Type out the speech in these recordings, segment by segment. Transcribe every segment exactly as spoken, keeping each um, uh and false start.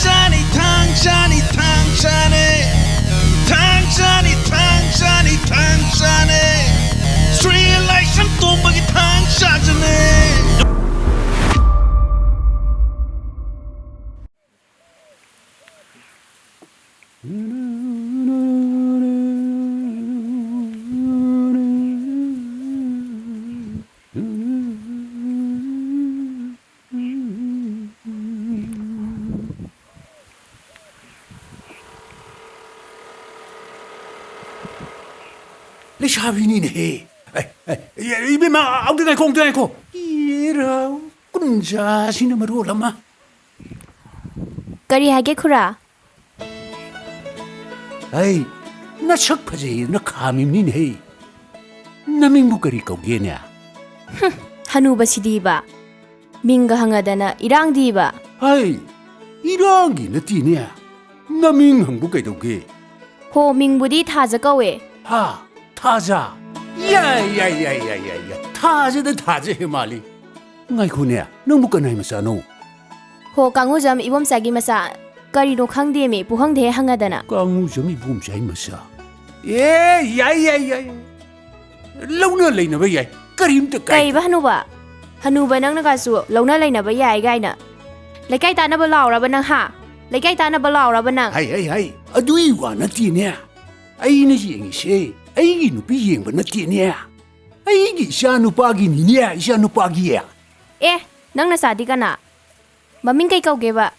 ꯆꯥꯅꯤ ꯊꯥꯡ ꯆꯥꯅꯤ ꯊꯥꯡ ꯆꯥꯅꯤ ꯊꯥꯡ ꯆꯥꯅꯤ ꯊꯥꯡ ꯆꯥꯅꯤ ꯊꯥꯡ ꯆꯥꯅꯤ ꯁ꯭ꯔꯤ ꯂꯥꯏꯁ꯭ꯔꯝ ꯇꯣꯝꯕꯒꯤ ꯊꯥꯡ ꯆꯥꯖꯅꯤ꯫ ꯂꯩꯁꯥꯕꯤꯅꯤꯅꯦꯍꯦ꯫ ꯑꯦ, ꯑꯦ, ꯏꯕꯦꯝꯃ, ꯑꯝꯇ ꯉꯥꯏꯈꯣ, ꯑꯝꯇ ꯉꯥꯏꯈꯣ꯫ ꯏꯔꯥ, ꯀꯨꯟꯖꯥꯁꯤꯅ ꯃꯔꯣꯜ ꯑꯃ꯫ ꯀꯔꯤ ꯍꯥꯏꯒꯦ, ꯈꯨꯔꯥ? ꯑꯩ ꯅꯁꯛ ꯐꯖꯩꯅ ꯈꯥꯝꯃꯤꯕꯅꯤꯅꯦꯍꯦ꯫ ꯅꯃꯤꯡꯕꯨ ꯀꯔꯤ ꯀꯧꯒꯦꯅꯦ? ꯍꯨꯝ, ꯍꯅꯨꯕꯁꯤꯗꯤꯕ꯫ ꯃꯤꯡꯒ ꯍꯪꯉꯗꯅ ꯏꯔꯥꯡꯗꯤꯕ꯫ ꯍꯩ, ꯏꯔꯥꯡꯒꯤ ꯅꯠꯇꯦꯅꯦ꯫ ꯅꯃꯤꯡ ꯍꯪꯕꯨ ꯀꯩꯗꯧꯒꯦ? ꯍꯣ, ꯃꯤꯡꯕꯨꯗꯤ ꯊꯥꯖ ꯀꯧꯋꯦ꯫ ꯍꯥ, ꯊꯥꯖ? ꯌꯥꯏ, ꯌꯥꯏ, ꯌꯥꯏ꯫ ꯊꯥꯖꯗ ꯊꯥꯖ ꯍꯦꯛ ꯃꯥꯜꯂꯤ꯫ ꯉꯥꯏꯈꯣꯅꯦ, ꯅꯪꯕꯨ ꯀꯅꯥꯏ ꯃꯆꯥꯅꯣ? ꯍꯣ, ꯀꯥꯡꯉꯨꯖꯝ ꯏꯕꯣꯝꯆꯥꯒꯤ ꯃꯆꯥ꯫ ꯀꯔꯤꯅꯣ ꯈꯪꯗꯦꯃꯤ, ꯄꯨꯍꯪꯗ ꯍꯦꯛ ꯍꯪꯉꯗꯅ꯫ ꯀꯥꯡꯉꯨꯖꯝ ꯏꯕꯣꯝꯆꯥꯒꯤ ꯃꯆꯥ? ꯑꯦ, ꯌꯥꯏ, ꯌꯥꯏ, ꯌꯥꯏ꯫ ꯂꯧꯅ ꯂꯩꯅꯕ ꯌꯥꯏ꯫ ꯀꯔꯤꯝꯇ ꯀꯥꯏꯗꯦ꯫ ꯀꯩꯕ ꯍꯅꯨꯕ? ꯍꯅꯨꯕ ꯅꯪꯅꯒꯁꯨ ꯂꯧꯅ ꯂꯩꯅꯕ ꯌꯥꯏ ꯀꯥꯏꯅ? ꯂꯩꯀꯥꯏ ꯇꯥꯅꯕ ꯂꯥꯎꯔꯕ ꯅꯪ, ꯍꯥ? ꯂꯩꯀꯥꯏ ꯇꯥꯅꯕ ꯂꯥꯎꯔꯕ ꯅꯪ? ꯍꯩ, ꯍꯩ, ꯍꯩ꯫ ꯑꯗꯨꯒꯤ ꯋꯥ ꯅꯠꯇꯦꯅꯦ꯫ ꯑꯩꯅ ꯌꯦꯡꯉꯤꯁꯦ ꯑꯩꯒꯤ ꯅꯨꯄꯤ ꯌꯦꯡꯕ ꯅꯠꯇꯦꯅꯦ꯫ ꯑꯩꯒꯤ ꯏꯆꯥ ꯅꯨꯄꯥꯒꯤꯅꯤꯅꯦ, ꯏꯆꯥ ꯅꯨꯄꯥꯒꯤ꯫ ꯑꯦ, ꯅꯪ ꯅꯆꯥꯗꯤ ꯀꯅꯥ? ꯃꯃꯤꯡ ꯀꯩ ꯀꯧꯒꯦꯕ?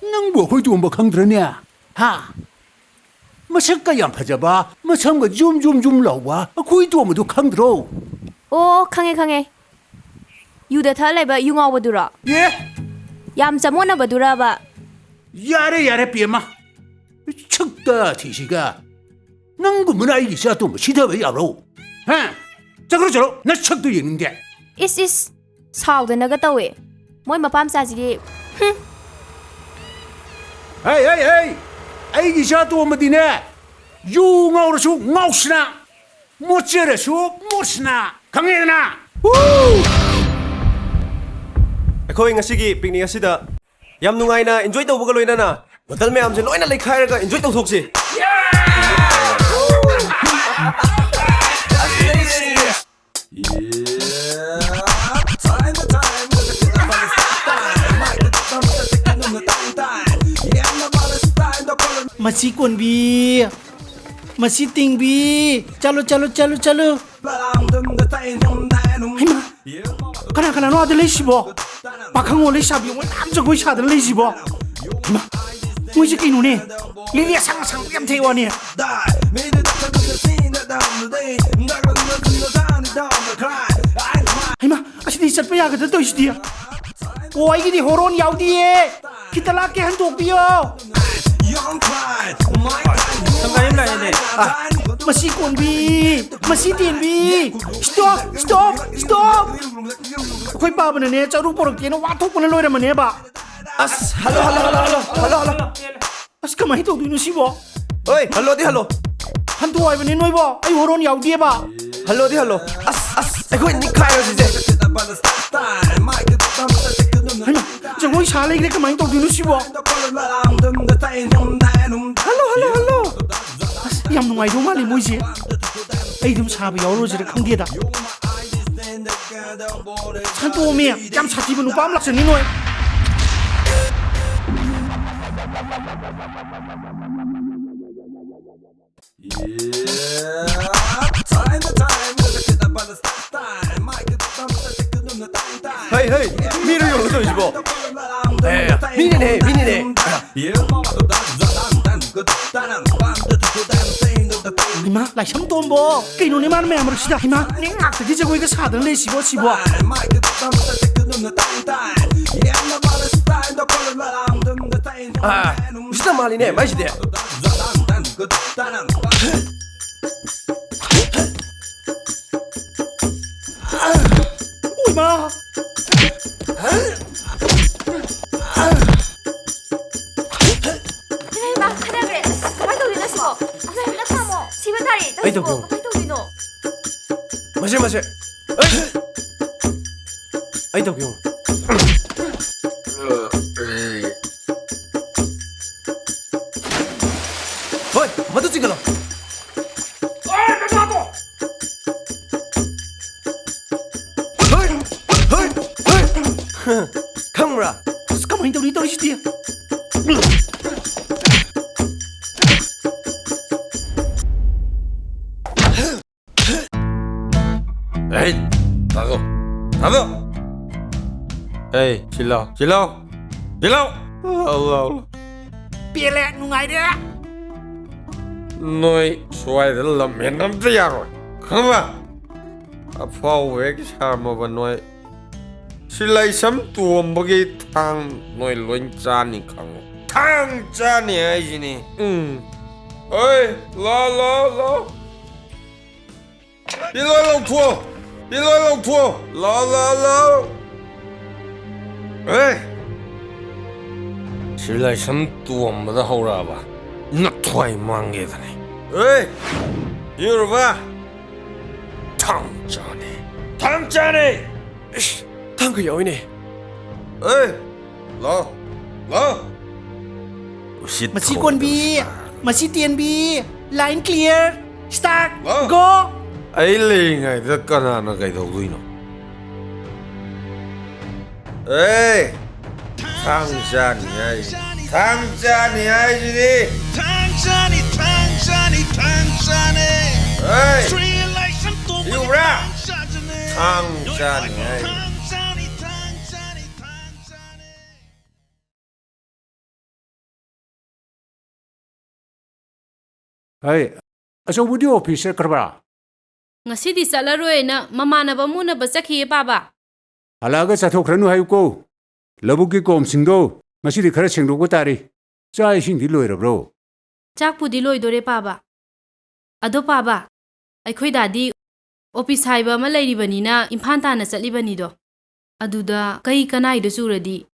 ꯅꯪꯕꯨ ꯑꯩꯈꯣꯏ ꯇꯣꯝꯕ ꯈꯪꯗ꯭ꯔꯅꯦ? ꯍꯥ? ꯃꯁꯛꯀ ꯌꯥꯝ ꯐꯖꯕ, ꯃꯁꯝꯒ ꯖꯨꯝ ꯖꯨꯝ ꯖꯨꯝ ꯂꯥꯎꯕ ꯑꯩꯈꯣꯏ ꯇꯣꯝꯕꯗꯨ ꯈꯪꯗ꯭ꯔꯣ? ꯑꯣ, ꯈꯪꯉꯦ, ꯈꯪꯉꯦ꯫ ꯌꯨꯗ ꯊꯛꯑ ꯂꯩꯕ ꯌꯨ ꯉꯥꯎꯕꯗꯨꯔꯣ? ꯑꯦ? ꯌꯥꯝ ꯆꯃꯣꯠꯅꯕꯗꯨꯔꯕ? ꯌꯥꯔꯦ, ꯌꯥꯔꯦ, ꯄꯦꯝꯃ꯫ ꯁꯛꯇ ꯊꯤꯁꯤꯒ꯫ ꯅꯪꯒꯨꯝꯕꯅ ꯑꯩꯒꯤ ꯏꯆꯥ ꯇꯣꯝꯕ ꯁꯤꯊꯕ ꯌꯥꯕ꯭ꯔꯣ? ꯍꯥ? ꯆꯠꯈ꯭ꯔꯣ, ꯆꯠꯂꯣ꯫ ꯅꯁꯛꯇꯨ ꯌꯦꯡꯅꯤꯡꯗꯦ꯫ ꯏꯁ, ꯏꯁ꯫ ꯁꯥꯎꯗꯅꯒ ꯇꯧꯋꯦ꯫ ꯃꯣꯏ ꯃꯄꯥ ꯃꯆꯥꯁꯤꯗꯤ, ꯍꯨꯝ꯫ ꯍꯩ, ꯍꯩ, ꯍꯩ! ꯑꯩꯒꯤ ꯏꯆꯥ ꯇꯣꯝꯕꯗꯤꯅꯦ, ꯌꯨ ꯉꯥꯎꯔꯁꯨ ꯉꯥꯎꯁꯅꯥ, ꯃꯣꯠꯆꯔꯁꯨ ꯃꯣꯠꯁꯅꯥ, ꯈꯪꯉꯦꯗꯅ? ꯍꯨ! ꯑꯩꯈꯣꯏ ꯉꯁꯤꯒꯤ ꯄꯤꯛꯅꯤꯛ ꯑꯁꯤꯗ ꯌꯥꯝ ꯅꯨꯡꯉꯥꯏꯅ enjoy ꯇꯧꯕꯒ ꯂꯣꯏꯅꯅ ꯕꯣꯇꯜ ꯃꯌꯥꯝꯁꯦ ꯂꯣꯏꯅ ꯂꯩꯈꯥꯏꯔꯒ enjoy ꯇꯧꯊꯣꯛꯁꯤ꯫ ꯃꯁꯤ ꯀꯣꯟꯕꯤ, ꯃꯁꯤ ꯇꯤꯡꯕꯤ, ꯆꯠꯂꯨ, ꯆꯠꯂꯨ, ꯆꯠꯂꯨ, ꯆꯠꯂꯨ꯫ ꯍꯩꯃꯥ, ꯀꯅꯥ ꯀꯅꯥꯅꯣ ꯑꯥꯗ ꯂꯩꯁꯤꯕꯣ? ꯄꯥꯈꯪꯑꯣ ꯂꯩꯁꯥꯕꯤ ꯃꯣꯏ ꯃꯌꯥꯝ ꯖꯒꯣꯏ ꯁꯥꯗꯅ ꯂꯩꯁꯤꯕꯣ? ꯍꯩꯃꯥ, ꯃꯣꯏꯁꯦ ꯀꯩꯅꯣꯅꯦ? ꯂꯤꯛꯂꯤ ꯑꯁꯥꯡ ꯑꯁꯥꯡꯕ ꯌꯥꯝ ꯊꯦꯛꯏ ꯋꯥꯅꯦ꯫ ꯍꯩꯃꯥ, ꯑꯁꯤꯗꯤ ꯆꯠꯄ ꯌꯥꯒꯗ꯭ꯔꯥ ꯇꯧꯔꯤꯁꯤꯗꯤ? ꯑꯣ, ꯑꯩꯒꯤꯗꯤ ꯍꯣꯔꯣꯟ ꯌꯥꯎꯗꯤꯌꯦ꯫ ꯈꯤꯇ ꯂꯥꯛꯀꯦ, ꯍꯟꯗꯣꯛꯄꯤꯌꯣ꯫ ꯁꯪꯒꯥꯏ ꯑꯃ ꯂꯥꯛꯑꯦꯅꯦ꯫ ꯑ, ꯃꯁꯤ ꯀꯣꯟꯕꯤ, ꯃꯁꯤ ꯇꯦꯟꯕꯤ꯫ Stop, stop, stop꯫ ꯑꯩꯈꯣꯏ ꯄꯥꯕꯅꯅꯦ, ꯆꯔꯨ ꯄꯣꯔꯛꯀꯦꯅ ꯋꯥ ꯊꯣꯛꯄꯅ ꯂꯣꯏꯔꯝꯃꯅꯦꯕ꯫ ꯑꯁ, hello, hello, hello, hello, hello, hello. ꯑꯁ, ꯀꯃꯥꯏꯅ ꯇꯧꯗꯣꯏꯅꯣ ꯁꯤꯕꯣ? ꯍꯣꯏ, ꯍꯜꯂꯣꯗꯤ ꯍꯜꯂꯣ꯫ ꯍꯟꯗꯣꯛꯑꯣ ꯍꯥꯏꯕꯅꯦ ꯅꯣꯏꯕꯣ, ꯑꯩ ꯍꯣꯔꯣꯟ ꯌꯥꯎꯗꯦꯕ꯫ ꯍꯜꯂꯣꯗꯤ ꯍꯜꯂꯣ꯫ ꯑꯁ, ꯑꯁ, ꯑꯩꯈꯣꯏ ꯅꯤꯛꯈꯥꯏꯔꯣ ꯁꯤꯁꯦ꯫ ꯍꯩꯃꯥ, ꯖꯒꯣꯏ ꯁꯥ ꯂꯩꯈ꯭ꯔꯦ, ꯀꯃꯥꯏꯅ ꯇꯧꯗꯣꯏꯅꯣ ꯁꯤꯕꯣ? Hello, hello, hello. ꯑꯁ, ꯌꯥꯝ ꯅꯨꯡꯉꯥꯏꯗꯧ ꯃꯥꯜꯂꯤ ꯃꯣꯏꯁꯦ꯫ ꯑꯩ ꯑꯗꯨꯝ ꯁꯥꯕ ꯌꯥꯎꯔꯨꯁꯤꯔ ꯈꯪꯗꯦꯗ꯫ ꯁꯟꯇꯣꯝꯃꯤ, ꯌꯥꯝ ꯁꯥꯊꯤꯕ ꯅꯨꯄꯥ ꯑꯃ ꯂꯥꯛꯆꯅꯤ ꯅꯣꯏ꯫ ꯍꯩ, ꯍꯩ, ꯃꯤꯔꯣ ꯌꯣꯜꯂꯣ ꯇꯧꯔꯤꯁꯤꯕꯣ? ꯑꯦ, ꯃꯤꯅꯤꯅꯦ, ꯃꯤꯅꯤꯅꯦ꯫ ꯏꯃꯥ, ꯂꯥꯏꯁꯝ ꯇꯣꯝꯕꯣ, ꯀꯩꯅꯣꯅꯦ ꯃꯥꯅ ꯃꯌꯥꯝ ꯃꯔꯛꯁꯤꯗ? ꯏꯃꯥ, ꯅꯦ ꯉꯥꯛꯇꯒꯤ ꯖꯒꯣꯏꯒ ꯁꯥꯗꯅ ꯂꯩꯁꯤꯕꯣ, ꯁꯤꯕꯣ? ꯑꯥ, ꯎꯁꯤꯠꯇ ꯃꯥꯜꯂꯤꯅꯦ, ꯃꯥꯏꯁꯤꯗꯤ꯫ ꯏꯃꯥ! ꯏꯃꯥ, ꯏꯃꯥ, ꯈꯠꯅꯈ꯭ꯔꯦ꯫ ꯑꯁ, ꯀꯃꯥꯏꯅ ꯇꯧꯗꯣꯏꯅꯣ ꯁꯤꯕꯣ? ꯑꯁ, ꯍꯟꯗꯛ ꯈꯥꯝꯃꯣ꯫ ꯁꯤꯕ ꯇꯥꯔꯦ꯫ ꯑꯩ ꯇꯧꯒꯦ꯫ ꯇꯧꯔꯤꯁꯤꯕꯣ? ꯀꯃꯥꯏꯅ ꯇꯧꯗꯣꯏꯅꯣ? ꯃꯁꯦ, ꯃꯁꯦ꯫ ꯑꯩ, ꯑꯩ ꯇꯧꯒꯦ꯫ ꯈꯪꯕ꯭ꯔꯥ? ꯑꯁ, ꯀꯃꯥꯏꯅ ꯇꯧꯅꯤ ꯇꯧꯔꯤꯁꯤꯗꯤ? ꯑꯩ, ꯇꯥꯗꯣ, ꯇꯥꯗꯣ꯫ ꯑꯩ, ꯁꯤꯜꯂꯣ, ꯁꯤꯜꯂꯣ, ꯁꯤꯜꯂꯣ꯫ ꯑꯜꯂꯥ, ꯑꯜꯂꯥ꯫ ꯄꯦꯜꯂꯦ, ꯅꯨꯡꯉꯥꯏꯔꯦ꯫ ꯅꯣꯏ ꯁ꯭ꯋꯥꯏꯗ ꯂꯝ ꯍꯦꯟ ꯑꯝꯇ ꯌꯥꯔꯣꯏ, ꯈꯪꯕ? ꯑꯐꯥꯎꯕ ꯍꯦꯛ ꯁꯥꯔꯝꯃꯕ ꯅꯣꯏ꯫ ꯁꯤꯂꯥꯏꯁꯝ ꯇꯣꯝꯕꯒꯤ ꯊꯥꯡ ꯅꯣꯏ ꯂꯣꯏ ꯆꯥꯅꯤ ꯈꯪꯉꯨ꯫ ꯊꯥꯡ ꯆꯥꯅꯤ ꯍꯥꯏꯁꯤꯅꯤ꯫ ꯎꯝ꯫ ꯑꯣꯏ, ꯂꯥꯎ, ꯂꯥꯎ, ꯂꯥꯎ꯫ ꯁꯤ ꯂꯣꯏ ꯂꯧꯊꯣꯛꯑꯣ꯫ ꯁꯤ ꯂꯣꯏ ꯂꯧꯊꯣꯛꯑꯣ꯫ ꯂꯥꯎ, ꯂꯥꯎ, ꯂꯥꯎ꯫ ꯑꯦ! ꯁꯤꯂꯥꯏꯁꯝ ꯇꯣꯝꯕꯗ ꯍꯧꯔꯛꯑꯕ ꯅꯊ꯭ꯋꯥꯏ ꯃꯥꯡꯒꯦꯗꯅꯤ꯫ ꯑꯦ! ꯌꯨꯔꯕ? ꯊꯥꯡ ꯆꯥꯅꯤ꯫ ꯊꯥꯡ ꯆꯥꯅꯤ! ꯏꯁ! ꯊꯥꯡꯒ ꯌꯥꯎꯏꯅꯦ꯫ ꯑꯦ! ꯂꯥꯎ! ꯂꯥꯎ! ꯎꯁꯤꯠ ꯃꯁꯤ ꯊꯧꯗꯕ ꯀꯣꯟꯕꯤ, ꯁꯤꯇꯥ꯫ ꯃꯁꯤ ꯇꯦꯟꯕꯤ, line clear, start, ꯂꯥꯎ! Go! ꯑꯩ ꯂꯩꯔꯤꯉꯩꯗ ꯀꯅꯥꯅ ꯀꯩꯗꯧꯗꯣꯏꯅꯣ? ꯑꯦ! ꯊꯥꯡ ꯆꯥꯅꯤ ꯍꯥꯏ꯫ ꯊꯥꯡ ꯆꯥꯅꯤ ꯍꯥꯏꯁꯤꯗꯤ꯫ ꯊꯥꯡ ꯆꯥꯅꯤ, ꯊꯥꯡ ꯆꯥꯅꯤ, ꯊꯥꯡ ꯆꯥꯅꯤ꯫ ꯑꯦ! ꯁ꯭ꯔꯤ ꯂꯥꯏꯁ꯭ꯔꯝ ꯇꯣꯝꯕꯒꯤ ꯎꯕ꯭ꯔꯥ? ꯊꯥꯡ ꯆꯥꯅꯤ꯫ ꯊꯥꯡ ꯆꯥꯅꯤ ꯍꯥꯏ꯫ ꯊꯥꯡ ꯆꯥꯅꯤ, ꯊꯥꯡ ꯆꯥꯅꯤ, ꯊꯥꯡ ꯆꯥꯅꯤ꯫ ꯍꯩ, ꯑꯆꯧꯕꯗꯤ office ꯆꯠꯈ꯭ꯔꯕ꯭ꯔꯥ? ꯉꯁꯤꯗꯤ ꯆꯠꯂꯔꯣꯏꯅ ꯃꯃꯥꯟꯅꯕ ꯑꯃ ꯎꯅꯕ ꯆꯠꯈꯤꯌꯦ, ꯄꯥꯕ꯫ ꯍꯜꯂꯛꯑꯒ ꯆꯠꯊꯣꯛꯈ꯭ꯔꯅꯨ ꯍꯥꯏꯌꯨꯀꯣ꯫ ꯂꯧꯕꯨꯛꯀꯤ ꯀꯣꯝꯁꯤꯡꯗꯣ ꯉꯁꯤꯗꯤ ꯈꯔ ꯁꯦꯡꯗꯣꯛꯄ ꯇꯥꯔꯤ꯫ ꯆꯥꯛ ꯏꯁꯤꯡꯗꯤ ꯂꯣꯏꯔꯕ꯭ꯔꯣ? ꯆꯥꯛꯄꯨꯗꯤ ꯂꯣꯏꯗꯣꯔꯦ, ꯄꯥꯕ꯫ ꯑꯗꯣ, ꯄꯥꯕ, ꯑꯩꯈꯣꯏ ꯗꯥꯗꯤ office ꯍꯥꯏꯕ ꯑꯃ ꯂꯩꯔꯤꯕꯅꯤꯅ ꯏꯝꯐꯥꯜ ꯇꯥꯟꯅ ꯆꯠꯂꯤꯕꯅꯤꯗꯣ꯫ ꯑꯗꯨꯗ ꯀꯩ ꯀꯅꯥꯏꯗ ꯆꯨꯔꯗꯤ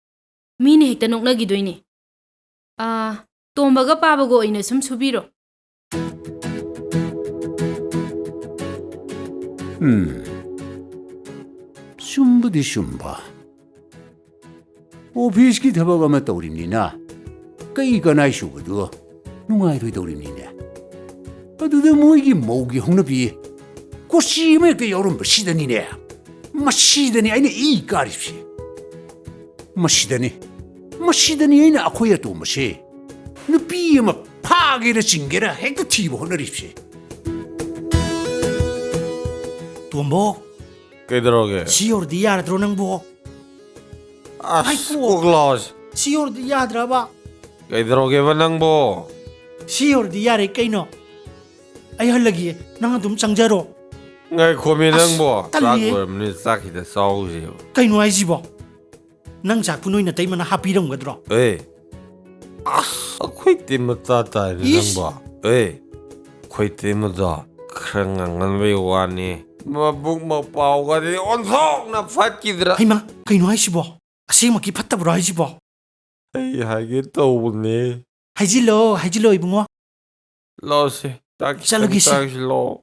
ꯃꯤꯅ ꯍꯦꯛꯇ ꯅꯣꯛꯅꯈꯤꯗꯣꯏꯅꯦ꯫ ꯑꯥ, ꯇꯣꯝꯕꯒ ꯄꯥꯕꯒ ꯑꯣꯏꯅ ꯁꯨꯝ ꯁꯨꯕꯤꯔꯣ꯫ ꯎꯝ, ꯆꯨꯝꯕꯨꯗꯤ ꯆꯨꯝꯕ꯫ Office ꯀꯤ ꯊꯕꯛ ꯑꯃ ꯇꯧꯔꯤꯕꯅꯤꯅ ꯀꯩ ꯀꯅꯥꯏ ꯁꯨꯕꯗꯨ ꯅꯨꯡꯉꯥꯏꯔꯣꯏꯗꯧꯔꯤꯕꯅꯤꯅꯦ꯫ ꯑꯗꯨꯗ ꯃꯣꯏꯒꯤ ꯃꯧꯒꯤ ꯍꯧꯅꯕꯤ ꯀꯣꯆꯤ ꯑꯃ ꯍꯦꯛꯇ ꯌꯥꯎꯔꯝꯕꯁꯤꯗꯅꯤꯅꯦ꯫ ꯃꯁꯤꯗꯅꯤ ꯑꯩꯅ ꯏ ꯀꯥꯔꯤꯕꯁꯦ꯫ ꯃꯁꯤꯗꯅꯤ, ꯃꯁꯤꯗꯅꯤ ꯑꯩꯅ ꯑꯩꯈꯣꯏ ꯑꯇꯣꯝꯕꯁꯦ ꯅꯨꯄꯤ ꯑꯃ ꯐꯥꯒꯦꯔ ꯆꯤꯡꯒꯦꯔ ꯍꯦꯛꯇ ꯊꯤꯕ ꯍꯣꯠꯅꯔꯤꯕꯁꯦ꯫ ꯇꯣꯝꯕꯣ, ꯀꯩꯗꯧꯔꯒꯦ? ꯁꯤ ꯌꯧꯔꯗꯤ ꯌꯥꯔꯗ꯭ꯔꯣ ꯅꯪꯕꯣ? ꯑꯁ, ꯉꯥꯏꯈꯣ꯫ ꯀꯣꯛ ꯂꯥꯎꯁ꯫ ꯁꯤ ꯌꯧꯔꯗꯤ ꯌꯥꯗ꯭ꯔꯕ? ꯀꯩꯗꯧꯔꯒꯦꯕ ꯅꯪꯕꯣ? ꯁꯤ ꯌꯧꯔꯗꯤ ꯌꯥꯔꯦ ꯀꯩꯅꯣ꯫ ꯑꯩ ꯍꯜꯂꯒꯦ, ꯅꯪ ꯑꯗꯨꯝ ꯆꯪꯖꯔꯣ꯫ ꯉꯥꯏꯈꯣꯃꯤ ꯑꯁ, ꯅꯪꯕꯣ꯫ ꯆꯥꯛ ꯇꯜꯂꯤꯌꯦ꯫ ꯂꯣꯏꯔꯕꯅꯤ, ꯆꯥꯛ ꯈꯤꯇ ꯆꯥꯎꯁꯦꯕ꯫ ꯀꯩꯅꯣ ꯍꯥꯏꯁꯤꯕꯣ? ꯅꯪ ꯆꯥꯛꯄꯨ ꯅꯣꯏ ꯅꯇꯩꯃꯅ ꯍꯥꯞꯄꯤꯔꯝꯒꯗ꯭ꯔꯣ? ꯑꯦ, ꯑꯁ, ꯑꯩꯈꯣꯏ ꯇꯩꯃ ꯆꯥ ꯇꯥꯔꯦ ꯏꯁ! ꯅꯪꯕꯣ꯫ ꯑꯦ, ꯑꯩꯈꯣꯏ ꯇꯩꯃꯗꯣ ꯈꯔ ꯉꯥꯡꯒꯟꯕꯩ ꯋꯥꯅꯤ꯫ ꯃꯕꯨꯛ ꯃꯄꯥꯎꯒꯗꯤ ꯑꯣꯟꯊꯣꯛꯅ ꯐꯠꯈꯤꯗ꯭ꯔꯥ꯫ ꯍꯩꯃꯥ, ꯀꯩꯅꯣ ꯍꯥꯏꯁꯤꯕꯣ? ꯑꯁꯦꯡꯃꯛꯀꯤ ꯐꯠꯇꯕ꯭ꯔꯣ ꯍꯥꯏꯁꯤꯕꯣ? ꯑꯩ ꯍꯥꯏꯒꯦ ꯇꯧꯕꯅꯦ꯫ ꯍꯥꯏꯖꯤꯜꯂꯣ, ꯍꯥꯏꯖꯤꯜꯂꯣ, ꯏꯕꯨꯡꯉꯣ꯫ ꯂꯥꯛꯑꯣꯁꯦ, ꯆꯥꯛ ꯈꯤꯇꯪ ꯆꯠꯂꯒꯦꯁꯦ꯫ ꯆꯥꯔꯨꯁꯤ, ꯂꯥꯛꯑꯣ꯫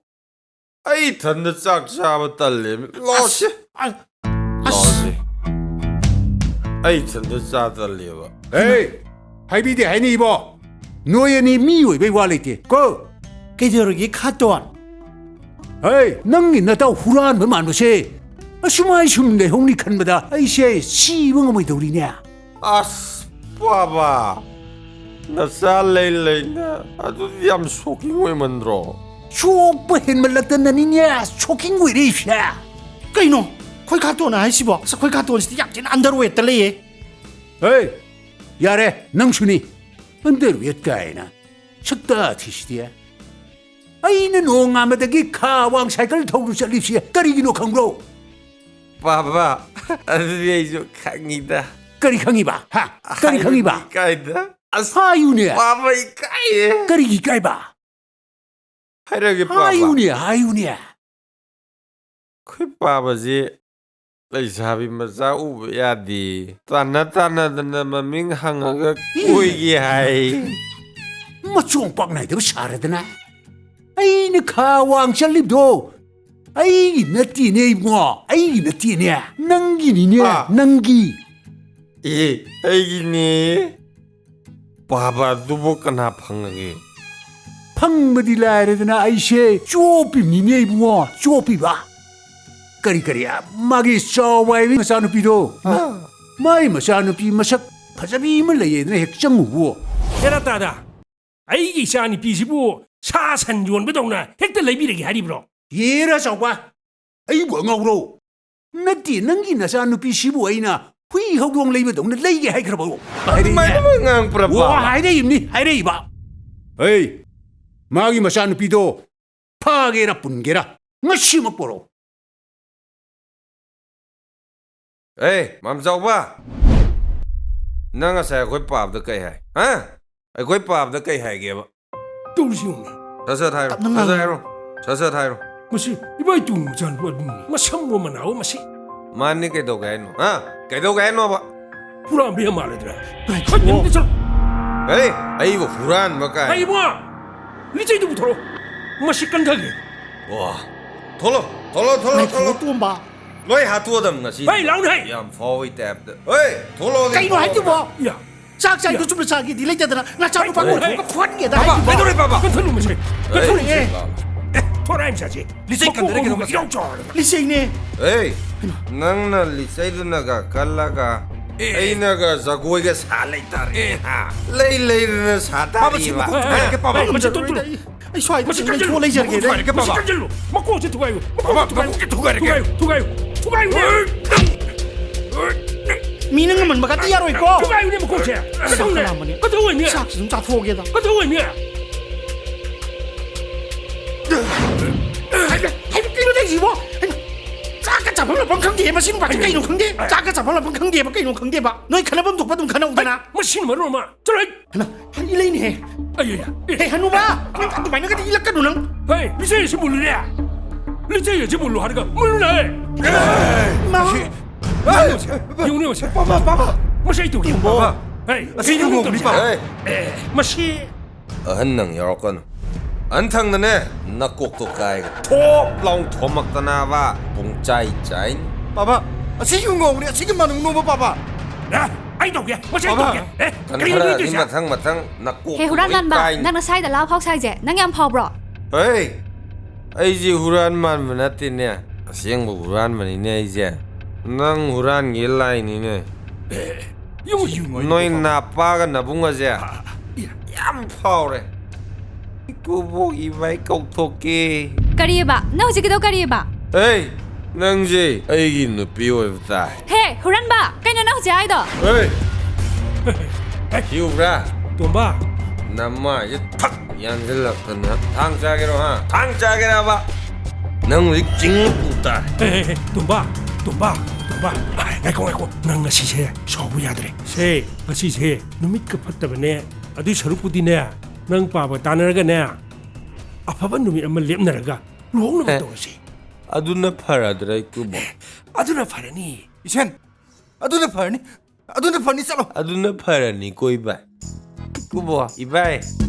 ꯑꯩ ꯏꯊꯟꯗ ꯆꯥꯛ ꯆꯥꯕ ꯇꯜꯂꯦ꯫ ꯂꯥꯛꯑꯣꯁꯦ꯫ ꯑꯁ, ꯑ-, ꯑꯁ꯫ ꯂꯥꯛꯑꯣꯁꯦ꯫ ꯑꯩ ꯏꯊꯟꯗ ꯆꯥ ꯇꯜꯂꯦꯕ꯫ ꯍꯦ! ꯍꯥꯏꯕꯤꯗꯦ ꯍꯥꯏꯅꯤꯕꯣ꯫ ꯅꯣꯏ ꯑꯅꯤ ꯃꯤ ꯑꯣꯏꯕꯩ ꯋꯥ ꯂꯩꯇꯦ ꯀꯣ꯫ ꯀꯩꯗꯧꯔꯒꯦ ꯈꯥꯇꯣꯟ? ꯍꯦ, ꯅꯪꯒꯤ ꯅꯇꯥꯎ ꯍꯨꯔꯥꯟꯕ ꯃꯥꯟꯕꯁꯦ ꯑꯁꯨꯃꯥꯏ ꯁꯨꯝ ꯂꯩꯍꯧꯅꯤ ꯈꯟꯕꯗ ꯑꯩꯁꯦ ꯁꯤꯕ ꯉꯝꯃꯣꯏꯗꯧꯔꯤꯅꯦ꯫ ꯑꯁ, ꯄꯥꯕ, ꯅꯆꯥ ꯂꯩ ꯂꯩꯅ ꯑꯗꯨꯗꯤ ꯌꯥꯝ shocking ꯑꯣꯏꯃꯟꯗ꯭ꯔꯣ? ꯁꯣꯛꯄ ꯍꯦꯟꯃꯜꯂꯛꯇꯅꯅꯤꯅꯦ shocking ꯑꯣꯏꯔꯛꯏꯁꯦ꯫ ꯀꯩꯅꯣ? ꯑꯩꯈꯣꯏ ꯈꯥꯇꯣꯟꯅ ꯍꯥꯏꯁꯤꯕꯣ? ꯑꯁ, ꯑꯩꯈꯣꯏ ꯈꯥꯇꯣꯟꯁꯤꯗꯤ ꯌꯥꯝ ꯊꯤꯅ underweight ꯇ ꯂꯩꯌꯦ꯫ ꯍꯦ, ꯌꯥꯔꯦ, ꯅꯪꯁꯨꯅꯤ꯫ Underweight ꯀꯥꯏꯅ꯫ ꯁꯛꯇꯥ ꯊꯤꯁꯤꯗꯤ꯫ ꯑꯩꯅ ꯅꯣꯡꯉꯥꯟꯕꯗꯒꯤ ꯈꯥ ꯋꯥꯡ cycle ꯊꯧꯗꯨ ꯆꯠꯂꯤꯕꯁꯤ ꯀꯔꯤꯒꯤꯅꯣ ꯈꯪꯕ꯭ꯔꯣ? ꯄꯥꯕ, ꯑꯗꯨꯗꯤ ꯑꯩꯁꯨ ꯈꯪꯉꯤꯗ꯫ ꯀꯔꯤ ꯈꯪꯉꯤꯕ? ꯍꯥ? ꯀꯔꯤ ꯈꯪꯉꯤꯕ? ꯍꯥꯏꯕꯗꯤ ꯏꯀꯥꯏꯗ꯫ ꯑꯁ, ꯍꯥꯏꯌꯨꯅꯦ꯫ ꯄꯥꯕ ꯏꯀꯥꯏꯌꯦ꯫ ꯀꯔꯤꯒꯤ ꯏꯀꯥꯏꯕ? ꯍꯥꯏꯔꯒꯦ, ꯄꯥꯕ꯫ ꯍꯥꯏꯌꯨꯅꯦ, ꯍꯥꯏꯌꯨꯅꯦ꯫ ꯑꯩꯈꯣꯏ ꯄꯥꯕꯁꯤ ꯂꯩꯁꯥꯕꯤ ꯃꯆꯥ ꯎꯕ ꯌꯥꯗꯦ꯫ ꯇꯥꯟꯅ ꯇꯥꯟꯅꯗꯅ ꯃꯃꯤꯡ ꯍꯪꯉꯒ ꯏ! ꯀꯣꯏꯒꯦ ꯍꯥꯏ꯫ ꯃꯆꯣꯡ ꯄꯥꯛ ꯅꯥꯏꯗꯕ ꯁꯥꯔꯗꯅ꯫ ꯑꯩꯅ ꯈꯥ ꯋꯥꯡ ꯆꯠꯂꯤꯕꯗꯣ ꯑꯩꯒꯤ ꯅꯠꯇꯦꯅꯦ ꯏꯕꯨꯡꯉꯣ, ꯑꯩꯒꯤ ꯅꯠꯇꯦꯅꯦ, ꯅꯪꯒꯤꯅꯤꯅꯦ, ꯑꯥ꯫ ꯅꯪꯒꯤ꯫ ꯑꯦ, ꯑꯩꯒꯤꯅꯦ꯫ ꯄꯥꯕ ꯑꯗꯨꯕꯨ ꯀꯅꯥ ꯐꯪꯉꯒꯦ? ꯐꯪꯕꯗꯤ ꯂꯥꯏꯔꯗꯅ ꯑꯩꯁꯦ ꯆꯣꯞꯄꯤꯕꯅꯤꯅꯦ ꯏꯕꯨꯡꯉꯣ, ꯆꯣꯞꯄꯤꯕ꯫ ꯀꯔꯤ ꯀꯔꯤ, ꯃꯥꯒꯤ ꯆꯥꯎꯕ ꯍꯥꯏꯕ ꯃꯆꯥꯅꯨꯄꯤꯗꯣ꯫ ꯑꯥ꯫ ꯃꯥꯏ ꯃꯆꯥꯅꯨꯄꯤ ꯃꯁꯛ ꯐꯖꯕꯤ ꯑꯃ ꯂꯩꯌꯦꯗꯅ ꯍꯦꯛ ꯆꯪꯉꯨꯕꯨ꯫ ꯍꯦꯔꯥ ꯇꯥꯗ, ꯑꯩꯒꯤ ꯏꯆꯥ ꯅꯨꯄꯤꯁꯤꯕꯨ ꯁꯥ ꯁꯟ ꯌꯣꯟꯕꯗꯧꯅ ꯍꯦꯛꯇ ꯂꯩꯕꯤꯔꯒꯦ ꯍꯥꯏꯔꯤꯕ꯭ꯔꯣ? ꯌꯦꯔꯥ ꯆꯥꯎꯕ, ꯑꯩꯕꯨ ꯑꯉꯥꯎꯔꯣ? ꯅꯠꯇꯦ, ꯅꯪꯒꯤ ꯅꯆꯥꯅꯨꯄꯤꯁꯤꯕꯨ ꯑꯩꯅ ꯍꯨꯏ ꯍꯧꯗꯣꯡ ꯂꯩꯕꯗꯧꯅ ꯂꯩꯒꯦ ꯍꯥꯏꯈ꯭ꯔꯕꯣ? ꯑꯗꯨꯃꯥꯏꯅ ꯍꯥꯏꯔꯛꯏꯅꯦ꯫ ꯃꯣꯏ ꯉꯥꯡꯕ꯭ꯔꯕ? ꯑꯣ, ꯍꯥꯏꯔꯛꯏꯕꯅꯤ, ꯍꯥꯏꯔꯛꯏꯕ꯫ ꯍꯩ, ꯃꯥꯒꯤ ꯃꯆꯥꯅꯨꯄꯤꯗꯣ ꯐꯥꯒꯦꯔꯥ ꯄꯨꯟꯒꯦꯔꯥ ꯉꯁꯤꯃꯛ ꯄꯣꯔꯛꯑꯣ꯫ ꯑꯦ, ꯃꯥꯝꯆꯥꯎꯕ! ꯅꯪ ꯉꯁꯥꯏ ꯑꯩꯈꯣꯏ ꯄꯥꯕꯗ ꯀꯩ ꯍꯥꯏ? ꯍꯥ? ꯑꯩꯈꯣꯏ ꯄꯥꯕꯗ ꯀꯩ ꯍꯥꯏꯒꯦꯕ? ꯇꯧꯔꯤꯁꯤ ꯌꯦꯡꯉꯨꯅꯦ꯫ ꯁꯠ ꯁꯠ ꯍꯥꯏꯔꯣ, ꯇꯞꯅ ꯁꯠ ꯁꯠ ꯉꯥꯡꯉꯨ꯫ ꯍꯥꯏꯔꯣ, ꯁꯠ ꯁꯠ ꯍꯥꯏꯔꯣ꯫ ꯃꯁꯤ ꯏꯕꯥꯏ ꯇꯨ ꯃꯆꯥꯅꯨꯄꯥ ꯑꯗꯨꯅꯤ꯫ ꯃꯁꯝ ꯑꯃ ꯃꯅꯥꯎ ꯑꯃ ꯁꯤ꯫ ꯃꯥꯅꯤ ꯀꯩꯗꯧꯒꯦ ꯍꯥꯏꯅꯣ? ꯍꯥ? ꯀꯩꯗꯧꯒꯦ ꯍꯥꯏꯅꯣꯕ? ꯍꯨꯔꯥꯟꯕ ꯌꯥꯝ ꯃꯥꯜꯂꯗ꯭ꯔꯥ? ꯀꯩ? ꯈꯠ, ꯌꯨꯝꯗ ꯆꯠꯂꯣ꯫ ꯀꯔꯤ? ꯑꯩꯕꯨ ꯍꯨꯔꯥꯟꯕ ꯀꯥꯏ? ꯍꯩ ꯏꯕꯨꯡꯉꯣ! ꯂꯤꯆꯩꯗꯨ ꯄꯨꯊꯣꯔꯛꯑꯣ꯫ ꯃꯁꯤ ꯀꯟꯊꯒꯦ꯫ ꯋꯥ! ꯊꯣꯛꯂꯣ, ꯊꯣꯛꯂꯣ, ꯊꯣꯛꯂꯣ, ꯉꯥꯏꯈꯣ, ꯊꯣꯛꯂꯣ꯫ ꯇꯣꯝꯕ꯫ ꯂꯣꯏ ꯍꯥꯠꯇꯣꯛꯑꯗꯝ ꯉꯁꯤ꯫ ꯍꯩ, ꯂꯥꯎꯅꯦ, ꯍꯩ! ꯌꯥꯝ ꯐꯥꯎꯕꯩ ꯇꯥꯏꯞꯇ꯫ ꯍꯩ, ꯊꯣꯛꯂꯣ, ꯀꯩꯅꯣ ꯊꯣꯛꯂꯣ꯫ ꯍꯥꯏꯗꯨꯕꯣ? ꯌꯥ꯫ ꯆꯥꯛ ꯆꯥꯏꯗꯣ ꯌꯥ꯫ ꯆꯨꯝꯅ ꯆꯥꯒꯦꯗꯤ ꯂꯩꯇꯗꯅ ꯅꯆꯥꯅꯨꯄꯥ ꯍꯩ, ꯀꯣꯟꯊꯣꯛꯑꯒ ꯍꯩ꯫ ꯐꯨꯍꯟꯒꯦꯗ ꯄꯥꯄꯥ, ꯍꯥꯏꯗꯨꯕꯣ? ꯀꯩꯗꯧꯔꯦ, ꯄꯥꯄꯥ? ꯀꯟꯊꯠꯂꯨ ꯃꯁꯤ꯫ ꯀꯟꯊꯠꯂꯨ ꯃꯁꯤ꯫ ꯑꯦ꯫ ꯑꯦ, ꯊꯣꯔꯛꯑꯦ ꯃꯁꯥꯁꯦ꯫ ꯂꯤꯆꯩ ꯀꯟꯗꯔꯦ ꯀꯩꯅꯣ ꯃꯀꯣꯛ ꯃꯁꯤ? ꯌꯥꯝ ꯆꯥꯎꯔꯦ꯫ ꯂꯤꯆꯩꯅꯦ꯫ ꯑꯦ, ꯀꯩꯅꯣ? ꯅꯪꯅ ꯂꯤꯆꯩꯗꯨꯅꯒ ꯀꯜꯂꯒ ꯑꯦ꯫ ꯑꯩꯅꯒ ꯖꯒꯣꯏꯒ ꯁꯥ ꯂꯩꯇꯥꯔꯦ, ꯑꯦ꯫ ꯍꯥ? ꯂꯩ ꯂꯩꯗꯅ ꯁꯥ ꯄꯥꯄꯥ, ꯁꯤ ꯇꯥꯔꯤꯕ, ꯃꯀꯣꯛ ꯍꯥ? ꯊꯨꯒꯥꯏꯔꯒꯦ, ꯄꯥꯄꯥ꯫ ꯍꯦ, ꯃꯁꯤ ꯀꯟꯊꯠꯂꯨ꯫ ꯍꯦ, ꯃꯁꯤ ꯀꯟꯊꯠꯂꯨ꯫ ꯊꯣꯛꯑ ꯂꯩꯖꯔꯒꯦ, ꯃꯀꯣꯛ ꯊꯨꯒꯥꯏꯌꯨ, ꯃꯀꯣꯛ ꯊꯨꯒꯥꯏꯌꯨ꯫ ꯃꯁꯤ ꯀꯟꯊꯠꯂꯨ꯫ ꯃꯀꯣꯛꯁꯦ ꯊꯨꯒꯥꯏꯌꯨ, ꯃꯀꯣꯛꯁꯦ ꯄꯥꯄꯥ, ꯊꯨꯒꯥꯏꯌꯨ꯫ ꯃꯀꯣꯛꯁꯦ ꯊꯨꯒꯥꯏꯔꯒꯦ, ꯊꯨꯒꯥꯏꯌꯨ, ꯄꯥꯄꯥ꯫ ꯊꯨꯒꯥꯏꯌꯨ, ꯊꯨꯒꯥꯏꯌꯨ꯫ ꯄꯥꯄꯥ, ꯃꯤꯅ ꯉꯝꯍꯟꯕꯒꯗꯤ ꯌꯥꯔꯣꯏꯀꯣ꯫ ꯊꯨꯒꯥꯏꯌꯨꯅꯦ ꯃꯀꯣꯛꯁꯦ꯫ ꯆꯥꯛ ꯀꯗꯧꯅꯦ? ꯂꯥꯝꯕꯅꯦ꯫ ꯀꯗꯧꯅꯦ? ꯆꯥꯛꯁꯤ ꯑꯗꯨꯝ ꯆꯥꯊꯣꯛꯑꯒꯦꯗ꯫ ꯀꯗꯧꯅꯦ? ꯍꯥꯏꯕ, ꯍꯥꯏꯕ ꯀꯩꯅꯣ ꯇꯧꯔꯤꯁꯤꯕꯣ? ꯍꯩꯃꯥ, ꯆꯥꯛꯀ ꯆꯥꯐꯝ ꯂꯥꯛꯐꯝ ꯈꯪꯗꯦ ꯃꯁꯤ ꯅꯨꯄꯥꯁꯦ꯫ ꯀꯩꯅꯣ ꯈꯪꯗꯦ? ꯆꯥꯛꯀ ꯆꯥꯐꯝ ꯂꯥꯛꯐꯝ ꯈꯪꯗꯦꯕ, ꯀꯩꯅꯣ ꯈꯪꯗꯦꯕ꯫ ꯅꯣꯏ ꯈꯟꯅꯐꯝ ꯊꯣꯛꯄ ꯑꯗꯨꯝ ꯈꯟꯅꯧꯗꯅ꯫ ꯃꯁꯤꯅ ꯃꯔꯣꯟ ꯑꯃ꯫ ꯆꯠꯂꯣ ꯍꯩ꯫ ꯍꯩꯃꯥ, ꯍꯩ ꯂꯩꯅꯦꯍꯦ꯫ ꯑꯩ, ꯑꯩ, ꯑꯩ꯫ ꯍꯦ, ꯍꯅꯨꯕ! ꯅꯪ ꯑꯗꯨꯃꯥꯏꯅꯒꯗꯤ ꯏꯜꯂꯛꯀꯅꯨ ꯅꯪ꯫ ꯍꯦ, ꯂꯤꯆꯩ ꯑꯁꯤ ꯃꯨꯜꯂꯨꯅꯦ꯫ ꯂꯤꯆꯩ ꯑꯁꯤ ꯃꯨꯜꯂꯨ ꯍꯥꯏꯔꯒ ꯃꯨꯜꯂꯨꯅꯦ꯫ ꯏꯃꯥ! ꯌꯦꯡꯉꯨꯅꯦ ꯃꯁꯤ, ꯌꯦꯡꯉꯨꯅꯦ ꯃꯁꯤ꯫ Papa, papa! ꯃꯁꯤ ꯑꯩ ꯇꯧꯒꯦ꯫ ꯄꯥꯄꯥ! ꯍꯦ, ꯑꯁꯤ ꯀꯩꯅꯣ ꯌꯦꯡꯉꯣ, ꯇꯧꯔꯤꯁꯦ? ꯄꯥꯄꯥ! ꯑꯦ, ꯃꯁꯤ ꯑꯍꯟ ꯅꯪ ꯌꯥꯎꯔꯛꯀꯅꯨ꯫ ꯑꯍꯟ ꯊꯪꯅꯅꯦ, ꯅꯀꯣꯛꯇꯣ ꯀꯥꯏꯒ ꯊꯣꯞ ꯂꯥꯎ ꯊꯣꯝꯃꯛꯇꯅꯕ ꯄꯨꯡꯆꯥꯏ ꯆꯥꯏꯅꯤ꯫ ꯄꯥꯕꯥ, ꯑꯁꯤꯒꯤ ꯉꯧꯕꯅꯤ, ꯑꯁꯤꯒꯤ ꯃꯅꯨꯡ ꯅꯣꯝꯕ ꯄꯥꯕꯥ꯫ ꯑꯦ, ꯑꯩ ꯇꯧꯒꯦ, ꯃꯁꯤ ꯑꯩ ꯄꯥꯕꯥ, ꯇꯧꯒꯦ꯫ ꯑꯦ, ꯀꯩꯅꯣ ꯈꯟꯊꯔꯛꯑꯗꯤ ꯅꯣꯏ ꯇꯧꯏꯁꯦ? ꯃꯊꯪ ꯃꯊꯪ ꯅꯀꯣꯛ ꯍꯦ, ꯍꯨꯔꯥꯟ ꯂꯣꯏ ꯃꯥꯟꯕ, ꯀꯥꯏꯅꯤ꯫ ꯅꯪꯅ ꯁ꯭ꯋꯥꯏꯗ ꯂꯥꯛ ꯐꯥꯎ ꯁꯥꯏꯁꯦ, ꯅꯪ ꯌꯥꯝ ꯐꯥꯎꯕ꯭ꯔꯣ? ꯍꯩ, ꯑꯩꯁꯦ ꯍꯨꯔꯥꯟ ꯃꯥꯟꯕ ꯅꯠꯇꯦꯅꯦ, ꯑꯁꯦꯡꯕ ꯍꯨꯔꯥꯟꯕꯅꯤꯅꯦ ꯑꯩꯁꯦ꯫ ꯅꯪ ꯍꯨꯔꯥꯟꯒꯦ ꯂꯥꯏꯅꯤꯅꯦ꯫ ꯅꯣꯏ ꯅꯥꯄꯥꯒ ꯅꯕꯨꯡꯒꯁꯦ ꯌꯥꯝ ꯐꯥꯎꯔꯦ꯫ ꯏꯀꯨꯕꯣꯛ ꯏꯕꯥꯏ ꯀꯧꯊꯣꯛꯀꯦ꯫ ꯀꯔꯤꯑꯕ? ꯅꯪ ꯍꯧꯖꯤꯛꯀꯤꯗꯣ ꯀꯔꯤꯑꯕ? ꯑꯦ, ꯅꯪꯁꯦ ꯑꯩꯒꯤ ꯅꯨꯄꯤ ꯑꯣꯏꯕ ꯇꯥꯏ꯫ ꯍꯦ, ꯍꯨꯔꯥꯟꯕ! ꯀꯩꯅꯣ ꯅꯪ ꯍꯧꯖꯤꯛ ꯍꯥꯏꯗꯣ? ꯑꯦ! ꯁꯤ ꯎꯕ꯭ꯔꯥ? ꯇꯣꯝꯕ! ꯅꯃꯥꯏꯁꯦ ꯊꯛ ꯌꯥꯟꯁꯤꯜꯂꯛꯇꯅ꯫ ꯊꯥꯡ ꯆꯥꯒꯦꯔꯣ, ꯍꯥ? ꯊꯥꯡ ꯆꯥꯒꯦꯔꯕ? ꯅꯪ ꯍꯧꯖꯤꯛ ꯆꯤꯡ ꯄꯨ ꯇꯥꯔꯦ꯫ ꯑꯦ, ꯑꯦ, ꯑꯦ, ꯇꯣꯝꯕ! ꯇꯣꯝꯕ! ꯇꯣꯝꯕ! ꯑꯥꯏ, ꯉꯥꯏꯈꯣ, ꯉꯥꯏꯈꯣ꯫ ꯅꯪ ꯉꯁꯤꯁꯦ ꯁꯥꯎꯕ ꯌꯥꯗ꯭ꯔꯦ꯫ ꯁꯦ, ꯉꯁꯤꯁꯦ ꯅꯨꯃꯤꯠꯀ ꯐꯠꯇꯕꯅꯦ꯫ ꯑꯗꯨꯏ ꯁꯔꯨꯛꯄꯨꯗꯤꯅꯦ, ꯅꯪ ꯄꯥꯕ ꯇꯥꯟꯅꯔꯒꯅꯦ, ꯑꯐꯕ ꯅꯨꯃꯤꯠ ꯑꯃ ꯂꯦꯞꯅꯔꯒ ꯂꯨꯍꯣꯡꯅꯕ ꯑꯦ, ꯇꯧꯔꯁꯤ꯫ ꯑꯗꯨꯅ ꯐꯔꯗ꯭ꯔꯥ, ꯏꯀꯨꯕꯣꯛ? ꯑꯗꯨꯅ ꯐꯔꯅꯤ꯫ ꯏꯁꯦꯟ, ꯑꯗꯨꯅ ꯐꯔꯅꯤ꯫ ꯑꯗꯨꯅ ꯐꯔꯅꯤ, ꯆꯠꯂꯣ꯫ ꯑꯗꯨꯅ ꯐꯔꯅꯤ ꯀꯣ, ꯏꯕꯥꯏ꯫ ꯏꯀꯨꯕꯣꯛ, ꯏꯕꯥꯏ꯫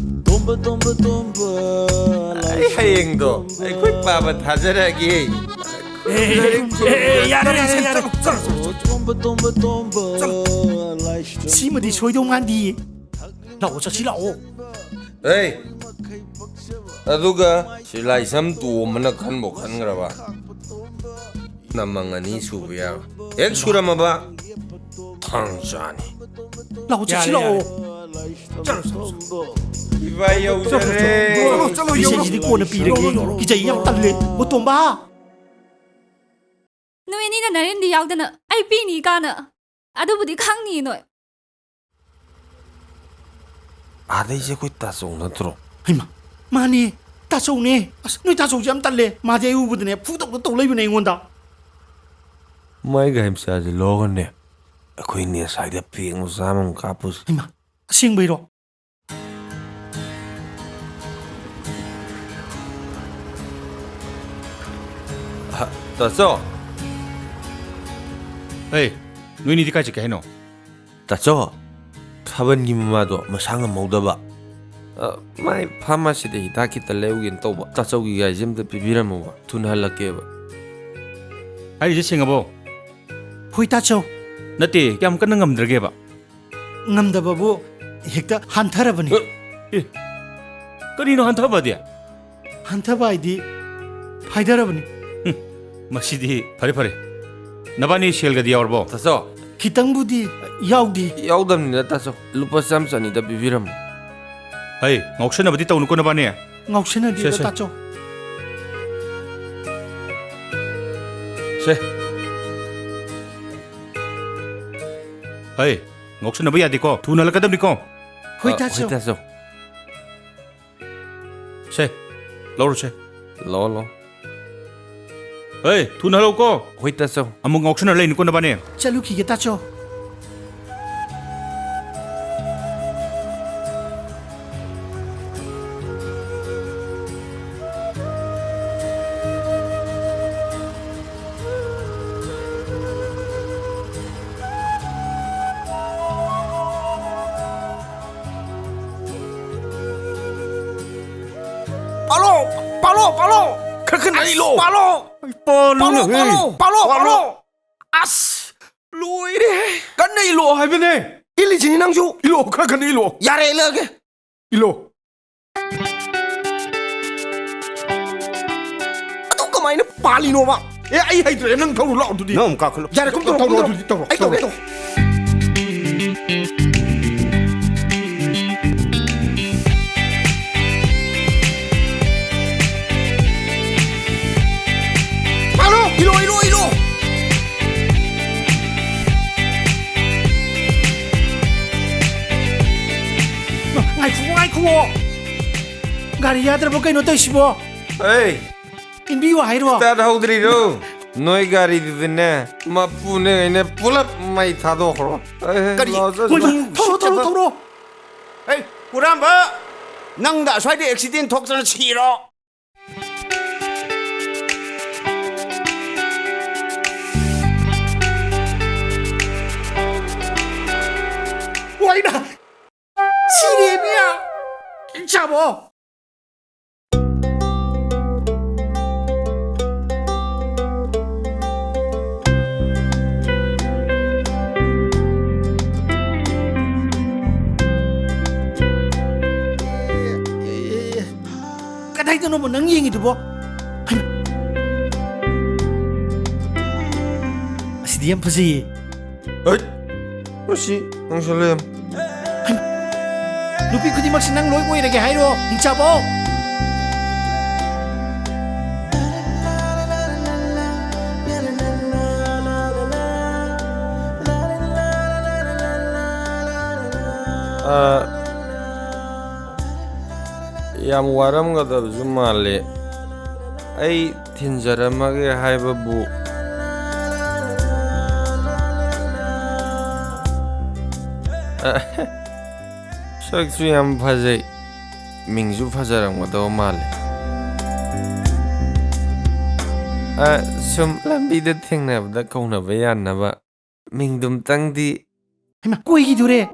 ꯇꯣꯝꯕ, ꯇꯣꯝꯕ, ꯇꯣꯝꯕ, ꯑꯩ ꯍꯌꯦꯡꯗꯣ ꯑꯩꯈꯣꯏ ꯄꯥꯕ ꯊꯥꯖꯔꯛꯑꯒꯦ꯫ ꯑꯦ, ꯑꯦ, ꯑꯦ, ꯌꯥꯔꯦ, ꯌꯥꯔꯦ, ꯌꯥꯔꯦ꯫ ꯆꯠꯂꯣ, ꯆꯠꯂꯣ, ꯆꯠꯂꯣ, ꯆꯠꯂꯣ꯫ ꯇꯣꯝꯕ, ꯇꯣꯝꯕ, ꯇꯣꯝꯕ, ꯆꯠꯂꯣ꯫ ꯂꯥꯏꯁ꯭ꯔꯝ꯫ ꯁꯤꯃꯗꯤ ꯁꯣꯏꯗꯧ ꯃꯥꯟꯗꯤꯌꯦ꯫ ꯂꯥꯛꯑꯣ, ꯆꯠꯁꯤ ꯂꯥꯛꯑꯣ꯫ ꯑꯦ, ꯑꯗꯨꯒ ꯁꯤ ꯂꯥꯏꯁ꯭ꯔꯝ ꯇꯣꯝꯕꯅ ꯈꯟꯕꯨ ꯈꯟꯈ꯭ꯔꯕ? ꯅꯃꯪ ꯑꯅꯤ ꯁꯨꯕ ꯌꯥꯔꯣꯏ꯫ ꯍꯦꯛ ꯁꯨꯔꯝꯃꯕ, ꯊꯥꯡ ꯆꯥꯅꯤ꯫ ꯂꯥꯛꯑꯣ, ꯆꯠꯁꯤ ꯌꯥꯔꯦ, ꯂꯥꯛꯑꯣ꯫ ꯌꯥꯔꯦ꯫ ꯆꯠꯂꯣ, ꯆꯠꯂꯣ, ꯆꯠꯂꯣ꯫ ꯏꯕꯥꯏ ꯌꯧꯖꯔꯦ꯫ ꯆꯠꯂꯣ, ꯆꯠꯂꯣ, ꯌꯧꯔꯣ꯫ ꯏꯁꯩꯁꯤꯗꯤ ꯀꯣꯟꯅ ꯄꯤꯔꯒꯦ꯫ ꯌꯧꯔꯣ, ꯌꯧꯔꯣ꯫ ꯀꯤꯖꯩ ꯌꯥꯝ ꯇꯜꯂꯦ꯫ ꯃꯣꯇꯣꯝꯕ! ꯅꯣꯏ ꯑꯅꯤꯅ ꯅꯔꯦꯟꯗꯤ ꯌꯥꯎꯗꯅ ꯑꯩ ꯄꯤꯅꯤ ꯀꯥꯅ꯫ ꯑꯗꯨꯕꯨꯗꯤ ꯈꯪꯅꯤ ꯅꯣꯏ꯫ ꯑꯥꯗꯩꯁꯦ ꯑꯩꯈꯣꯏ ꯇꯥꯆꯧ ꯅꯠꯇ꯭ꯔꯣ? ꯍꯩꯃꯥ, ꯃꯥꯅꯦ, ꯇꯥꯆꯧꯅꯦ꯫ ꯑꯁ, ꯅꯣꯏ ꯇꯥꯆꯧꯁꯦ ꯌꯥꯝ ꯇꯜꯂꯦ꯫ ꯃꯥꯗꯤ ꯑꯩ ꯎꯕꯗꯅꯦ ꯐꯨꯗꯧꯅ ꯇꯧ ꯂꯩꯕꯅꯦ ꯑꯩꯉꯣꯟꯗ꯫ ꯃꯥꯏ ꯒꯥꯔꯤ ꯃꯆꯥꯁꯦ ꯂꯧꯔꯒꯅꯦ, ꯑꯩꯈꯣꯏꯅꯦ ꯁ꯭ꯋꯥꯏꯗ ꯄꯦꯡ ꯃꯆꯥ ꯑꯃꯃꯨꯛ ꯀꯥꯞꯄꯨꯁꯤ꯫ ꯍꯩꯃꯥ, ꯑꯁꯦꯡꯕꯩꯔꯣ? ꯑ, ꯇꯥꯆꯧ꯫ ꯑꯦ, ꯅꯣꯏꯅꯤꯗꯤ ꯀꯥꯏ ꯆꯠꯀꯦ ꯍꯥꯏꯅꯣ? ꯇꯥꯆꯧ, ꯊꯥꯕꯜꯒꯤ ꯃꯃꯥꯗꯣ ꯃꯁꯥ ꯉꯝꯍꯧꯗꯕ꯫ ꯑ, ꯃꯥꯏ ꯐꯥꯔꯃꯥꯁꯤꯗ ꯍꯤꯗꯥꯛ ꯈꯤꯇ ꯂꯩꯔꯨꯒꯦꯅ ꯇꯧꯕ꯫ ꯇꯥꯆꯧꯒꯤ ꯒꯥꯔꯤꯁꯦ ꯑꯝꯇ ꯄꯤꯕꯤꯔꯝꯃꯣꯕ, ꯊꯨꯅ ꯍꯜꯂꯛꯀꯦꯕ꯫ ꯍꯥꯏꯔꯤꯁꯦ ꯁꯦꯡꯉꯕꯣ? ꯍꯣꯏ, ꯇꯥꯆꯧ꯫ ꯅꯠꯇꯦ, ꯀꯌꯥꯝ ꯀꯟꯅ ꯉꯝꯗ꯭ꯔꯒꯦꯕ? ꯉꯝꯗꯕꯕꯨ ꯍꯦꯛꯇ ꯍꯟꯊꯔꯕꯅꯤ꯫ ꯑ, ꯑꯦ, ꯀꯔꯤꯅꯣ ꯍꯟꯊꯕꯗꯤ? ꯍꯟꯊꯕ ꯍꯥꯏꯗꯤ ꯐꯥꯏꯊꯔꯕꯅꯤ꯫ ꯍꯨꯝ, ꯃꯁꯤꯗꯤ ꯐꯔꯦ, ꯐꯔꯦ꯫ ꯅꯕꯥꯅꯤ ꯁꯦꯜꯒꯗꯤ ꯌꯥꯎꯔꯕꯣ? ꯇꯥꯆꯧ, ꯈꯤꯇꯪꯕꯨꯗꯤ ꯌꯥꯎꯗꯦ꯫ ꯌꯥꯎꯗꯕꯅꯤꯗ, ꯇꯥꯆꯧ꯫ ꯂꯨꯄꯥ ꯆꯥꯝ ꯆꯅꯤꯗ ꯄꯤꯕꯤꯔꯝꯃꯣ꯫ ꯍꯩ, ꯉꯥꯎꯁꯟꯅꯕꯗꯤ ꯇꯧꯅꯨꯀꯣ ꯅꯕꯥꯅꯤ꯫ ꯉꯥꯎꯁꯟꯅꯗꯦꯗ, ꯁꯦ, ꯁꯦ꯫ ꯇꯥꯆꯧ꯫ ꯁꯦ꯫ ꯍꯩ, ꯉꯥꯎꯁꯟꯅꯕ ꯌꯥꯗꯦꯀꯣ꯫ ꯊꯨꯅ ꯍꯜꯂꯛꯀꯗꯕꯅꯤꯀꯣ꯫ ꯍꯣꯏ, ꯑ, ꯇꯥꯆꯧ꯫ ꯍꯣꯏ, ꯇꯥꯆꯧ꯫ ꯁꯦ, ꯂꯧꯔꯣ ꯁꯦ꯫ ꯂꯧ, ꯂꯧ꯫ ꯍꯩ, ꯊꯨꯅ ꯍꯜꯂꯛꯎꯀꯣ꯫ ꯍꯣꯏ, ꯇꯥꯆꯧ꯫ ꯑꯃꯨꯛ ꯉꯥꯎꯁꯟꯅ ꯂꯩꯅꯤꯀꯣ ꯅꯕꯥꯅꯤ꯫ ꯆꯠꯂꯨꯈꯤꯒꯦ, ꯇꯥꯆꯧ꯫ ꯄꯥꯂꯣ! ꯄꯥꯂꯣ! ꯄꯥꯂꯣ! ꯈꯔ ꯀꯟꯅ ꯑꯁ, ꯏꯜꯂꯣ! ꯄꯥꯂꯣ! ꯑꯩ ꯄꯥꯂꯣ! ꯄꯥꯂꯣ! ꯄꯥꯂꯣ! ꯄꯥꯂꯣ! ꯄꯥꯂꯣ! ꯄꯥꯂꯣ! ꯑꯁ! ꯂꯣꯏꯔꯦ! ꯀꯟꯅ ꯏꯜꯂꯣ ꯍꯥꯏꯕꯅꯦ! ꯏꯜꯂꯤꯁꯤꯅꯤ ꯅꯪꯁꯨ! ꯏꯜꯂꯣ, ꯈꯔ ꯀꯟꯅ ꯏꯜꯂꯣ! ꯌꯥꯔꯦ, ꯏꯜꯂꯛꯑꯒꯦ! ꯏꯜꯂꯣ! ꯑꯗꯨ ꯀꯃꯥꯏꯅ ꯄꯥꯜꯂꯤꯅꯣꯕ? ꯑꯦ, ꯑꯩ ꯍꯩꯇ꯭ꯔꯦ, ꯅꯪ ꯊꯧꯔꯨ ꯂꯥꯛꯑꯣ ꯑꯗꯨꯗꯤ꯫ ꯅꯪ ꯑꯃꯨꯛ ꯀꯥꯈꯠꯂꯣ꯫ ꯌꯥꯔꯦ, ꯀꯨꯝ ꯊꯧꯔꯣ, ꯊꯧꯔꯣ, ꯀꯨꯝ ꯊꯧꯔꯣ꯫ ꯑꯗꯨꯗꯤ ꯇꯧꯔꯣ, ꯑꯩ ꯇꯧꯔꯣ꯫ ꯇꯧꯒꯦ, ꯇꯧꯒꯦ꯫ ꯄꯥꯜꯂꯣ! ꯏꯜꯂꯣ, ꯏꯜꯂꯣ, ꯏꯜꯂꯣ! ꯉꯥꯏꯈꯨꯑꯣ, ꯉꯥꯏꯈꯨꯑꯣ! ꯒꯥꯔꯤ ꯌꯥꯗ꯭ꯔꯕꯣ ꯀꯩꯅꯣ ꯇꯧꯔꯤꯁꯤꯕꯣ? ꯑꯩ ꯏꯟꯕꯤꯌꯨ ꯍꯥꯏꯔꯣ? ꯁ꯭ꯇꯥꯔꯠ ꯍꯧꯗ꯭ꯔꯤꯔꯣ? ꯅꯣꯏ ꯒꯥꯔꯤꯗꯨꯗꯤꯅꯦ, ꯃꯄꯨꯅꯦ ꯑꯩꯅꯦ ꯄꯨꯂꯞ ꯃꯩ ꯊꯥꯗꯣꯛꯈ꯭ꯔꯣ꯫ ꯑꯦ, ꯀꯔꯤ? ꯂꯥꯛꯑꯣ, ꯆꯠꯁꯤ꯫ ꯀꯔꯤ? ꯊꯧꯔꯣ, ꯊꯧꯔꯣ, ꯊꯧꯔꯣ꯫ ꯍꯩ, ꯄꯨꯔꯥꯝꯕ! ꯅꯪꯗ ꯑꯁ꯭ꯋꯥꯏꯗ ꯑꯦꯛꯁꯤꯗꯦꯟ ꯊꯣꯛꯇꯅ ꯁꯤꯔꯣ? ꯋꯥꯏꯅ! ꯁꯤꯔꯦꯃꯤ! ꯆꯥꯕꯣ! ꯀꯗꯥꯏꯗꯅꯣꯕ ꯅꯪ ꯌꯦꯡꯉꯤꯗꯨꯕꯣ? ꯍꯩꯃꯥ! ꯑꯁꯤꯗꯤ ꯌꯥꯝ ꯐꯖꯩꯌꯦ꯫ ꯍꯩꯠ! ꯃꯁꯤ ꯉꯥꯡꯁꯜꯂꯦ ꯌꯥꯝ꯫ ꯅꯨꯄꯤ ꯈꯨꯗꯤꯡꯃꯛꯁꯤ ꯅꯪ ꯂꯣꯏ ꯑꯣꯏꯔꯒꯦ ꯍꯥꯏꯔꯣ, ꯍꯤꯡꯆꯥꯕꯧ? ꯑ, ꯌꯥꯝ ꯋꯥꯔꯝꯒꯗꯕꯁꯨ ꯃꯥꯜꯂꯦ꯫ ꯑꯩ ꯊꯤꯟꯖꯔꯝꯃꯒꯦ ꯍꯥꯏꯕꯕꯨ꯫ ꯁꯛꯁꯨ ꯌꯥꯝ ꯐꯖꯩ, ꯃꯤꯡꯁꯨ ꯐꯖꯔꯝꯒꯗꯕ ꯃꯥꯜꯂꯦ꯫ ꯑ, ꯁꯨꯝ ꯂꯝꯕꯤꯗ ꯊꯦꯡꯅꯕꯗ ꯀꯧꯅꯕ ꯌꯥꯅꯕ ꯃꯤꯡꯗꯨꯝꯇꯪꯗꯤ꯫ ꯍꯩꯃꯥ, ꯀꯣꯏꯈꯤꯗꯨꯔꯦ꯫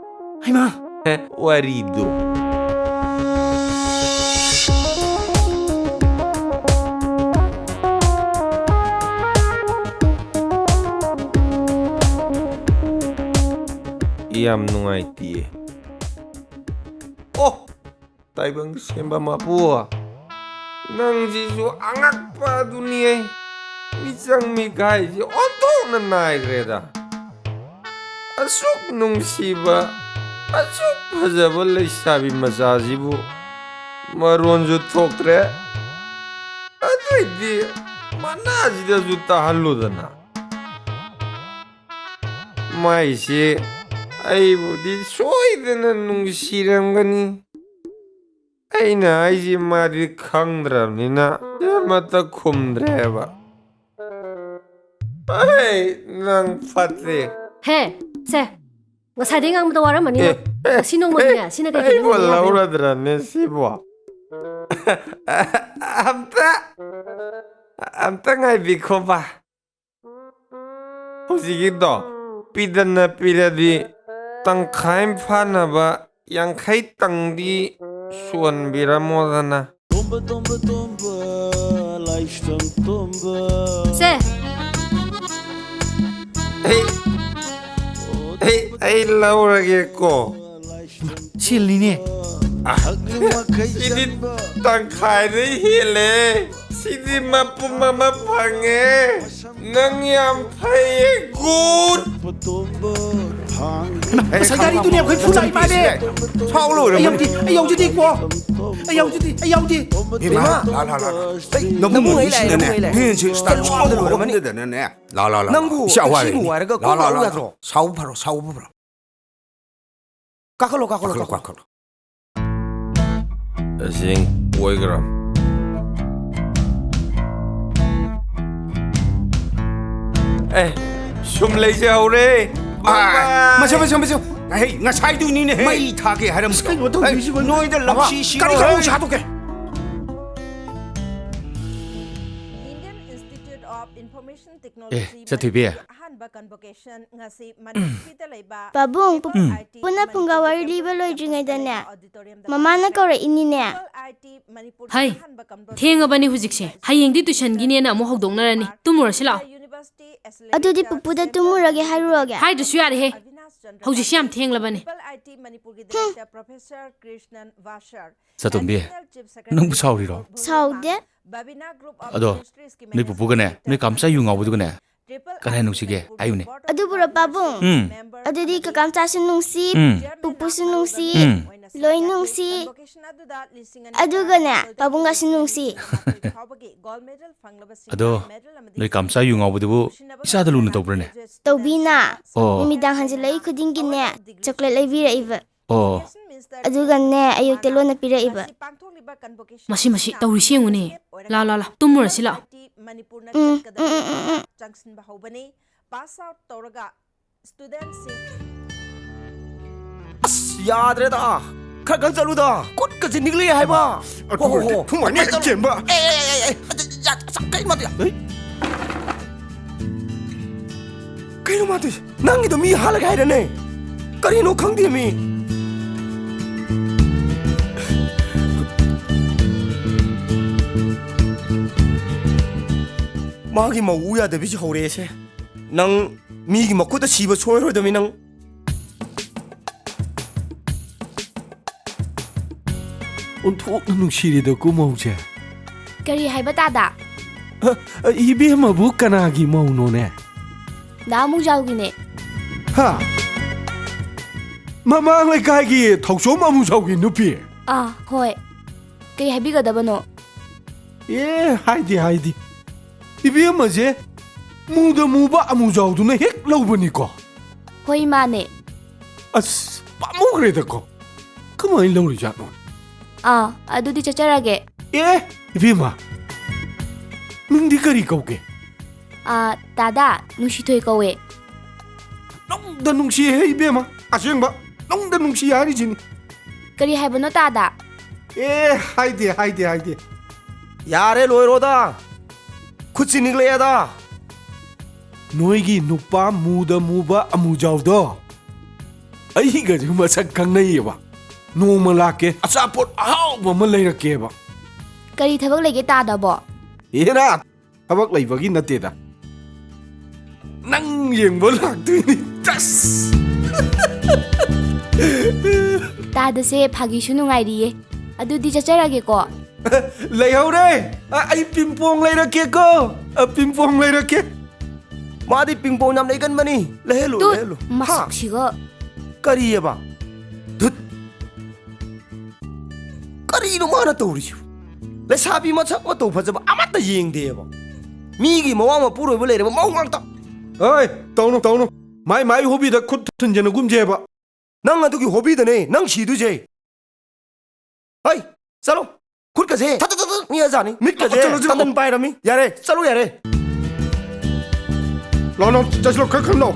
ꯍꯩꯃꯥ꯫ ꯍꯦ, ꯋꯥꯔꯤꯗꯨ꯫ ꯌꯥꯝ ꯅꯨꯡꯉꯥꯏꯇꯤꯌꯦ꯫ ꯑꯣ! ꯇꯥꯏꯕꯪ ꯁꯦꯝꯕ ꯃꯄꯨ, ꯅꯪꯁꯤꯁꯨ ꯑꯉꯛꯄ ꯑꯗꯨꯅꯤꯍꯦ꯫ ꯃꯤꯆꯪ ꯃꯤꯈꯥꯏꯁꯦ ꯑꯣꯟꯊꯣꯛꯅ ꯅꯥꯏꯈ꯭ꯔꯦꯗ꯫ ꯑꯁꯨꯛ ꯅꯨꯡꯁꯤꯕ, ꯑꯁꯨꯛ ꯐꯖꯕ ꯂꯩꯁꯥꯕꯤ ꯃꯆꯥꯁꯤꯕꯨ ꯃꯔꯣꯟꯁꯨ ꯊꯣꯛꯇ꯭ꯔꯦ꯫ ꯑꯗꯨꯏꯗꯤ ꯃꯅꯥꯁꯤꯗꯁꯨ ꯇꯥꯍꯜꯂꯨꯗꯅ꯫ ꯃꯥꯏꯁꯦ ꯑꯩꯕꯨꯗꯤ ꯁꯣꯏꯗꯅ ꯅꯨꯡꯁꯤꯔꯝꯒꯅꯤ꯫ ꯑꯩꯅ ꯍꯥꯏꯁꯦ ꯃꯥꯗꯤ ꯈꯪꯗ꯭ꯔꯕꯅꯤꯅ ꯑꯃꯠꯇ ꯈꯨꯝꯗ꯭ꯔꯦꯕ꯫ ꯑꯩ ꯅꯪ ꯐꯠꯇꯦ꯫ ꯍꯦ, ꯁꯦ, ꯉꯁꯥꯏꯗꯩ ꯉꯥꯡꯕꯗ ꯋꯥꯔꯝꯃꯅꯤ ꯑꯦ, ꯅꯪ꯫ ꯑꯦ, ꯉꯁꯤ ꯅꯣꯡꯃꯒꯤꯅꯦ, ꯑꯦ, ꯁꯤꯅ ꯀꯩ ꯑꯩꯕꯨ ꯀꯩꯅꯣ ꯍꯥꯏꯕ ꯌꯥꯕ꯭ꯔꯥ? ꯂꯧꯔꯗ꯭ꯔꯅꯦ ꯁꯤꯕꯣ? ꯑꯝꯇ, ꯑꯝꯇ ꯉꯥꯏꯕꯤꯈꯣꯕ꯫ ꯍꯧꯖꯤꯛꯀꯤꯗꯣ ꯄꯤꯗꯅ ꯄꯤꯔꯗꯤ ꯇꯪꯈꯥꯏ ꯑꯃ ꯐꯥꯅꯕ ꯌꯥꯡꯈꯩꯇꯪꯗꯤ ꯁꯨꯍꯟꯕꯤꯔꯝꯃꯣꯗꯅ꯫ ꯇꯣꯝꯕ, ꯇꯣꯝꯕ, ꯇꯣꯝꯕ, ꯂꯥꯏꯁ꯭ꯔꯝ ꯇꯣꯝꯕ꯫ ꯁꯦ꯫ ꯑꯩ, ꯑꯩ, ꯑꯩ ꯂꯧꯔꯒꯦꯀꯣ꯫ ꯁꯤꯜꯂꯤꯅꯦ꯫ ꯁꯤꯗꯤ ꯇꯪꯈꯥꯏꯗꯩ ꯍꯦꯜꯂꯦ꯫ ꯁꯤꯗꯤ ꯃꯄꯨꯝ ꯑꯃ ꯐꯪꯉꯦ꯫ ꯅꯪ ꯌꯥꯝ ꯐꯩꯌꯦ, ꯒꯨꯗ꯫ ꯉꯁꯥꯏ ꯒꯥꯔꯤꯗꯨꯅꯦ ꯑꯩꯈꯣꯏ ꯐꯨꯖꯥꯏ ꯃꯥꯅꯦ꯫ ꯁꯥꯎ ꯂꯣꯏꯔꯦ꯫ ꯑꯩ ꯌꯥꯎꯗꯦ, ꯑꯩ ꯌꯥꯎꯖꯗꯦꯀꯣ꯫ ꯑꯩ ꯌꯥꯎꯖꯗꯦ, ꯑꯩ ꯌꯥꯎꯗꯦ꯫ ꯏꯃꯥ, ꯂꯥ, ꯂꯥ, ꯂꯥ, ꯂꯥ꯫ ꯑꯩ ꯅꯕꯨꯡ ꯅꯕꯨꯡ ꯑꯩ ꯅꯨꯡꯁꯤꯅꯅꯦ꯫ ꯂꯥꯛꯑꯦ, ꯅꯕꯨꯡ ꯑꯩ ꯂꯥꯛꯑꯦ꯫ ꯐꯦꯟꯁꯤ ꯁ꯭ꯇꯥꯏꯜ ꯁꯨꯃꯥꯡꯗ ꯂꯣꯏꯔꯝꯃꯅꯤ꯫ ꯂꯥ, ꯂꯥ, ꯂꯥ, ꯂꯥ꯫ ꯅꯪꯕꯨ ꯏꯆꯥ ꯁꯤꯕꯨ ꯋꯥꯔꯤꯅꯤ꯫ ꯍꯥꯏꯔꯒ ꯂꯥ, ꯂꯥ, ꯀꯣꯛ ꯂꯥ, ꯌꯥꯗ꯭ꯔꯣ? ꯂꯥ꯫ ꯁꯥꯎꯕ ꯐꯔꯣ, ꯁꯥꯎꯕ ꯐꯔꯣ꯫ ꯀꯥꯈꯠꯂꯣ, ꯀꯥꯈꯠꯂꯣ, ꯀꯥꯈꯠꯂꯣ, ꯀꯥꯈꯠꯂꯣ꯫ ꯀꯥꯈꯠꯂꯣ꯫ ꯑꯁꯤꯡ ꯑꯣꯏꯒ꯭ꯔꯝ꯫ ꯑꯦ, ꯁꯨꯝ ꯂꯩꯖꯍꯧꯔꯦ꯫ ꯑꯥ, ꯃꯁꯤ, ꯃꯁꯤ, ꯃꯁꯤ꯫ ꯍꯩ, ꯉꯁꯥꯏꯗꯨꯅꯤꯅꯦ ꯍꯦ꯫ ꯃꯩ ꯊꯥꯒꯦ ꯍꯥꯏꯔꯝꯕꯗꯣ꯫ ꯀꯩꯅꯣ ꯇꯧꯗꯣꯏꯁꯤꯕꯣ? ꯍꯩ, ꯅꯣꯏꯗ ꯂꯝꯁꯤ ꯁꯤꯔꯣ ꯀꯔꯤ ꯍꯩ꯫ ꯁꯥꯗꯣꯛꯀꯦ? Indian Institute of Information A, ꯆꯠꯊꯣꯏꯕꯤ꯫ Technology ꯑꯍꯥꯟꯕ convocation ꯉꯁꯤ ꯃꯅꯤꯄꯨꯔꯗ ꯂꯩꯕ ꯄꯥꯕꯨꯡ, Triple I T ꯄꯨꯟꯅ ꯐꯨꯡꯒꯥ ꯋꯥꯔꯤ Manipur ꯂꯤꯕ campus ꯂꯣꯏꯗ꯭ꯔꯤꯉꯩꯗꯅꯦ, ꯂꯩꯕ auditoriumꯗ ꯃꯃꯥꯅ ꯄꯥꯡꯊꯣꯛꯈ꯭ꯔꯦ꯫ ꯀꯧꯔꯛꯏꯅꯤꯅꯦ꯫ Triple I T Manipurꯒꯤ ꯍꯩ, ꯑꯍꯥꯟꯕ convocation ꯊꯦꯡꯉꯕꯅꯤ ꯍꯧꯖꯤꯛꯁꯦ꯫ ꯍꯌꯦꯡꯗꯤ ꯇꯨꯏꯁꯟꯒꯤꯅꯦꯅ ꯑꯃꯨꯛ ꯍꯧꯗꯣꯛꯅꯔꯅꯤ꯫ ꯇꯨꯝꯃꯨꯔꯁꯤ ꯂꯥꯛꯑꯣ꯫ ꯑꯗꯨꯗꯤ ꯄꯨꯄꯨꯗ ꯇꯨꯝꯃꯨꯔꯒꯦ ꯍꯥꯏꯔꯨꯔꯒꯦ? ꯍꯥꯏꯗ꯭ꯔꯁꯨ ꯌꯥꯔꯦꯍꯦ꯫ ꯍꯧꯖꯤꯛꯁꯤ ꯌꯥꯝ ꯊꯦꯡꯂꯕꯅꯤ꯫ ꯆꯥꯇꯣꯝꯕꯤ, ꯅꯪꯕꯨ ꯁꯥꯎꯔꯤꯔꯣ? ꯁꯥꯎꯗꯦ꯫ ꯑꯗꯣ ꯅꯣꯏ ꯄꯨꯄꯨꯒꯅꯦ, ꯅꯣꯏ ꯀꯥꯝꯆꯥ ꯌꯨ ꯉꯥꯎꯕꯗꯨꯒꯅꯦ, ꯀꯅꯥ ꯍꯦꯟꯅ ꯅꯨꯡꯁꯤꯒꯦ? ꯍꯥꯏꯌꯨꯅꯦ꯫ ꯑꯗꯨꯕꯨꯔꯣ ꯄꯥꯕꯨꯡ? ꯎꯝ꯫ ꯑꯗꯨꯗꯤ ꯀꯀꯥꯝꯆꯥꯁꯨ ꯅꯨꯡꯁꯤ, ꯎꯝ꯫ ꯄꯨꯄꯨꯁꯨ ꯅꯨꯡꯁꯤ, ꯎꯝ꯫ ꯂꯣꯏ ꯅꯨꯡꯁꯤ꯫ ꯑꯗꯨꯒꯅꯦ, ꯄꯥꯕꯨꯡꯒꯁꯨ ꯅꯨꯡꯁꯤ꯫ ꯑꯗꯣ ꯅꯣꯏ ꯀꯥꯝꯆꯥ ꯌꯨ ꯉꯥꯎꯕꯗꯨꯕꯨ ꯏꯆꯥꯗ ꯂꯨꯅ ꯇꯧꯕ꯭ꯔꯅꯦ? ꯇꯧꯕꯤꯅ꯫ ꯑꯣ꯫ ꯅꯨꯃꯤꯗꯥꯡ ꯍꯟꯖꯤꯜꯂꯛꯏ ꯈꯨꯗꯤꯡꯒꯤꯅꯦ, ꯆꯣꯀ꯭ꯂꯦꯠ ꯂꯩꯕꯤꯔꯛꯏꯕ꯫ ꯑꯣ꯫ ꯑꯗꯨꯒꯅꯦ, ꯑꯌꯨꯛꯇ ꯂꯣꯟꯅ ꯄꯤꯔꯛꯏꯕ꯫ ꯃꯁꯤ, ꯃꯁꯤ ꯇꯧꯔꯤꯁꯤ ꯌꯦꯡꯉꯨꯅꯦ꯫ ꯂꯥ, ꯂꯥ, ꯂꯥ, ꯇꯨꯝꯃꯨꯔꯁꯤ ꯂꯥꯛꯑꯣ꯫ ꯎꯝ, ꯎꯝ, ꯎꯝ, ꯎꯝ, ꯎꯝ꯫ ꯆꯪꯁꯤꯟꯕ ꯍꯧꯕꯅꯤ꯫ Pass out ꯇꯧꯔꯒ ꯁ꯭ꯇꯨꯗꯦꯟꯠꯁꯤꯡ ꯑꯁ, ꯌꯥꯗ꯭ꯔꯦꯗ꯫ ꯈꯔ ꯈꯔ ꯆꯠꯂꯨꯗ꯫ ꯈꯨꯠꯀꯁꯦ ꯅꯤꯛꯂꯛꯑꯦ ꯍꯥꯏꯕ꯫ ꯑꯗꯨ ꯑꯣꯏꯔꯗꯤ ꯍꯣ, ꯍꯣ, ꯍꯣ꯫ ꯊꯨꯃꯥꯏꯅ ꯈꯔ ꯈꯔ ꯆꯠꯂꯨ꯫ ꯆꯦꯟꯕ꯫ ꯑꯦ, ꯑꯦ, ꯑꯦ, ꯑꯦ, ꯑꯦ, ꯑꯁ, ꯀꯩ ꯃꯥꯗꯤ? ꯍꯩ꯫ ꯀꯩꯅꯣ ꯃꯥ ꯇꯧꯏꯁꯦ? ꯅꯪꯒꯤꯗꯣ ꯃꯤ ꯍꯥꯠꯂꯒꯦ ꯍꯥꯏꯔꯅꯦ? ꯀꯔꯤꯅꯣ ꯈꯪꯗꯦ ꯃꯤ꯫ ꯃꯥꯒꯤ ꯃꯧ ꯎ ꯌꯥꯗꯕꯤꯁꯨ ꯍꯧꯔꯛꯑꯦꯁꯦ꯫ ꯅꯪ ꯃꯤꯒꯤ ꯃꯈꯨꯠꯇ ꯁꯤꯕ ꯁꯣꯏꯔꯣꯏꯗꯕꯅꯤ ꯅꯪ꯫ ꯑꯣꯟꯊꯣꯛꯅ ꯅꯨꯡꯁꯤꯔꯦꯗ ꯀꯨꯃꯧꯁꯦ꯫ ꯀꯔꯤ ꯍꯥꯏꯕ, ꯇꯥꯗ? ꯑ, ꯑ, ꯏꯕꯦꯝꯃꯕꯨ ꯀꯅꯥꯒꯤ ꯃꯧꯅꯣꯅꯦ? ꯗꯥ ꯑꯃꯨꯖꯥꯎꯒꯤꯅꯦ꯫ ꯍꯥ? ꯃꯃꯥꯡ ꯂꯩꯀꯥꯏꯒꯤ ꯊꯧꯆꯣꯝ ꯑꯃꯨꯖꯥꯎꯒꯤ ꯅꯨꯄꯤ? ꯑꯥ, ꯍꯣꯏ꯫ ꯀꯩ ꯍꯥꯏꯕꯤꯒꯗꯕꯅꯣ? ꯑꯦ, ꯍꯥꯏꯗꯦ, ꯍꯥꯏꯗꯦ꯫ ꯏꯕꯦꯝꯃꯁꯦ ꯃꯨꯗ ꯃꯨꯕ ꯑꯃꯨꯖꯥꯎꯗꯨꯅ ꯍꯦꯛ ꯂꯧꯕꯅꯤꯀꯣ? ꯍꯣꯏ, ꯃꯥꯅꯦ꯫ ꯑꯁ, ꯄꯥꯝꯃꯨꯈ꯭ꯔꯦꯗꯀꯣ꯫ ꯀꯃꯥꯏꯅ ꯂꯧꯔꯤꯖꯥꯠꯅꯣ? ꯑꯥ, ꯑꯗꯨꯗꯤ ꯆꯠꯆꯔꯒꯦ꯫ ꯑꯦ, ꯏꯕꯦꯝꯃ, ꯃꯤꯡꯗꯤ ꯀꯔꯤ ꯀꯧꯒꯦ? ꯑꯥ, ꯗꯥꯗꯥ, ꯅꯨꯡꯁꯤꯊꯣꯏ ꯀꯧꯋꯦ꯫ ꯅꯨꯡꯗ ꯅꯨꯡꯁꯤꯍꯦ, ꯏꯕꯦꯝꯃ, ꯑꯁꯦꯡꯕ, ꯅꯨꯡꯗ ꯅꯨꯡꯁꯤ ꯍꯥꯏꯔꯤꯁꯤꯅꯤ꯫ ꯀꯔꯤ ꯍꯥꯏꯕꯅꯣ, ꯇꯥꯗ? ꯑꯦ, ꯍꯥꯏꯗꯦ, ꯍꯥꯏꯗꯦ, ꯍꯥꯏꯗꯦ꯫ ꯌꯥꯔꯦ, ꯂꯣꯏꯔꯣꯗ꯫ ꯈꯨꯠꯁꯤ ꯅꯤꯛꯂꯛꯑꯦꯗ꯫ ꯅꯣꯏꯒꯤ ꯅꯨꯄꯥ ꯃꯨꯗ ꯃꯨꯕ ꯑꯃꯨꯖꯥꯎꯗꯣ ꯑꯩꯒꯁꯨ ꯃꯁꯛ ꯈꯪꯅꯩꯌꯦꯕ꯫ ꯅꯣꯡꯃ ꯂꯥꯛꯀꯦ, ꯑꯆꯥꯄꯣꯠ ꯑꯍꯥꯎꯕ ꯑꯃ ꯂꯩꯔꯛꯀꯦꯕ꯫ ꯀꯔꯤ ꯊꯕꯛ ꯂꯩꯒꯦ, ꯇꯥꯗꯕꯣ? ꯍꯦꯔꯥ, ꯊꯕꯛ ꯂꯩꯕꯒꯤ ꯅꯠꯇꯦꯗ꯫ ꯅꯪ ꯌꯦꯡꯕ ꯂꯥꯛꯇꯣꯏꯅꯤ꯫ ꯇꯁ! ꯇꯥꯗꯁꯦ ꯐꯥꯒꯤꯁꯨ ꯅꯨꯡꯉꯥꯏꯔꯤꯌꯦ꯫ ꯑꯗꯨꯗꯤ ꯆꯠꯆꯔꯒꯦꯀꯣ꯫ ꯂꯩꯍꯧꯔꯦ꯫ ꯑ, ꯑꯩ ꯄꯤꯡꯄꯣꯡ ꯂꯩꯔꯛꯀꯦꯀꯣ꯫ ꯑ, ꯄꯤꯡꯄꯣꯡ ꯂꯩꯔꯛꯀꯦ꯫ ꯃꯥꯗꯤ ꯄꯤꯡꯄꯣꯡ ꯌꯥꯝ ꯂꯩꯒꯟꯕꯅꯤ꯫ ꯂꯩꯍꯜꯂꯨ, ꯇꯨꯠ, ꯂꯩꯍꯜꯂꯨ꯫ ꯍꯥ? ꯃꯁꯛꯁꯤꯒ꯫ ꯀꯔꯤꯑꯕ? ꯙꯨꯠ꯫ ꯀꯔꯤꯅꯣ ꯃꯥꯅ ꯇꯧꯔꯤꯁꯤꯕꯨ? ꯂꯩꯁꯥꯕꯤ ꯃꯁꯛ ꯃꯇꯧ ꯐꯖꯕ ꯑꯃꯠꯇ ꯌꯦꯡꯗꯦꯕ꯫ ꯃꯤꯒꯤ ꯃꯋꯥ ꯃꯄꯨꯔꯣꯏꯕ ꯂꯩꯔꯕ ꯃꯧ ꯉꯥꯛꯇ꯫ ꯍꯣꯏ, ꯇꯧꯅꯨ, ꯇꯧꯅꯨ꯫ ꯃꯥꯏ ꯃꯥꯏ ꯍꯣꯕꯤꯗ ꯈꯨꯠ ꯊꯤꯟꯖꯤꯟꯅꯒꯨꯝꯁꯦꯕ꯫ ꯅꯪ ꯑꯗꯨꯒꯤ ꯍꯣꯕꯤꯗꯅꯦ ꯅꯪ ꯁꯤꯗꯣꯏꯁꯦ꯫ ꯍꯩ, ꯆꯠꯂꯣ꯫ ꯈꯨꯠꯀꯁꯦ ꯊꯛ ꯊꯛ ꯊꯛ ꯊꯛ ꯅꯤꯛꯑꯖꯥꯠꯅꯤ꯫ ꯃꯤꯠꯀꯁꯦ ꯆꯠꯂꯣ, ꯆꯠꯂꯣ꯫ ꯇꯟꯗꯟ ꯄꯥꯏꯔꯝꯃꯤ꯫ ꯌꯥꯔꯦ, ꯆꯠꯂꯣ ꯌꯥꯔꯦ꯫ ꯂꯥꯎ, ꯂꯥꯎ, ꯆꯠꯁꯤꯜꯂꯣ, ꯈꯔ ꯈꯔ ꯂꯥꯎ꯫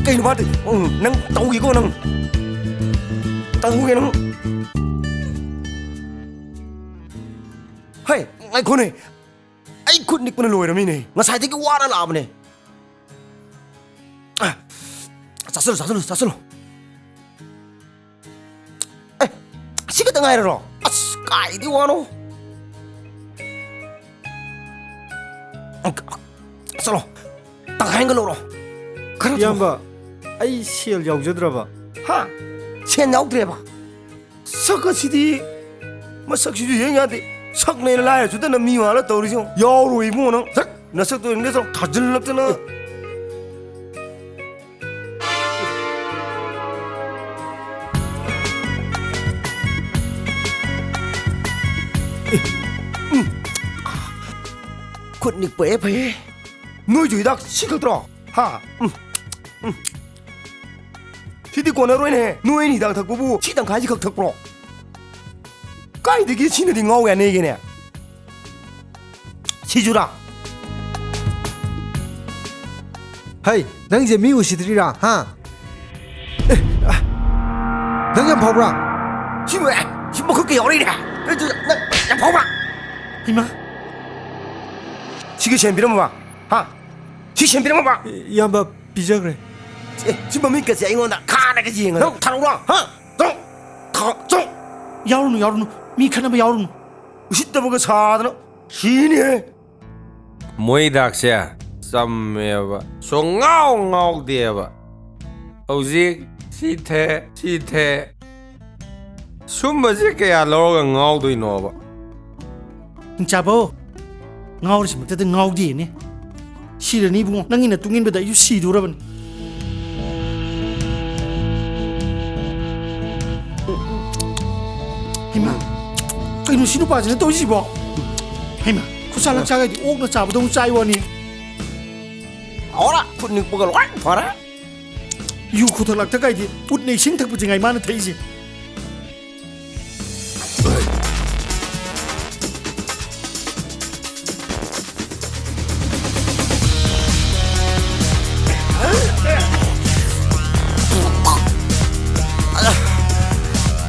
ꯀꯩꯅꯣ ꯃꯥꯗꯤ? ꯎꯝ, ꯅꯪ ꯇꯧꯒꯦꯀꯣ ꯅꯪ꯫ ꯇꯧꯒꯦ ꯅꯪ꯫ ꯍꯩ, ꯉꯥꯏꯈꯣꯅꯦ꯫ ꯑꯩ ꯈꯨꯠ ꯅꯤꯛꯄꯅ ꯂꯣꯏꯔꯝꯃꯤꯅꯦ꯫ ꯉꯁꯥꯏꯗꯒꯤ ꯋꯥꯅ ꯂꯥꯛꯑꯕꯅꯦ꯫ ꯑ, ꯆꯥꯁꯤꯜꯂꯨ, ꯆꯥꯁꯤꯜꯂꯨ, ꯆꯥꯁꯤꯜꯂꯨ꯫ ꯑꯦ, ꯁꯤ ꯈꯛꯇ ꯉꯥꯏꯔꯔꯣ? ꯑꯁ, ꯀꯥꯏꯗꯤ ꯋꯥꯅꯣ? ꯆꯠꯂꯣ, ꯇꯪꯈꯥꯏ ꯑꯃꯒ ꯂꯧꯔꯣ꯫ ꯈꯔ ꯊꯝꯃꯣ꯫ ꯏꯌꯥꯝꯕ, ꯑꯩ ꯁꯦꯜ ꯌꯥꯎꯖꯗ꯭ꯔꯕ? ꯍꯥ? ꯁꯦꯟ ꯌꯥꯎꯗ꯭ꯔꯦꯕ? ꯁꯛ ꯑꯁꯤꯗꯤ, ꯃꯁꯛꯁꯤꯁꯨ ꯌꯦꯡ ꯌꯥꯗꯦ꯫ ꯁꯛꯅꯦꯅ ꯂꯥꯏꯔꯁꯨꯗꯅ ꯃꯤ ꯃꯥꯜꯂ ꯇꯧꯔꯤꯁꯤ ꯌꯦꯡꯉꯨ꯫ ꯌꯥꯎꯔꯣꯏ ꯏꯕꯨꯡꯉꯣ ꯅꯪ꯫ ꯁꯠ! ꯅꯁꯛꯇꯣ ꯌꯦꯡꯒꯦ ꯇꯧꯔꯣ, ꯊꯥꯖꯤꯜꯂꯛꯇꯅ꯫ ꯈꯨꯠ ꯅꯤꯛꯄ ꯍꯦꯛ ꯐꯩꯍꯦ꯫ ꯅꯣꯏꯁꯨ ꯍꯤꯗꯥꯛ ꯁꯤ ꯈꯛꯇ꯭ꯔꯣ? ꯍꯥ? ꯎꯝ, ꯎꯝ꯫ ꯁꯤꯗꯤ ꯀꯣꯟꯅꯔꯣꯏꯅꯦ꯫ ꯅꯣꯏ ꯑꯅꯤ ꯍꯤꯗꯥꯛ ꯊꯛꯄꯕꯨ ꯁꯤ ꯇꯪꯈꯥꯏꯁꯤ ꯈꯛ ꯊꯛꯄ꯭ꯔꯣ? ꯀꯥꯏꯗꯒꯤ ꯁꯤꯅꯗꯤ ꯉꯥꯎ ꯌꯥꯅꯤꯒꯦꯅꯦ? ꯁꯤꯖꯨꯔꯥ? ꯍꯩ, ꯅꯪꯁꯦ ꯃꯤ ꯎꯁꯤꯠꯇ꯭ꯔꯤꯔꯥ, ꯍꯥ? ꯑꯦ, ꯑ, ꯅꯪ ꯌꯥꯝ ꯐꯥꯎꯕ꯭ꯔꯥ? ꯁꯤꯕꯨ, ꯑꯦ, ꯁꯤ ꯃꯈꯨꯠꯀ ꯌꯥꯎꯔꯛꯏꯅꯦ꯫ ꯅꯪ, ꯅꯪ ꯌꯥꯝ ꯐꯥꯎꯕ꯭ꯔꯥ? ꯏꯃꯥ꯫ ꯁꯤꯒꯤ ꯁꯦꯟ ꯄꯤꯔꯝꯃꯕ? ꯍꯥ? ꯁꯤ ꯁꯦꯟ ꯄꯤꯔꯝꯃꯕ? ꯏꯌꯥꯝꯕ, ꯄꯤꯖꯈ꯭ꯔꯦ꯫ ꯑꯦ, ꯁꯤ ꯃꯃꯤꯠꯀꯁꯦ ꯑꯩꯉꯣꯟꯗ ꯈꯥꯔꯒ ꯌꯦꯡꯉꯒ꯫ ꯅꯪ ꯊꯥꯔꯛꯎꯔꯣ? ꯍꯥ? ꯆꯣ! ꯊꯥ-, ꯆꯣ! ꯌꯥꯎꯔꯨꯅꯨ, ꯌꯥꯎꯔꯨꯅꯨ꯫ ꯃꯤ ꯈꯠꯅꯕ ꯌꯥꯎꯔꯨꯅꯨ꯫ ꯎꯁꯤꯠꯇꯕꯒ ꯁꯥꯗꯅ ꯁꯤꯅꯤꯍꯦ꯫ ꯃꯣꯏ ꯍꯤꯗꯥꯛꯁꯦ ꯆꯝꯃꯦꯕ, ꯁꯨꯡꯉꯥꯎ ꯉꯥꯎꯗꯦꯕ꯫ ꯍꯧꯖꯤꯛ ꯁꯤ ꯊꯦ, ꯁꯤ ꯊꯦ, ꯁꯨꯝꯕꯁꯦ ꯀꯌꯥ ꯂꯧꯔꯒ ꯉꯥꯎꯗꯣꯏꯅꯣꯕ? ꯍꯤꯡꯆꯥꯕꯧ, ꯉꯥꯎꯔꯤꯁꯤꯃꯛꯇꯗ ꯉꯥꯎꯗꯦꯅꯦ꯫ ꯁꯤꯔꯅꯤ ꯏꯕꯨꯡꯉꯣ, ꯅꯪꯒꯤ ꯅꯇꯨꯡ ꯏꯟꯕꯗ ꯑꯩꯁꯨ ꯁꯤꯗꯣꯔꯕꯅꯤ꯫ ꯍꯩꯃꯥ, ꯀꯩꯅꯣ ꯁꯤ ꯅꯨꯄꯥꯁꯤꯅ ꯇꯧꯔꯤꯁꯤꯕꯣ? ꯍꯩꯃꯥ, ꯈꯨꯠꯁꯥ ꯂꯛꯁꯥꯒꯗꯤ ꯑꯣꯛꯅ ꯆꯥꯕꯗꯧꯅ ꯆꯥꯏ ꯋꯥꯅꯤ꯫ ꯑꯣꯔꯥ, ꯈꯨꯠ ꯅꯤꯛꯄꯒ ꯂꯣꯏ ꯐꯔꯦ꯫ ꯌꯨ ꯈꯨꯊꯛ ꯂꯥꯛꯊꯛ ꯀꯥꯏꯗꯤ ꯎꯠꯅ ꯏꯁꯤꯡ ꯊꯛꯄꯁꯤ ꯉꯥꯏ ꯃꯥꯅ ꯊꯛꯏꯁꯦ꯫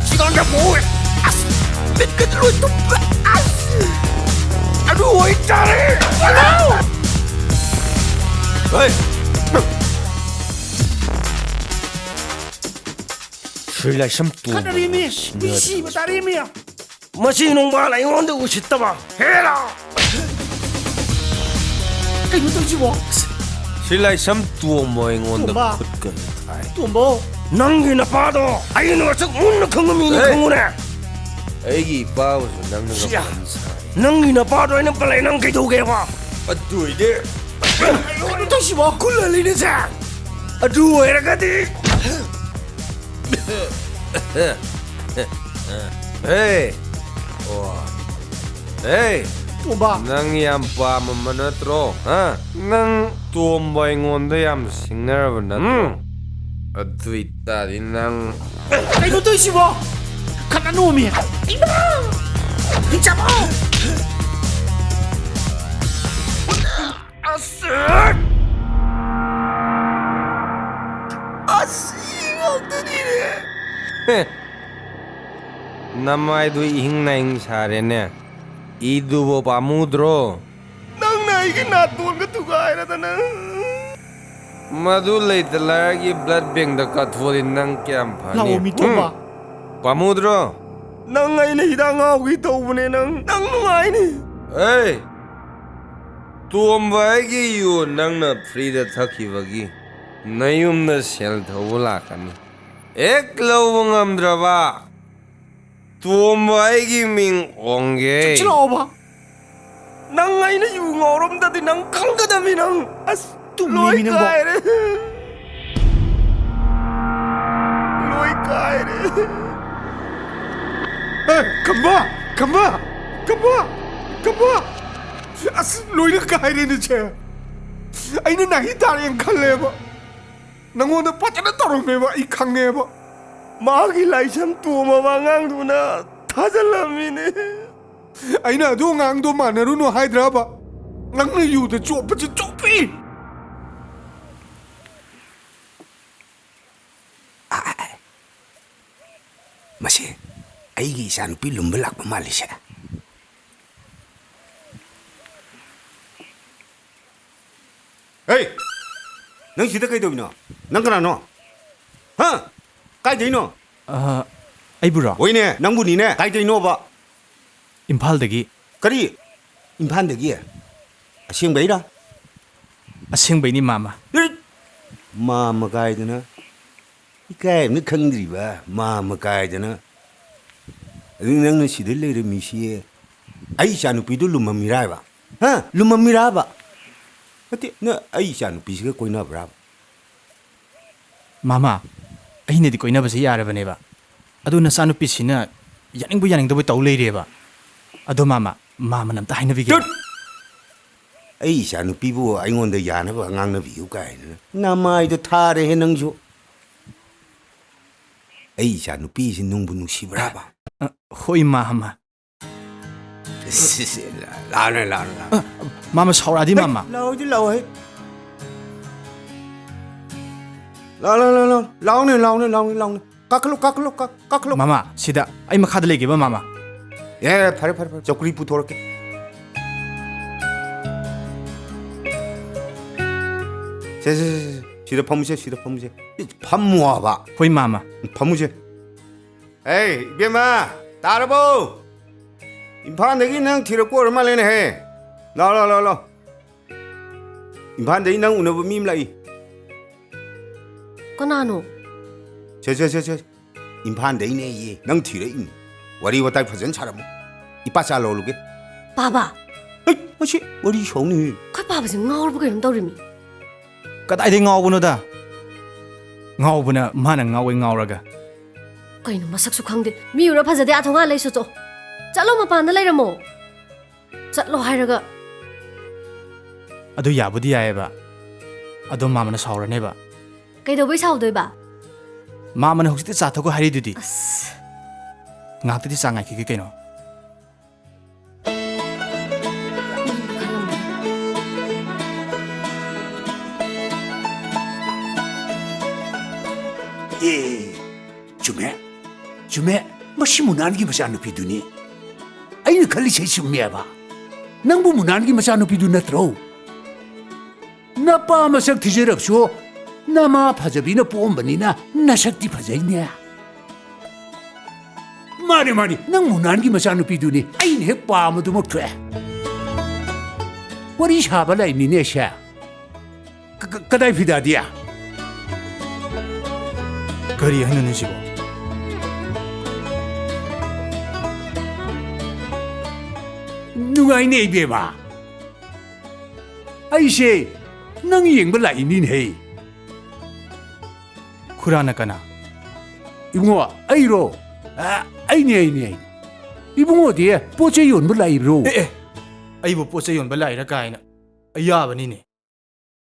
ꯁꯤꯒꯥꯡꯗ ꯄꯣꯛꯑꯦ꯫ ꯑꯁ! ꯃꯤꯠꯀꯗꯤ ꯂꯣꯏ ꯇꯨꯝꯕ꯫ ꯑꯁ! ꯑꯗꯨ ꯑꯣꯏꯇꯥꯔꯦ꯫ ꯍꯩ! ꯁ꯭ꯔꯤ ꯂꯥꯏꯁꯝ ꯇꯣꯝꯕ ꯈꯠꯅꯔꯦꯃꯤ! ꯃꯤ ꯁꯤꯕ ꯇꯥꯔꯦꯃꯤ! ꯃꯁꯤ ꯅꯣꯡꯕꯥꯜ ꯑꯩꯉꯣꯟꯗ ꯎꯁꯤꯠꯇꯕ! ꯍꯦꯔꯥ! ꯀꯩꯅꯣ ꯇꯧꯔꯤꯁꯤꯕꯣ? ꯁ꯭ꯔꯤ ꯂꯥꯏꯁꯝ ꯇꯣꯝꯕ ꯑꯩꯉꯣꯟꯗ ꯇꯣꯝꯕ! ꯈꯨꯠꯀ ꯊꯥꯏ꯫ ꯇꯣꯝꯕ! ꯅꯪꯒꯤ ꯅꯄꯥꯗꯣ ꯑꯩꯅ ꯃꯁꯛ ꯃꯨꯟꯅ ꯈꯪꯕ ꯃꯤꯅꯤ, ꯍꯦ! ꯈꯪꯉꯨꯅꯦ! ꯑꯩꯒꯤ ꯏꯄꯥꯕꯨꯁꯨ ꯅꯪꯅ ꯁꯤꯌꯥ! ꯉꯝꯍꯟ ꯁꯥꯏ꯫ ꯅꯪꯒꯤ ꯅꯄꯥꯗꯣ ꯑꯩꯅ ꯄꯜꯂꯦ, ꯅꯪ ꯀꯩꯗꯧꯒꯦꯕ? ꯑꯗꯨ ꯑꯣꯏꯗꯤ ꯀꯩꯅꯣ ꯇꯧꯁꯤꯕꯣ? ꯈꯨꯜ ꯍꯜꯂꯤꯅꯦꯁꯦ꯫ ꯑꯗꯨ ꯑꯣꯏꯔꯒꯗꯤ ꯍꯦ! ꯑꯣ꯫ ꯍꯦ! ꯇꯣꯝꯕ꯫ ꯅꯪ ꯌꯥꯝ ꯄꯥꯝꯃꯝꯕ ꯅꯠꯇ꯭ꯔꯣ? ꯍꯥ? ꯅꯪ ꯇꯣꯝꯕ ꯑꯩꯉꯣꯟꯗ ꯌꯥꯝ ꯁꯤꯡꯅꯔꯕ ꯅꯠꯇ꯭ꯔꯣ? ꯎꯝ꯫ ꯑꯗꯨ ꯑꯣꯏꯇꯥꯔꯗꯤ ꯅꯪ ꯀꯩꯅꯣ ꯇꯧꯔꯤꯁꯤꯕꯣ? ꯈꯠꯅꯅꯣꯃꯤ꯫ ꯏꯃꯥ! ꯍꯤꯡꯆꯥꯕ! ꯑꯁ! ꯑꯁ! ꯏ ꯉꯥꯛꯇꯅꯤꯅꯦ! ꯍꯦ! ꯅꯃꯥꯏꯗꯨ ꯏꯍꯤꯡ ꯅꯥꯍꯤꯡ ꯁꯥꯔꯦꯅꯦ꯫ ꯏꯗꯨꯕꯨ ꯄꯥꯝꯃꯨꯗ꯭ꯔꯣ? ꯅꯪꯅ ꯑꯩꯒꯤ ꯅꯥꯇꯣꯟꯒ ꯊꯨꯒꯥꯏꯔꯗꯅ꯫ ꯃꯗꯨ ꯂꯩꯇ ꯂꯥꯏꯔꯒꯤ blood bankꯇ ꯀꯠꯊꯣꯛꯑꯗꯤ ꯅꯪ ꯀꯌꯥꯝ ꯐꯅꯤ? ꯂꯥꯛꯑꯣ, ꯃꯤꯇꯣꯝꯕ꯫ ꯎꯝ? ꯄꯥꯝꯃꯨꯗ꯭ꯔꯣ? ꯅꯪ ꯑꯩꯅ ꯍꯤꯗꯥꯛ ꯉꯥꯎꯒꯦ ꯇꯧꯕꯅꯦ ꯅꯪ꯫ ꯅꯪ ꯅꯨꯡꯉꯥꯏꯅꯤ꯫ ꯑꯦ! ꯇꯣꯝꯕ ꯑꯩꯒꯤ ꯌꯨ ꯅꯪꯅ freeꯗ ꯊꯛꯈꯤꯕꯒꯤ ꯅꯌꯨꯝꯗ ꯁꯦꯜ ꯊꯧꯕ ꯂꯥꯛꯀꯅꯤ꯫ ꯍꯦꯛ ꯂꯧꯕ ꯉꯝꯗ꯭ꯔꯕ, ꯇꯣꯝꯕ ꯑꯩꯒꯤ ꯃꯤꯡ ꯑꯣꯟꯒꯦ꯫ ꯆꯠꯁꯤꯜꯂꯛꯑꯣꯕ꯫ ꯅꯪ ꯑꯩꯅ ꯌꯨ ꯉꯥꯎꯔꯝꯗꯗꯤ ꯅꯪ ꯈꯪꯒꯗꯕꯅꯤ ꯅꯪ꯫ ꯑꯁ, ꯇꯨꯝꯃꯤꯃꯤ ꯂꯣꯏ ꯅꯪꯕꯣ꯫ ꯀꯥꯏꯔꯦ꯫ ꯂꯣꯏ ꯀꯥꯏꯔꯦ꯫ ꯑꯦ, ꯈꯝꯕ! ꯈꯝꯕ! ꯈꯝꯕ! ꯈꯝꯕ! ꯑꯁ, ꯂꯣꯏꯅ ꯀꯥꯏꯔꯦꯅꯦ ꯁꯦ꯫ ꯑꯩꯅ ꯅꯥꯍꯤ ꯇꯥꯔꯦꯅ ꯈꯜꯂꯦꯕ꯫ ꯅꯪꯉꯣꯟꯗ ꯐꯖꯅ ꯇꯧꯔꯝꯃꯦꯕ, ꯑꯩ ꯈꯪꯉꯦꯕ꯫ ꯃꯥꯒꯤ ꯂꯥꯏꯁꯝ ꯇꯣꯝꯃꯕ ꯑꯉꯥꯡꯗꯨꯅ ꯊꯥꯖꯜꯂꯝꯃꯤꯅꯦ꯫ ꯑꯩꯅ ꯑꯗꯨ ꯑꯉꯥꯡꯗꯣ ꯃꯥꯟꯅꯔꯨꯅꯨ ꯍꯥꯏꯗ꯭ꯔꯕ? ꯅꯪꯅ ꯌꯨꯗ ꯆꯣꯞꯄꯁꯤ ꯆꯣꯞꯄꯤ꯫ ꯃꯁꯤ ꯑꯩꯒꯤ ꯏꯆꯥꯅꯨꯄꯤ ꯂꯨꯝꯕ ꯂꯥꯛꯄ ꯃꯥꯜꯂꯤꯁꯦ꯫ ꯍꯦ! ꯅꯪ ꯁꯤꯗ ꯀꯩꯗꯧꯔꯤꯅꯣ? ꯅꯪ ꯀꯅꯥꯅꯣ? ꯍꯥ? ꯀꯥꯏꯗꯩꯅꯣ? ꯑ, ꯑꯩꯕꯨꯔꯣ? ꯍꯣꯏꯅꯦ, ꯅꯪꯕꯨꯅꯤꯅꯦ꯫ ꯀꯥꯏꯗꯩꯅꯣꯕ? ꯏꯝꯐꯥꯜꯗꯒꯤ꯫ ꯀꯔꯤ? ꯏꯝꯐꯥꯜꯗꯒꯤ? ꯑꯁꯦꯡꯕꯩꯔꯥ? ꯑꯁꯦꯡꯕꯩꯅꯤ, ꯃꯥꯃ꯫ ꯏꯠ! ꯃꯥꯃ ꯀꯥꯏꯗꯅ? ꯏꯀꯥꯏ ꯑꯃꯅ ꯈꯪꯗ꯭ꯔꯤꯕ ꯃꯥꯃ ꯀꯥꯏꯗꯅ? ꯑꯗꯨ ꯅꯪꯅ ꯁꯤꯗ ꯂꯩꯔꯝꯃꯤꯁꯤ ꯑꯩ ꯏꯆꯥꯅꯨꯄꯤꯗꯨ ꯂꯨꯝꯃꯝꯃꯤꯔꯥ ꯍꯥꯏꯕ? ꯍꯥ? ꯂꯨꯝꯃꯝꯃꯤꯔꯥ ꯍꯥꯏꯕ? ꯅꯠꯇꯦ, ꯅꯪ ꯑꯩ ꯏꯆꯥꯅꯨꯄꯤꯁꯤꯒ ꯀꯣꯏꯅꯕ꯭ꯔꯥꯕ? ꯃꯥꯃ, ꯑꯩꯅꯗꯤ ꯀꯣꯏꯅꯕꯁꯦ ꯌꯥꯔꯕꯅꯦꯕ꯫ ꯑꯗꯨ ꯅꯆꯥꯅꯨꯄꯤꯁꯤꯅ ꯌꯥꯅꯤꯡꯕ ꯌꯥꯅꯤꯡꯗꯕ ꯇꯧ ꯂꯩꯔꯦꯕ꯫ ꯑꯗꯣ ꯃꯥꯃ, ꯃꯥꯃꯅ ꯑꯝꯇ ꯍꯥꯏꯅꯕꯤꯒꯦ꯫ ꯇꯨꯠ! ꯑꯩ ꯏꯆꯥꯅꯨꯄꯤꯕꯨ ꯑꯩꯉꯣꯟꯗ ꯌꯥꯅꯕ ꯉꯥꯡꯅꯕꯤꯌꯨ ꯀꯥꯏꯅ꯫ ꯅꯃꯥꯏꯗꯣ ꯊꯥꯔꯦꯍꯦ ꯅꯪꯁꯨ꯫ ꯑꯩ ꯏꯆꯥꯅꯨꯄꯤꯁꯤ ꯅꯨꯡꯕꯨ ꯅꯨꯡꯁꯤꯕ꯭ꯔꯥꯕ? ꯑ, ꯍꯣꯏ, ꯃꯥꯃ꯫ ꯁꯤ, ꯁꯤ, ꯂꯥꯎꯅꯦ, ꯂꯥꯎꯅꯦ, ꯂꯥꯎꯅꯦ꯫ ꯑ, ꯃꯥꯃ ꯁꯥꯎꯔꯛꯑꯗꯤ, ꯍꯩ, ꯃꯥꯃ꯫ ꯂꯥꯎꯗꯤ ꯂꯥꯎ, ꯍꯩ꯫ ꯂꯥꯎ, ꯂꯥꯎ, ꯂꯥꯎ, ꯂꯥꯎ꯫ ꯂꯥꯎꯅꯦ, ꯂꯥꯎꯅꯦ, ꯂꯥꯎꯅꯦ, ꯂꯥꯎꯅꯦ꯫ ꯀꯥꯈꯠꯂꯣ, ꯀꯥꯈꯠꯂꯣ, ꯀꯥ-, ꯀꯥꯈꯠꯂꯣ꯫ ꯃꯥꯃ, ꯁꯤꯗ ꯑꯩ ꯃꯈꯥꯗ ꯂꯩꯒꯦꯕ, ꯃꯥꯃ꯫ ꯑꯦ, ꯐꯔꯦ, ꯐꯔꯦ, ꯐꯔꯦ꯫ ꯆꯧꯀ꯭ꯔꯤ ꯄꯨꯊꯣꯔꯛꯀꯦ꯫ ꯁꯦ, ꯁꯦ, ꯁꯦ, ꯁꯦ, ꯁꯤꯗ ꯐꯝꯃꯨꯁꯦ, ꯁꯤꯗ ꯐꯝꯃꯨꯁꯦ꯫ ꯐꯝꯃꯣ ꯍꯥꯏꯕ꯫ ꯍꯣꯏ, ꯃꯥꯃ꯫ ꯐꯝꯃꯨꯁꯦ꯫ ꯑꯦ, ꯏꯕꯦꯝꯃ, ꯇꯥꯔꯕꯣ? ꯏꯝꯐꯥꯜꯗꯒꯤ ꯅꯪ ꯊꯤꯔꯛꯄ ꯑꯣꯏꯔ ꯃꯥꯜꯂꯦꯅꯦꯍꯦ꯫ ꯂꯥꯎ, ꯂꯥꯎ, ꯂꯥꯎ, ꯂꯥꯎ꯫ ꯏꯝꯐꯥꯜꯗꯒꯤ ꯅꯪ ꯎꯅꯕ ꯃꯤ ꯑꯃ ꯂꯥꯛꯏ꯫ ꯀꯅꯥꯅꯣ? ꯁꯦ, ꯁꯦ, ꯁꯦ, ꯁꯦ꯫ ꯏꯝꯐꯥꯜꯗꯩꯅꯦꯌꯦ꯫ ꯅꯪ ꯊꯤꯔꯛꯏꯅꯤ꯫ ꯋꯥꯔꯤ ꯋꯥꯇꯥꯏ ꯐꯖꯅ ꯁꯥꯔꯝꯃꯨ꯫ ꯏꯄꯥ ꯆꯥ ꯂꯧꯔꯨꯒꯦ꯫ ꯄꯥꯕ! ꯑꯩ, ꯃꯁꯤ ꯋꯥꯔꯤ ꯁꯥꯎꯅꯤ꯫ ꯑꯩꯈꯣꯏ ꯄꯥꯕꯁꯦ ꯉꯥꯎꯔꯕ ꯀꯩꯅꯣꯝ ꯇꯧꯔꯤꯃꯤ꯫ ꯀꯗꯥꯏꯗꯩ ꯉꯥꯎꯕꯅꯣꯗ? ꯉꯥꯎꯕꯅ ꯃꯥꯅ ꯉꯥꯎꯋꯦ ꯉꯥꯎꯔꯒ꯫ ꯀꯩꯅꯣ ꯃꯁꯛꯁꯨ ꯈꯪꯗꯦ꯫ ꯃꯤ ꯎꯔ ꯐꯖꯗꯦ, ꯑꯥ ꯊꯣꯡꯒꯥꯟ ꯂꯩ ꯆꯠꯆꯣ꯫ ꯆꯠꯂꯣ ꯃꯄꯥꯟꯗ ꯂꯩꯔꯝꯃꯣ꯫ ꯆꯠꯂꯣ ꯍꯥꯏꯔꯒ꯫ ꯑꯗꯨ ꯌꯥꯕꯨꯗꯤ ꯌꯥꯏꯌꯦꯕ꯫ ꯑꯗꯣ ꯃꯥꯃꯅ ꯁꯥꯎꯔꯅꯦꯕ꯫ ꯀꯩꯗꯧꯕꯩ ꯁꯥꯎꯗꯣꯏꯕ? ꯃꯥꯃꯅ ꯍꯧꯖꯤꯛꯇꯤ ꯆꯥ ꯊꯛꯈꯣ ꯍꯥꯏꯔꯤꯗꯨꯗꯤ꯫ ꯑꯁ꯫ ꯉꯥꯏꯍꯥꯛꯇꯗꯤ ꯆꯥ ꯉꯥꯏꯈꯤꯒꯦ ꯀꯩꯅꯣ꯫ ꯑꯦ, ꯆꯨꯝꯃꯦ, ꯆꯨꯝꯃꯦ꯫ ꯃꯁꯤ ꯃꯨꯅꯥꯟꯒꯤ ꯃꯆꯥꯅꯨꯄꯤꯗꯨꯅꯤ꯫ ꯑꯩꯅ ꯈꯜꯂꯤꯁꯦ ꯆꯨꯝꯃꯦꯕ꯫ ꯅꯪꯕꯨ ꯃꯨꯅꯥꯟꯒꯤ ꯃꯆꯥꯅꯨꯄꯤꯗꯨ ꯅꯠꯇ꯭ꯔꯣ? ꯅꯄꯥ ꯃꯁꯛ ꯊꯤꯖꯔꯕꯁꯨ ꯅꯃꯥ ꯐꯖꯕꯤꯅ ꯄꯣꯛꯑꯝꯕꯅꯤꯅ ꯅꯁꯛꯇꯤ ꯐꯖꯩꯅꯦ꯫ ꯃꯥꯅꯦ, ꯃꯥꯅꯦ, ꯅꯪ ꯃꯨꯅꯥꯟꯒꯤ ꯃꯆꯥꯅꯨꯄꯤꯗꯨꯅꯤ꯫ ꯑꯩꯅ ꯍꯦꯛ ꯄꯥꯝꯕꯗꯨꯃꯛ ꯊꯣꯛꯑꯦ꯫ ꯋꯥꯔꯤ ꯁꯥꯕ ꯂꯥꯛꯏꯅꯤꯅꯦ ꯁꯦ꯫ ꯀ-, ꯀ-, ꯀꯗꯥꯏ ꯐꯤꯗꯥꯗꯤ? ꯀꯔꯤ ꯍꯥꯏꯅꯣꯅꯦ ꯁꯤꯕꯣ? ꯅꯨꯡꯉꯥꯏꯅꯦ ꯏꯕꯦꯝꯃ꯫ ꯑꯩꯁꯦ ꯅꯪ ꯌꯦꯡꯕ ꯂꯥꯛꯏꯅꯤꯅꯦꯍꯦ꯫ ꯈꯨꯔꯥꯅ ꯀꯅꯥ? ꯏꯕꯨꯡꯉꯣ, ꯑꯩꯔꯣ? ꯑ, ꯑꯩꯅꯦ, ꯑꯩꯅꯦ, ꯑꯩꯅꯦ꯫ ꯏꯕꯨꯡꯉꯣꯗꯤ ꯄꯣꯠ ꯆꯩ ꯌꯣꯟꯕ ꯂꯥꯛꯏꯕ꯭ꯔꯣ? ꯑꯦ, ꯑꯦ, ꯑꯩꯕꯨ ꯄꯣꯠ ꯆꯩ ꯌꯣꯟꯕ ꯂꯥꯛꯏꯔꯥ ꯀꯥꯏꯅ꯫ ꯑꯌꯥꯕꯅꯤꯅꯦ꯫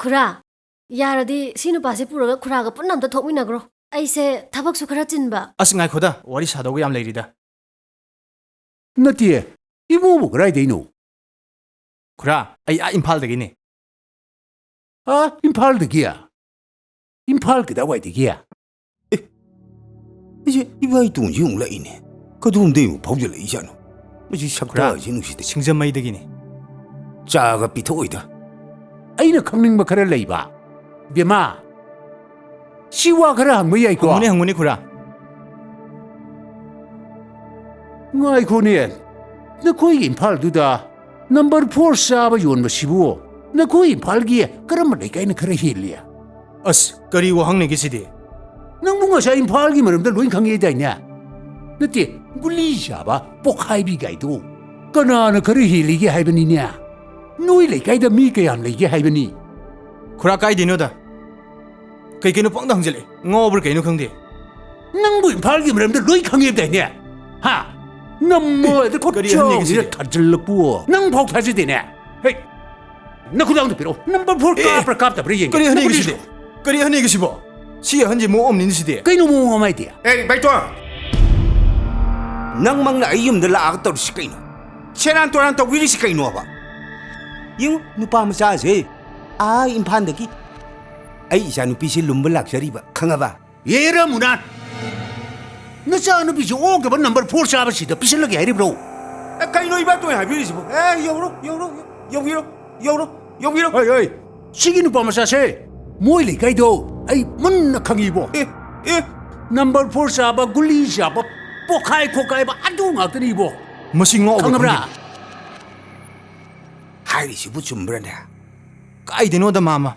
ꯈꯨꯔꯥ, ꯌꯥꯔꯗꯤ ꯁꯤ ꯅꯨꯄꯥꯁꯦ ꯄꯨꯔꯒ ꯈꯨꯔꯥꯒ ꯄꯨꯟꯅ ꯑꯝꯇ ꯊꯣꯛꯃꯤꯟꯅꯈ꯭ꯔꯣ꯫ ꯑꯩꯁꯦ ꯊꯕꯛꯁꯨ ꯈꯔ ꯆꯤꯟꯕ꯫ ꯑꯁ, ꯉꯥꯏꯈꯣꯗ, ꯋꯥꯔꯤ ꯁꯥꯗꯧꯕ ꯌꯥꯝ ꯂꯩꯔꯤꯗ꯫ ꯅꯠꯇꯦ, ꯏꯕꯨꯡꯉꯣꯕꯨ ꯀꯗꯥꯏꯗꯩꯅꯣ? ꯈꯨꯔꯥ, ꯑꯩ ꯑꯥ ꯏꯝꯐꯥꯜꯗꯒꯤꯅꯦ꯫ ꯑꯥ, ꯏꯝꯐꯥꯜꯗꯒꯤ? ꯏꯝꯐꯥꯜ ꯀꯗꯥꯏꯋꯥꯏꯗꯒꯤ? ꯑꯦ, ꯑꯩꯁꯦ ꯏꯕꯥ ꯏꯇꯣꯟꯁꯤ ꯑꯃꯨꯛ ꯂꯥꯛꯏꯅꯦ꯫ ꯀꯗꯣꯝꯗꯩ ꯑꯃꯨꯛ ꯐꯥꯎꯖꯜꯂꯛꯏꯖꯥꯠꯅꯣ? ꯃꯁꯤ ꯈꯨꯔꯥ, ꯁꯛꯇꯥꯁꯤ ꯅꯨꯡꯁꯤꯗꯦ꯫ ꯁꯤꯡꯖꯃꯩꯗꯒꯤꯅꯦ꯫ ꯆꯥꯒ ꯄꯤꯊꯛꯑꯣꯏꯗ꯫ ꯑꯩꯅ ꯈꯪꯅꯤꯡꯕ ꯈꯔ ꯂꯩꯕ꯫ ꯕꯦꯝꯃ, ꯁꯤ ꯋꯥ ꯈꯔ ꯍꯪꯕ ꯌꯥꯏꯀꯣ? ꯍꯪꯉꯨꯅꯦ, ꯍꯪꯉꯨꯅꯦ, ꯈꯨꯔꯥ꯫ ꯉꯥꯏꯈꯣꯅꯦ, ꯅꯈꯣꯏꯒꯤ ꯏꯝꯐꯥꯜꯗꯨꯗ ꯅꯝꯕꯔ ꯐꯣꯔ ꯆꯥꯕ ꯌꯣꯟꯕꯁꯤꯕꯨ ꯅꯈꯣꯏ ꯏꯝꯐꯥꯜꯒꯤ ꯀꯔꯝꯕ ꯂꯩꯀꯥꯏꯅ ꯈꯔ ꯍꯦꯜꯂꯤ? ꯑꯁ, ꯀꯔꯤ ꯋꯥꯍꯪꯅꯦꯒꯦ ꯁꯤꯗꯤ? ꯅꯪꯕꯨ ꯉꯁꯥꯏ ꯏꯝꯐꯥꯜꯒꯤ ꯃꯔꯝꯗ ꯂꯣꯏ ꯈꯪꯉꯦꯗꯥꯏꯅꯦ? ꯅꯠꯇꯦ, ꯒꯨꯂꯤ ꯆꯥꯕ ꯄꯣꯈꯥꯏꯕꯤ ꯒꯥꯏꯗꯣ ꯀꯅꯥꯅ ꯈꯔ ꯍꯦꯜꯂꯤꯒꯦ ꯍꯥꯏꯕꯅꯤꯅꯦ? ꯅꯣꯏ ꯂꯩꯀꯥꯏꯗ ꯃꯤ ꯀꯌꯥꯝ ꯂꯩꯒꯦ ꯍꯥꯏꯕꯅꯤ? ꯈꯨꯔꯥ, ꯀꯥꯏꯗꯩꯅꯣꯗ? ꯀꯩ ꯀꯩꯅꯣ ꯄꯪꯗ ꯍꯪꯖꯜꯂꯛꯑꯦ꯫ ꯉꯥꯎꯕ꯭ꯔꯥ ꯀꯩꯅꯣ ꯈꯪꯗꯦ꯫ ꯅꯪꯕꯨ ꯏꯝꯐꯥꯜꯒꯤ ꯃꯔꯝꯗ ꯂꯣꯏ ꯈꯪꯉꯦꯗꯥꯏꯅꯦ? ꯍꯥ? ꯅꯝꯃꯣ, ꯑꯦ, ꯑꯗ ꯈꯨꯠ ꯀꯔꯤ ꯍꯟꯅꯤꯒꯦ ꯆꯥꯎꯅ ꯁꯤꯗꯤ? ꯊꯥꯖꯤꯜꯂꯛꯄꯨ꯫ ꯅꯪ ꯐꯥꯎ ꯊꯥꯖꯗꯦꯅꯦ꯫ ꯍꯦ, ꯅꯈꯨꯗꯥꯡꯗꯣ ꯄꯤꯔꯛꯑꯣ꯫ ꯅꯝꯕꯔ ꯐꯣꯔ ꯑꯦ, ꯀꯥꯞꯄ꯭ꯔꯥ ꯀꯥꯞꯇꯕ꯭ꯔꯥ ꯌꯦꯡꯒꯦ꯫ ꯀꯔꯤ ꯍꯟꯅꯤꯒꯦ ꯅꯈꯨꯠ ꯁꯤꯗꯤ? ꯄꯤꯔꯛꯑꯣ꯫ ꯀꯔꯤ ꯍꯟꯅꯤꯒꯦ ꯁꯤꯕꯣ? ꯁꯤ ꯑꯍꯟꯁꯦ ꯃꯑꯣꯡ ꯑꯃꯅꯤꯅꯦ ꯁꯤꯗꯤ꯫ ꯀꯩꯅꯣ ꯃꯑꯣꯡ ꯑꯃ ꯍꯥꯏꯗꯤ? ꯑꯦ, ꯕꯥꯏꯇꯣꯟ! ꯅꯪꯃꯛꯅ ꯑꯩ ꯌꯨꯝꯗ ꯂꯥꯛꯑꯒ ꯇꯧꯔꯤꯁꯤ ꯀꯩꯅꯣ? ꯁꯦꯔꯥꯟ ꯇꯨꯔꯥꯟ ꯇꯧꯕꯤꯔꯤꯁꯤ ꯀꯩꯅꯣꯕ? ꯌꯦꯡꯉꯨ, ꯅꯨꯄꯥ ꯃꯆꯥꯁꯦ ꯑꯥ ꯏꯝꯐꯥꯜꯗꯒꯤ ꯑꯩ ꯏꯆꯥꯅꯨꯄꯤꯁꯦ ꯂꯨꯝꯕ ꯂꯥꯛꯆꯔꯤꯕ, ꯈꯪꯉꯕ? ꯌꯦꯔ ꯃꯨꯅꯥꯟ! ꯅꯆꯥꯅꯨꯄꯤꯁꯦ ꯑꯣꯛꯇꯕ ꯅꯝꯕꯔ ꯐꯣꯔ ꯆꯥꯕꯁꯤꯗ ꯄꯤꯁꯜꯂꯒꯦ ꯍꯥꯏꯔꯤꯕ꯭ꯔꯣ? ꯑꯦ, ꯀꯩꯅꯣ ꯏꯕꯥꯇꯣꯟ ꯍꯥꯏꯕꯤꯔꯤꯁꯤꯕꯣ? ꯑꯦ, ꯌꯧꯔꯣ, ꯌꯧꯔꯣ, ꯌꯧꯕꯤꯔꯣ, ꯌꯧꯔꯣ, ꯌꯧꯕꯤꯔꯣ꯫ ꯍꯣꯏ, ꯍꯣꯏ, ꯁꯤꯒꯤ ꯅꯨꯄꯥ ꯃꯆꯥꯁꯦ ꯃꯣꯏ ꯂꯩꯀꯥꯏꯗꯣ ꯑꯩ ꯃꯨꯟꯅ ꯈꯪꯉꯤꯕꯣ꯫ ꯑꯦ, ꯑꯦ꯫ ꯅꯝꯕꯔ ꯐꯣꯔ ꯆꯥꯕ, ꯒꯨꯂꯤ ꯆꯥꯕ, ꯄꯣꯈꯥꯏ ꯈꯣꯈꯥꯏꯕ ꯑꯗꯨ ꯉꯥꯛꯇꯅꯤꯕꯣ꯫ ꯃꯁꯤ ꯉꯥꯎꯕ꯭ꯔꯥ ꯈꯪꯉꯕ꯭ꯔꯥ? ꯈꯪꯗꯦ꯫ ꯍꯥꯏꯔꯤꯁꯤꯕꯨ ꯆꯨꯝꯕ꯭ꯔꯅꯦ? ꯀꯥꯏꯗꯩꯅꯣꯗ, ꯃꯥꯃ꯫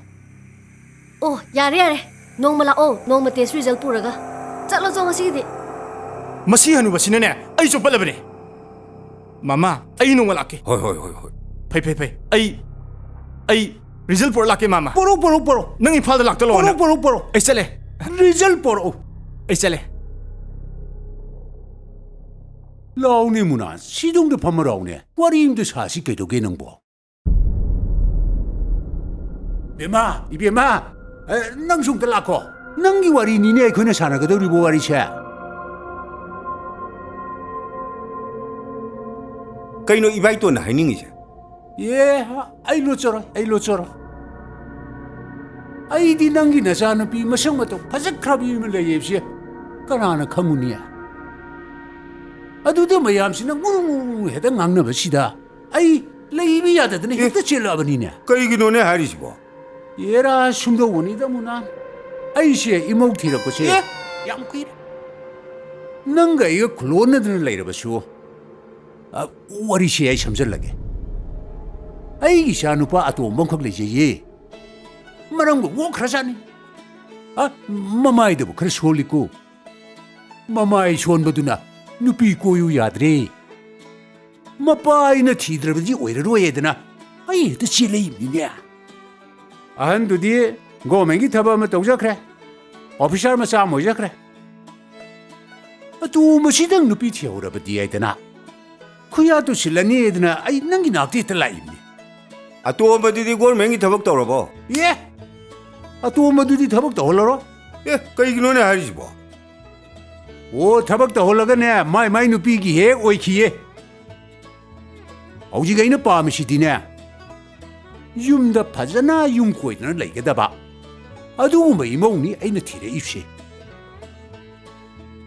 ꯑꯣ, ꯌꯥꯔꯦ, ꯌꯥꯔꯦ꯫ ꯅꯣꯡꯃ ꯂꯥꯛꯑꯣ, ꯅꯣꯡꯃ test result ꯄꯨꯔꯒ꯫ ꯆꯠꯂꯣ, ꯆꯣ, ꯉꯁꯤꯒꯤꯗꯤ꯫ ꯃꯁꯤ ꯍꯅꯨꯕꯁꯤꯅꯅꯦ, ꯑꯩ ꯆꯣꯞꯄꯠꯂꯕꯅꯦ꯫ ꯃꯃꯥ, ꯑꯩ ꯅꯣꯡꯃ ꯂꯥꯛꯀꯦ꯫ ꯍꯣꯏ, ꯍꯣꯏ, ꯍꯣꯏ, ꯍꯣꯏ꯫ ꯐꯩ, ꯐꯩ, ꯐꯩ꯫ ꯑꯩ, ꯑꯩ result ꯄꯨꯔꯛ ꯂꯥꯛꯀꯦ, ꯃꯃꯥ꯫ ꯄꯨꯔꯛꯎ, ꯄꯨꯔꯛꯎ, ꯄꯨꯔꯛꯎ꯫ ꯅꯪ ꯏꯝꯐꯥꯜꯗ ꯂꯥꯛꯇ ꯂꯥꯛꯑꯣ, ꯄꯨꯔꯛꯎ, ꯅꯪ꯫ ꯄꯨꯔꯛꯎ, ꯄꯨꯔꯛꯎ꯫ ꯑꯩ ꯆꯠꯂꯦ꯫ Result ꯄꯨꯔꯛꯎ꯫ ꯑꯩ ꯆꯠꯂꯦ꯫ ꯂꯥꯎꯅꯦ ꯃꯨꯅꯥ, ꯁꯤꯗꯧꯗ ꯐꯝꯃ ꯂꯥꯎꯅꯦ꯫ ꯋꯥꯔꯤ ꯑꯝꯇ ꯁꯥꯁꯤ ꯀꯩꯗꯧꯒꯦ ꯅꯪꯕꯣ? ꯕꯦꯝꯃ, ꯏꯕꯦꯝꯃ, ꯑꯦ, ꯅꯪꯁꯨ ꯑꯝꯇ ꯂꯥꯛꯈꯣ꯫ ꯅꯪꯒꯤ ꯋꯥꯔꯤꯅꯤꯅꯦ ꯑꯩꯈꯣꯏꯅ ꯁꯥꯟꯅꯒꯗꯧꯔꯤꯕ ꯋꯥꯔꯤꯁꯦ꯫ ꯀꯩꯅꯣ ꯏꯕꯥꯏꯇꯣꯟꯅ ꯍꯥꯏꯅꯤꯡꯉꯤꯁꯦ? ꯑꯦ, ꯑꯩ ꯂꯣꯠꯆꯔꯣꯏ, ꯑꯩ ꯂꯣꯠꯆꯔꯣꯏ꯫ ꯑꯩꯗꯤ ꯅꯪꯒꯤ ꯅꯆꯥꯅꯨꯄꯤ ꯃꯁꯛ ꯃꯇꯧ ꯐꯖꯈ꯭ꯔꯕꯤ ꯑꯃ ꯂꯩꯌꯦꯕꯁꯦ ꯀꯅꯥꯅ ꯈꯪꯉꯨꯅꯤ? ꯑꯗꯨꯗ ꯃꯌꯥꯝꯁꯤꯅ ꯉꯨꯔꯨ ꯉꯨꯔꯨ ꯍꯦꯛꯇ ꯉꯥꯡꯅꯕꯁꯤꯗ ꯑꯩ ꯂꯩꯕ ꯌꯥꯗꯗꯅ ꯑꯦ? ꯍꯦꯛꯇ ꯆꯦꯜꯂꯛꯑꯕꯅꯤꯅꯦ꯫ ꯀꯩꯒꯤꯅꯣꯅꯦ ꯍꯥꯏꯔꯤꯁꯤꯕꯣ? ꯑꯦꯔꯥ, ꯁꯨꯝꯗꯧꯕꯅꯤꯗ, ꯃꯨꯅꯥꯟ꯫ ꯑꯩꯁꯦ ꯏꯃꯧ ꯊꯤꯔꯛꯄꯁꯦ ꯑꯦ? ꯌꯥꯝ ꯀꯨꯏꯔꯦ꯫ ꯅꯪꯒ ꯑꯩꯒ ꯈꯨꯂꯣꯟꯅꯗꯅ ꯂꯩꯔꯕꯁꯨ, ꯑ, ꯋꯥꯔꯤꯁꯦ ꯑꯩ ꯁꯝꯖꯜꯂꯒꯦ꯫ ꯑꯩꯒꯤ ꯏꯆꯥ ꯅꯨꯄꯥ ꯑꯇꯣꯝꯕ ꯑꯃꯈꯛ ꯂꯩꯖꯩꯌꯦ꯫ ꯃꯔꯝꯒ ꯑꯣꯛꯈ꯭ꯔꯖꯥꯠꯅꯤ꯫ ꯑ, ꯃꯃꯥꯏꯗꯕꯨ ꯈꯔ ꯁꯣꯜꯂꯤꯀꯣ꯫ ꯃꯃꯥꯏ ꯁꯣꯟꯕꯗꯨꯅ ꯅꯨꯄꯤ ꯀꯣꯏꯌꯨ ꯌꯥꯗ꯭ꯔꯦ꯫ ꯃꯄꯥ ꯑꯩꯅ ꯊꯤꯗ꯭ꯔꯕꯗꯤ ꯑꯣꯏꯔꯔꯣꯏ ꯍꯥꯏꯗꯅ ꯑꯩ ꯍꯦꯛꯇ ꯆꯦꯜꯂꯛꯏꯕꯅꯤꯅꯦ꯫ ꯑꯍꯟꯗꯨꯗꯤ ꯒꯣꯔꯃꯦꯟꯒꯤ ꯊꯕꯛ ꯑꯃ ꯇꯧꯖꯈ꯭ꯔꯦ, ꯑꯣꯐꯤꯁꯥꯔ ꯃꯆꯥ ꯑꯃ ꯑꯣꯏꯖꯈ꯭ꯔꯦ꯫ ꯑꯇꯣꯝꯕꯁꯤꯗꯪ ꯅꯨꯄꯤ ꯊꯤꯍꯧꯔꯕꯗꯤ ꯍꯥꯏꯗꯅ ꯈꯨꯌꯥ ꯇꯨꯁꯤꯜꯂꯅꯤ ꯍꯥꯏꯗꯅ ꯑꯩ ꯅꯪꯒꯤ ꯅꯥꯛꯇ ꯍꯦꯛꯇ ꯂꯥꯛꯏꯕꯅꯤ꯫ ꯑꯇꯣꯝꯕꯗꯨꯗꯤ ꯒꯣꯔꯃꯦꯟꯒꯤ ꯊꯕꯛ ꯇꯧꯔꯕꯣ? ꯑꯦ, ꯑꯇꯣꯝꯕꯗꯨꯗꯤ ꯊꯕꯛ ꯇꯧꯍꯜꯂꯔꯣ꯫ ꯑꯦ, ꯀꯩꯒꯤꯅꯣꯅꯦ ꯍꯥꯏꯔꯤꯁꯤꯕꯣ? ꯑꯣ, ꯊꯕꯛ ꯇꯧꯍꯜꯂꯒꯅꯦ, ꯃꯥꯏ ꯃꯥꯏ ꯅꯨꯄꯤꯒꯤ ꯍꯦꯛ ꯑꯣꯏꯈꯤꯌꯦ꯫ ꯍꯧꯖꯤꯛ ꯑꯩꯅ ꯄꯥꯝꯃꯤꯁꯤꯗꯤꯅꯦ, ꯌꯨꯝꯗ ꯐꯖꯅ ꯌꯨꯝ ꯀꯣꯏꯗꯅ ꯂꯩꯒꯗꯕ ꯑꯗꯨꯒꯨꯝꯕ ꯏꯃꯧꯅꯤ ꯑꯩꯅ ꯊꯤꯔꯛꯏꯁꯦ꯫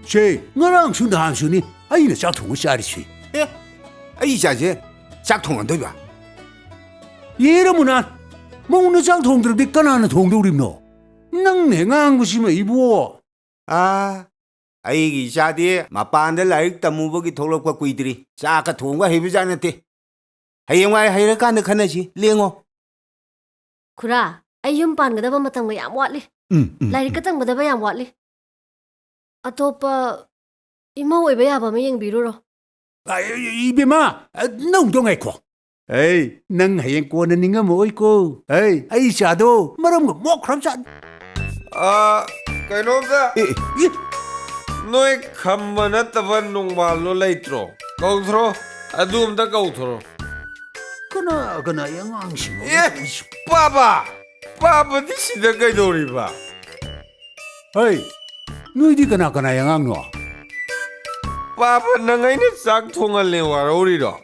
ꯁꯦ, ꯉꯔꯥꯡꯁꯨ ꯅꯍꯥꯟꯁꯨꯅꯤ ꯑꯩꯅ ꯆꯥꯛ ꯊꯣꯡꯉ ꯆꯥꯔꯤꯁꯤ꯫ ꯑꯦ, ꯑꯩ ꯏꯆꯥꯁꯦ ꯆꯥꯛ ꯊꯣꯡꯍꯟꯗꯣꯏꯕ? ꯌꯦꯔ ꯃꯨꯅꯥꯟ, ꯃꯧꯅ ꯆꯥꯛ ꯊꯣꯡꯗ꯭ꯔꯗꯤ ꯀꯅꯥꯅ ꯊꯣꯡꯗꯧꯔꯤꯕꯅꯣ? ꯅꯪꯅꯦ ꯉꯥꯡꯕꯁꯤꯃ ꯏꯕꯨ꯫ ꯑꯥ, ꯑꯩꯒꯤ ꯏꯆꯥꯗꯤ ꯃꯄꯥꯟꯗ ꯂꯥꯏꯔꯤꯛ ꯇꯝꯃꯨꯕꯒꯤ ꯊꯣꯛꯂꯛꯄ ꯀꯨꯏꯗ꯭ꯔꯤ꯫ ꯆꯥꯛꯀ ꯊꯣꯡꯕ ꯍꯩꯕꯖꯥꯠ ꯅꯠꯇꯦ꯫ ꯍꯌꯦꯡꯋꯥꯏ ꯍꯩꯔꯀꯥꯟꯗ ꯈꯟꯅꯁꯤ, ꯂꯦꯡꯉꯣ꯫ ꯈꯨꯔꯥ, ꯑꯩ ꯌꯨꯝ ꯄꯥꯟꯒꯗꯕ ꯃꯇꯝꯒ ꯌꯥꯝ ꯋꯥꯠꯂꯤ꯫ ꯎꯝ, ꯎꯝ, ꯂꯥꯏꯔꯤꯛꯀ ꯎꯝ꯫ ꯇꯝꯒꯗꯕ ꯌꯥꯝ ꯋꯥꯠꯂꯤ꯫ ꯑꯇꯣꯞꯄ ꯏꯃꯧ ꯑꯣꯏꯕ ꯌꯥꯕ ꯑꯃ ꯌꯦꯡꯕꯤꯔꯨꯔꯣ꯫ ꯑ, ꯏꯕꯦꯝꯃ, ꯑ, ꯅꯪꯗꯣ ꯉꯥꯏꯈꯣ꯫ ꯑꯩ, ꯅꯪ ꯍꯌꯦꯡ ꯀꯣꯟꯅ ꯅꯤꯡꯉꯝꯃꯛꯑꯣꯏꯀꯣ꯫ ꯑꯩ, ꯑꯩ ꯏꯆꯥꯗꯣ ꯃꯔꯝꯒ ꯃꯣꯛꯈ꯭ꯔꯕꯖꯥꯠꯅꯤ꯫ ꯑ, ꯀꯩꯅꯣꯝꯇ, ꯑꯦ, ꯑꯦ, ꯑꯦ꯫ ꯅꯣꯏ ꯈꯝꯕ ꯅꯠꯇꯕ ꯅꯣꯡꯕꯥꯜꯗꯣ ꯂꯩꯇ꯭ꯔꯣ? ꯀꯧꯊꯣꯔꯣ, ꯑꯗꯨ ꯑꯝꯇ ꯀꯧꯊꯣꯔꯣ꯫ ꯀꯅꯥ ꯀꯅꯥꯒꯤ ꯑꯉꯥꯡꯁꯤꯡꯅꯣ? ꯑꯦ, ꯄꯥꯕ! ꯄꯥꯕꯗꯤ ꯁꯤꯗ ꯀꯩꯗꯧꯔꯤꯕ? ꯍꯩ, ꯅꯣꯏꯗꯤ ꯀꯅꯥ ꯀꯅꯥꯒꯤ ꯑꯉꯥꯡꯅꯣ? ꯄꯥꯕ, ꯅꯪ ꯑꯩꯅ ꯆꯥꯛ ꯊꯣꯡꯍꯜꯂꯦ ꯋꯥꯔꯧꯔꯤꯔꯣ?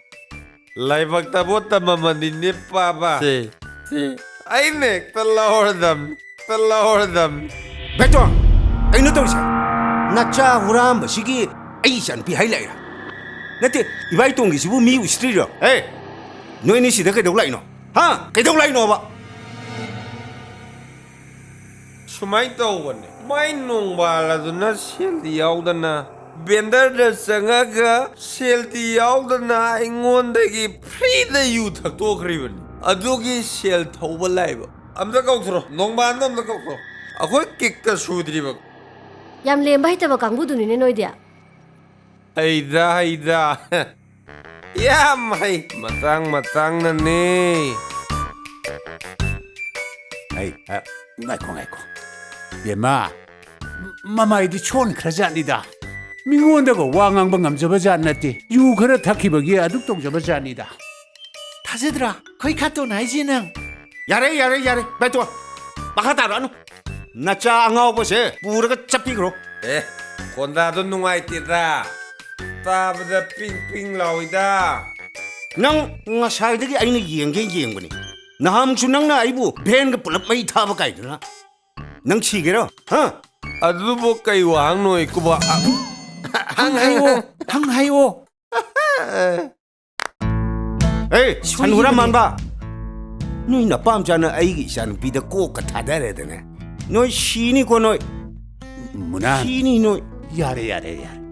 ꯂꯥꯏꯕꯛꯇꯕꯨ ꯇꯝꯃꯝꯃꯗꯤꯅꯦ ꯄꯥꯕ꯫ ꯁꯦ, ꯁꯦ, ꯑꯩꯅ ꯍꯦꯛꯇ ꯂꯧꯔꯗꯝ, ꯍꯦꯛꯇ ꯂꯧꯔꯗꯝ꯫ ꯕꯦꯇꯣꯟ, ꯀꯩꯅꯣ ꯇꯧꯔꯤꯁꯦ? ꯅꯆꯥ ꯍꯨꯔꯥꯟꯕꯁꯤꯒꯤ ꯑꯩ ꯏꯆꯥꯅꯨꯄꯤ ꯍꯥꯏ ꯂꯥꯛꯏꯔꯥ? ꯅꯠꯇꯦ, ꯏꯕꯥꯏꯇꯣꯟꯒꯤꯁꯤꯕꯨ ꯃꯤ ꯎꯁꯤꯠꯇ꯭ꯔꯤꯔꯣ? ꯑꯦ, ꯅꯣꯏ ꯑꯅꯤ ꯁꯤꯗ ꯀꯩꯗꯧ ꯂꯥꯛꯏꯅꯣ? ꯍꯥ? ꯀꯩꯗꯧ ꯂꯥꯛꯏꯅꯣꯕ? ꯁꯨꯃꯥꯏꯅ ꯇꯧꯕꯅꯦ, ꯃꯥꯏ ꯅꯣꯡꯕꯥꯜ ꯑꯗꯨꯅ ꯁꯦꯜꯗꯤ ꯌꯥꯎꯗꯅ ꯕꯦꯟꯗꯔꯗ ꯆꯪꯉꯒ ꯁꯦꯜꯗꯤ ꯌꯥꯎꯗꯅ ꯑꯩꯉꯣꯟꯗꯒꯤ ꯐ꯭ꯔꯤꯗ ꯌꯨ ꯊꯛꯇꯣꯛꯈ꯭ꯔꯤꯕꯅꯤ꯫ ꯑꯗꯨꯒꯤ ꯁꯦꯜ ꯊꯧꯕ ꯂꯥꯛꯏꯕ꯫ ꯑꯝꯇ ꯀꯧꯊꯣꯔꯣ, ꯅꯣꯡꯕꯥꯜꯗꯣ ꯑꯝꯇ ꯀꯧꯊꯣꯔꯣ꯫ ꯑꯩꯈꯣꯏ ꯀꯤꯛꯇ ꯁꯨꯗ꯭ꯔꯤꯕ꯫ ꯌꯥꯝ ꯂꯦꯝꯕ ꯍꯩꯇꯕ ꯀꯥꯡꯕꯨꯗꯨꯅꯤꯅꯦ ꯅꯣꯏꯗꯤ꯫ ꯍꯩꯗ, ꯍꯩꯗ꯫ ꯌꯥꯝ ꯍꯩ꯫ ꯃꯇꯥꯡ ꯃꯇꯥꯡꯅꯅꯦ꯫ ꯑꯩ, ꯑ, ꯉꯥꯏꯈꯣ, ꯉꯥꯏꯈꯣ꯫ ꯕꯦꯝꯃ, ꯃꯃꯥꯏꯗꯤ ꯁꯣꯟꯈ꯭ꯔꯖꯥꯠꯅꯤꯗ꯫ ꯃꯤꯉꯣꯟꯗꯒ ꯋꯥ ꯉꯥꯡꯕ ꯉꯝꯖꯕ ꯖꯥꯠ ꯅꯠꯇꯦ꯫ ꯌꯨ ꯈꯔ ꯊꯛꯈꯤꯕꯒꯤ ꯑꯗꯨꯛ ꯇꯧꯖꯕ ꯖꯥꯠꯅꯤꯗ꯫ ꯊꯥꯖꯗ꯭ꯔꯥ? ꯑꯩꯈꯣꯏ ꯈꯥꯇꯣꯟ ꯍꯥꯏꯁꯦ ꯅꯪ꯫ ꯌꯥꯔꯦ, ꯌꯥꯔꯦ, ꯌꯥꯔꯦ꯫ ꯕꯦꯇꯣꯟ, ꯃꯈꯥ ꯇꯥꯔꯛꯑꯅꯨ꯫ ꯅꯆꯥ ꯑꯉꯥꯎꯕꯁꯦ ꯄꯨꯔꯒ ꯆꯠꯄꯤꯈ꯭ꯔꯣ꯫ ꯑꯦ, ꯈꯣꯟꯗꯥꯗꯣ ꯅꯨꯡꯉꯥꯏꯇꯦꯗ꯫ ꯇꯥꯕꯗ ꯄꯤꯡ ꯄꯤꯡ ꯂꯥꯎꯏꯗ꯫ ꯅꯪ ꯉꯁꯥꯏꯗꯒꯤ ꯑꯩꯅ ꯌꯦꯡꯒꯦ ꯌꯦꯡꯕꯅꯤ꯫ ꯅꯍꯥꯟꯁꯨ ꯅꯪꯅ ꯑꯩꯕꯨ ꯚꯦꯟꯒ ꯄꯨꯂꯞ ꯃꯩ ꯊꯥꯕ ꯀꯥꯏꯗꯨꯅ꯫ ꯅꯪ ꯁꯤꯒꯦꯔꯣ? ꯍꯥ? ꯑꯗꯨꯕꯨ ꯀꯩ ꯋꯥꯍꯪꯅꯣ, ꯏꯀꯨꯕ? ꯍꯪ ꯍꯥꯏꯌꯣ, ꯍꯪ ꯍꯥꯏꯌꯣ꯫ ꯑꯦ, ꯁꯟ ꯁꯣꯏꯈꯤꯕꯅꯦ꯫ ꯍꯨꯔꯥꯟ ꯃꯥꯟꯕ! ꯅꯣꯏ ꯅꯄꯥꯝꯆꯥꯅ ꯑꯩꯒꯤ ꯏꯆꯥꯅꯨꯄꯤꯗ ꯀꯣꯛꯀ ꯊꯥꯗꯔꯦꯗꯅ꯫ ꯅꯣꯏ ꯁꯤꯅꯤꯀꯣ ꯅꯣꯏ꯫ ꯃꯨꯅꯥꯟ꯫ ꯁꯤꯅꯤ ꯅꯣꯏ꯫ ꯌꯥꯔꯦ, ꯌꯥꯔꯦ, ꯌꯥꯔꯦ꯫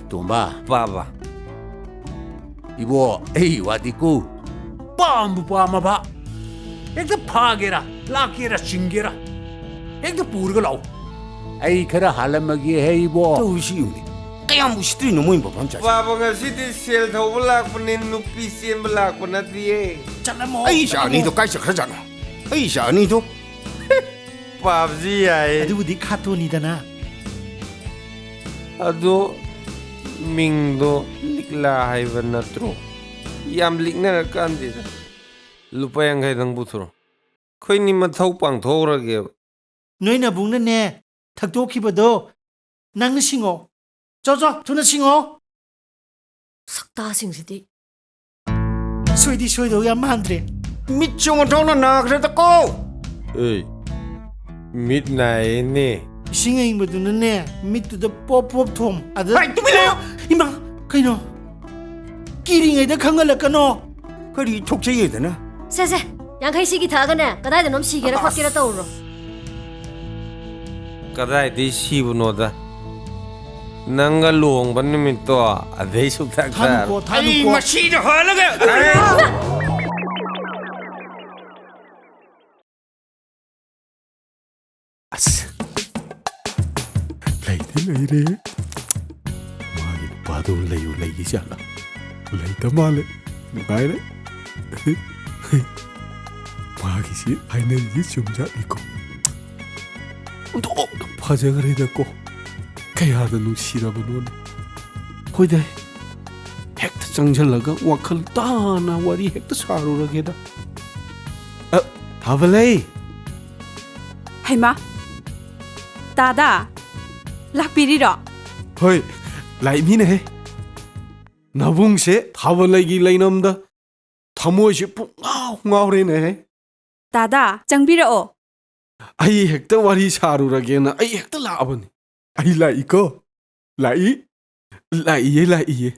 ꯇꯣꯝꯕ꯫ ꯄꯥꯕ꯫ ꯏꯕꯣ, ꯑꯩ ꯋꯥꯗꯤꯀꯣ꯫ ꯄꯥꯝꯕꯨ ꯄꯥꯝꯃꯕ꯫ ꯍꯦꯛꯇ ꯐꯥꯒꯦꯔꯥ, ꯂꯥꯛꯀꯦꯔꯥ, ꯆꯤꯡꯒꯦꯔꯥ꯫ ꯍꯦꯛꯇ ꯄꯨꯔꯒ ꯂꯥꯛꯑꯣ꯫ ꯑꯩ ꯈꯔ ꯍꯥꯜꯂꯝꯃꯒꯦ ꯍꯦ ꯏꯕꯣ꯫ ꯇꯧꯔꯤꯁꯤ ꯌꯦꯡꯉꯨꯅꯦ꯫ ꯀꯌꯥꯝ ꯎꯁꯤꯠꯇ꯭ꯔꯤꯅꯣ ꯃꯣꯏ ꯃꯐꯝ ꯆꯥꯁꯦ? ꯕꯥꯕ, ꯉꯁꯤꯗꯤ ꯁꯦꯜ ꯊꯧꯕ ꯂꯥꯛꯄꯅꯦ, ꯅꯨꯄꯤ ꯆꯦꯟꯕ ꯂꯥꯛꯄ ꯅꯠꯇꯤꯌꯦ꯫ ꯆꯠꯂꯝꯃꯣ, ꯑꯩ ꯏꯆꯥ ꯆꯠꯂꯝꯃꯣ꯫ ꯑꯅꯤꯗꯣ ꯀꯥꯏ ꯆꯠꯈ꯭ꯔꯖꯥꯠꯅꯣ? ꯑꯩ ꯏꯆꯥ ꯑꯅꯤꯗꯣ? ꯄꯥꯞꯖꯤ ꯌꯥꯏ꯫ ꯑꯗꯨꯕꯨꯗꯤ ꯈꯥꯇꯣꯟꯅꯤꯗꯅ꯫ ꯑꯗꯣ ꯃꯤꯡꯗꯣ ꯂꯤꯛꯂꯥ ꯍꯥꯏꯕ ꯅꯠꯇ꯭ꯔꯣ? ꯌꯥꯝ ꯂꯤꯛꯅꯔꯀꯥꯟꯁꯤꯗ꯫ ꯂꯨꯄꯥ ꯌꯥꯡꯈꯩꯗꯪ ꯄꯨꯊꯣꯔꯛꯑꯣ꯫ ꯑꯩꯈꯣꯏꯅꯤ ꯃꯊꯧ ꯄꯥꯡꯊꯣꯛꯎꯔꯒꯦꯕ꯫ ꯅꯣꯏ ꯅꯕꯨꯡꯅꯅꯦ ꯊꯛꯇꯣꯛꯈꯤꯕꯗꯣ ꯅꯪꯅ ꯁꯤꯡꯉꯣ꯫ ꯆꯣ, ꯆꯣ, ꯊꯨꯅ ꯁꯤꯡꯉꯣ꯫ ꯁꯛꯇꯥꯁꯤꯡꯁꯤꯗꯤ꯫ ꯁꯣꯏꯗꯤ ꯁꯣꯏꯗꯧ ꯌꯥꯝ ꯃꯥꯟꯗ꯭ꯔꯦ꯫ ꯃꯤꯠꯁꯦ ꯑꯣꯟꯊꯣꯛꯅ ꯅꯥꯈ꯭ꯔꯦꯗꯀꯣ꯫ ꯑꯦ, ꯃꯤꯠ ꯅꯥꯏꯌꯦꯅꯦ꯫ ꯏꯁꯤꯡ ꯑꯏꯪꯕꯗꯨꯅꯅꯦ ꯃꯤꯠꯇꯨꯗ ꯄꯣꯞ ꯄꯣꯞ ꯊꯣꯝ꯫ ꯑꯗ ꯍꯩ, ꯇꯨꯃꯤꯟ ꯂꯩꯌꯨ꯫ ꯏꯃꯥ, ꯀꯩꯅꯣ? ꯀꯤꯔꯤꯉꯩꯗ ꯈꯪꯍꯜꯂꯛꯀꯅꯣ꯫ ꯀꯔꯤ ꯊꯣꯛꯆꯩꯌꯦꯗꯅ? ꯁꯦ, ꯁꯦ, ꯌꯥꯡꯈꯩ ꯁꯤꯒꯤ ꯊꯛꯑꯒꯅꯦ, ꯀꯗꯥꯏꯗꯅꯣꯝ ꯁꯤꯒꯦꯔꯥ ꯑꯁ꯫ ꯈꯣꯠꯀꯦꯔꯥ ꯇꯧꯔꯨꯔꯣ꯫ ꯀꯗꯥꯏꯗꯩ ꯁꯤꯕꯅꯣꯗ? ꯅꯪꯒ ꯂꯨꯍꯣꯡꯕ ꯅꯨꯃꯤꯠꯇꯣ ꯑꯗꯩ ꯁꯨꯛꯊꯛ ꯊꯛꯑꯔꯣꯏ꯫ ꯊꯥꯅꯨꯀꯣ, ꯑꯩ ꯊꯥꯅꯨꯀꯣ꯫ ꯃꯁꯤꯗ ꯍꯥꯜꯂꯒ ꯑꯁ! ꯂꯩꯗꯤ ꯂꯩꯔꯦ꯫ ꯃꯥꯒꯤ ꯅꯨꯄꯥꯗꯨ ꯂꯩꯕꯨ ꯂꯩꯈꯤꯖꯥꯠꯂ? ꯂꯩꯇ ꯃꯥꯜꯂꯦ꯫ ꯅꯨꯡꯉꯥꯏꯔꯦ꯫ ꯃꯥꯒꯤꯁꯤ ꯍꯥꯏꯅꯔꯤꯁꯤ ꯆꯨꯝꯖꯥꯠꯅꯤꯀꯣ꯫ ꯑꯣꯟꯊꯣꯛꯅ ꯐꯖꯈ꯭ꯔꯦꯗꯀꯣ꯫ ꯀꯌꯥꯗ ꯅꯨꯡꯁꯤꯔꯕꯅꯣꯅꯦ꯫ ꯍꯣꯏꯗ, ꯍꯦꯛꯇ ꯆꯪꯁꯤꯜꯂꯒ ꯋꯥꯈꯜ ꯇꯥꯅ ꯋꯥꯔꯤ ꯍꯦꯛꯇ ꯁꯥꯔꯨꯔꯒꯦꯗ꯫ ꯑ, ꯊꯥꯕꯂꯩ! ꯍꯩꯃꯥ! ꯇꯥꯗꯥ! ꯂꯥꯛꯄꯤꯔꯤꯔꯣ? ꯍꯣꯏ, ꯂꯥꯛꯏꯃꯤꯅꯦꯍꯦ꯫ ꯅꯕꯨꯡꯁꯦ ꯊꯥꯕꯂꯩꯒꯤ ꯂꯩꯅꯝꯗ ꯊꯃꯣꯏꯁꯦ ꯄꯨꯡꯉꯥꯎ ꯉꯥꯎꯔꯦꯅꯦꯍꯦ꯫ ꯇꯥꯗꯥ, ꯆꯪꯕꯤꯔꯛꯑꯣ꯫ ꯑꯩ ꯍꯦꯛꯇ ꯋꯥꯔꯤ ꯁꯥꯔꯨꯔꯒꯦꯅ ꯑꯩ ꯍꯦꯛꯇ ꯂꯥꯛꯑꯕꯅꯤ꯫ ꯑꯩ ꯂꯥꯛꯏꯀꯣ꯫ ꯂꯥꯛꯏ꯫ ꯂꯥꯛꯏꯌꯦ, ꯂꯥꯛꯏꯌꯦ꯫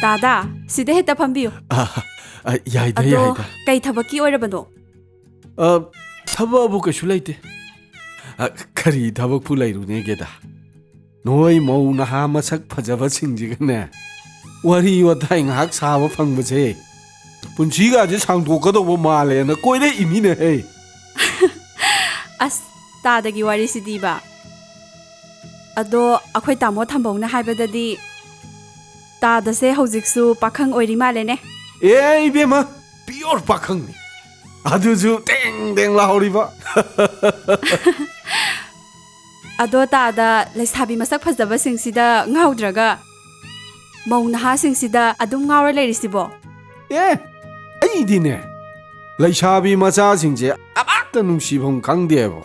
ꯇꯥꯗꯥ, ꯁꯤꯗ ꯍꯦꯛꯇ ꯐꯝꯕꯤꯌꯨ꯫ ꯑ, ꯑ, ꯌꯥꯏꯗ, ꯑꯗꯣ, ꯌꯥꯏꯗ꯫ ꯀꯩ ꯊꯕꯛꯀꯤ ꯑꯣꯏꯔꯕꯅꯣ? ꯑ, ꯊꯕꯛ ꯑꯕꯨ ꯀꯩꯁꯨ ꯂꯩꯇꯦ꯫ ꯑ, ꯀꯔꯤ ꯊꯕꯛꯄꯨ ꯂꯩꯔꯨꯅꯦꯒꯦꯗ? ꯅꯣꯏ ꯃꯧ ꯅꯍꯥ ꯃꯁꯛ ꯐꯖꯕꯁꯤꯡꯁꯤꯒꯅꯦ, ꯋꯥꯔꯤ ꯋꯥꯇꯥꯏ ꯉꯥꯏꯍꯥꯛ ꯁꯥꯕ ꯐꯪꯕꯁꯦ ꯄꯨꯟꯁꯤꯒꯁꯦ ꯁꯥꯡꯗꯣꯛꯀꯗꯧꯕ ꯃꯥꯜꯂꯦꯅ ꯀꯣꯏꯔꯛꯏꯅꯤꯅꯦꯍꯦ꯫ ꯑꯁ, ꯇꯥꯗꯒꯤ ꯋꯥꯔꯤꯁꯤꯗꯤꯕ꯫ ꯑꯗꯣ ꯑꯩꯈꯣꯏ ꯇꯥꯃꯣ ꯊꯝꯕꯧꯅ ꯍꯥꯏꯕꯗꯗꯤ ꯇꯥꯗꯁꯦ ꯍꯧꯖꯤꯛꯁꯨ ꯄꯥꯈꯪ ꯑꯣꯏꯔꯤ ꯃꯥꯜꯂꯦꯅꯦ꯫ ꯑꯦ ꯏꯕꯦꯝꯃ, ꯄꯤꯌꯣꯔ ꯄꯥꯈꯪꯅꯤ꯫ ꯑꯗꯨꯁꯨ ꯇꯦꯡ ꯇꯦꯡ ꯂꯥꯎꯔꯤꯕ꯫ ꯑꯗꯣ ꯇꯥꯗ ꯂꯩꯁꯥꯕꯤ ꯃꯁꯛ ꯐꯖꯕꯁꯤꯡꯁꯤꯗ ꯉꯥꯎꯗ꯭ꯔꯒ ꯃꯧ ꯅꯍꯥꯁꯤꯡꯁꯤꯗ ꯑꯗꯨꯝ ꯉꯥꯎꯔ ꯂꯩꯔꯤꯁꯤꯕꯣ? ꯑꯦ, ꯑꯩꯗꯤꯅꯦ, ꯂꯩꯁꯥꯕꯤ ꯃꯆꯥꯁꯤꯡꯁꯦ ꯑꯃꯠꯇ ꯅꯨꯡꯁꯤꯐꯝ ꯈꯪꯗꯦꯕ꯫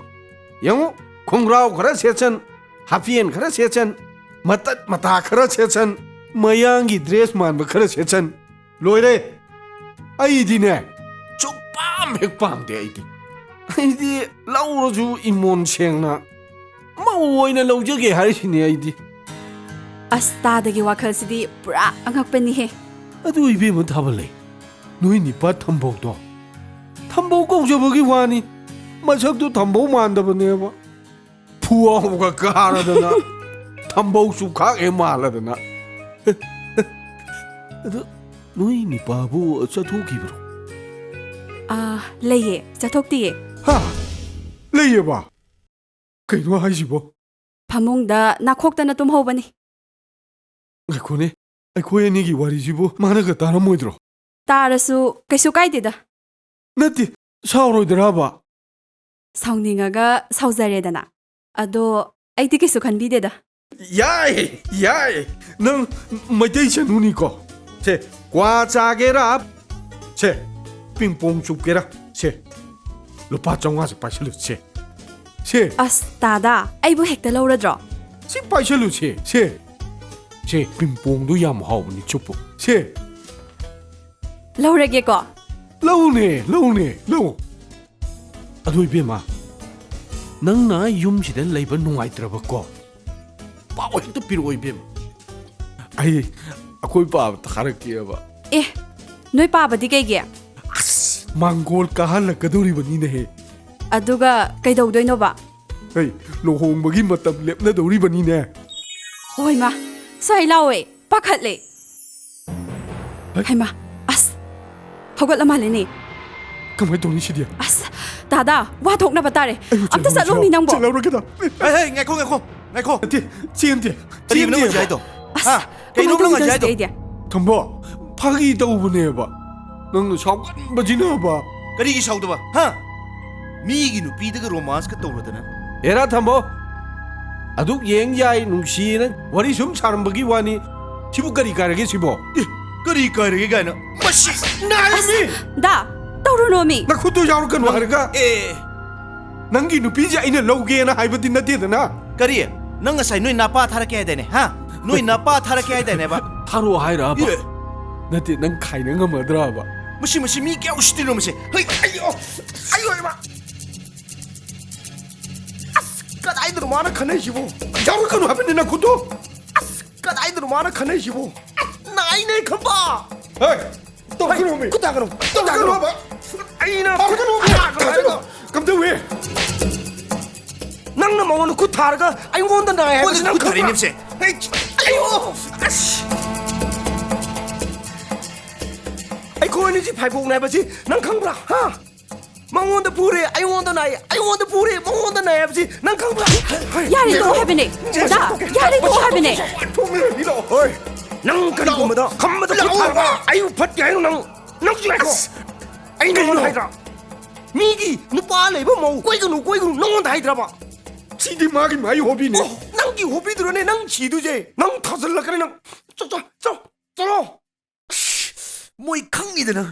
ꯌꯦꯡꯉꯨ, ꯈꯣꯡꯒ꯭ꯔꯥꯎ ꯈꯔ ꯁꯦꯠꯆꯟ, ꯍꯥꯐꯦꯟ ꯈꯔ ꯁꯦꯠꯆꯟ, ꯃꯇꯠ ꯃꯇꯥ ꯈꯔ ꯁꯦꯠꯆꯟ, ꯃꯌꯥꯡꯒꯤ ꯗ꯭ꯔꯦꯁ ꯃꯥꯟꯕ ꯈꯔ ꯁꯦꯠꯆꯟ, ꯂꯣꯏꯔꯦ꯫ ꯑꯩꯗꯤꯅꯦ, ꯁꯨꯛꯄꯥꯝ ꯍꯦꯛ ꯄꯥꯝꯗꯦ ꯑꯩꯗꯤ꯫ ꯑꯩꯗꯤ ꯂꯧꯔꯁꯨ ꯏꯃꯣꯟ ꯁꯦꯡꯅ ꯃꯧ ꯑꯣꯏꯅ ꯂꯧꯖꯒꯦ ꯍꯥꯏꯁꯤꯅꯦ ꯑꯩꯗꯤ꯫ ꯑꯁ, ꯇꯥꯗꯒꯤ ꯋꯥꯈꯜꯁꯤꯗꯤ ꯄꯨꯔꯥ ꯑꯉꯛꯄꯅꯤꯍꯦ꯫ ꯑꯗꯨ ꯏꯕꯦꯝꯃ ꯊꯥꯕ ꯂꯩ, ꯅꯣꯏ ꯅꯤꯄꯥ ꯊꯝꯕꯧꯗꯣ ꯊꯝꯕꯧ ꯀꯧꯖꯕꯒꯤ ꯋꯥꯅꯤ, ꯃꯁꯛꯇꯨ ꯊꯝꯕꯧ ꯃꯥꯟꯗꯕꯅꯦꯕ꯫ ꯐꯨꯋꯥꯎꯒ ꯀꯥꯔꯗꯅ ꯊꯝꯕꯧ ꯆꯨꯈꯥꯛ ꯍꯦꯛ ꯃꯥꯜꯂꯗꯅ꯫ ꯑꯗꯨ ꯅꯣꯏ ꯅꯤꯄꯥꯕꯨ ꯆꯠꯊꯣꯛꯈꯤꯕ꯭ꯔꯣ? ꯑꯥ, ꯂꯩꯌꯦ, ꯆꯠꯊꯣꯛꯇꯤꯌꯦ꯫ ꯍꯥ? ꯂꯩꯌꯦꯕ? ꯀꯩꯅꯣ ꯍꯥꯏꯁꯤꯕꯣ? ꯐꯃꯨꯡꯗ ꯅꯥꯈꯣꯛꯇꯅ ꯇꯨꯝꯍꯧꯕꯅꯤ꯫ ꯉꯥꯏꯈꯣꯅꯦ, ꯑꯩꯈꯣꯏ ꯑꯅꯤꯒꯤ ꯋꯥꯔꯤꯁꯤꯕꯨ ꯃꯥꯅꯒ ꯇꯥꯔꯝꯃꯣꯏꯗ꯭ꯔꯣ? ꯇꯥꯔꯁꯨ ꯀꯩꯁꯨ ꯀꯥꯏꯗꯦꯗ꯫ ꯅꯠꯇꯦ, ꯁꯥꯎꯔꯣꯏꯗ꯭ꯔꯕ? ꯁꯥꯎꯅꯤꯡꯉꯒ ꯁꯥꯎꯖꯔꯦꯗꯅ꯫ ꯑꯗꯣ ꯑꯩꯗꯤ ꯀꯩꯁꯨ ꯈꯟꯕꯤꯗꯦꯗ꯫ ꯌꯥꯏ, ꯌꯥꯏ꯫ ꯅꯪ ꯃꯩꯇꯩ ꯆꯅꯨꯅꯤꯀꯣ꯫ ꯁꯦ, ꯀ꯭ꯋꯥ ꯆꯥꯒꯦꯔꯥ? ꯁꯦ, ꯄꯤꯡꯄꯣꯡ ꯆꯨꯞꯀꯦꯔꯥ? ꯁꯦ, ꯂꯨꯄꯥ ꯆꯥꯝꯃꯉꯥꯁꯦ ꯄꯥꯏꯁꯜꯂꯨ, ꯁꯦ꯫ ꯁꯦ꯫ ꯑꯁ, ꯇꯥꯗꯥ, ꯑꯩꯕꯨ ꯍꯦꯛꯇ ꯂꯧꯔꯗ꯭ꯔꯣ? ꯁꯤ ꯄꯥꯏꯁꯜꯂꯨ, ꯁꯦ, ꯁꯦ꯫ ꯁꯦ, ꯄꯤꯡꯄꯣꯡꯗꯣ ꯌꯥꯝ ꯍꯥꯎꯕꯅꯤ, ꯆꯨꯞꯄꯨ꯫ ꯁꯦ꯫ ꯂꯧꯔꯒꯦꯀꯣ? ꯂꯧꯅꯦ, ꯂꯧꯅꯦ, ꯂꯧ꯫ ꯑꯗꯣ ꯏꯕꯦꯝꯃ, ꯅꯪꯅ ꯌꯨꯝꯁꯤꯗ ꯂꯩꯕ ꯅꯨꯡꯉꯥꯏꯇ꯭ꯔꯕꯀꯣ? ꯄꯥꯎ ꯍꯦꯛꯇ ꯄꯤꯔꯛꯑꯣ ꯏꯕꯦꯝꯃ꯫ ꯑꯩ ꯑꯩꯈꯣꯏ ꯄꯥꯕ ꯊꯥꯔꯛꯀꯦꯕ꯫ ꯑꯦ, ꯅꯣꯏ ꯄꯥꯕꯗꯤ ꯀꯩꯒꯤ? ꯑꯁ, ꯃꯥꯡꯒꯣꯜ ꯀꯥꯍꯜꯂꯛꯀꯗꯧꯔꯤꯕꯅꯤꯅꯦꯍꯦ꯫ ꯑꯗꯨꯒ ꯀꯩꯗꯧꯗꯣꯏꯅꯣꯕ? ꯍꯩ, ꯂꯨꯍꯣꯡꯕꯒꯤ ꯃꯇꯝ ꯂꯦꯞꯅꯗꯧꯔꯤꯕꯅꯤꯅꯦ꯫ ꯍꯣꯏ ꯃꯥ, ꯁ꯭ꯋꯥꯏ ꯂꯥꯎꯋꯦ, ꯄꯥꯈꯠꯂꯦ꯫ ꯍꯩ꯫ ꯍꯩꯃꯥ, ꯑꯁ, ꯍꯧꯒꯠꯂ ꯃꯥꯜꯂꯦꯅꯦ꯫ ꯀꯃꯥꯏ ꯇꯧꯅꯤ ꯁꯤꯗꯤ? ꯑꯁ, ꯇꯥꯗꯥ, ꯋꯥ ꯊꯣꯛꯅꯕ ꯇꯥꯔꯦ꯫ ꯑꯩꯕꯨ ꯑꯝꯇ ꯆꯦꯜꯍꯧꯔꯁꯤꯔꯣ? ꯆꯠꯂꯣꯃꯤ ꯅꯪꯕꯣ꯫ ꯆꯦꯜꯍꯧꯔꯒꯦꯗ꯫ ꯍꯩ, ꯍꯩ, ꯉꯥꯏꯈꯣ, ꯉꯥꯏꯈꯣ꯫ ꯉꯥꯏꯈꯣ꯫ ꯅꯠꯇꯦ, ꯆꯦꯟꯗꯦ꯫ ꯀꯔꯤꯅꯣ ꯅꯪ ꯍꯧꯖꯤꯛ ꯆꯦꯟꯗꯦꯕ꯫ ꯍꯥꯏꯗꯣ? ꯑꯁ, ꯍꯥ? ꯀꯩꯅꯣ ꯀꯃꯥꯏꯅ ꯅꯪ ꯍꯧꯖꯤꯛ ꯇꯧꯗꯣꯏꯅꯣ ꯍꯥꯏꯗꯣ? ꯁꯤꯗꯩꯗꯤ? ꯊꯝꯕꯧ, ꯐꯥꯒꯤ ꯇꯧꯕꯅꯦꯕ꯫ ꯅꯪꯅ ꯁꯥꯎꯒꯟꯕꯁꯤꯅꯕ꯫ ꯀꯔꯤꯒꯤ ꯁꯥꯎꯗꯕ? ꯍꯥ? ꯃꯤꯒꯤ ꯅꯨꯄꯤꯗꯒ romanceꯀ ꯇꯧꯔꯗꯅ꯫ ꯑꯦꯔꯥ ꯊꯝꯕꯧ, ꯑꯗꯨꯛ ꯌꯦꯡ ꯌꯥꯏ, ꯅꯨꯡꯁꯤꯅ ꯋꯥꯔꯤ ꯁꯨꯝ ꯁꯥꯔꯝꯕꯒꯤ ꯋꯥꯅꯤ꯫ ꯁꯤꯕꯨ ꯀꯔꯤ ꯀꯥꯏꯔꯒꯦ ꯁꯤꯕꯣ? ꯑꯦ, ꯀꯔꯤ ꯀꯥꯏꯔꯒꯦ ꯀꯥꯏꯅ? ꯃꯁꯤ ꯅꯥꯏꯃꯤ! ꯗꯥ, ꯇꯧꯔꯨꯅꯣꯃꯤ꯫ ꯅꯈꯨꯠꯇꯨ ꯌꯥꯎꯔꯛꯀꯅꯨ ꯍꯥꯏꯔꯒ꯫ ꯑꯦ꯫ ꯅꯪꯒꯤ ꯅꯨꯄꯤꯁꯦ ꯑꯩꯅ ꯂꯧꯒꯦꯅ ꯍꯥꯏꯕꯗꯤ ꯅꯠꯇꯦꯗꯅ꯫ ꯀꯔꯤ? ꯅꯪ ꯉꯁꯥꯏ ꯅꯣꯏ ꯅꯄꯥ ꯊꯥꯔꯛꯀꯦ ꯍꯥꯏꯗꯥꯏꯅꯦ? ꯍꯥ? ꯅꯣꯏ ꯅꯄꯥ ꯊꯥꯔꯛꯀꯦ ꯍꯥꯏꯗꯥꯏꯅꯦꯕ? ꯊꯥꯔꯛꯑꯣ ꯍꯥꯏꯔꯕ? ꯑꯦ꯫ ꯅꯠꯇꯦ, ꯅꯪ ꯈꯥꯏꯅ ꯉꯝꯃꯗ꯭ꯔꯕ? ꯃꯁꯤ, ꯃꯁꯤ ꯃꯤ ꯀꯌꯥ ꯎꯁꯤꯠꯇ꯭ꯔꯤꯅꯣ ꯃꯁꯤ? ꯍꯩ, ꯑꯩꯌꯣ! ꯑꯩꯌꯣ, ꯏꯃꯥ! ꯑꯁ, ꯀꯗꯥꯏꯗꯅꯣ ꯃꯥꯅ ꯈꯟꯅꯩꯁꯤꯕꯣ? ꯌꯥꯎꯔꯛꯀꯅꯨ ꯍꯥꯏꯕꯅꯤ ꯅꯈꯨꯠꯇꯣ! ꯑꯁ, ꯀꯗꯥꯏꯗꯅꯣ ꯃꯥꯅ ꯈꯟꯅꯩꯁꯤꯕꯣ? ꯑꯁ, ꯅꯥꯏꯅꯦ ꯈꯝꯕ! ꯍꯦ! ꯇꯧꯔꯛꯀꯅꯣꯃꯤ! ꯈꯨꯠ ꯊꯥꯒꯅꯨ! ꯈꯨꯠ ꯊꯥꯒꯅꯨ! ꯇꯧꯔꯛꯀꯅꯣꯕ! ꯑꯩꯅ ꯊꯥꯔꯛꯀꯅꯣ! ꯈꯨꯠ ꯊꯥꯒꯅꯨ ꯍꯥꯏꯔꯒ! ꯀꯝꯗꯧꯏ? ꯅꯪꯅ ꯃꯉꯣꯟꯗ ꯈꯨꯠ ꯊꯥꯔꯒ ꯑꯩꯉꯣꯟꯗ ꯅꯥꯏ ꯍꯥꯏꯕꯁꯤ ꯃꯉꯣꯟꯗ ꯅꯪ ꯈꯨꯠ ꯈꯪꯕ꯭ꯔꯥ? ꯊꯥꯔꯛꯏꯅꯦ ꯁꯦ꯫ ꯍꯩ! ꯑꯩꯌꯣ! ꯑꯁ! ꯑꯩꯈꯣꯏ ꯑꯅꯤꯁꯤ ꯐꯥꯏꯕꯣꯛꯅꯩ ꯍꯥꯏꯕꯁꯤ ꯅꯪ ꯈꯪꯕ꯭ꯔꯥ? ꯍꯥ? ꯃꯉꯣꯟꯗ ꯄꯨꯔꯦ, ꯑꯩꯉꯣꯟꯗ ꯅꯥꯏ, ꯑꯩꯉꯣꯟꯗ ꯄꯨꯔꯦ, ꯃꯉꯣꯟꯗ ꯅꯥꯏ ꯍꯥꯏꯕꯁꯤ ꯅꯪ ꯈꯪꯕ꯭ꯔꯥ? ꯌꯥꯔꯦ, ꯇꯣꯛꯑꯣ ꯍꯥꯏꯕꯅꯦ꯫ ꯑꯣꯖꯥ, ꯌꯥꯔꯦ, ꯇꯣꯛꯑꯣ ꯍꯥꯏꯕꯅꯦ꯫ ꯍꯣꯏ, ꯅꯪ ꯀꯔꯤꯒꯨꯝꯕꯗ ꯈꯝꯕꯗ ꯈꯨꯠ ꯊꯥꯔꯒ ꯑꯩꯕꯨ ꯐꯠꯇꯦ ꯍꯥꯏꯅꯣ ꯅꯪ? ꯅꯪꯁꯨ ꯉꯥꯏꯈꯣ꯫ ꯑꯁ! ꯑꯩ ꯅꯉꯣꯟꯗ ꯀꯩꯅꯣ? ꯍꯥꯏꯗ꯭ꯔꯥ? ꯃꯤꯒꯤ ꯅꯨꯄꯥ ꯂꯩꯕ ꯃꯧ ꯀꯣꯏꯒꯅꯨ, ꯀꯣꯏꯒꯅꯨ ꯅꯉꯣꯟꯗ ꯍꯥꯏꯗ꯭ꯔꯕ? ꯁꯤꯗꯤ ꯃꯥꯒꯤ ꯃꯥꯒꯤ ꯍꯣꯕꯤꯅꯤ꯫ ꯑꯣ, ꯅꯪꯒꯤ ꯍꯣꯕꯤꯗꯨꯔꯅꯦ ꯅꯪ ꯁꯤꯗꯣꯏꯁꯦ? ꯅꯪ ꯊꯥꯖꯤꯜꯂꯛꯀꯅꯤ ꯅꯪ꯫ ꯆꯣ, ꯆꯣ, ꯆꯣ, ꯆꯠꯂꯣ꯫ ꯑꯁ, ꯃꯣꯏ ꯈꯪꯉꯤꯗꯅ꯫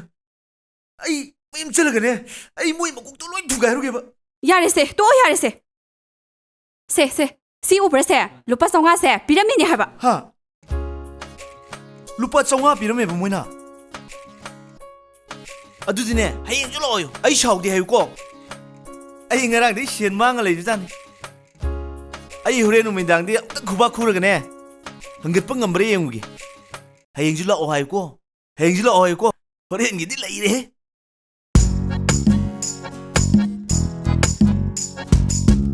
ꯑꯩ ꯃꯌꯨꯝ ꯆꯠꯂꯒꯅꯦ, ꯑꯩ ꯃꯣꯏ ꯃꯀꯣꯛꯇꯣ ꯂꯣꯏ ꯊꯨꯒꯥꯏꯔꯨꯒꯦꯕ꯫ ꯌꯥꯔꯦꯁꯦ, ꯇꯣꯛꯑꯣ ꯌꯥꯔꯦꯁꯦ꯫ ꯁꯦ, ꯁꯦ, ꯁꯤ ꯎꯕ꯭ꯔꯥ ꯁꯦ? ꯂꯨꯄꯥ ꯆꯥꯝꯃꯉꯥꯁꯦ ꯄꯤꯔꯝꯃꯤꯅꯦ ꯍꯥꯏꯕ꯫ ꯍꯥ? ꯂꯨꯄꯥ ꯆꯥꯝꯃꯉꯥ ꯄꯤꯔꯝꯃꯦꯕ ꯃꯣꯏꯅ? ꯑꯗꯨꯗꯤꯅꯦ, ꯍꯌꯦꯡꯁꯨ ꯂꯥꯛꯑꯣꯌꯣ꯫ ꯑꯩ ꯁꯥꯎꯗꯦ ꯍꯥꯏꯌꯨꯀꯣ꯫ ꯑꯩ ꯉꯔꯥꯡꯗꯩ ꯁꯦꯟ ꯃꯥꯡꯉ ꯂꯩꯕꯖꯥꯠꯅꯤ꯫ ꯑꯩ ꯍꯣꯔꯦꯟ ꯅꯨꯃꯤꯗꯥꯡꯗꯤ ꯑꯝꯇ ꯈꯨꯕꯥꯛ ꯈꯨꯔꯒꯅꯦ, ꯍꯪꯒꯠꯄ ꯉꯝꯕ꯭ꯔꯥ ꯌꯦꯡꯉꯨꯒꯦ꯫ ꯍꯌꯦꯡꯁꯨ ꯂꯥꯛꯑꯣ ꯍꯥꯏꯌꯨꯀꯣ꯫ ꯍꯌꯦꯡꯁꯨ ꯂꯥꯛꯑꯣ ꯍꯥꯏꯌꯨꯀꯣ꯫ ꯍꯣꯔꯦꯟꯒꯤꯗꯤ ꯂꯩꯔꯦꯍꯦ꯫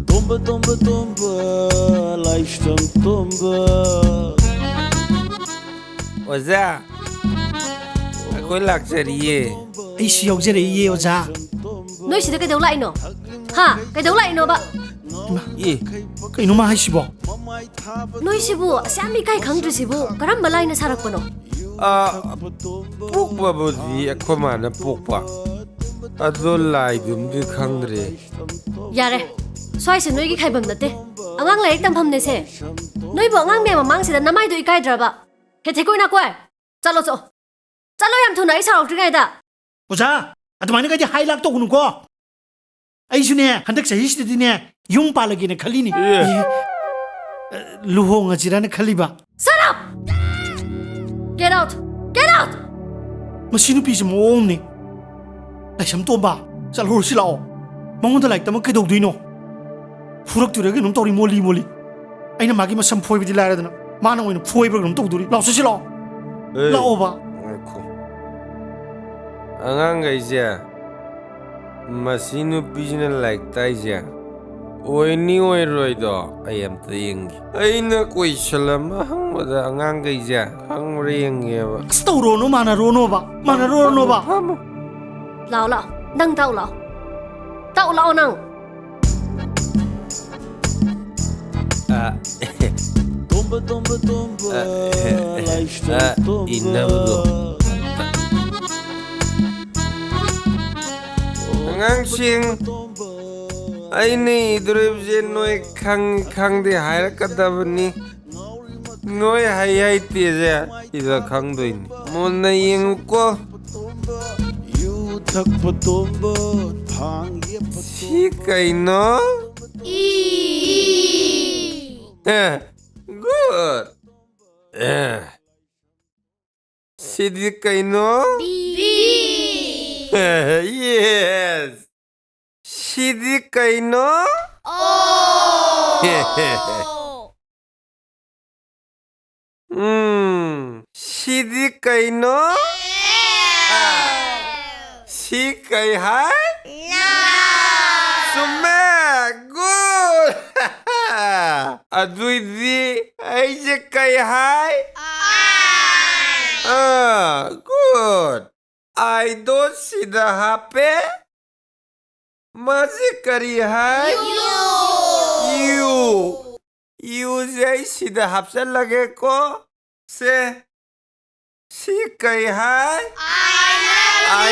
ꯇꯣꯝꯕ, ꯇꯣꯝꯕ, ꯇꯣꯝꯕ, ꯂꯥꯏꯁ꯭ꯔꯝ ꯇꯣꯝꯕ꯫ ꯑꯣꯖꯥ, ꯑꯩꯈꯣꯏ ꯂꯥꯛꯆꯔꯤꯌꯦ꯫ ꯑꯩꯁꯨ ꯌꯥꯎꯖꯔꯛꯏꯌꯦ, ꯑꯣꯖꯥ꯫ ꯅꯣꯏ ꯁꯤꯗ ꯀꯩꯗꯧ ꯂꯥꯛꯏꯅꯣ? ꯍꯥ? ꯀꯩꯗꯧ ꯂꯥꯛꯏꯅꯣꯕ? ꯑꯦ, ꯀꯩꯅꯣ ꯃꯥ ꯍꯥꯏꯁꯤꯕꯣ? ꯅꯣꯏꯁꯤꯕꯨ ꯑꯁꯨꯛ ꯌꯥꯝ ꯏꯀꯥꯏ ꯈꯪꯗ꯭ꯔꯤꯁꯤꯕꯨ ꯀꯔꯝꯕ ꯂꯥꯏꯅ ꯁꯥꯔꯛꯄꯅꯣ? ꯑ, ꯄꯣꯛꯄꯕꯨꯗꯤ ꯑꯩꯈꯣꯏ ꯃꯥꯅ ꯄꯣꯛꯄ꯫ ꯑꯗꯣ ꯂꯥꯏꯗꯨꯝꯗꯤ ꯈꯪꯗ꯭ꯔꯦ꯫ ꯌꯥꯔꯦ, ꯁ꯭ꯋꯥꯏꯁꯦ ꯅꯣꯏꯒꯤ ꯈꯥꯏꯐꯝ ꯅꯠꯇꯦ꯫ ꯑꯉꯥꯡ ꯂꯥꯏꯔꯤꯛ ꯇꯝꯐꯝꯅꯦꯁꯦ꯫ ꯅꯣꯏꯕꯨ ꯑꯉꯥꯡ ꯃꯌꯥꯝ ꯃꯃꯥꯡꯁꯤꯗ ꯅꯃꯥꯏꯗꯣ ꯏꯀꯥꯏꯗ꯭ꯔꯕ? ꯍꯦ ꯊꯦꯀꯣꯏ ꯅꯥꯀꯣꯏ, ꯆꯠꯂꯣ ꯆꯠꯂꯣ꯫ ꯆꯠꯂꯣ ꯌꯥꯝ ꯊꯨꯅ, ꯑꯩ ꯁꯥꯎꯔꯛꯇ꯭ꯔꯤꯉꯩꯗ꯫ ꯑꯣꯖꯥ, ꯑꯗꯨꯃꯥꯏꯅ ꯀꯩꯗꯤ ꯍꯥꯏ ꯂꯥꯛ ꯇꯧꯒꯅꯨꯀꯣ꯫ ꯑꯩꯁꯨꯅꯦ, ꯍꯟꯗꯛ ꯆꯍꯤꯁꯤꯗꯗꯤꯅꯦ, ꯌꯨꯝ ꯄꯥꯜꯂꯒꯦꯅ ꯈꯜꯂꯤꯅꯤ꯫ ꯑꯦ꯫ ꯑꯦ, ꯂꯨꯍꯣꯡꯉꯁꯤꯔꯅ ꯈꯜꯂꯤꯕ꯫ Shut up! Get out! Get out! ꯃꯁꯤ ꯅꯨꯄꯤꯁꯦ ꯃꯑꯣꯡ ꯑꯃꯅꯤ꯫ ꯂꯥꯏꯁ꯭ꯔꯝ ꯇꯣꯝꯕ, ꯆꯠꯍꯧꯔꯁꯤ ꯂꯥꯛꯑꯣ꯫ ꯃꯉꯣꯟꯗ ꯂꯥꯏꯔꯤꯛ ꯇꯝꯃ ꯀꯩꯗꯧꯗꯣꯏꯅꯣ? ꯐꯨꯔꯛꯇꯣꯏꯔ ꯀꯩꯅꯣꯝ ꯇꯧꯔꯤ, ꯃꯣꯜꯂꯤ ꯃꯣꯜꯂꯤ꯫ ꯑꯩꯅ ꯃꯥꯒꯤ ꯃꯁꯝ ꯐꯣꯏꯕꯗꯤ ꯂꯥꯏꯔꯗꯅ, ꯃꯥꯅ ꯑꯣꯏꯅ ꯐꯣꯏꯕ꯭ꯔꯥ ꯀꯩꯅꯣꯝ ꯇꯧꯗꯣꯔꯤ꯫ ꯂꯥꯛꯑꯣꯁꯤ ꯂꯥꯛꯑꯣ꯫ ꯑꯦ, ꯂꯥꯛꯑꯣꯕ꯫ ꯉꯥꯏꯈꯣ꯫ ꯑꯉꯥꯡꯈꯩꯁꯦ, ꯃꯁꯤ ꯅꯨꯄꯤꯁꯤꯅ ꯂꯥꯏꯔꯤꯛ ꯇꯥꯛꯏꯁꯦ ꯑꯣꯏꯅꯤ ꯑꯣꯏꯔꯣꯏꯗꯣ ꯑꯩ ꯑꯝꯇ ꯌꯦꯡꯒꯦ꯫ ꯑꯩꯅ ꯀꯣꯏꯁꯟ ꯑꯃ ꯍꯪꯕꯗ ꯑꯉꯥꯡꯈꯩꯁꯦ ꯈꯪꯕ꯭ꯔꯥ ꯌꯦꯡꯒꯦꯕ꯫ ꯑꯁ, ꯇꯧꯔꯣꯅꯨ, ꯃꯥꯟꯅꯔꯣꯅꯣꯕ, ꯃꯥꯟꯅꯔꯣꯅꯣꯕ꯫ ꯐꯝꯃꯣ, ꯐꯝꯃꯣ꯫ ꯂꯥꯛꯑꯣ, ꯂꯥꯛꯑꯣ꯫ ꯅꯪ ꯇꯥꯛꯎ ꯂꯥꯛꯑꯣ꯫ ꯇꯥꯛꯎ ꯂꯥꯛꯑꯣ ꯅꯪ꯫ ꯑ, ꯇꯣꯝꯕ, ꯇꯣꯝꯕ, ꯇꯣꯝꯕ, ꯑ, ꯂꯥꯏꯁ꯭ꯔꯝ ꯑ, ꯇꯣꯝꯕ꯫ ꯏꯟꯅꯕꯗꯣ꯫ ꯑꯉꯥꯡꯁꯤꯡ, ꯑꯩꯅ ꯏꯗꯣꯔꯤꯕꯁꯦ ꯅꯣꯏ ꯈꯪꯉꯤ ꯈꯪꯗꯦ ꯍꯥꯏꯔꯛꯀꯗꯕꯅꯤ꯫ ꯅꯣꯏ ꯍꯩ ꯍꯩꯇꯦꯁꯦ ꯁꯤꯗ ꯈꯪꯗꯣꯏꯅꯤ꯫ ꯃꯨꯟꯅ ꯌꯦꯡꯉꯨꯀꯣ꯫ ꯌꯨ ꯊꯛꯄ ꯇꯣꯝꯕ, ꯊꯥꯡ ꯌꯦꯞꯄ ꯁꯤ ꯀꯩꯅꯣ? ꯏ꯫ ꯑꯦ, good. ꯑꯦ꯫ ꯁꯤꯗꯤ ꯀꯩꯅꯣ? ꯕꯤ꯫ Yes. ꯁꯤꯗꯤ ꯀꯩꯅꯣ? ꯑꯣ꯫ ꯎꯝ, ꯁꯤꯗꯤ ꯀꯩꯅꯣ? ꯑꯦꯜ꯫ ꯁꯤ ꯀꯩ ꯍꯥꯏ? ꯂꯥ꯫ ꯆꯨꯝꯃꯦ, good. ꯑꯗꯨꯏꯗꯤ ꯑꯩꯁꯦ ꯀꯩ ꯍꯥꯏ? ꯑꯥꯏ꯫ ꯑꯥ, good. ꯑꯥꯏꯗꯣ ꯁꯤꯗ ꯍꯥꯞꯄꯦ꯫ ꯃꯁꯤ ꯀꯔꯤ ꯍꯥꯏ? ꯌꯨ꯫ You. Youꯁꯦ ꯑꯩ ꯁꯤꯗ ꯍꯥꯞꯆꯜꯂꯒꯦꯀꯣ꯫ ꯁꯦ, ꯁꯤ ꯀꯩ ꯍꯥꯏ? I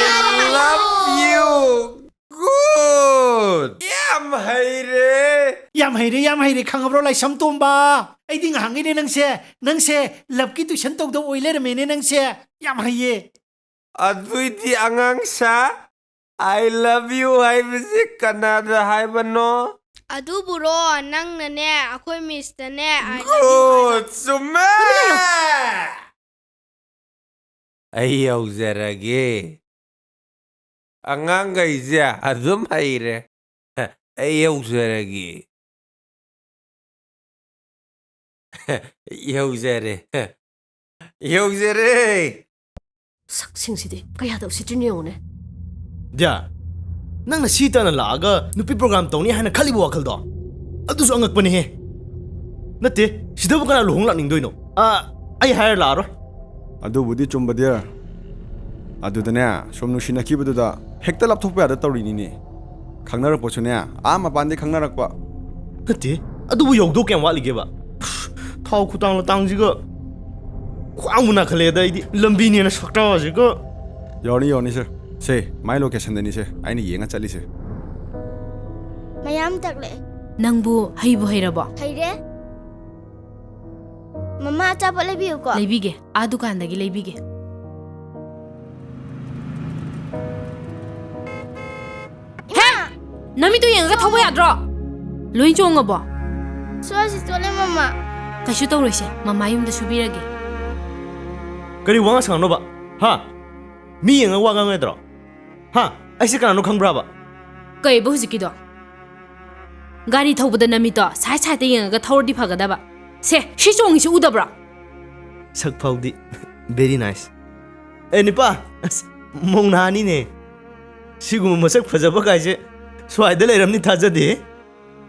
love you. Good. ꯌꯥꯝ ꯍꯩꯔꯦ꯫ ꯌꯥꯝ ꯍꯩꯔꯦ, ꯌꯥꯝ ꯍꯩꯔꯦ, ꯈꯪꯉꯕ꯭ꯔꯣ ꯂꯥꯏꯁꯝ ꯇꯣꯝꯕ? ꯑꯩꯗꯤ ꯉꯥꯏꯍꯥꯛꯉꯩꯅꯦ ꯅꯪꯁꯦ, ꯅꯪꯁꯦ loveꯀꯤ tuition ꯇꯧꯗꯧ ꯑꯣꯏ ꯂꯩꯔꯝꯃꯦꯅꯦ ꯅꯪꯁꯦ꯫ ꯌꯥꯝ ꯍꯩꯌꯦ꯫ ꯑꯗꯨꯏꯗꯤ ꯑꯉꯥꯡ ꯁꯥ, I love you ꯍꯥꯏꯕꯁꯤ ꯀꯅꯥꯗ ꯍꯥꯏꯕꯅꯣ? ꯑꯗꯨꯕꯨꯔꯣ, ꯅꯪꯅꯅꯦ, ꯑꯩꯈꯣꯏ ꯃꯤꯁꯇꯅꯦ, I love you ꯍꯥꯏꯕ꯫ Good, ꯆꯨꯝꯃꯦ! ꯑꯩ ꯌꯧꯖꯔꯒꯦ꯫ ꯑꯉꯥꯡꯈꯩꯁꯦ ꯑꯗꯨꯝ ꯍꯩꯔꯦ꯫ ꯑꯩ ꯌꯧꯖꯔꯒꯦ꯫ ꯌꯧꯖꯔꯦ꯫ ꯌꯧꯖꯔꯦ꯫ ꯁꯛꯁꯤꯡꯁꯤꯗꯤ ꯀꯌꯥꯗ ꯎꯁꯤꯠꯇ꯭ꯔꯤꯅꯣ ꯌꯦꯡꯉꯨꯅꯦ꯫ ꯗ꯭ꯌꯥ, ꯅꯪꯅ ꯁꯤ ꯇꯥꯟꯅ ꯂꯥꯛꯑꯒ ꯅꯨꯄꯤ program ꯇꯧꯅꯤ ꯍꯥꯏꯅ ꯈꯜꯂꯤꯕ ꯋꯥꯈꯜꯗꯣ? ꯑꯗꯨꯁꯨ ꯑꯉꯛꯄꯅꯤꯍꯦ꯫ ꯅꯠꯇꯦ, ꯁꯤꯗꯕꯨ ꯀꯅꯥ ꯂꯨꯍꯣꯡ ꯂꯥꯛꯅꯤꯡꯗꯣꯏꯅꯣ? ꯑꯥ, ꯑꯩ ꯍꯥꯏꯔ ꯂꯥꯛꯑꯔꯣꯏ꯫ ꯑꯗꯨꯕꯨꯗꯤ ꯆꯨꯝꯕ ꯗꯤꯌꯔ꯫ ꯑꯗꯨꯗꯅꯦ, ꯁꯨꯝ ꯅꯨꯡꯁꯤꯅꯈꯤꯕꯗꯨꯗ ꯍꯦꯛꯇ ꯂꯥꯞꯊꯣꯛꯄ ꯌꯥꯗ ꯇꯧꯔꯤꯅꯤꯅꯦ꯫ ꯈꯪꯅꯔꯛꯄꯁꯨꯅꯦ, ꯑꯥ ꯃꯄꯥꯟꯗꯩ ꯈꯪꯅꯔꯛꯄ꯫ ꯅꯠꯇꯦ, ꯑꯗꯨꯕꯨ ꯌꯧꯗꯧ ꯀꯌꯥꯝ ꯋꯥꯠꯂꯤꯒꯦꯕ? ꯊꯥꯎ ꯈꯨꯇꯥꯡ ꯂꯇꯥꯡꯁꯤꯒ ꯈ꯭ꯋꯥꯡꯕꯨ ꯅꯥꯈꯠꯂꯛꯑꯦꯗ ꯑꯩꯗꯤ꯫ ꯂꯝꯕꯤꯅꯦꯅ ꯁꯛꯇꯥꯁꯤꯒ꯫ ꯌꯧꯔꯅꯤ, ꯌꯧꯔꯅꯤ, ꯁꯦ꯫ ꯁꯦ, ꯃꯥꯏ locationꯗꯅꯤ, ꯁꯦ꯫ ꯑꯩꯅ ꯌꯦꯡꯉ ꯆꯠꯂꯤꯁꯦ꯫ ꯃꯌꯥꯝ ꯇꯛꯂꯛꯑꯦ꯫ ꯅꯪꯕꯨ ꯍꯩꯕꯨ ꯍꯩꯔꯕꯣ? ꯍꯩꯔꯦ꯫ ꯃꯃꯥ, ꯑꯆꯥꯄꯣꯠ ꯂꯩꯕꯤꯌꯨꯀꯣ꯫ ꯂꯩꯕꯤꯒꯦ꯫ ꯑꯥ ꯗꯨꯀꯥꯟꯗꯒꯤ ꯂꯩꯕꯤꯒꯦ꯫ ꯍꯦ! ꯏꯃꯥ! ꯅꯃꯤꯠꯇꯨ ꯌꯦꯡꯉꯒ ꯊꯧꯕ ꯌꯥꯗ꯭ꯔꯣ? ꯂꯣꯏ ꯆꯣꯡꯉꯕꯣ? ꯁ꯭ꯋꯥꯏꯁꯤ ꯆꯣꯠꯂꯦ, ꯃꯃꯥ꯫ ꯀꯩꯁꯨ ꯇꯧꯔꯣꯏꯁꯦ, ꯃꯃꯥ ꯌꯨꯝꯗ ꯁꯨꯕꯤꯔꯒꯦ꯫ ꯀꯔꯤ ꯋꯥꯉꯥꯡ ꯁꯉꯥꯡꯅꯣꯕ? ꯍꯥ? ꯃꯤ ꯌꯦꯡꯉꯒ ꯋꯥ ꯉꯥꯡꯉꯦꯗ꯭ꯔꯣ? ꯍꯥ? ꯑꯩꯁꯦ ꯀꯅꯥꯅꯣ ꯈꯪꯕ꯭ꯔꯥꯕ? ꯀꯩꯕ ꯍꯧꯖꯤꯛꯀꯤꯗꯣ? ꯒꯥꯔꯤ ꯊꯧꯕꯗ ꯅꯃꯤꯠꯇꯣ side sideꯇ ꯌꯦꯡꯉꯒ ꯊꯧꯔꯗꯤ ꯐꯒꯗꯕ꯫ ꯁꯦ, ꯁꯤ ꯆꯣꯡꯉꯤꯁꯤ ꯎꯗꯕ꯭ꯔꯣ? ꯁꯛ ꯐꯥꯎꯗꯤ very nice꯫ ꯑꯦ, ꯅꯤꯄꯥ, ꯑꯁ, ꯃꯧ ꯅꯍꯥꯅꯤꯅꯦ꯫ ꯁꯤꯒꯨꯝꯕ ꯃꯁꯛ ꯐꯖꯕ ꯀꯥꯏꯁꯦ ꯁ꯭ꯋꯥꯏꯗ ꯂꯩꯔꯝꯅꯤ ꯊꯥꯖꯗꯦ꯫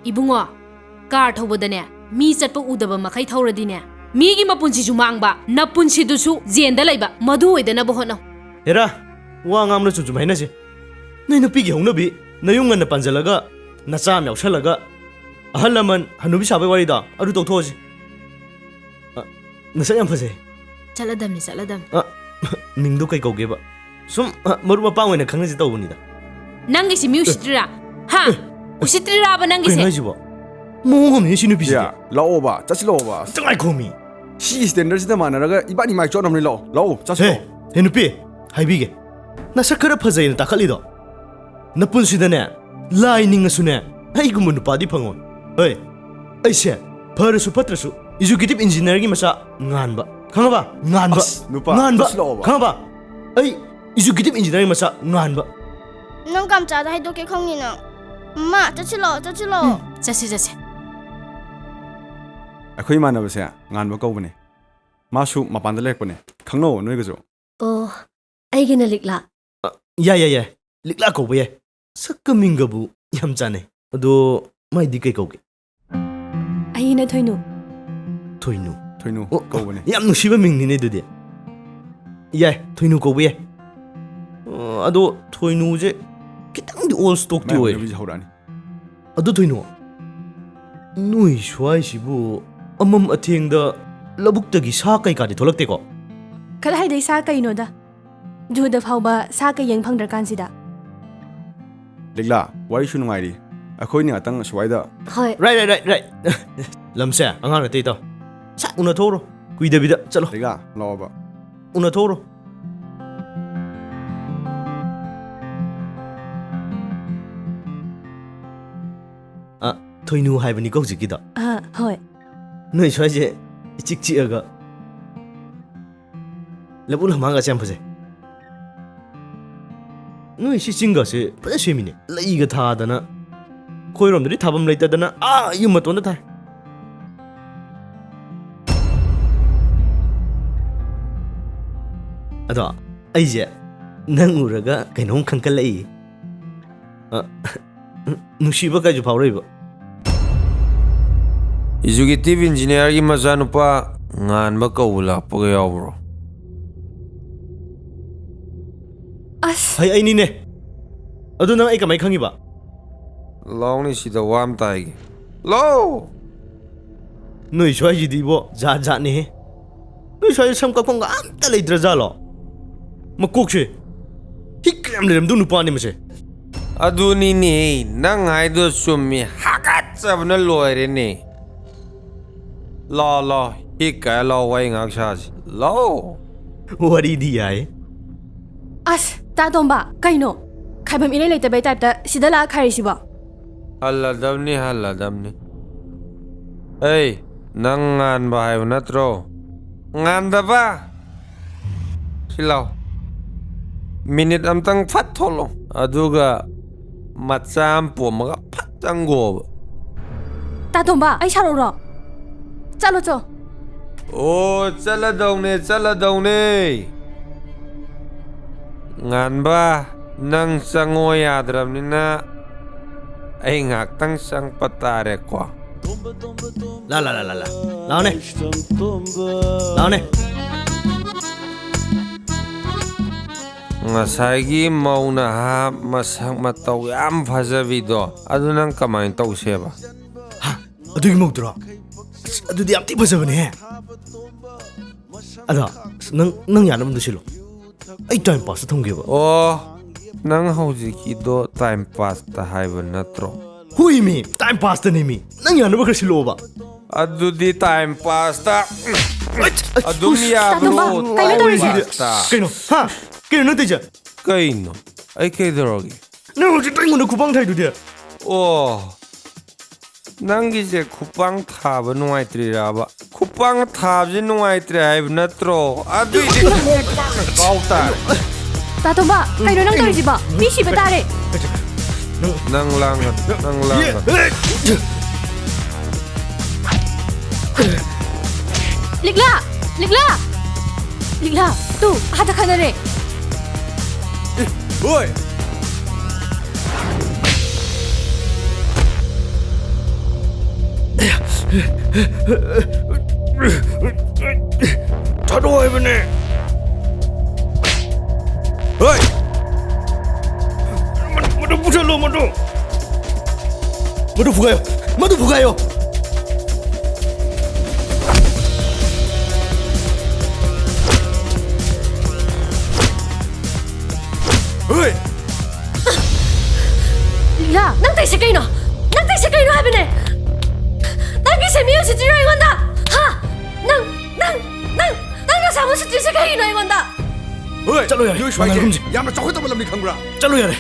ꯏꯕꯨꯡꯉꯣ, car ꯊꯧꯕꯗꯅꯦ, ꯃꯤ ꯆꯠꯄ ꯎꯗꯕ ꯃꯈꯩ ꯊꯧꯔꯗꯤꯅꯦ, ꯃꯤꯒꯤ ꯃꯄꯨꯟꯁꯤꯁꯨ ꯃꯥꯡꯕ, ꯅꯄꯨꯟꯁꯤꯗꯨꯁꯨ ꯖꯦꯟꯗ ꯂꯩꯕ, ꯃꯗꯨ ꯑꯣꯏꯗꯅꯕ ꯍꯣꯠꯅꯧ꯫ ꯍꯦꯔꯥ, ꯋꯥ ꯉꯥꯡꯕꯗ ꯆꯨꯝ ꯆꯨꯝ ꯍꯥꯏꯅꯁꯦ꯫ ꯅꯣꯏ ꯅꯨꯄꯤꯒꯤ ꯍꯧꯅꯕꯤ, ꯅꯌꯨꯝ ꯉꯟꯅ ꯄꯥꯟꯖꯜꯂꯒ, ꯅꯆꯥ ꯑꯃ ꯌꯥꯎꯁꯜꯂꯒ, ꯑꯍꯜ ꯂꯃꯟ ꯍꯅꯨꯕꯤ ꯁꯥꯕꯩ ꯋꯥꯔꯤꯗꯣ ꯑꯗꯨ ꯇꯣꯛꯊꯣꯛꯑꯁꯤ꯫ ꯑ, ꯅꯁꯛ ꯌꯥꯝ ꯐꯖꯩ꯫ ꯆꯠꯂꯗꯝꯅꯤ, ꯆꯠꯂꯗꯝꯅꯤ꯫ ꯑ, ꯃꯤꯡꯗꯣ ꯀꯩ ꯀꯧꯒꯦꯕ? ꯁꯨꯝ, ꯑ, ꯃꯔꯨꯞ ꯃꯄꯥꯡ ꯑꯣꯏꯅ ꯈꯪꯅꯁꯤ ꯇꯧꯕꯅꯤꯗ꯫ ꯅꯪꯒꯤꯁꯤ ꯃꯤ ꯎꯁꯤꯠꯇ꯭ꯔꯤꯔꯥ? ꯍꯥ? ꯎꯁꯤꯠꯇ꯭ꯔꯤꯔꯥꯕ ꯅꯪꯒꯤꯁꯦ? ꯀꯩꯅꯣ ꯍꯥꯏꯁꯤꯕꯣ? ꯃꯑꯣꯡ ꯑꯃꯅꯤ ꯁꯤ ꯅꯨꯄꯤꯁꯤꯗꯤ꯫ ꯄꯤꯌꯥ, ꯂꯥꯛꯑꯣꯕ, ꯆꯠꯁꯤ ꯂꯥꯛꯑꯣꯕ꯫ ꯑꯝꯇ ꯉꯥꯏꯈꯣꯃꯤ꯫ ꯁꯤ standardꯁꯤꯗ ꯃꯥꯟꯅꯔꯒ ꯏꯕꯥꯅꯤ ꯃꯥꯏ ꯆꯣꯠꯅꯕꯅꯤ꯫ ꯂꯥꯛꯑꯣ, ꯂꯥꯛꯑꯣ, ꯆꯠꯁꯤ ꯍꯦ, ꯂꯥꯛꯑꯣ꯫ ꯍꯦ ꯅꯨꯄꯤ, ꯍꯥꯏꯕꯤꯒꯦ꯫ ꯅꯁꯛ ꯈꯔ ꯐꯖꯩꯅ ꯇꯥꯈꯠꯂꯤꯗꯣ꯫ ꯅꯄꯨꯟꯁꯤꯗꯅꯦ, ꯂꯥꯏ ꯅꯤꯡꯉꯁꯨꯅꯦ, ꯑꯩꯒꯨꯝꯕ ꯅꯨꯄꯥꯗꯤ ꯐꯪꯉꯣꯏ꯫ ꯍꯣꯏ, ꯑꯩꯁꯦ ꯐꯔꯁꯨ ꯐꯠꯇ꯭ꯔꯁꯨ executive engineerꯒꯤ ꯃꯆꯥ ꯉꯥꯟꯕ꯫ ꯈꯪꯉꯕ? ꯉꯥꯟꯕ꯫ ꯑꯁ, ꯅꯨꯄꯥ, ꯉꯥꯟꯕ꯫ ꯆꯠꯁꯤ ꯂꯥꯛꯑꯣꯕ꯫ ꯈꯪꯉꯕ? ꯑꯩ executive engineerꯒꯤ ꯃꯆꯥ ꯉꯥꯟꯕ꯫ ꯅꯪ ꯀꯥꯝꯆꯥꯗ ꯍꯥꯏꯗꯣꯛꯀꯦ ꯈꯪꯅꯤ ꯅꯪ꯫ ꯃꯥ, ꯆꯠꯁꯤ ꯂꯥꯛꯑꯣ, ꯆꯠꯁꯤ ꯂꯥꯛꯑꯣ꯫ ꯎꯝ, ꯆꯠꯁꯤ, ꯆꯠꯁꯤ꯫ ꯑꯩꯈꯣꯏ ꯏꯃꯥꯟꯅꯕꯁꯦ ꯉꯥꯟꯕ ꯀꯧꯕꯅꯦ꯫ ꯃꯥꯁꯨ ꯃꯄꯥꯟꯗ ꯂꯩꯔꯛꯄꯅꯦ꯫ ꯈꯪꯅꯧ ꯅꯣꯏꯒꯁꯨ꯫ ꯑꯣ, ꯑꯩꯒꯤꯅ ꯂꯤꯛꯂꯥ꯫ ꯑ, ꯌꯥꯏ, ꯌꯥꯏ, ꯌꯥꯏ꯫ ꯂꯤꯛꯂꯥ ꯀꯧꯕ ꯌꯥꯏ꯫ ꯁꯛꯀ ꯃꯤꯡꯒꯕꯨ ꯌꯥꯝ ꯆꯥꯟꯅꯩ꯫ ꯑꯗꯣ ꯃꯥꯏꯗꯤ ꯀꯩ ꯀꯧꯒꯦ? ꯑꯩꯅ ꯊꯣꯏꯅꯨ꯫ ꯊꯣꯏꯅꯨ꯫ ꯊꯣꯏꯅꯨ ꯑꯣ, ꯀꯧꯕꯅꯦ꯫ ꯌꯥꯝ ꯅꯨꯡꯁꯤꯕ ꯃꯤꯡꯅꯤꯅꯦ ꯑꯗꯨꯗꯤ꯫ ꯌꯥꯏ, ꯊꯣꯏꯅꯨ ꯀꯧꯕ ꯌꯥꯏ꯫ ꯑ, ꯑꯗꯣ ꯊꯣꯏꯅꯨꯁꯦ ꯈꯤꯇꯪꯗꯤ old stockꯇꯤ ꯃꯥꯏ ꯑꯣꯏꯔꯦ꯫ ꯍꯧꯅꯕꯤꯁꯦ ꯍꯧꯔꯛꯑꯅꯤ꯫ ꯑꯗꯨ ꯊꯣꯏꯅꯨ, ꯅꯣꯏ ꯁ꯭ꯋꯥꯏꯁꯤꯕꯨ ꯑꯃꯝ ꯑꯊꯦꯡꯗ ꯂꯧꯕꯨꯛꯇꯒꯤ ꯁꯥ ꯀꯩꯀꯥꯗꯤ ꯊꯣꯛꯂꯛꯇꯦꯀꯣ? ꯀꯗꯥꯏꯗꯩ ꯁꯥ ꯀꯩꯅꯣꯗ? ꯖꯨꯗ ꯐꯥꯎꯕ ꯁꯥ ꯀꯩ ꯌꯦꯡ ꯐꯪꯗ꯭ꯔꯀꯥꯟꯁꯤꯗ꯫ ꯂꯤꯛꯂꯥ, ꯋꯥꯔꯤꯁꯨ ꯅꯨꯡꯉꯥꯏꯔꯤ꯫ ꯑꯩꯈꯣꯏꯅꯤ ꯉꯥꯛꯇꯪ ꯑꯁ꯭ꯋꯥꯏꯗ꯫ ꯍꯣꯏ꯫ Right, right, right, right. ꯂꯝꯁꯦ ꯑꯉꯥꯡ ꯅꯠꯇꯦ, ꯏꯇꯥꯎ꯫ ꯁꯠ ꯎꯅꯊꯣꯛꯎꯔꯣ꯫ ꯀꯨꯏꯗꯕꯤꯗ ꯆꯠꯂꯣ꯫ ꯂꯤꯛꯂꯥ, ꯂꯥꯛꯑꯣꯕ꯫ ꯎꯅꯊꯣꯛꯎꯔꯣ꯫ ꯑ, ꯊꯣꯏꯅꯨ ꯍꯥꯏꯕꯅꯤꯀꯣ ꯍꯧꯖꯤꯛꯀꯤꯗꯣ? ꯑ, ꯍꯣꯏ꯫ ꯅꯣꯏ ꯁ꯭ꯋꯥꯏꯁꯦ ꯏꯆꯤꯛ ꯆꯤꯛꯑꯒ ꯂꯧꯕꯨꯛ ꯂꯝꯍꯥꯡꯒꯁꯦ ꯌꯥꯝ ꯐꯖꯩ꯫ ꯅꯣꯏ ꯁꯤ ꯆꯤꯡꯒꯁꯦ ꯐꯖꯅ ꯁꯦꯝꯃꯤꯅꯦ꯫ ꯂꯩꯒ ꯊꯥꯗꯅ, ꯑꯩꯈꯣꯏꯔꯣꯝꯗꯗꯤ ꯊꯥꯐꯝ ꯂꯩꯇꯗꯅ ꯑꯥ ꯌꯨꯝ ꯃꯇꯣꯟꯗ ꯊꯥꯏ꯫ ꯑꯗꯣ ꯑꯩꯁꯦ ꯅꯪ ꯎꯔꯒ ꯀꯩꯅꯣꯝ ꯈꯟꯀꯠꯂꯛꯏ꯫ ꯑ, ꯅꯨꯡꯁꯤꯕ ꯀꯥꯏꯁꯨ ꯐꯥꯎꯔꯛꯏꯕ꯫ Executive engineerꯒꯤ ꯃꯆꯥꯅꯨꯄꯥ ꯉꯥꯟꯕ ꯀꯧꯕ ꯂꯥꯛꯄꯒ ꯌꯥꯎꯕ꯭ꯔꯣ? ꯑꯁ! ꯍꯩ, ꯑꯩꯅꯤꯅꯦ꯫ ꯑꯗꯨ ꯅꯪ ꯑꯩ ꯀꯃꯥꯏ ꯈꯪꯉꯤꯕ? ꯂꯥꯎꯅꯦ, ꯁꯤꯗ ꯋꯥ ꯑꯃ ꯇꯥꯏꯒꯦ꯫ ꯂꯣ! ꯅꯣꯏ ꯁ꯭ꯋꯥꯏꯁꯤꯗꯤ ꯏꯕꯣ, ꯖꯥꯠ ꯖꯥꯠꯅꯤꯍꯦ꯫ ꯅꯣꯏ ꯁ꯭ꯋꯥꯏꯗ ꯁꯝ ꯀꯛꯐꯝꯒ ꯑꯝꯇ ꯂꯩꯇ꯭ꯔꯖꯥꯠꯂꯣ? ꯃꯀꯣꯛꯁꯦ ꯍꯤꯛ ꯌꯥꯝ ꯂꯩꯔꯝꯗꯧ ꯅꯨꯄꯥꯅꯤ ꯃꯁꯦ꯫ ꯑꯗꯨꯅꯤꯅꯦ, ꯅꯪ ꯍꯥꯏꯗꯣ ꯆꯨꯝꯃꯤ꯫ ꯍꯥꯀꯠꯆꯕꯅ ꯂꯣꯏꯔꯦꯅꯦ꯫ ꯂꯥꯎ, ꯂꯥꯎ, ꯍꯤꯛ ꯀꯥꯏ ꯂꯥꯎ, ꯋꯥꯔꯤ ꯉꯥꯏꯍꯥꯛ ꯁꯥꯁꯤ꯫ ꯂꯥꯎ꯫ ꯋꯥꯔꯤꯗꯤ ꯌꯥꯏ꯫ ꯑꯁ, ꯇꯥ ꯇꯣꯝꯕ, ꯀꯩꯅꯣ? ꯈꯥꯏꯐꯝ ꯏꯔꯩ ꯂꯩꯇꯕꯩ ꯇꯥꯏꯞꯇ ꯁꯤꯗ ꯂꯥꯛꯑ ꯈꯥꯏꯔꯤꯁꯤꯕꯣ? ꯍꯜꯂꯗꯕꯅꯤ, ꯍꯜꯂꯗꯕꯅꯤ꯫ ꯑꯩ, ꯅꯪ ꯉꯥꯟꯕ ꯍꯥꯏꯕ ꯅꯠꯇ꯭ꯔꯣ? ꯉꯥꯟꯗꯕ? ꯁꯤ ꯂꯥꯎ꯫ ꯃꯤꯅꯤꯠ ꯑꯝꯇꯪ ꯐꯠ ꯊꯣꯛꯂꯣ꯫ ꯑꯗꯨꯒ ꯃꯆꯥ ꯑꯃ ꯄꯣꯝꯃꯒ ꯐꯠ ꯆꯪꯒꯣꯕ꯫ ꯇꯥ ꯇꯣꯝꯕ, ꯑꯩ ꯁꯥꯎꯔꯛꯎꯔꯣ? ꯆꯠꯂꯣ ꯆꯣ꯫ ꯑꯣ, ꯆꯠꯂꯗꯧꯅꯦ, ꯆꯠꯂꯗꯧꯅꯦ꯫ ꯉꯥꯟꯕ, ꯅꯪ ꯆꯪꯉꯣ ꯌꯥꯗ꯭ꯔꯕꯅꯤꯅ ꯑꯩ ꯉꯥꯛꯇꯪ ꯆꯪꯉꯛꯄ ꯇꯥꯔꯦꯀꯣ꯫ ꯂꯥ, ꯂꯥ, ꯂꯥ, ꯂꯥ, ꯂꯥ꯫ ꯂꯥꯎꯅꯦ꯫ ꯂꯥꯎꯅꯦ꯫ ꯉꯁꯥꯏꯒꯤ ꯃꯧ ꯅꯍꯥ ꯃꯁꯛ ꯃꯇꯧ ꯌꯥꯝ ꯐꯖꯕꯤꯗꯣ, ꯑꯗꯨ ꯅꯪ ꯀꯃꯥꯏꯅ ꯇꯧꯁꯦꯕ? ꯍꯥ? ꯑꯗꯨꯒꯤ ꯃꯧꯗꯨꯔꯣ? ꯑꯁ, ꯑꯗꯨꯗꯤ ꯌꯥꯝ ꯊꯤ ꯐꯖꯕꯅꯦꯍꯦ꯫ ꯑꯗꯣ, ꯑꯁ, ꯅꯪ, ꯅꯪ ꯌꯥꯅꯕ ꯑꯝꯇ ꯁꯤꯜꯂꯣ꯫ ꯑꯩ time pass ꯇ ꯊꯝꯒꯦꯕ꯫ ꯑꯣ, ꯅꯪ ꯍꯧꯖꯤꯛꯀꯤꯗꯣ time pass ꯇ ꯍꯥꯏꯕ ꯅꯠꯇ꯭ꯔꯣ? ꯍꯣꯏꯃꯤ, time pass ꯇꯅꯦꯃꯤ꯫ ꯅꯪ ꯌꯥꯅꯕ ꯈꯔ ꯁꯤꯜꯂꯛꯑꯣꯕ꯫ ꯑꯗꯨꯗꯤ time pass ꯇ ꯑꯗꯨꯝ ꯌꯥꯕ꯭ꯔꯣ? ꯇꯥꯇꯣꯝꯕ, ꯀꯩꯅꯣ time ꯇꯧꯔꯤꯁꯦ? Pass ꯇ? ꯀꯩꯅꯣ? ꯍꯥ? ꯀꯩꯅꯣ ꯅꯪ ꯇꯧꯔꯤꯁꯦ? ꯀꯩꯅꯣ? ꯑꯩ ꯀꯩꯗꯧꯔꯒꯦ? ꯅꯪ ꯍꯧꯖꯤꯛꯇ ꯑꯩꯉꯣꯟꯗ ꯈꯨꯄꯥꯡ ꯊꯥꯏꯗꯨꯗꯤ꯫ ꯑꯣ, ꯅꯪꯒꯤꯁꯦ ꯈꯨꯄꯥꯡ ꯊꯥꯕ ꯅꯨꯡꯉꯥꯏꯇ꯭ꯔꯤꯔꯕ? ꯈꯨꯄꯥꯡ ꯊꯥꯕꯁꯦ ꯅꯨꯡꯉꯥꯏꯇ꯭ꯔꯦ ꯍꯥꯏꯕ ꯅꯠꯇ꯭ꯔꯣ? ꯑꯗꯨꯏꯗꯤ ꯈꯣꯡꯄꯥꯛꯅ ꯀꯥꯎ ꯇꯥꯔꯦ꯫ ꯇꯥꯇꯣꯝꯕ, ꯀꯩꯅꯣ ꯅꯪ ꯇꯧꯔꯤꯁꯤꯕꯣ? ꯃꯤ ꯁꯤꯕ ꯇꯥꯔꯦ꯫ ꯅꯪ ꯂꯥꯡꯒꯅꯨ, ꯅꯪ ꯂꯥꯡꯒꯅꯨ꯫ ꯂꯤꯛꯂꯥ! ꯂꯤꯛꯂꯥ! ꯂꯤꯛꯂꯥ, ꯇꯨ, ꯑꯥꯗ ꯈꯠꯅꯔꯦ꯫ ꯑꯦ, ꯍꯣꯏ! ꯊꯥꯗꯣꯛꯑꯣ ꯍꯥꯏꯕꯅꯦ! ꯍꯣꯏ! ꯃꯗꯨ, ꯃꯗꯨ ꯄꯨꯁꯜꯂꯣ, ꯃꯗꯨ! ꯃꯗꯨ ꯐꯨꯒꯥꯏꯌꯣ! ꯃꯗꯨ ꯐꯨꯒꯥꯏꯌꯣ꯫ ꯍꯣꯏ꯫ ꯂꯤꯛꯂꯥ, ꯅꯪ ꯇꯧꯏꯁꯦ ꯀꯩꯅꯣ? ꯅꯪ ꯇꯧꯏꯁꯦ ꯀꯩꯅꯣ ꯍꯥꯏꯕꯅꯦ? ꯅꯪꯒꯤ ꯁꯦꯟꯃꯤ ꯎꯁꯤꯠꯇ꯭ꯔꯤꯔꯣ ꯑꯩꯉꯣꯟꯗ? ꯍꯥ? ꯅꯪ, ꯅꯪ, ꯅꯪ, ꯅꯪ ꯅꯁꯥ ꯎꯁꯤꯠꯇ꯭ꯔꯤꯁꯦ ꯀꯩꯒꯤꯅꯣ ꯑꯩꯉꯣꯟꯗ? ꯍꯣꯏ, ꯆꯠꯂꯣ ꯌꯥꯔꯦ, ꯅꯣꯏ ꯁ꯭ꯋꯥꯏꯁꯦ ꯃꯥꯟꯅꯔꯒꯨꯝꯁꯦ꯫ ꯌꯥꯝꯅ ꯆꯥꯎꯈꯠꯇꯕ ꯂꯝꯅꯤ ꯈꯪꯕ꯭ꯔꯥ? ꯆꯠꯂꯣ ꯌꯥꯔꯦ꯫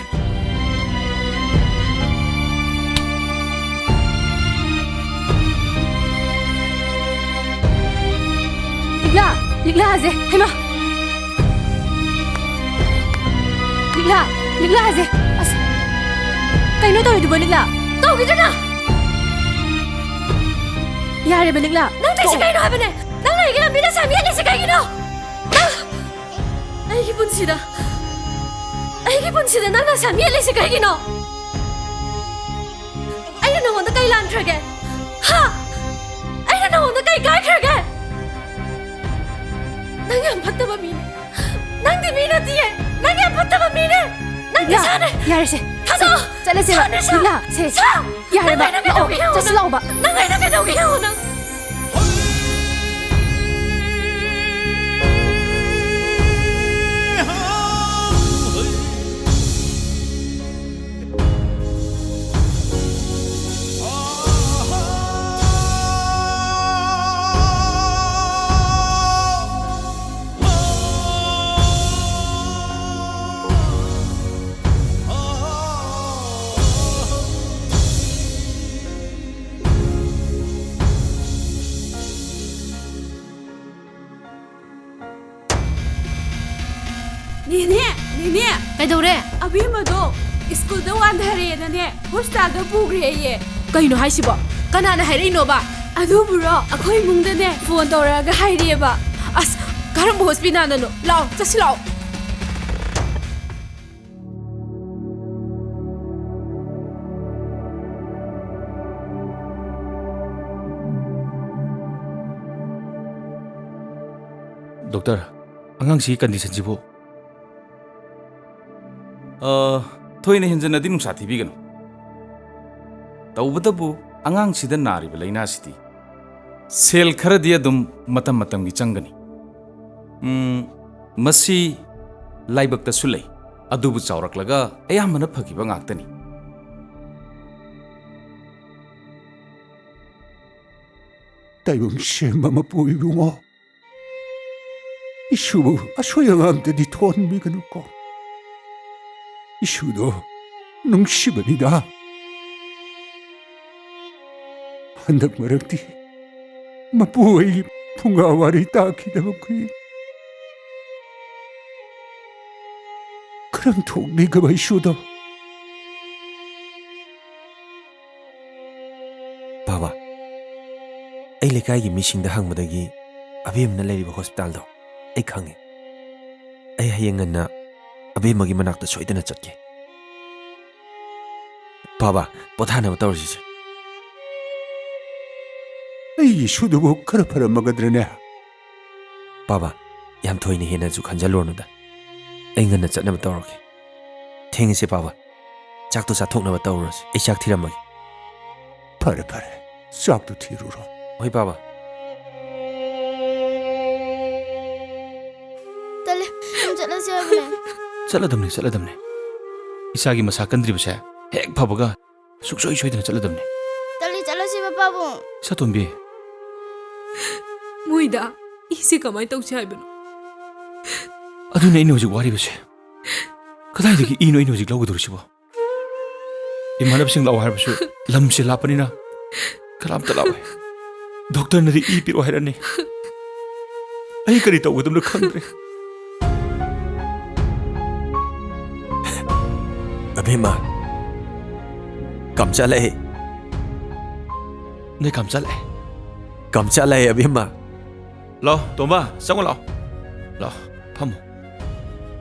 ꯂꯤꯛꯂꯥ, ꯂꯤꯛꯂꯥꯁꯦ, ꯍꯩꯃꯥ꯫ ꯂꯤꯛꯂꯥ, ꯂꯤꯛꯂꯥꯁꯦ꯫ ꯑꯁ, ꯀꯩꯅꯣ ꯇꯧꯔꯤꯗꯨꯕꯣ, ꯂꯤꯛꯂꯥ? ꯇꯧꯈꯤꯗꯅ! ꯌꯥꯔꯦꯕ, ꯂꯤꯛꯂꯥ꯫ ꯅꯪ ꯇꯧꯏꯁꯦ ꯇꯣꯛꯑꯣ꯫ ꯀꯩꯅꯣ ꯍꯥꯏꯕꯅꯦ? ꯅꯪꯅ ꯑꯩꯒꯤ ꯂꯝꯕꯤꯗ ꯁꯦꯝ ꯌꯦꯠꯂꯤꯁꯦ ꯀꯩꯒꯤꯅꯣ? ꯅꯪ ꯑꯩꯒꯤ ꯄꯨꯟꯁꯤꯗ, ꯑꯩꯒꯤ ꯄꯨꯟꯁꯤꯗ ꯅꯪꯅ ꯁꯦꯝ ꯌꯦꯠꯂꯤꯁꯦ ꯀꯩꯒꯤꯅꯣ? ꯑꯩꯅ ꯅꯉꯣꯟꯗ ꯀꯩ ꯂꯥꯟꯈ꯭ꯔꯒꯦ? ꯍꯥ? ꯑꯩꯅ ꯅꯉꯣꯟꯗ ꯀꯩ ꯀꯥꯏꯈ꯭ꯔꯒꯦ? ꯅꯪ ꯌꯥꯝ ꯐꯠꯇꯕ ꯃꯤꯅꯦ꯫ ꯅꯪꯗꯤ ꯃꯤ ꯅꯠꯇꯤꯌꯦ꯫ ꯅꯪ ꯌꯥꯝ ꯐꯠꯇꯕ ꯃꯤꯅꯦ꯫ ꯅꯪ ꯂꯤꯛꯂꯥ, ꯅꯁꯥꯅꯦ꯫ ꯌꯥꯔꯦꯁꯦ꯫ ꯊꯥꯗꯣꯛꯑꯣ꯫ ꯁꯦ, ꯆꯠꯂꯁꯦꯕ꯫ ꯁꯥꯅꯦ, ꯁꯥ-, ꯂꯤꯛꯂꯥ, ꯁꯦ, ꯁꯥ-, ꯌꯥꯔꯦꯕ꯫ ꯅꯪ ꯑꯩꯅ ꯂꯥꯛꯑꯣ, ꯀꯩꯗꯧꯒꯦ ꯌꯦꯡꯉꯣ ꯆꯠꯁꯤ ꯅꯪ꯫ ꯂꯥꯛꯑꯣꯕ꯫ ꯅꯪ ꯑꯩꯅ ꯀꯩꯗꯧꯒꯦ ꯌꯦꯡꯉꯣ ꯅꯪ꯫ ꯅꯦꯅꯦ, ꯅꯦꯅꯦ꯫ ꯀꯩꯗꯧꯔꯦ? ꯑꯕꯦꯝꯃꯗꯣ ꯁ꯭ꯀꯨꯜꯗ ꯋꯥꯟꯊꯔꯦꯅꯅꯦ, ꯍꯣꯁꯄꯤꯇꯥꯜꯗ ꯄꯨꯈ꯭ꯔꯦꯌꯦ꯫ ꯀꯩꯅꯣ ꯍꯥꯏꯁꯤꯕꯣ? ꯀꯅꯥꯅ ꯍꯥꯏꯔꯛꯏꯅꯣꯕ? ꯑꯗꯨꯕꯨꯔꯣ, ꯑꯩꯈꯣꯏ ꯏꯃꯨꯡꯗꯅꯦ ꯐꯣꯟ ꯇꯧꯔꯛꯑꯒ ꯍꯥꯏꯔꯛꯑꯦꯕ꯫ ꯑꯁ, ꯀꯔꯝꯕ ꯍꯣꯁꯄꯤꯇꯥꯜꯗꯅꯣ? ꯂꯥꯛꯑꯣ, ꯆꯠꯁꯤ ꯂꯥꯛꯑꯣ꯫ ꯗꯣꯛꯇꯔ, ꯑꯉꯥꯡꯁꯤꯒꯤ ꯀꯟꯗꯤꯁꯟꯁꯤꯕꯨ? ꯑ, ꯊꯣꯏꯅ ꯍꯦꯟꯖꯟꯅꯗꯤ ꯅꯨꯡꯁꯥ ꯊꯤꯕꯤꯒꯅꯨ꯫ ꯇꯧꯕꯇꯕꯨ ꯑꯉꯥꯡꯁꯤꯗ ꯅꯥꯔꯤꯕ ꯂꯥꯏꯅꯥꯁꯤꯗꯤ ꯁꯦꯜ ꯈꯔꯗꯤ ꯑꯗꯨꯝ ꯃꯇꯝ ꯃꯇꯝꯒꯤ ꯆꯪꯒꯅꯤ꯫ ꯎꯝ, ꯃꯁꯤ ꯂꯥꯏꯕꯛꯇꯁꯨ ꯂꯩ, ꯑꯗꯨꯕꯨ ꯆꯥꯎꯔꯛꯂꯒ ꯑꯌꯥꯝꯕꯅ ꯐꯈꯤꯕ ꯉꯥꯛꯇꯅꯤ꯫ ꯇꯥꯏꯕꯪ ꯁꯦꯝꯕ ꯃꯄꯨ ꯏꯕꯨꯡꯉꯣ, ꯏꯁꯨꯕꯨ ꯑꯁꯣꯏ ꯑꯉꯥꯝꯗꯗꯤ ꯊꯣꯛꯍꯟꯕꯤꯒꯅꯨꯀꯣ꯫ ꯏꯁꯨꯗꯣ ꯅꯨꯡꯁꯤꯕꯅꯤꯗ꯫ ꯍꯟꯗꯛ ꯃꯔꯛꯇꯤ ꯃꯄꯨ ꯑꯩꯒꯤ ꯐꯨꯡꯒꯥ ꯋꯥꯔꯤ ꯇꯥꯈꯤꯗꯕ ꯀꯨꯏ꯫ ꯀꯔꯝ ꯊꯣꯛꯅꯤꯒꯕ ꯏꯁꯨꯗꯣ? ꯕꯥꯕꯥ, ꯑꯩ ꯂꯩꯀꯥꯏꯒꯤ ꯃꯤꯁꯤꯡꯗ ꯍꯪꯕꯗꯒꯤ ꯑꯕꯦꯝꯃꯅ ꯂꯩꯔꯤꯕ ꯍꯣꯁꯄꯤꯇꯥꯜꯗꯣ ꯑꯩ ꯈꯪꯉꯦ꯫ ꯑꯩ ꯍꯌꯦꯡ ꯉꯟꯅ ꯑꯕꯦꯝꯃꯒꯤ ꯃꯅꯥꯛꯇ ꯁꯣꯏꯗꯅ ꯆꯠꯀꯦ꯫ ꯕꯥꯕꯥ, ꯄꯣꯊꯥꯅꯕ ꯇꯧꯔꯁꯤꯁꯦ꯫ ꯑꯩꯒꯤ ꯏꯁꯨꯗꯨꯕꯨ ꯈꯔ ꯐꯔꯝꯃꯒꯗ꯭ꯔꯅꯦ? ꯕꯥꯕꯥ, ꯌꯥꯝ ꯊꯣꯏꯅ ꯍꯦꯟꯅꯁꯨ ꯈꯟꯖꯜꯂꯨꯔꯅꯨꯗ꯫ ꯑꯩ ꯉꯟꯅ ꯆꯠꯅꯕ ꯇꯧꯔꯒꯦ꯫ ꯊꯦꯡꯉꯁꯦ ꯕꯥꯕꯥ꯫ ꯆꯥꯛꯇꯣ ꯆꯥꯊꯣꯛꯅꯕ ꯇꯧꯔꯨꯔꯁꯤ꯫ ꯑꯩ ꯆꯥꯛ ꯊꯤꯔꯝꯃꯒꯦ꯫ ꯐꯔꯦ, ꯐꯔꯦ꯫ ꯆꯥꯛꯇꯣ ꯊꯤꯔꯨꯔꯣ꯫ ꯍꯣꯏ ꯕꯥꯕꯥ꯫ ꯇꯜꯂꯦ, ꯌꯨꯝ ꯆꯠꯂꯁꯦ ꯍꯥꯏꯕꯅꯦ꯫ ꯆꯠꯂꯗꯝꯅꯦ, ꯆꯠꯂꯗꯝꯅꯦ꯫ ꯏꯆꯥꯒꯤ ꯃꯁꯥ ꯀꯟꯗ꯭ꯔꯤꯕꯁꯦ ꯍꯦꯛ ꯐꯕꯒ ꯁꯨꯛꯁꯣꯏ ꯁꯣꯏꯗꯅ ꯆꯠꯂꯗꯝꯅꯦ꯫ ꯇꯜꯂꯤ, ꯆꯠꯂꯁꯦꯕ ꯄꯥꯕꯨꯡ꯫ ꯁꯥꯇꯣꯝꯕꯤ꯫ ꯃꯣꯏꯗ ꯏꯁꯦ ꯀꯃꯥꯏꯅ ꯇꯧꯁꯦ ꯍꯥꯏꯕꯅꯣ? ꯑꯗꯨꯅꯦ ꯑꯩꯅ ꯍꯧꯖꯤꯛ ꯋꯥꯔꯤꯕꯁꯦ꯫ ꯀꯗꯥꯏꯗꯒꯤ ꯏꯅꯣ ꯑꯩꯅ ꯍꯧꯖꯤꯛ ꯂꯧꯒꯗꯧꯔꯤꯁꯤꯕꯣ? ꯏꯃꯥꯟꯅꯕꯁꯤꯡ ꯂꯥꯛꯑꯣ ꯍꯥꯏꯔꯕꯁꯨ ꯂꯝꯁꯦ ꯂꯥꯞꯄꯅꯤꯅ ꯀꯅꯥꯝꯇ ꯂꯥꯛꯑꯣꯏ꯫ ꯗꯣꯛꯇꯔꯅꯗꯤ ꯏ ꯄꯤꯔꯛꯑꯣ ꯍꯥꯏꯔꯛꯑꯅꯤ꯫ ꯑꯩ ꯀꯔꯤ ꯇꯧꯒꯗꯕꯅꯣ ꯈꯪꯗ꯭ꯔꯦ꯫ ꯑꯕꯦꯝꯃ, ꯀꯝꯆꯥ ꯂꯥꯛꯑꯦ꯫ ꯅꯣꯏ ꯀꯝꯆꯥ ꯂꯥꯛꯑꯦ꯫ ꯀꯝꯆꯥ ꯂꯥꯛꯑꯦ, ꯑꯕꯦꯝꯃ꯫ ꯂꯥꯛꯑꯣ, ꯇꯣꯝꯕ, ꯆꯪꯉꯣ ꯂꯥꯛꯑꯣ꯫ ꯂꯥꯛꯑꯣ, ꯐꯝꯃꯣ꯫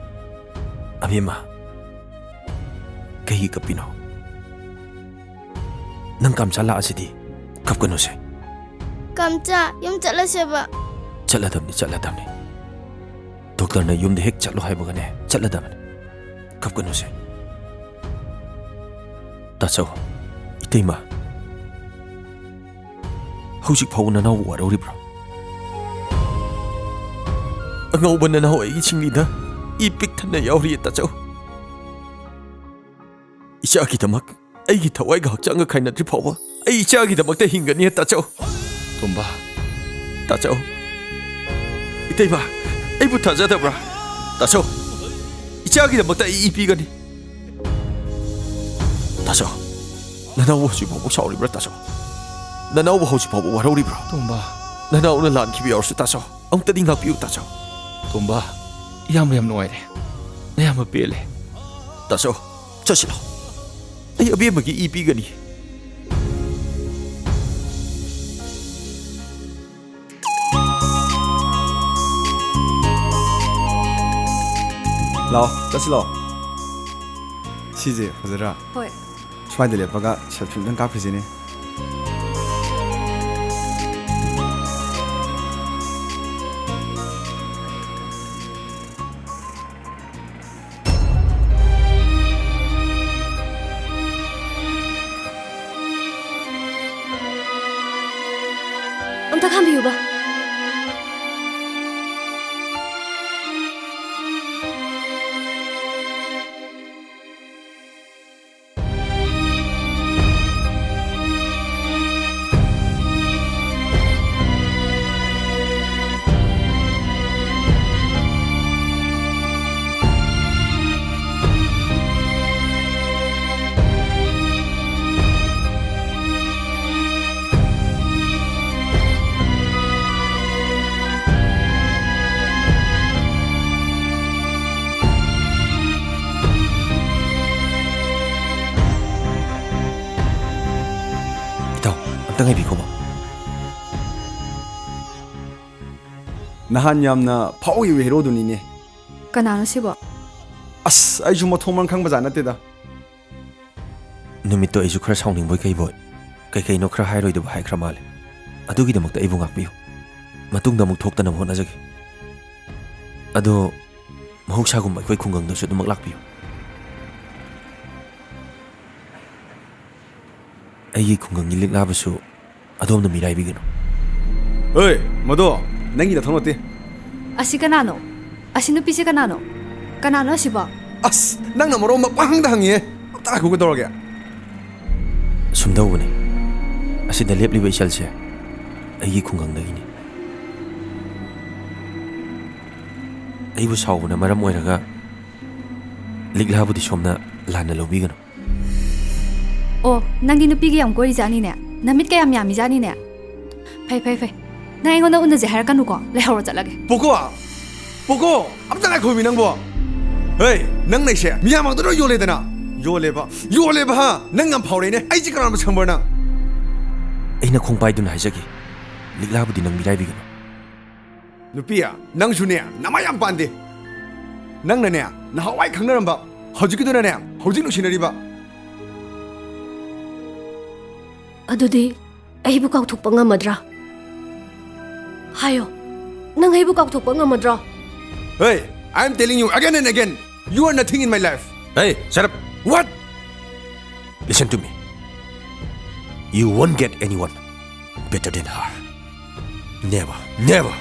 ꯑꯕꯦꯝꯃ, ꯀꯩꯒꯤ ꯀꯞꯄꯤꯅꯣ? ꯅꯪ ꯀꯝꯆꯥ ꯂꯥꯛꯑꯁꯤꯗꯤ, ꯀꯞꯀꯅꯨꯁꯦ꯫ ꯀꯝꯆꯥ, ꯌꯨꯝ ꯆꯠꯂꯁꯦꯕ꯫ ꯆꯠꯂꯗꯕꯅꯤ, ꯆꯠꯂꯗꯕꯅꯤ꯫ ꯗꯣꯛꯇꯔꯅ ꯌꯨꯝꯗ ꯍꯦꯛ ꯆꯠꯂꯣ ꯍꯥꯏꯕꯒꯅꯦ, ꯆꯠꯂꯗꯕꯅꯤ꯫ ꯀꯞꯀꯅꯨꯁꯦ꯫ ꯇꯥꯆꯧ, ꯏꯇꯩꯃ, ꯍꯧꯖꯤꯛ ꯐꯥꯎꯕ ꯅꯅꯥꯎꯕꯨ ꯋꯥꯔꯧꯔꯤꯕ꯭ꯔꯣ? ꯑꯉꯥꯎꯕ ꯅꯅꯥꯎ ꯑꯩꯒꯤ ꯁꯤꯡꯂꯤꯗ ꯏ ꯄꯤꯛ ꯊꯟꯅ ꯌꯥꯎꯔꯤꯌꯦ, ꯇꯥꯆꯧ꯫ ꯏꯆꯥꯒꯤꯗꯃꯛ ꯑꯩꯒꯤ ꯊꯋꯥꯏꯒ ꯍꯛꯆꯥꯡꯒ ꯈꯥꯏꯅꯗ꯭ꯔꯤ ꯐꯥꯎꯕ ꯑꯩ ꯏꯆꯥꯒꯤꯗꯃꯛꯇ ꯍꯤꯡꯒꯅꯤ, ꯇꯥꯆꯧ꯫ ꯇꯣꯝꯕ꯫ ꯇꯥꯆꯧ꯫ ꯏꯇꯩꯃ, ꯑꯩꯕꯨ ꯊꯥꯖꯗꯕ꯭ꯔꯥ? ꯇꯥꯆꯧ, ꯏꯆꯥꯒꯤꯗꯃꯛꯇ ꯑꯩ ꯏ ꯄꯤꯒꯅꯤ꯫ ꯇꯥꯆꯧ, ꯅꯅꯥꯎꯕꯨ ꯍꯧꯖꯤꯛ ꯐꯥꯎꯕ ꯁꯥꯎꯔꯤꯕ꯭ꯔꯥ, ꯇꯥꯆꯧ? ꯅꯅꯥꯎꯕꯨ ꯍꯧꯖꯤꯛ ꯐꯥꯎꯕ ꯋꯥꯔꯧꯔꯤꯕ꯭ꯔꯥ? ꯇꯣꯝꯕ꯫ ꯅꯅꯥꯎꯅ ꯂꯥꯟꯈꯤꯕ ꯌꯥꯎꯔꯁꯨ, ꯇꯥꯆꯧ, ꯑꯃꯨꯛꯇꯗꯤ ꯉꯥꯛꯄꯤꯌꯨ, ꯇꯥꯆꯧ꯫ ꯇꯣꯝꯕ, ꯏꯌꯥꯝꯕ ꯌꯥꯝ ꯅꯨꯡꯉꯥꯏꯔꯦ꯫ ꯅꯌꯥꯝꯕ ꯄꯦꯜꯂꯦ꯫ ꯇꯥꯆꯧ, ꯆꯠꯁꯤꯜꯂꯣ꯫ ꯑꯩ ꯑꯕꯦꯝꯃꯒꯤ ꯏ ꯄꯤꯒꯅꯤ꯫ ꯂꯥꯛꯑꯣ, ꯆꯠꯁꯤ ꯂꯥꯛꯑꯣ꯫ ꯁꯤꯁꯦ ꯐꯖꯗ꯭ꯔꯥ? ꯍꯣꯏ꯫ ꯁ꯭ꯋꯥꯏꯗ ꯂꯦꯞꯄꯒ ꯁꯦꯜꯐꯤ ꯑꯝꯇꯪ ꯀꯥꯞꯈꯤꯁꯤꯅꯦ꯫ ꯑꯝꯇ ꯈꯥꯝꯕꯤꯌꯨꯕ꯫ ꯏꯇꯥꯎ, ꯑꯝꯇ ꯉꯥꯏꯕꯤꯈꯣꯕ꯫ ꯅꯍꯥꯟ ꯌꯥꯝꯅ ꯐꯥꯎꯈꯤꯕ ꯍꯦꯔꯣꯗꯨꯅꯤꯅꯦ꯫ ꯀꯅꯥꯅꯣ ꯁꯤꯕꯣ? ꯑꯁ, ꯑꯩꯁꯨ ꯃꯊꯣꯡ ꯃꯔꯝ ꯈꯪꯕꯖꯥꯠ ꯅꯠꯇꯦꯗ꯫ ꯅꯨꯃꯤꯠꯇꯣ ꯑꯩꯁꯨ ꯈꯔ ꯁꯥꯎꯅꯤꯡꯕꯣꯏ ꯀꯩꯕꯣꯏ, ꯀꯩ ꯀꯩꯅꯣ ꯈꯔ ꯍꯥꯏꯔꯣꯏꯗꯕ ꯍꯥꯏꯈ꯭ꯔ ꯃꯥꯜꯂꯦ꯫ ꯑꯗꯨꯒꯤꯗꯃꯛꯇ ꯑꯩꯕꯨ ꯉꯥꯛꯄꯤꯌꯨ꯫ ꯃꯇꯨꯡꯗ ꯑꯃꯨꯛ ꯊꯣꯛꯇꯅꯕ ꯍꯣꯠꯅꯖꯒꯦ꯫ ꯑꯗꯣ ꯃꯍꯧꯁꯥꯒꯨꯝꯕ ꯑꯩꯈꯣꯏ ꯈꯨꯡꯒꯪꯗꯁꯨ ꯑꯗꯨꯃꯛ ꯂꯥꯛꯄꯤꯌꯨ꯫ ꯑꯩꯒꯤ ꯈꯨꯡꯒꯪꯒꯤ ꯂꯤꯛꯂꯥꯕꯨꯁꯨ ꯑꯗꯣꯝꯅ ꯃꯤꯔꯥꯏꯕꯤꯒꯅꯨ꯫ ꯑꯦ, ꯃꯗꯣ ꯅꯪꯒꯤ ꯅꯊꯧ ꯅꯠꯇꯦ꯫ ꯑꯁꯤ ꯀꯅꯥꯅꯣ? ꯑꯁꯤ ꯅꯨꯄꯤꯁꯦ ꯀꯅꯥꯅꯣ? ꯀꯅꯥꯅꯣ ꯑꯁꯤꯕꯣ? ꯑꯁ, ꯅꯪꯅ ꯃꯔꯣꯟ ꯑꯃ ꯄꯪꯍꯪꯗ ꯍꯪꯉꯤꯍꯦ꯫ ꯑꯝꯇ ꯉꯥꯏꯈꯣ, ꯀꯩꯗꯧꯔꯒꯦ? ꯁꯨꯝꯗꯧꯕꯅꯤ, ꯑꯁꯤꯗ ꯂꯦꯞꯂꯤꯕ ꯏꯆꯜꯁꯦ ꯑꯩꯒꯤ ꯈꯨꯡꯒꯪꯗꯒꯤꯅꯤ꯫ ꯑꯩꯕꯨ ꯁꯥꯎꯕꯅ ꯃꯔꯝ ꯑꯣꯏꯔꯒ ꯂꯤꯛꯂꯥꯕꯨꯗꯤ ꯁꯣꯝꯅ ꯂꯥꯟꯅ ꯂꯧꯕꯤꯒꯅꯨ꯫ ꯑꯣ, ꯅꯪꯗꯤ ꯅꯨꯄꯤꯒ ꯌꯥꯝ ꯀꯣꯏꯔꯤꯖꯥꯠꯅꯤꯅꯦ꯫ ꯅꯃꯤꯠꯀ ꯌꯥꯝ ꯌꯥꯝꯃꯤꯖꯥꯠꯅꯤꯅꯦ꯫ ꯐꯩ, ꯐꯩ, ꯐꯩ꯫ ꯅꯪ ꯑꯩꯉꯣꯟꯗ ꯎꯟꯅꯁꯦ ꯍꯥꯏꯔꯛꯀꯅꯨꯀꯣ꯫ ꯂꯩꯍꯧꯔꯣ, ꯆꯠꯂꯒꯦ꯫ ꯄꯣꯀꯣ! ꯄꯣꯀꯣ! ꯑꯝꯇ ꯉꯥꯏꯈꯣꯃꯤ ꯅꯪꯕꯣ꯫ ꯍꯦ, ꯅꯪ ꯂꯩꯁꯦ ꯃꯤꯌꯥꯝꯃꯛꯇ ꯂꯣꯏ ꯌꯣꯜꯂꯦꯗꯅ꯫ ꯌꯣꯜꯂꯦꯕ? ꯌꯣꯜꯂꯦꯕ, ꯍꯥ? ꯅꯪ ꯌꯥꯝ ꯐꯥꯎꯔꯦꯅꯦ꯫ ꯑꯩꯁꯦ ꯀꯅꯥꯅꯣ ꯈꯪꯕ꯭ꯔꯥ ꯅꯪ? ꯑꯩꯅ ꯈꯣꯡꯄꯥꯏꯗꯨꯅ ꯍꯥꯏꯖꯒꯦ, ꯂꯤꯛꯂꯥꯕꯨꯗꯤ ꯅꯪ ꯃꯤꯔꯥꯏꯕꯤꯒꯅꯨ꯫ ꯅꯨꯄꯤ, ꯅꯪꯁꯨꯅꯦ, ꯅꯃꯥ ꯌꯥꯝ ꯄꯥꯟꯗꯦ꯫ ꯅꯪꯅꯅꯦ, ꯅꯍꯥꯟꯋꯥꯏ ꯈꯪꯅꯔꯝꯕ, ꯍꯧꯖꯤꯛꯀꯤꯗꯨꯅꯅꯦ, ꯍꯧꯖꯤꯛ ꯅꯨꯡꯁꯤꯅꯔꯤꯕ꯫ ꯑꯗꯨꯗꯤ ꯑꯩꯕꯨ ꯀꯥꯎꯊꯣꯛꯄ ꯉꯝꯃꯗ꯭ꯔꯥ? ꯍꯥꯏꯌꯣ, ꯅꯪ ꯑꯩꯕꯨ ꯀꯥꯎꯊꯣꯛꯄ ꯉꯝꯃꯗ꯭ꯔꯣ? Hey, I am telling you again and again, you are nothing in my life. Hey, shut up. What? Listen to me. You won't get anyone better than her. Never, never.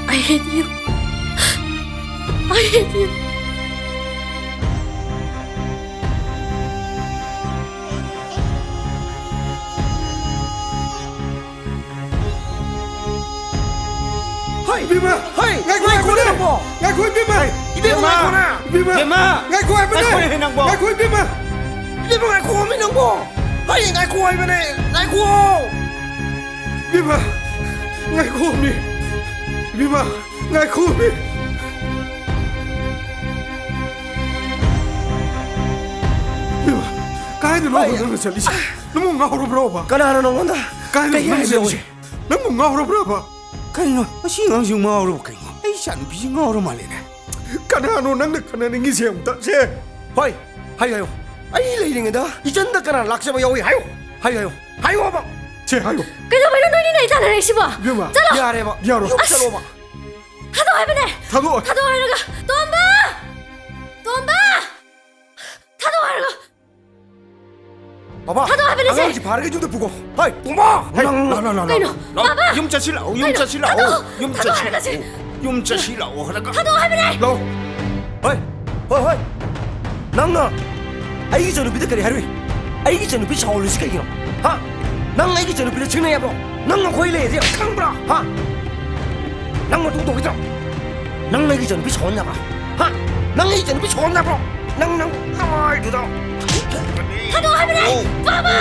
I hate you. I hate you. ꯍꯩ! ꯏꯕꯦꯝꯃ! ꯍꯩ! ꯉꯥꯏꯈꯣ ꯉꯥꯏꯈꯣꯅꯦ! ꯍꯥꯏꯕꯅꯦ! ꯉꯥꯏꯈꯣ, ꯏꯕꯦꯝꯃ! ꯏꯕꯦꯝꯃ, ꯏꯕꯦꯝꯃ! ꯉꯥꯏꯈꯣꯅꯦ! ꯏꯕꯦꯝꯃ! ꯏꯕꯦꯝꯃ! ꯉꯥꯏꯈꯣ ꯍꯥꯏꯕꯅꯦ! ꯉꯥꯏꯈꯣꯅꯦ ꯅꯪꯕꯣ! ꯉꯥꯏꯈꯣ, ꯏꯕꯦꯝꯃ! ꯏꯕꯦꯝꯃ, ꯉꯥꯏꯈꯣꯃꯤ ꯅꯪꯕꯣ! ꯍꯩ, ꯉꯥꯏꯈꯣ ꯍꯥꯏꯕꯅꯦ! ꯉꯥꯏꯈꯣ! ꯏꯕꯦꯝꯃ! ꯉꯥꯏꯈꯣꯃꯤ! ꯏꯕꯦꯝꯃ! ꯉꯥꯏꯈꯣꯃꯤ! ꯏꯕꯦꯝꯃ! ꯀꯥꯏꯗꯅꯣ ꯍꯩ! ꯅꯪꯅ ꯆꯠꯂꯤꯁꯦ? ꯅꯪꯕꯨ ꯉꯥꯎꯔꯕ꯭ꯔꯣꯕ? ꯀꯅꯥꯅꯣ ꯅꯪꯉꯣꯟꯗ ꯀꯥꯏꯗꯅꯣ ꯀꯩ ꯅꯪꯅ ꯍꯥꯏꯔꯤꯅꯣ? ꯆꯠꯂꯤꯁꯦ? ꯅꯪꯕꯨ ꯉꯥꯎꯔꯕ꯭ꯔꯕ? ꯀꯩꯅꯣ? ꯃꯁꯤ ꯑꯉꯥꯡꯁꯤꯕꯨ ꯉꯥꯎꯔꯕ ꯀꯩꯅꯣ? ꯑꯩ ꯏꯆꯥ ꯅꯨꯄꯤꯁꯤ ꯉꯥꯎꯔ ꯃꯥꯜꯂꯦꯅꯦ꯫ ꯀꯅꯥꯅꯣ ꯅꯪꯅ ꯈꯠꯅꯅꯤꯡꯉꯤꯁꯦ ꯑꯃꯨꯛꯇ? ꯁꯦ! ꯍꯣꯏ, ꯍꯥꯏꯌꯨ, ꯍꯥꯏꯌꯨ꯫ ꯑꯩ ꯂꯩꯔꯤꯉꯩꯗ ꯏꯆꯟꯗ ꯀꯅꯥ ꯂꯥꯛꯆꯕ ꯌꯥꯎꯏ? ꯍꯥꯏꯌꯨ, ꯍꯥꯏꯌꯨ, ꯍꯥꯏꯌꯨ꯫ ꯍꯥꯏꯌꯣꯕ! ꯁꯦ, ꯍꯥꯏꯌꯨ꯫ ꯀꯩꯗꯧꯕꯩꯅꯣ ꯅꯣꯏꯅꯤꯅ ꯑꯩ ꯇꯥꯟꯅꯔꯛꯏꯁꯤꯕꯣ? ꯏꯕꯦꯝꯃ! ꯆꯠꯂꯣ! ꯌꯥꯔꯦꯕ꯫ ꯌꯥꯔꯣꯏ꯫ ꯌꯨꯝ ꯑꯁ! ꯆꯠꯂꯣꯕ꯫ ꯊꯥꯗꯣꯛꯑꯣ ꯍꯥꯏꯕꯅꯦ! ꯊꯥꯗꯣꯛꯑꯣ! ꯊꯥꯗꯣꯛꯑꯣ ꯍꯥꯏꯔꯒ! ꯇꯣꯝꯕ! ꯇꯣꯝꯕ! ꯊꯥꯗꯣꯛꯑꯣ ꯍꯥꯏꯔꯒ! ꯕꯥꯕꯥ! ꯊꯥꯗꯣꯛꯑꯣ ꯍꯥꯏꯕꯅꯦ, ꯁꯦ! ꯑꯉꯥꯡꯁꯤ ꯐꯥꯔꯒ ꯌꯨꯝꯗ ꯄꯨꯈꯣ! ꯍꯣꯏ! ꯇꯣꯝꯕ! ꯍꯩ, ꯅꯪ ꯂꯥꯛꯑꯣ, ꯂꯥꯛꯑꯣ, ꯂꯥꯛꯑꯣ, ꯀꯩꯅꯣ? ꯂꯥꯛꯑꯣ! ꯕꯥꯕꯥ! ꯌꯨꯝ ꯆꯠꯁꯤ ꯂꯥꯛꯑꯣ, ꯌꯨꯝ ꯀꯩꯅꯣ? ꯆꯠꯁꯤ ꯂꯥꯛꯑꯣ! ꯊꯥꯗꯣꯛꯑꯣ! ꯌꯨꯝ ꯊꯥꯗꯣꯛꯑꯣ ꯆꯠꯁꯤ ꯍꯥꯏꯔꯒ, ꯁꯦ! ꯂꯥꯛꯑꯣ! ꯌꯨꯝ ꯆꯠꯁꯤ ꯂꯥꯛꯑꯣ ꯍꯥꯏꯔꯒ! ꯊꯥꯗꯣꯛꯑꯣ ꯍꯥꯏꯕꯅꯦ! ꯂꯥꯛꯑꯣ! ꯍꯣꯏ! ꯍꯣꯏ! ꯍꯣꯏ! ꯅꯪꯅ ꯑꯩꯒꯤ ꯏꯆꯟꯅꯨꯄꯤꯗ ꯀꯔꯤ ꯍꯥꯏꯔꯨꯏ? ꯑꯩꯒꯤ ꯏꯆꯟꯅꯨꯄꯤ ꯁꯥꯎꯍꯜꯂꯤꯁꯤ ꯀꯩꯒꯤꯅꯣ? ꯍꯥ? ꯅꯪ ꯑꯩꯒꯤ ꯏꯆꯟꯅꯨꯄꯤꯗ ꯆꯤꯡꯅꯩ ꯍꯥꯏꯕ꯭ꯔꯣ? ꯅꯪ ꯑꯩꯈꯣꯏ ꯂꯩꯔꯗꯤ ꯈꯪꯕ꯭ꯔꯥ? ꯍꯥ? ꯅꯪ ꯃꯇꯨꯡ ꯇꯧꯈꯤꯗ꯭ꯔꯣ? ꯅꯪ ꯑꯩꯒꯤ ꯏꯆꯟꯅꯨꯄꯤ ꯁꯥꯎꯍꯟ ꯌꯥꯕ꯭ꯔꯥ? ꯍꯥ? ꯅꯪ ꯑꯩꯒꯤ ꯏꯆꯟꯅꯨꯄꯤ ꯁꯥꯎꯍꯟ ꯌꯥꯕ꯭ꯔꯣ? ꯅꯪ, ꯅꯪ ꯅꯃꯥꯏꯗꯨꯗ! ꯊꯥꯗꯣꯛꯑꯣ ꯍꯥꯏꯕꯅꯦ! ꯑꯣ꯫ ꯕꯥꯕꯥ!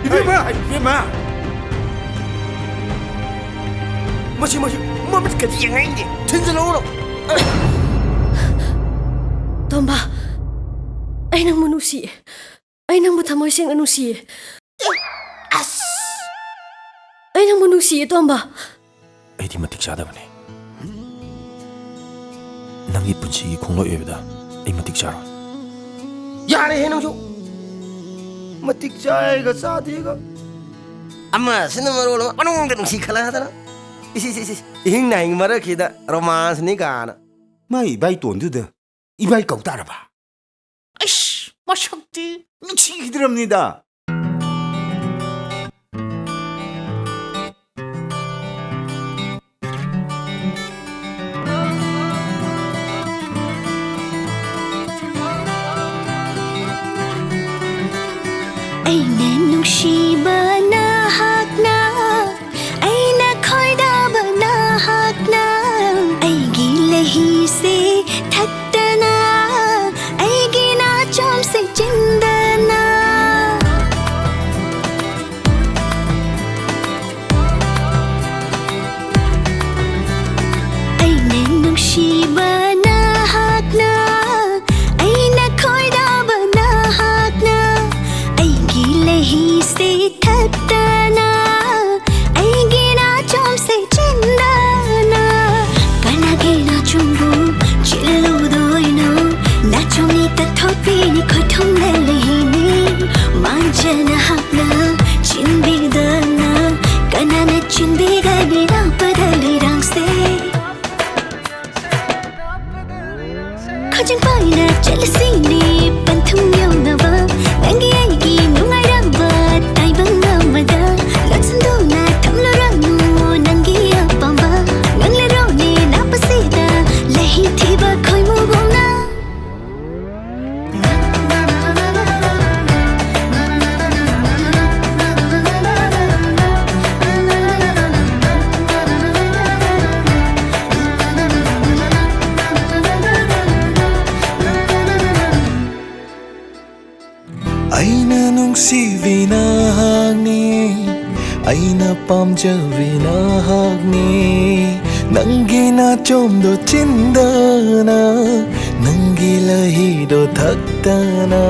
ꯏꯕꯦꯝꯃ! ꯏꯕꯦꯝꯃ! ꯃꯁꯤ, ꯃꯁꯤ ꯃꯃꯤꯠꯀꯗꯤ ꯌꯦꯡꯉꯛꯏꯅꯦ! ꯊꯤꯟꯖꯤꯜꯂꯛꯎꯔꯣ? ꯇꯣꯝꯕ, ꯑꯩ ꯅꯪꯕꯨ ꯅꯨꯡꯁꯤꯌꯦ꯫ ꯑꯩ ꯅꯪꯕꯨ ꯊꯃꯣꯏ ꯁꯦꯡꯅ ꯅꯨꯡꯁꯤꯌꯦ꯫ ꯑꯁ! ꯑꯩ ꯅꯪꯕꯨ ꯅꯨꯡꯁꯤꯌꯦ, ꯇꯣꯝꯕ꯫ ꯑꯩꯗꯤ ꯃꯇꯤꯛ ꯆꯥꯗꯕꯅꯦ꯫ ꯅꯪꯒꯤ ꯄꯨꯟꯁꯤꯒꯤ ꯈꯣꯡꯂꯣꯏ ꯑꯣꯏꯕꯗ ꯑꯩ ꯃꯇꯤꯛ ꯆꯥꯔꯣꯏ꯫ ꯌꯥꯔꯦꯍꯦ ꯅꯪꯁꯨ! ꯃꯇꯤꯛ ꯆꯥꯏꯒ ꯆꯥꯗꯦꯒ꯫ ꯑꯃꯁꯤꯅ ꯃꯔꯣꯜ ꯑꯃ ꯃꯅꯨꯡꯗ ꯅꯨꯡꯁꯤ ꯈꯠꯂꯛꯇꯅ꯫ ꯏꯁ, ꯏꯁ, ꯏꯁ, ꯏꯁ꯫ ꯏꯍꯤꯡ ꯅꯥꯍꯤꯡ ꯃꯔꯛꯁꯤꯗ ꯔꯣꯃꯥꯟꯁꯅꯤ ꯀꯥꯅ꯫ ꯃꯥꯏ ꯏꯕꯥꯏ ꯇꯣꯟꯗꯨꯗ ꯏꯕꯥꯏ ꯀꯧ ꯇꯥꯔꯕ? ꯑꯩꯁ, ꯃꯁꯛꯇꯤ ꯃꯤꯠ ꯁꯤꯈꯤꯗ꯭ꯔꯕꯅꯤꯗ꯫ ꯑꯩꯅ ꯅꯨꯡꯁꯤꯕ ꯅꯍꯥꯛꯅ, ꯑꯩꯅ ꯈꯣꯏꯗꯥꯕ ꯅꯍꯥꯛꯅ, ꯑꯩꯒꯤ ꯂꯩꯍꯤꯁꯦ ꯊꯛꯇꯅ, ꯑꯩꯒꯤ ꯅꯥꯆꯣꯝꯁꯦ ꯆꯤꯟꯗꯅ꯫ ꯑꯩꯅ ꯅꯨꯡꯁꯤꯕ ꯅꯍꯥꯛꯅ, ꯑꯩꯅ ꯈꯣꯏꯗꯥꯕ ꯅꯍꯥꯛꯅ, ꯑꯩꯒꯤ ꯂꯩꯍꯤꯁꯦ ꯊꯛꯇꯅ, ꯑꯩꯒꯤ ꯅꯥꯆꯣꯝꯁꯦ ꯆꯤꯟꯗꯅ꯫ ꯀꯅꯥꯒꯤ ꯅꯥꯆꯣꯝꯕꯨ ꯆꯤꯜꯂꯨꯗꯣꯏꯅꯣ? ꯅꯥꯆꯣꯝꯅꯤ ꯇꯠꯊꯣꯛꯄꯤꯅꯤ ꯈꯣꯏꯊꯨꯝꯅ ꯂꯩꯍꯤꯅꯤ꯫ ꯃꯥꯟꯖꯅ ꯍꯛꯅ ꯆꯤꯟꯕꯤꯗꯅ, ꯀꯅꯥꯅ ꯆꯤꯟꯕꯤꯒꯅꯤ ꯂꯥꯛꯄꯗ ꯂꯩꯔꯥꯡꯁꯦ? ꯅꯨꯡꯁꯤꯕꯤ ꯅꯍꯥꯛꯅꯤ, ꯑꯩꯅ ꯄꯥꯝꯖꯕꯤ ꯅꯍꯥꯛꯅꯤ꯫ ꯅꯪꯒꯤ ꯅꯥꯆꯣꯝꯗꯣ ꯆꯤꯟꯗꯅ, ꯅꯪꯒꯤ ꯂꯍꯤꯗꯣ ꯊꯛꯇꯅ꯫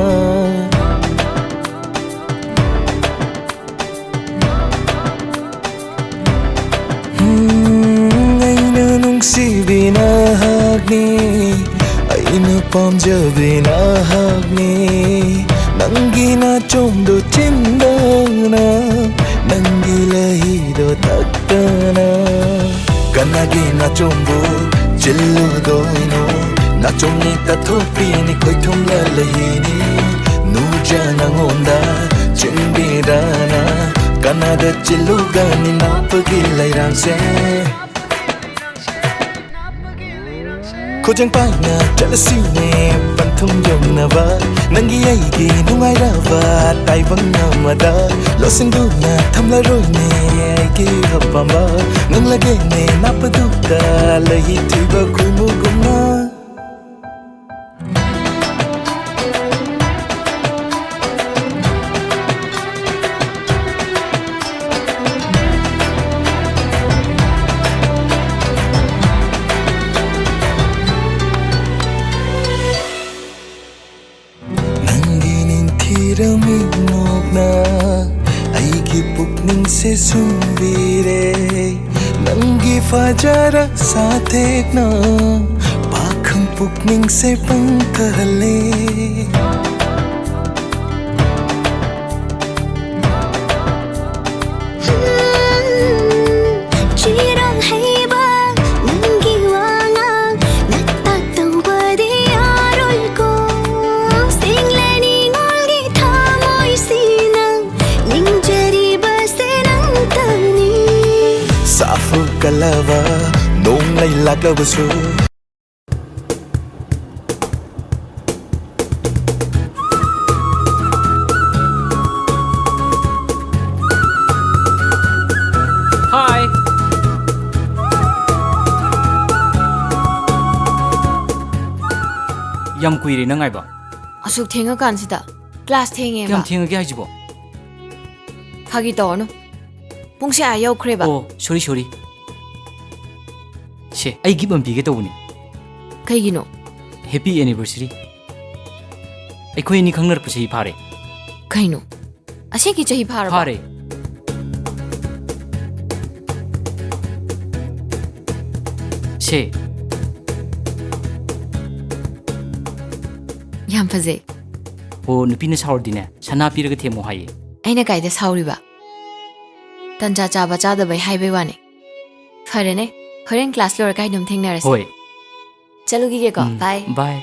ꯎꯝ, ꯑꯩꯅ ꯅꯨꯡꯁꯤꯕꯤ ꯅꯍꯥꯛꯅꯤ, ꯑꯩꯅ ꯄꯥꯝꯖꯕꯤ ꯅꯍꯥꯛꯅꯤ꯫ ꯅꯪꯒꯤ ꯅꯥꯆꯣꯝꯗꯣ ꯆꯤꯟꯗꯅ, ꯅꯪꯒꯤ ꯂꯍꯤꯗꯣ ꯊꯛꯇꯅ꯫ ꯀꯅꯥꯒꯤ ꯅꯥꯆꯣꯝꯕꯨ ꯆꯤꯜꯂꯨꯗꯣꯏꯅꯣ? ꯅꯥꯆꯣꯝꯅꯤ ꯇꯥꯊꯣꯛꯄꯤꯅꯤ, ꯈꯣꯏꯊꯨꯝꯂ ꯂꯍꯤꯅꯤ꯫ ꯅꯨꯖ ꯅꯉꯣꯟꯗ ꯆꯤꯟꯕꯤꯔꯅ, ꯀꯅꯥꯗ ꯆꯤꯜꯂꯨꯒꯅꯤ ꯅꯥꯞꯄꯒꯤ ꯂꯩꯔꯥꯡꯁꯦ? ꯈꯨꯖꯪ ꯄꯥꯏꯅ ꯆꯠꯂꯁꯤꯅꯦ ꯄꯟꯊꯨꯡ ꯌꯧꯅꯕ, ꯅꯪꯒꯤ ꯑꯩꯒꯤ ꯅꯨꯡꯉꯥꯏꯔꯕ ꯇꯥꯏꯕꯪ ꯑꯃꯗ꯫ ꯂꯣꯠꯁꯤꯟꯗꯨꯅ ꯊꯝꯂꯔꯣꯏꯅꯦ ꯑꯩꯒꯤ ꯑꯄꯥꯝꯕ, ꯉꯪꯂꯒꯦꯅꯦ ꯅꯥꯞꯄꯗꯨꯗ ꯂꯩꯊꯤꯕ ꯈꯣꯏꯃꯨꯒꯨꯝꯅ꯫ ꯅꯪꯒꯤ ꯅꯤꯡꯊꯤꯔꯕ ꯃꯤꯠꯅꯣꯛꯅ ꯑꯩꯒꯤ ꯄꯨꯛꯅꯤꯡꯁꯦ ꯁꯨꯝꯕꯤꯔꯦ꯫ ꯅꯪꯒꯤ ꯐꯖꯔ ꯁꯥꯊꯦꯛꯅ ꯄꯥꯈꯪ ꯄꯨꯛꯅꯤꯡꯁꯦ ꯄꯪꯊꯍꯜꯂꯦ꯫ ꯆꯤꯔꯣꯜ ꯍꯩꯕ ꯅꯪꯒꯤ ꯋꯥꯉꯥꯡ ꯅꯇꯥꯛ ꯇꯧꯕꯗꯤ ꯌꯥꯔꯣꯏꯀꯣ꯫ ꯁꯤꯡꯂꯦ ꯅꯤꯉꯣꯜꯒꯤ ꯊꯃꯣꯏꯁꯤꯅ ꯅꯤꯡꯖꯔꯤꯕꯁꯦ ꯅꯪꯇꯅꯤ꯫ ꯁꯥꯐꯨ ꯀꯜꯂꯕ ꯅꯣꯡꯂꯩ ꯂꯥꯛꯂꯕꯁꯨ꯫ Hi. ꯌꯥꯝ ꯀꯨꯏꯔꯦ ꯅꯪ ꯉꯥꯏꯕ꯫ ꯑꯁꯨꯛ ꯊꯦꯡꯉꯀꯥꯟꯁꯤꯗ? ꯀ꯭ꯂꯥꯁ ꯊꯦꯡꯉꯦꯕ꯫ ꯀꯌꯥꯝ ꯊꯦꯡꯉꯒꯦ ꯍꯥꯏꯁꯤꯕꯣ? ꯐꯥꯒꯤ ꯇꯧꯔꯅꯨ꯫ ꯄꯨꯡꯁꯦ ꯑꯥ ꯌꯧꯈ꯭ꯔꯦꯕ꯫ ꯑꯣ, ꯁꯣꯔꯤ, ꯁꯣꯔꯤ꯫ ꯁꯦ, ꯑꯩ ꯒꯤꯐ ꯑꯃ ꯄꯤꯒꯦ ꯇꯧꯕꯅꯤ꯫ ꯀꯩꯒꯤꯅꯣ? Happy anniversary. ꯑꯩꯈꯣꯏ ꯑꯅꯤ ꯈꯪꯅꯔꯛꯄ ꯆꯍꯤ ꯐꯥꯔꯦ꯫ ꯀꯩꯅꯣ? ꯑꯁꯦꯡꯀꯤ ꯆꯍꯤ ꯐꯥꯔꯕꯣ? ꯐꯥꯔꯦ꯫ ꯁꯦ꯫ ꯌꯥꯝ ꯐꯖꯩ꯫ ꯑꯣ, ꯅꯨꯄꯤꯅ ꯁꯥꯎꯔꯗꯤꯅꯦ, ꯁꯅꯥ ꯄꯤꯔꯒ ꯊꯦꯝꯃꯣ ꯍꯥꯏꯌꯦ꯫ ꯑꯩꯅ ꯀꯥꯏꯗ ꯁꯥꯎꯔꯤꯕ? ꯇꯟꯖꯥ ꯆꯥꯕ ꯆꯥꯗꯕꯩ ꯍꯥꯏꯕꯩ ꯋꯥꯅꯤ꯫ ꯐꯔꯦꯅꯦ, ꯍꯣꯔꯦꯟ ꯀ꯭ꯂꯥꯁ ꯂꯣꯏꯔꯀꯥꯏ ꯑꯗꯨꯝ ꯊꯦꯡꯅꯔꯁꯤ꯫ ꯍꯣꯏ꯫ ꯆꯠꯂꯨꯈꯤꯒꯦꯀꯣ꯫ ꯎꯝ, ꯕꯥꯏ꯫ ꯕꯥꯏ꯫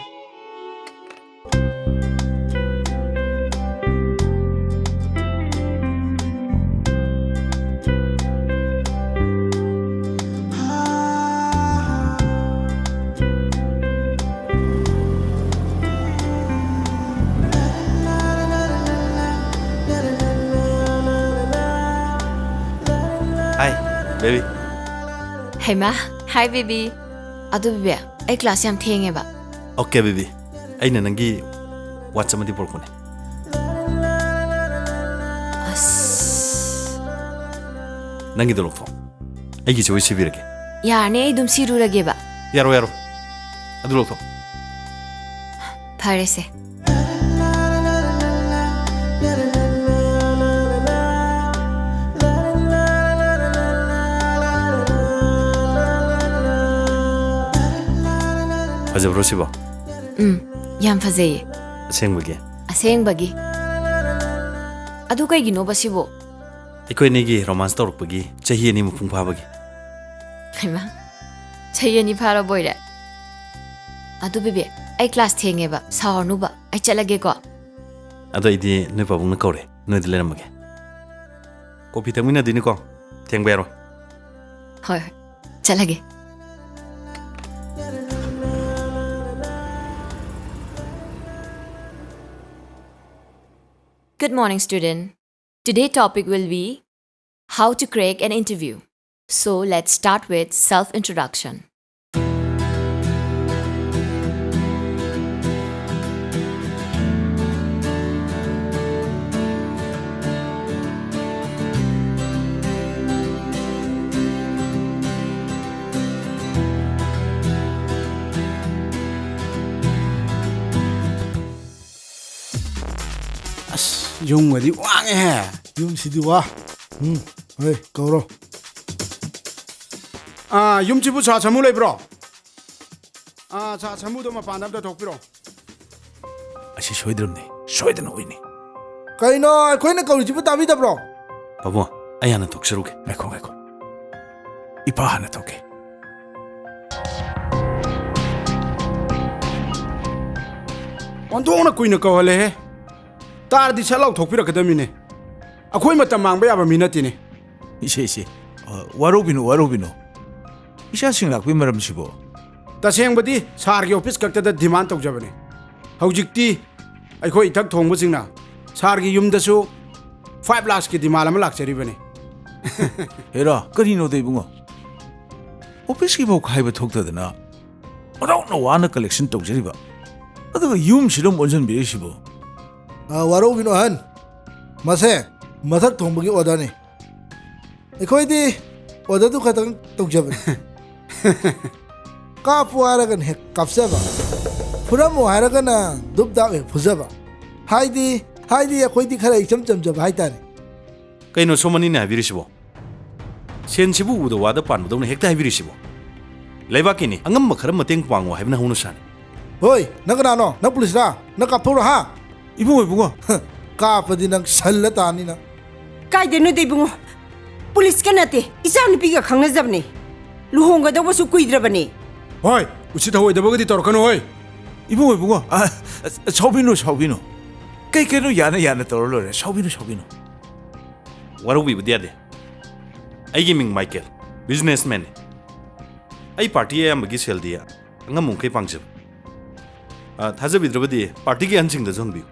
Hi, baby. ꯍꯩꯃꯥ, hi, baby. ꯑꯗꯨ, baby, ꯑꯩ ꯀ꯭ꯂꯥꯁ ꯌꯥꯝ ꯊꯦꯡꯉꯦꯕ꯫ Okay, baby. ꯑꯩꯅ ꯅꯪꯒꯤ watch ꯑꯃꯗꯤ ꯄꯨꯔꯛꯄꯅꯦ꯫ ꯑꯁ꯫ ꯅꯪꯒꯤꯗꯣ ꯂꯧꯊꯣꯛ꯫ ꯑꯩꯒꯤꯁꯨ ꯑꯩ ꯁꯤꯕꯤꯔꯒꯦ꯫ ꯌꯥꯔꯅꯤ, ꯑꯩ ꯑꯗꯨꯝ ꯁꯤꯔꯨꯔꯒꯦꯕ꯫ ꯌꯥꯔꯣꯏ, ꯌꯥꯔꯣꯏ꯫ ꯑꯗꯨ ꯂꯧꯊꯣꯛ꯫ ꯐꯔꯦꯁꯦ꯫ ꯐꯖꯕ꯭ꯔꯣ ꯁꯤꯕꯣ? ꯎꯝ, ꯌꯥꯝ ꯐꯖꯩꯌꯦ꯫ ꯑꯁꯦꯡꯕꯒꯤ? ꯑꯁꯦꯡꯕꯒꯤ꯫ ꯑꯗꯨ ꯀꯩꯒꯤꯅꯣꯕ ꯁꯤꯕꯣ? ꯑꯩꯈꯣꯏ ꯑꯅꯤꯒꯤ romance ꯇꯧꯔꯛꯄꯒꯤ ꯆꯍꯤ ꯑꯅꯤ ꯃꯄꯨꯡ ꯐꯥꯕꯒꯤ꯫ ꯍꯩꯃꯥ, ꯆꯍꯤ ꯑꯅꯤ ꯐꯥꯔꯕꯣꯏꯔꯦ? ꯑꯗꯨ baby, ꯑꯩ ꯀ꯭ꯂꯥꯁ ꯊꯦꯡꯉꯦꯕ, ꯁꯥꯎꯔꯅꯨꯕ, ꯑꯩ ꯆꯠꯂꯒꯦꯀꯣ꯫ ꯑꯗꯣ ꯑꯩꯗꯤ ꯅꯣꯏ ꯄꯥꯕꯨꯡꯅ ꯀꯧꯔꯦ, ꯅꯣꯏꯗ ꯂꯩꯔꯝꯃꯒꯦ꯫ ꯀꯣꯐꯤ ꯊꯛꯃꯤꯟꯅꯗꯣꯏꯅꯤꯀꯣ, ꯊꯦꯡꯕ ꯌꯥꯔꯣꯏ꯫ ꯍꯣꯏ, ꯍꯣꯏ, ꯆꯠꯂꯒꯦ꯫ Good morning, student. Today topic will be how to crack an interview. So let's start with self-introduction. ꯌꯨꯝꯒꯗꯤ ꯋꯥꯡꯉꯦꯍꯦ꯫ ꯌꯨꯝꯁꯤꯗꯤ ꯋꯥ꯫ ꯎꯝ, ꯍꯣꯏ, ꯀꯧꯔꯣ꯫ ꯑꯥ, ꯌꯨꯝꯁꯤꯕꯨ ꯁꯥ ꯁꯃꯨ ꯂꯩꯕ꯭ꯔꯣ? ꯑꯥ, ꯁꯥ ꯁꯃꯨꯗꯣ ꯃꯄꯥꯟꯗ ꯑꯝꯇ ꯊꯣꯛꯄꯤꯔꯣ꯫ ꯑꯁꯤ ꯁꯣꯏꯗ꯭ꯔꯕꯅꯤ, ꯁꯣꯏꯗꯅ ꯑꯣꯏꯅꯤ꯫ ꯀꯩꯅꯣ, ꯑꯩꯈꯣꯏꯅ ꯀꯧꯔꯤꯁꯤꯕꯨ ꯇꯥꯕꯤꯗꯕ꯭ꯔꯣ? ꯄꯥꯕꯨꯡ, ꯑꯩ ꯍꯥꯟꯅ ꯊꯣꯛꯆꯔꯨꯒꯦ꯫ ꯉꯥꯏꯈꯣ, ꯉꯥꯏꯈꯣ꯫ ꯏꯄꯥ ꯍꯥꯟꯅ ꯊꯣꯛꯀꯦ꯫ ꯑꯣꯟꯊꯣꯛꯅ ꯀꯨꯏꯅ ꯀꯧꯍꯜꯂꯦꯍꯦ꯫ ꯇꯥꯔꯗꯤ ꯁꯠ ꯂꯥꯎ ꯊꯣꯛꯄꯤꯔꯛꯀꯗꯕꯅꯤꯅꯦ꯫ ꯑꯩꯈꯣꯏ ꯃꯇꯝ ꯃꯥꯡꯕ ꯌꯥꯕ ꯃꯤ ꯅꯠꯇꯦꯅꯦ꯫ ꯏꯆꯦ, ꯏꯆꯦ, ꯑ, ꯋꯥꯔꯧꯕꯤꯅꯨ, ꯋꯥꯔꯧꯕꯤꯅꯨ꯫ ꯏꯆꯥꯁꯤꯡ ꯂꯥꯛꯄꯒꯤ ꯃꯔꯝꯁꯤꯕꯨ? ꯇꯁꯦꯡꯕꯗꯤ ꯁꯥꯔꯒꯤ ꯑꯣꯐꯤꯁ ꯈꯛꯇꯗ ꯗꯤꯃꯥꯟ ꯇꯧꯖꯕꯅꯤ꯫ ꯍꯧꯖꯤꯛꯇꯤ ꯑꯩꯈꯣꯏ ꯏꯊꯛ ꯊꯣꯡꯕꯁꯤꯡꯅ ꯁꯥꯔꯒꯤ ꯌꯨꯝꯗꯁꯨ five lakhsꯀꯤ ꯗꯤꯃꯥꯟ ꯑꯃ ꯂꯥꯛꯆꯔꯤꯕꯅꯤ꯫ ꯍꯦꯔꯥ, ꯀꯔꯤꯅꯣꯗ ꯏꯕꯨꯡꯉꯣ? ꯑꯣꯐꯤꯁꯀꯤ ꯐꯥꯎ ꯈꯥꯏꯕ ꯊꯣꯛꯇꯗꯅ ꯃꯔꯧꯅ ꯋꯥꯅ collection ꯇꯧꯖꯔꯤꯕ, ꯑꯗꯨꯒ ꯌꯨꯝꯁꯤꯗ ꯑꯃꯨꯛ ꯑꯣꯟꯁꯤꯟꯕꯤꯔꯤꯁꯤꯕꯨ? ꯑ, ꯋꯥꯔꯧꯕꯤꯅꯣ ꯑꯍꯟ, ꯃꯁꯦ ꯃꯊꯛ ꯊꯣꯡꯕꯒꯤ orderꯅꯤ꯫ ꯑꯩꯈꯣꯏꯗꯤ orderꯗꯨ ꯈꯛꯇꯪ ꯇꯧꯖꯕꯅꯤ꯫ ꯀꯥꯞꯄꯨ ꯍꯥꯏꯔꯒꯅ ꯍꯦꯛ ꯀꯥꯞꯆꯕ, ꯐꯨꯔꯝꯃꯨ ꯍꯥꯏꯔꯒꯅ ꯗꯨꯞ ꯗꯥꯞ ꯍꯦꯛ ꯐꯨꯖꯕ꯫ ꯍꯥꯏꯗꯤ, ꯍꯥꯏꯗꯤ ꯑꯩꯈꯣꯏꯗꯤ ꯈꯔ ꯏꯆꯝ ꯆꯝꯖꯕ ꯍꯥꯏꯇꯥꯔꯦ꯫ ꯀꯩꯅꯣ ꯁꯣꯃꯅꯤꯅ ꯍꯥꯏꯕꯤꯔꯤꯁꯤꯕꯣ? ꯁꯦꯟꯁꯤꯕꯨ ꯎꯗ ꯋꯥꯗ ꯄꯥꯟꯕꯗꯧꯅ ꯍꯦꯛꯇ ꯍꯥꯏꯕꯤꯔꯤꯁꯤꯕꯣ? ꯂꯩꯕꯥꯛꯀꯤꯅꯤ, ꯑꯉꯝꯕ ꯈꯔ ꯃꯇꯦꯡ ꯄꯥꯡꯉꯣ ꯍꯥꯏꯕꯅ ꯍꯧꯅ ꯁꯥꯅꯤ꯫ ꯍꯣꯏ, ꯅꯪ ꯀꯅꯥꯅꯣ? ꯅꯪ ꯄꯨꯂꯤꯁꯔꯥ? ꯅꯪ ꯀꯥꯞꯊꯣꯛꯎꯔꯣ, ꯍꯥ? ꯏꯕꯨꯡꯉꯣ, ꯏꯕꯨꯡꯉꯣ꯫ ꯀꯥꯞꯄꯗꯤ ꯅꯪ ꯁꯜꯂ ꯇꯥꯅꯤ ꯅꯪ꯫ ꯀꯥꯏꯗꯩꯅꯣꯗ ꯏꯕꯨꯡꯉꯣ? ꯄꯨꯂꯤꯁꯀ ꯅꯠꯇꯦ, ꯏꯆꯥ ꯅꯨꯄꯤꯒ ꯈꯪꯅꯖꯕꯅꯦ꯫ ꯂꯨꯍꯣꯡꯒꯗꯧꯕꯁꯨ ꯀꯨꯏꯗ꯭ꯔꯕꯅꯦ꯫ ꯍꯣꯏ, ꯎꯁꯤꯠ ꯊꯑꯣꯏꯗꯕꯒꯗꯤ ꯇꯧꯔꯛꯀꯅꯨ ꯍꯣꯏ꯫ ꯏꯕꯨꯡꯉꯣ, ꯏꯕꯨꯡꯉꯣ, ꯑ, ꯑ, ꯁꯥꯎꯕꯤꯅꯨ, ꯁꯥꯎꯕꯤꯅꯨ꯫ ꯀꯩ ꯀꯩꯅꯣ ꯌꯥꯅ ꯌꯥꯅ ꯇꯧꯔ ꯂꯣꯏꯔꯦ꯫ ꯁꯥꯎꯕꯤꯅꯨ, ꯁꯥꯎꯕꯤꯅꯨ꯫ ꯋꯥꯔꯧꯕꯤꯕꯗꯤ ꯌꯥꯗꯦ꯫ ꯑꯩꯒꯤ ꯃꯤꯡ ꯃꯥꯏꯀꯦꯜ, businessmanꯅꯤ꯫ ꯑꯩ party ꯑꯌꯥꯝꯕꯒꯤ ꯁꯦꯜꯗꯤ ꯑꯉꯝꯕ ꯃꯈꯩ ꯄꯥꯡꯖꯕ꯫ ꯑ, ꯊꯥꯖꯕꯤꯗ꯭ꯔꯕꯗꯤ partyꯒꯤ ꯑꯍꯟꯁꯤꯡꯗꯁꯨ ꯍꯪꯕꯤꯌꯨ꯫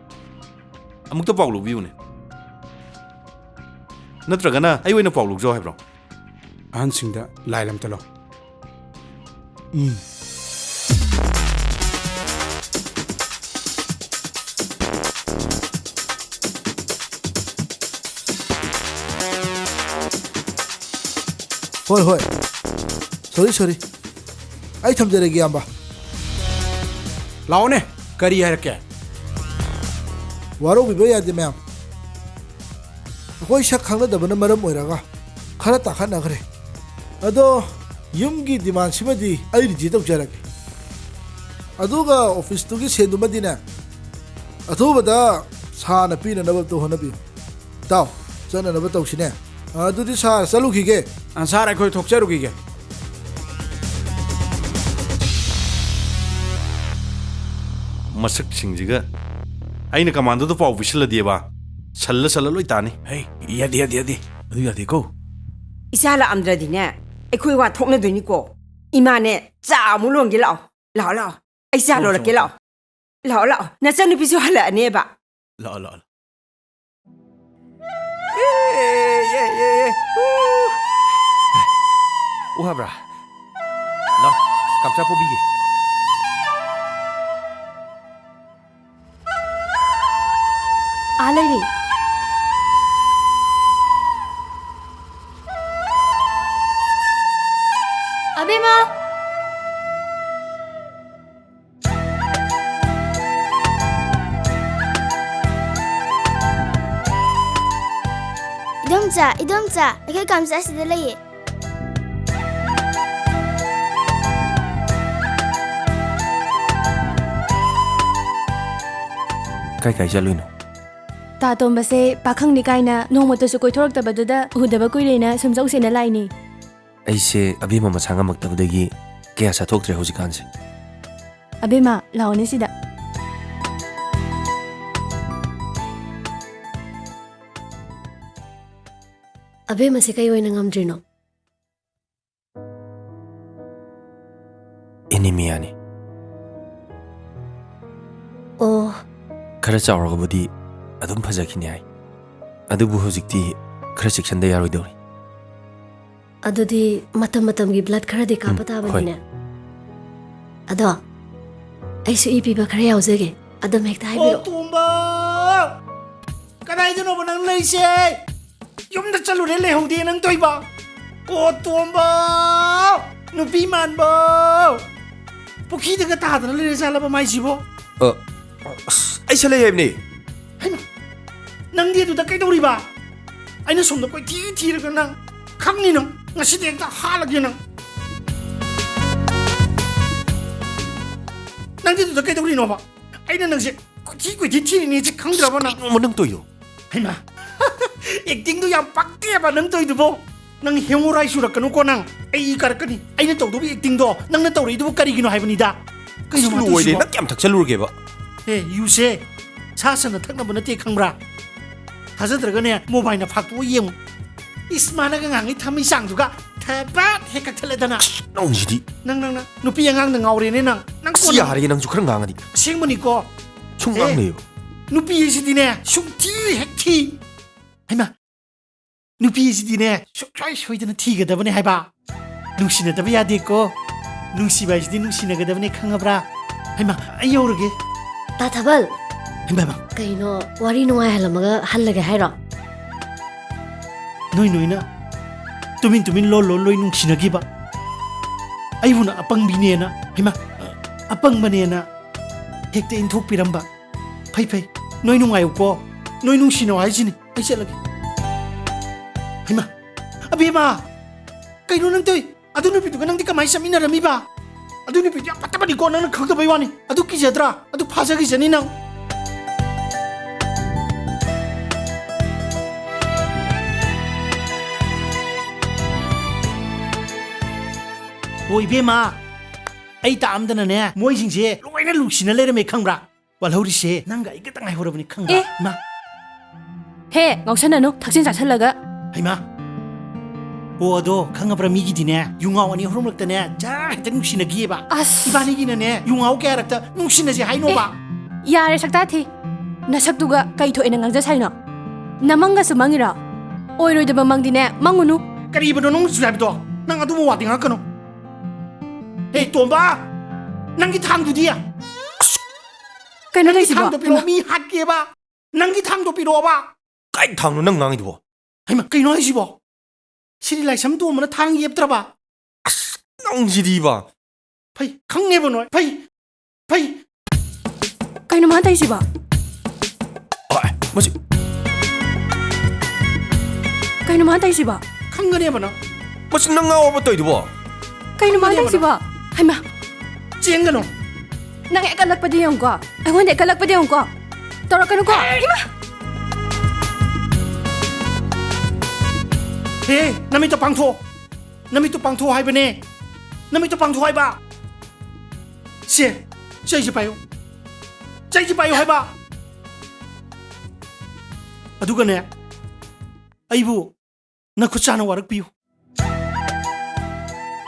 ꯑꯃꯨꯛꯇ ꯄꯥꯎ ꯂꯧꯕꯤꯌꯨꯅꯦ꯫ ꯅꯠꯇ꯭ꯔꯒꯅ ꯑꯩ ꯑꯣꯏꯅ ꯄꯥꯎ ꯂꯧꯖꯧ ꯍꯥꯏꯕ꯭ꯔꯣ? ꯑꯍꯟꯁꯤꯡꯗ ꯂꯥꯏ ꯂꯝꯇ ꯂꯧ꯫ ꯎꯝ꯫ ꯍꯣꯏ, ꯍꯣꯏ꯫ Sorry, sorry꯫ ꯑꯩ ꯊꯝꯖꯔꯒꯦ, ꯏꯌꯥꯝꯕ꯫ ꯂꯥꯛꯑꯣꯅꯦ, ꯀꯔꯤ ꯍꯥꯏꯔꯛꯀꯦ? ꯋꯥꯔꯧꯕꯤꯕ ꯌꯥꯗꯦ, ꯃꯌꯥꯝ꯫ ꯑꯩꯈꯣꯏ ꯁꯛ ꯈꯪꯅꯗꯕꯅ ꯃꯔꯝ ꯑꯣꯏꯔꯒ ꯈꯔ ꯇꯥꯈꯠꯅꯈ꯭ꯔꯦ꯫ ꯑꯗꯣ ꯌꯨꯝꯒꯤ ꯗꯤꯃꯥꯟꯁꯤꯃꯗꯤ ꯑꯩ ꯔꯤꯖꯦꯛ ꯇꯧꯖꯔꯒꯦ꯫ ꯑꯗꯨꯒ ꯑꯣꯐꯤꯁꯇꯨꯒꯤ ꯁꯦꯟꯗꯨꯃꯗꯤꯅꯦ, ꯑꯊꯨꯕꯗ ꯁꯥꯔꯅ ꯄꯤꯅꯅꯕ ꯑꯝꯇ ꯍꯣꯠꯅꯕꯤꯌꯨ꯫ ꯏꯇꯥꯎ, ꯆꯠꯅꯅꯕ ꯇꯧꯁꯤꯅꯦ꯫ ꯑꯗꯨꯗꯤ ꯁꯥꯔ, ꯆꯠꯂꯨꯈꯤꯒꯦ꯫ ꯑ, ꯁꯥꯔ, ꯑꯩꯈꯣꯏ ꯊꯣꯛꯆꯔꯨꯈꯤꯒꯦ꯫ ꯃꯁꯛꯁꯤꯡꯁꯤꯒ ꯑꯩꯅ ꯀꯃꯥꯟꯗꯣꯗ ꯄꯥꯎ ꯄꯤꯁꯤꯜꯂꯗꯤꯕ, ꯁꯜꯂ ꯁꯜꯂ ꯂꯣꯏ ꯇꯥꯅꯤ꯫ ꯍꯦ, ꯌꯥꯗꯦ, ꯌꯥꯗꯦ, ꯌꯥꯗꯦ꯫ ꯑꯗꯨ ꯌꯥꯗꯦꯀꯣ꯫ ꯏꯆꯥ ꯂꯥꯛꯑꯝꯗ꯭ꯔꯗꯤꯅꯦ, ꯑꯩꯈꯣꯏ ꯋꯥ ꯊꯣꯛꯅꯗꯣꯏꯅꯤꯀꯣ꯫ ꯏꯃꯥꯅꯦ, ꯆꯥ ꯑꯃꯨꯛ ꯂꯣꯟꯒꯦ ꯂꯥꯛꯑꯣ꯫ ꯂꯥꯛꯑꯣ, ꯂꯥꯛꯑꯣ꯫ ꯑꯩ ꯆꯥ ꯆꯣ, ꯂꯣꯜꯂꯛꯀꯦ, ꯆꯣ, ꯂꯥꯛꯑꯣ꯫ ꯂꯥꯛꯑꯣ, ꯂꯥꯛꯑꯣ꯫ ꯅꯆꯟꯅꯨꯄꯤꯁꯨ ꯍꯜꯂꯛꯑꯅꯦꯕ꯫ ꯂꯥꯛꯑꯣ, ꯂꯥꯛꯑꯣ, ꯂꯥꯛꯑꯣ꯫ ꯑꯦ, ꯑꯦ, ꯑꯦ, ꯑꯦ꯫ ꯎ꯫ ꯎ ꯍꯥꯏꯕ꯭ꯔꯥ? ꯂꯥꯛꯑꯣ, ꯀꯥꯝꯆꯥ ꯄꯨꯕꯤꯒꯦ꯫ ꯑꯥ ꯂꯩꯔꯦ꯫ ꯑꯕꯦꯝꯃ! ꯏꯗꯣꯝꯆꯥ, ꯏꯗꯣꯝꯆꯥ, ꯑꯩꯈꯣꯏ ꯀꯥꯝꯆꯥ ꯑꯁꯤꯗ ꯂꯩꯌꯦ꯫ ꯀꯥꯏ ꯀꯥꯏ ꯆꯠꯂꯨꯏꯅꯣ? ꯇꯥ ꯇꯣꯝꯕꯁꯦ ꯄꯥꯈꯪꯅꯤ ꯀꯥꯏꯅ ꯅꯣꯡꯃꯇꯁꯨ ꯀꯣꯏꯊꯣꯔꯛꯇꯕꯗꯨꯗ ꯎꯗꯕ ꯀꯨꯏꯔꯦꯅ ꯁꯨꯝ ꯆꯧꯁꯦꯅ ꯂꯥꯛꯏꯅꯤ꯫ ꯑꯩꯁꯦ ꯑꯕꯦꯝꯃ ꯃꯁꯥ ꯉꯝꯃꯛꯇꯕꯗꯒꯤ ꯀꯌꯥ ꯆꯠꯊꯣꯛꯇ꯭ꯔꯦ ꯍꯧꯖꯤꯛꯀꯥꯟꯁꯦ꯫ ꯑꯕꯦꯝꯃ, ꯂꯥꯛꯑꯣꯅꯦ ꯁꯤꯗ꯫ ꯑꯕꯦꯝꯃꯁꯦ ꯀꯩ ꯑꯣꯏꯅ ꯉꯝꯗ꯭ꯔꯤꯅꯣ? ꯑꯦꯅꯤꯃꯤꯌꯥꯅꯤ꯫ ꯑꯣ꯫ ꯈꯔ ꯆꯥꯎꯔꯒꯕꯨꯗꯤ ꯑꯗꯨꯝ ꯐꯖꯈꯤꯅꯤ ꯍꯥꯏ꯫ ꯑꯗꯨꯕꯨ ꯍꯧꯖꯤꯛꯇꯤ ꯈꯔ ꯆꯦꯛꯁꯤꯟꯗ ꯌꯥꯔꯣꯏꯗꯧꯔꯤ꯫ ꯑꯗꯨꯗꯤ ꯃꯇꯝ ꯃꯇꯝꯒꯤ blood ꯈꯔꯗꯤ ꯀꯥꯞꯄ ꯎꯝ, ꯍꯣꯏ꯫ ꯇꯥꯕꯅꯤꯅꯦ꯫ ꯑꯗꯣ ꯑꯩꯁꯨ ꯏ ꯄꯤꯕ ꯈꯔ ꯌꯥꯎꯖꯒꯦ꯫ ꯑꯗꯨꯝ ꯍꯦꯛꯇ ꯍꯥꯏꯕꯤꯔꯛꯑꯣ꯫ ꯇꯣꯝꯕ! ꯀꯗꯥꯏꯗꯅꯣꯕ ꯅꯪ ꯂꯩꯁꯦ? ꯌꯨꯝꯗ ꯆꯠꯂꯨꯔꯦ, ꯂꯩꯍꯧꯗꯦ ꯅꯪ ꯇꯧꯏꯕ꯫ ꯀꯣ ꯇꯣꯝꯕ! ꯅꯨꯄꯤ ꯃꯥꯟꯕ! ꯄꯨꯈ꯭ꯔꯤꯗꯒ ꯇꯥꯗꯅ ꯂꯩꯔ ꯖꯥꯠꯂꯕ ꯃꯥꯏꯁꯤꯕꯣ? ꯑ, ꯑꯁ, ꯑꯩ ꯁꯤꯗ ꯂꯩ ꯍꯥꯏꯕꯅꯤ꯫ ꯍꯩꯃꯥ! ꯅꯪꯗꯤ ꯑꯗꯨꯗ ꯀꯩꯗꯧꯔꯤꯕ? ꯑꯩꯅ ꯁꯣꯝꯗ ꯀꯣꯏꯊꯤ ꯊꯤꯔꯒ ꯅꯪ ꯈꯪꯅꯤ, ꯅꯪ ꯉꯁꯤꯗꯤ ꯍꯦꯛꯇ ꯍꯥꯠꯂꯒꯦ ꯅꯪ꯫ ꯅꯪꯗꯤ ꯑꯗꯨꯗ ꯀꯩꯗꯧꯔꯤꯅꯣꯕ? ꯑꯩꯅ ꯅꯪꯁꯦ ꯀꯣꯏꯊꯤ ꯀꯣꯏꯊꯤ ꯊꯤꯔꯤꯅꯦꯁꯦ ꯈꯪꯗ꯭ꯔꯕ ꯅꯪ? ꯀꯩꯅꯣꯕ ꯅꯪ ꯇꯧꯔꯤꯗꯣ? ꯍꯩꯃꯥ, ꯑꯦꯛꯇꯤꯡꯗꯣ ꯌꯥꯝ ꯄꯛꯇꯦꯕ ꯅꯪ ꯇꯧꯔꯤꯗꯨꯕꯣ꯫ ꯅꯪ ꯍꯦꯡꯉꯣꯔꯥꯏ ꯆꯨꯔꯛꯀꯅꯨꯀꯣ ꯅꯪ꯫ ꯑꯩ ꯏ ꯀꯥꯔꯛꯀꯅꯤ꯫ ꯑꯩꯅ ꯇꯧꯗꯧꯕ ꯑꯦꯛꯇꯤꯡꯗꯣ ꯅꯪꯅ ꯇꯧꯔꯛꯏꯗꯨꯕꯨ ꯀꯔꯤꯒꯤꯅꯣ ꯍꯥꯏꯕꯅꯤꯗ꯫ ꯀꯩꯅꯣ ꯑꯁ, ꯃꯥ ꯂꯣꯏꯔꯦ꯫ ꯇꯧꯏꯁꯤꯕꯣ? ꯅꯪ ꯀꯌꯥꯝ ꯊꯛꯆꯜꯂꯨꯔꯒꯦꯕ? ꯑꯦ, ꯌꯨꯁꯦ ꯁꯥ ꯁꯟꯅ ꯊꯛꯅꯕ ꯅꯠꯇꯦ ꯈꯪꯕ꯭ꯔꯥ? ꯊꯥꯖꯗ꯭ꯔꯒꯅꯦ, ꯃꯣꯕꯥꯏꯜꯅ ꯐꯥꯛꯇꯣꯛꯑ ꯌꯦꯡꯉꯨ꯫ ꯏꯁ, ꯃꯥꯅꯒ ꯉꯥꯡꯉꯤ ꯊꯥꯃꯩ ꯆꯥꯡꯗꯨꯒ ꯊꯕꯛ ꯍꯦꯛ ꯀꯛꯊꯠꯂꯦꯗꯅ꯫ ꯅꯪꯁꯤꯗꯤ꯫ ꯅꯪ, ꯅꯪ, ꯅꯪ, ꯅꯨꯄꯤ ꯑꯉꯥꯡꯗ ꯉꯥꯎꯔꯦꯅꯦ ꯅꯪ꯫ ꯅꯪ ꯑꯁ, ꯀꯣꯟꯅ ꯌꯥꯔꯦ, ꯅꯪꯁꯨ ꯈꯔ ꯉꯥꯡꯉꯗꯤ꯫ ꯑꯁꯦꯡꯕꯅꯤꯀꯣ꯫ ꯁꯨꯝ ꯑꯦ, ꯉꯥꯡꯅꯩꯌꯦꯕ꯫ ꯅꯨꯄꯤ ꯍꯥꯏꯁꯤꯗꯤꯅꯦ, ꯁꯨꯡꯊꯤ ꯍꯦꯛ ꯊꯤ꯫ ꯍꯩꯃꯥ, ꯅꯨꯄꯤ ꯍꯥꯏꯁꯤꯗꯤꯅꯦ, ꯁꯨꯡꯁꯣꯏ ꯁꯣꯏꯗꯅ ꯊꯤꯒꯗꯕꯅꯦ ꯍꯥꯏꯕ꯫ ꯅꯨꯡꯁꯤꯅꯗꯕ ꯌꯥꯗꯦꯀꯣ꯫ ꯅꯨꯡꯁꯤꯕ ꯍꯥꯏꯁꯤꯗꯤ ꯅꯨꯡꯁꯤꯅꯒꯗꯕꯅꯦ, ꯈꯪꯉꯕ꯭ꯔꯥ? ꯍꯩꯃꯥ, ꯑꯩ ꯌꯧꯔꯒꯦ꯫ ꯇꯥ ꯊꯥꯕꯜ! ꯍꯩꯃꯥ, ꯍꯩꯃꯥ꯫ ꯀꯩꯅꯣ, ꯋꯥꯔꯤ ꯅꯨꯡꯉꯥꯏꯍꯜꯂꯝꯃꯒ ꯍꯜꯂꯒꯦ ꯍꯥꯏꯔꯣ? ꯅꯣꯏ ꯅꯣꯏꯅ ꯇꯨꯃꯤꯟ ꯇꯨꯃꯤꯟ ꯂꯣꯟ ꯂꯣꯟ ꯂꯣꯏ ꯅꯨꯡꯁꯤꯅꯈꯤꯕ꯫ ꯑꯩꯕꯨꯅ ꯑꯄꯪꯕꯤꯅꯦꯅ, ꯍꯩꯃꯥ, ꯑꯄꯪꯕꯅꯦꯅ ꯍꯦꯛꯇ ꯏꯟꯊꯣꯛꯄꯤꯔꯝꯕ꯫ ꯐꯩ, ꯐꯩ꯫ ꯅꯣꯏ ꯅꯨꯡꯉꯥꯏꯌꯨꯀꯣ꯫ ꯅꯣꯏ ꯅꯨꯡꯁꯤꯅꯧ ꯍꯥꯏꯁꯤꯅꯤ꯫ ꯑꯩ ꯆꯠꯂꯒꯦ꯫ ꯍꯩꯃꯥ! ꯑꯕꯦꯝꯃ! ꯀꯩꯅꯣ ꯅꯪ ꯇꯧꯏ? ꯑꯗꯨ ꯅꯨꯄꯤꯗꯨꯒ ꯅꯪꯗꯤ ꯀꯃꯥꯏꯅ ꯆꯠꯃꯤꯟꯅꯔꯝꯃꯤꯕ? ꯑꯗꯨ ꯅꯨꯄꯤꯗꯨ ꯌꯥꯝ ꯐꯠꯇꯕꯅꯤꯀꯣ, ꯅꯪꯅ ꯈꯪꯗꯕꯩ ꯋꯥꯅꯤ꯫ ꯑꯗꯨ ꯀꯤꯖꯗ꯭ꯔꯥ? ꯑꯗꯨ ꯐꯥꯖꯈꯤꯖꯅꯤ ꯅꯪ꯫ ꯍꯣ ꯏꯕꯦꯝꯃ, ꯑꯩ ꯇꯥꯛꯑꯝꯗꯅꯅꯦ, ꯃꯣꯏꯁꯤꯡꯁꯦ ꯂꯣꯏꯅ ꯅꯨꯡꯁꯤꯅ ꯂꯩꯔꯝꯃꯦ, ꯈꯪꯕ꯭ꯔꯥ? ꯋꯥꯜꯍꯧꯔꯤꯁꯦ ꯅꯪꯒ ꯑꯩ ꯈꯛꯇ ꯉꯥꯏꯍꯧꯔꯕꯅꯤ, ꯈꯪꯕ꯭ꯔꯥ? ꯑꯦ! ꯏꯃꯥ! ꯍꯦ, ꯉꯥꯎꯁꯟꯅꯅꯨ, ꯊꯛꯆꯤꯟ ꯆꯥꯁꯜꯂꯒ꯫ ꯍꯩꯃꯥ! ꯑꯣ, ꯑꯗꯣ ꯈꯪꯉꯕ꯭ꯔꯥ, ꯃꯤꯒꯤꯗꯤꯅꯦ, ꯌꯨꯉꯥꯎ ꯑꯅꯤ ꯑꯍꯨꯝꯂꯛꯇꯅꯦ, ꯖꯔ ꯍꯦꯛꯇ ꯅꯨꯡꯁꯤꯅꯈꯤꯑꯕ꯫ ꯑꯁ! ꯏꯕꯥꯅꯤꯒꯤꯅꯅꯦ, ꯌꯨꯉꯥꯎ ꯀꯌꯥꯔꯛꯇ ꯅꯨꯡꯁꯤꯅꯁꯦ ꯍꯥꯏꯅꯣꯕ? ꯑꯦ, ꯌꯥꯔꯦ, ꯁꯛꯇꯥ ꯊꯤ꯫ ꯅꯁꯛꯇꯨꯒ ꯀꯩ ꯊꯣꯛꯑꯦꯅ ꯉꯥꯡꯖ ꯁꯥꯏꯅꯣ? ꯅꯃꯪꯒꯁꯨ ꯃꯪꯉꯤꯔꯣ? ꯑꯣꯏꯔꯣꯏꯗꯕ ꯃꯪꯗꯤꯅꯦ, ꯃꯪꯉꯨꯅꯨ꯫ ꯀꯔꯤꯕꯅꯣ ꯅꯪ ꯍꯧꯖꯤꯛ ꯍꯥꯏꯕꯗꯣ? ꯅꯪ ꯑꯗꯨꯝꯕ ꯋꯥꯗꯤ ꯉꯥꯡꯉꯛꯀꯅꯨ꯫ ꯍꯦ, ꯇꯣꯝꯕ! ꯅꯪꯒꯤ ꯊꯥꯡꯗꯨꯗꯤ? ꯀꯩꯅꯣ ꯅꯪꯒꯤ ꯇꯧꯏꯁꯤꯕꯣ? ꯊꯥꯡꯗꯣ ꯄꯤꯔꯛꯑꯣ, ꯍꯩꯃꯥ꯫ ꯃꯤ ꯍꯥꯠꯀꯦꯕ꯫ ꯅꯪꯒꯤ ꯊꯥꯡꯗꯣ ꯄꯤꯔꯛꯑꯣꯕ꯫ ꯀꯥꯏ ꯊꯥꯡꯅꯣ ꯅꯪ ꯉꯥꯡꯉꯤꯗꯨꯕꯣ? ꯍꯩꯃꯥ, ꯀꯩꯅꯣ ꯍꯥꯏꯁꯤꯕꯣ? ꯁꯤꯔꯤ ꯂꯥꯏꯁ꯭ꯔꯝ ꯇꯣꯝꯕꯅ ꯊꯥꯡ ꯌꯦꯞꯇ꯭ꯔꯕ? ꯑꯁ, ꯅꯪꯁꯤꯗꯤꯕ꯫ ꯐꯩ, ꯈꯪꯉꯦꯕ ꯅꯣꯏ꯫ ꯐꯩ, ꯐꯩ꯫ ꯀꯩꯅꯣ ꯃꯥ ꯇꯧꯏꯁꯤꯕꯣ? ꯑꯥꯏ, ꯃꯁꯤ꯫ ꯀꯩꯅꯣ ꯃꯥ ꯇꯧꯔꯤꯁꯤꯕꯣ? ꯈꯪꯒꯅꯦꯕ ꯅꯪ꯫ ꯃꯁꯤ ꯅꯪ ꯉꯥꯎꯔꯕ ꯇꯧꯔꯤꯗꯨꯕꯣ? ꯀꯩꯅꯣ ꯃꯥ ꯇꯧꯔꯤꯁꯤꯕꯣ? ꯍꯩꯃꯥ! ꯆꯦꯟꯒꯅꯨ꯫ ꯅꯪ ꯍꯦꯛ ꯀꯜꯂꯛꯄꯗꯤ ꯌꯦꯡꯉꯨꯀꯣ꯫ ꯑꯩꯉꯣꯟꯗ ꯍꯦꯛ ꯀꯜꯂꯛꯄꯗꯤ ꯌꯦꯡꯉꯨꯀꯣ꯫ ꯇꯧꯔꯛꯀꯅꯨꯀꯣ꯫ ꯏꯃꯥ! ꯍꯦ, ꯅꯃꯤꯠꯇꯣ ꯄꯥꯡꯊꯣꯛꯑꯣ꯫ ꯅꯃꯤꯠꯇꯣ ꯄꯥꯡꯊꯣꯛꯑꯣ ꯍꯥꯏꯕꯅꯦ꯫ ꯅꯃꯤꯠꯇꯣ ꯄꯥꯡꯊꯣꯛꯑꯣ ꯍꯥꯏꯕ꯫ ꯁꯦ, ꯆꯩꯁꯦ ꯄꯥꯏꯌꯨ꯫ ꯆꯩꯁꯦ ꯄꯥꯏꯌꯨ ꯍꯥꯏꯕ꯫ ꯑꯗꯨꯒꯅꯦ, ꯑꯩꯕꯨ ꯅꯈꯨꯠ ꯁꯥꯅ ꯋꯥꯔꯛꯄꯤꯌꯨ꯫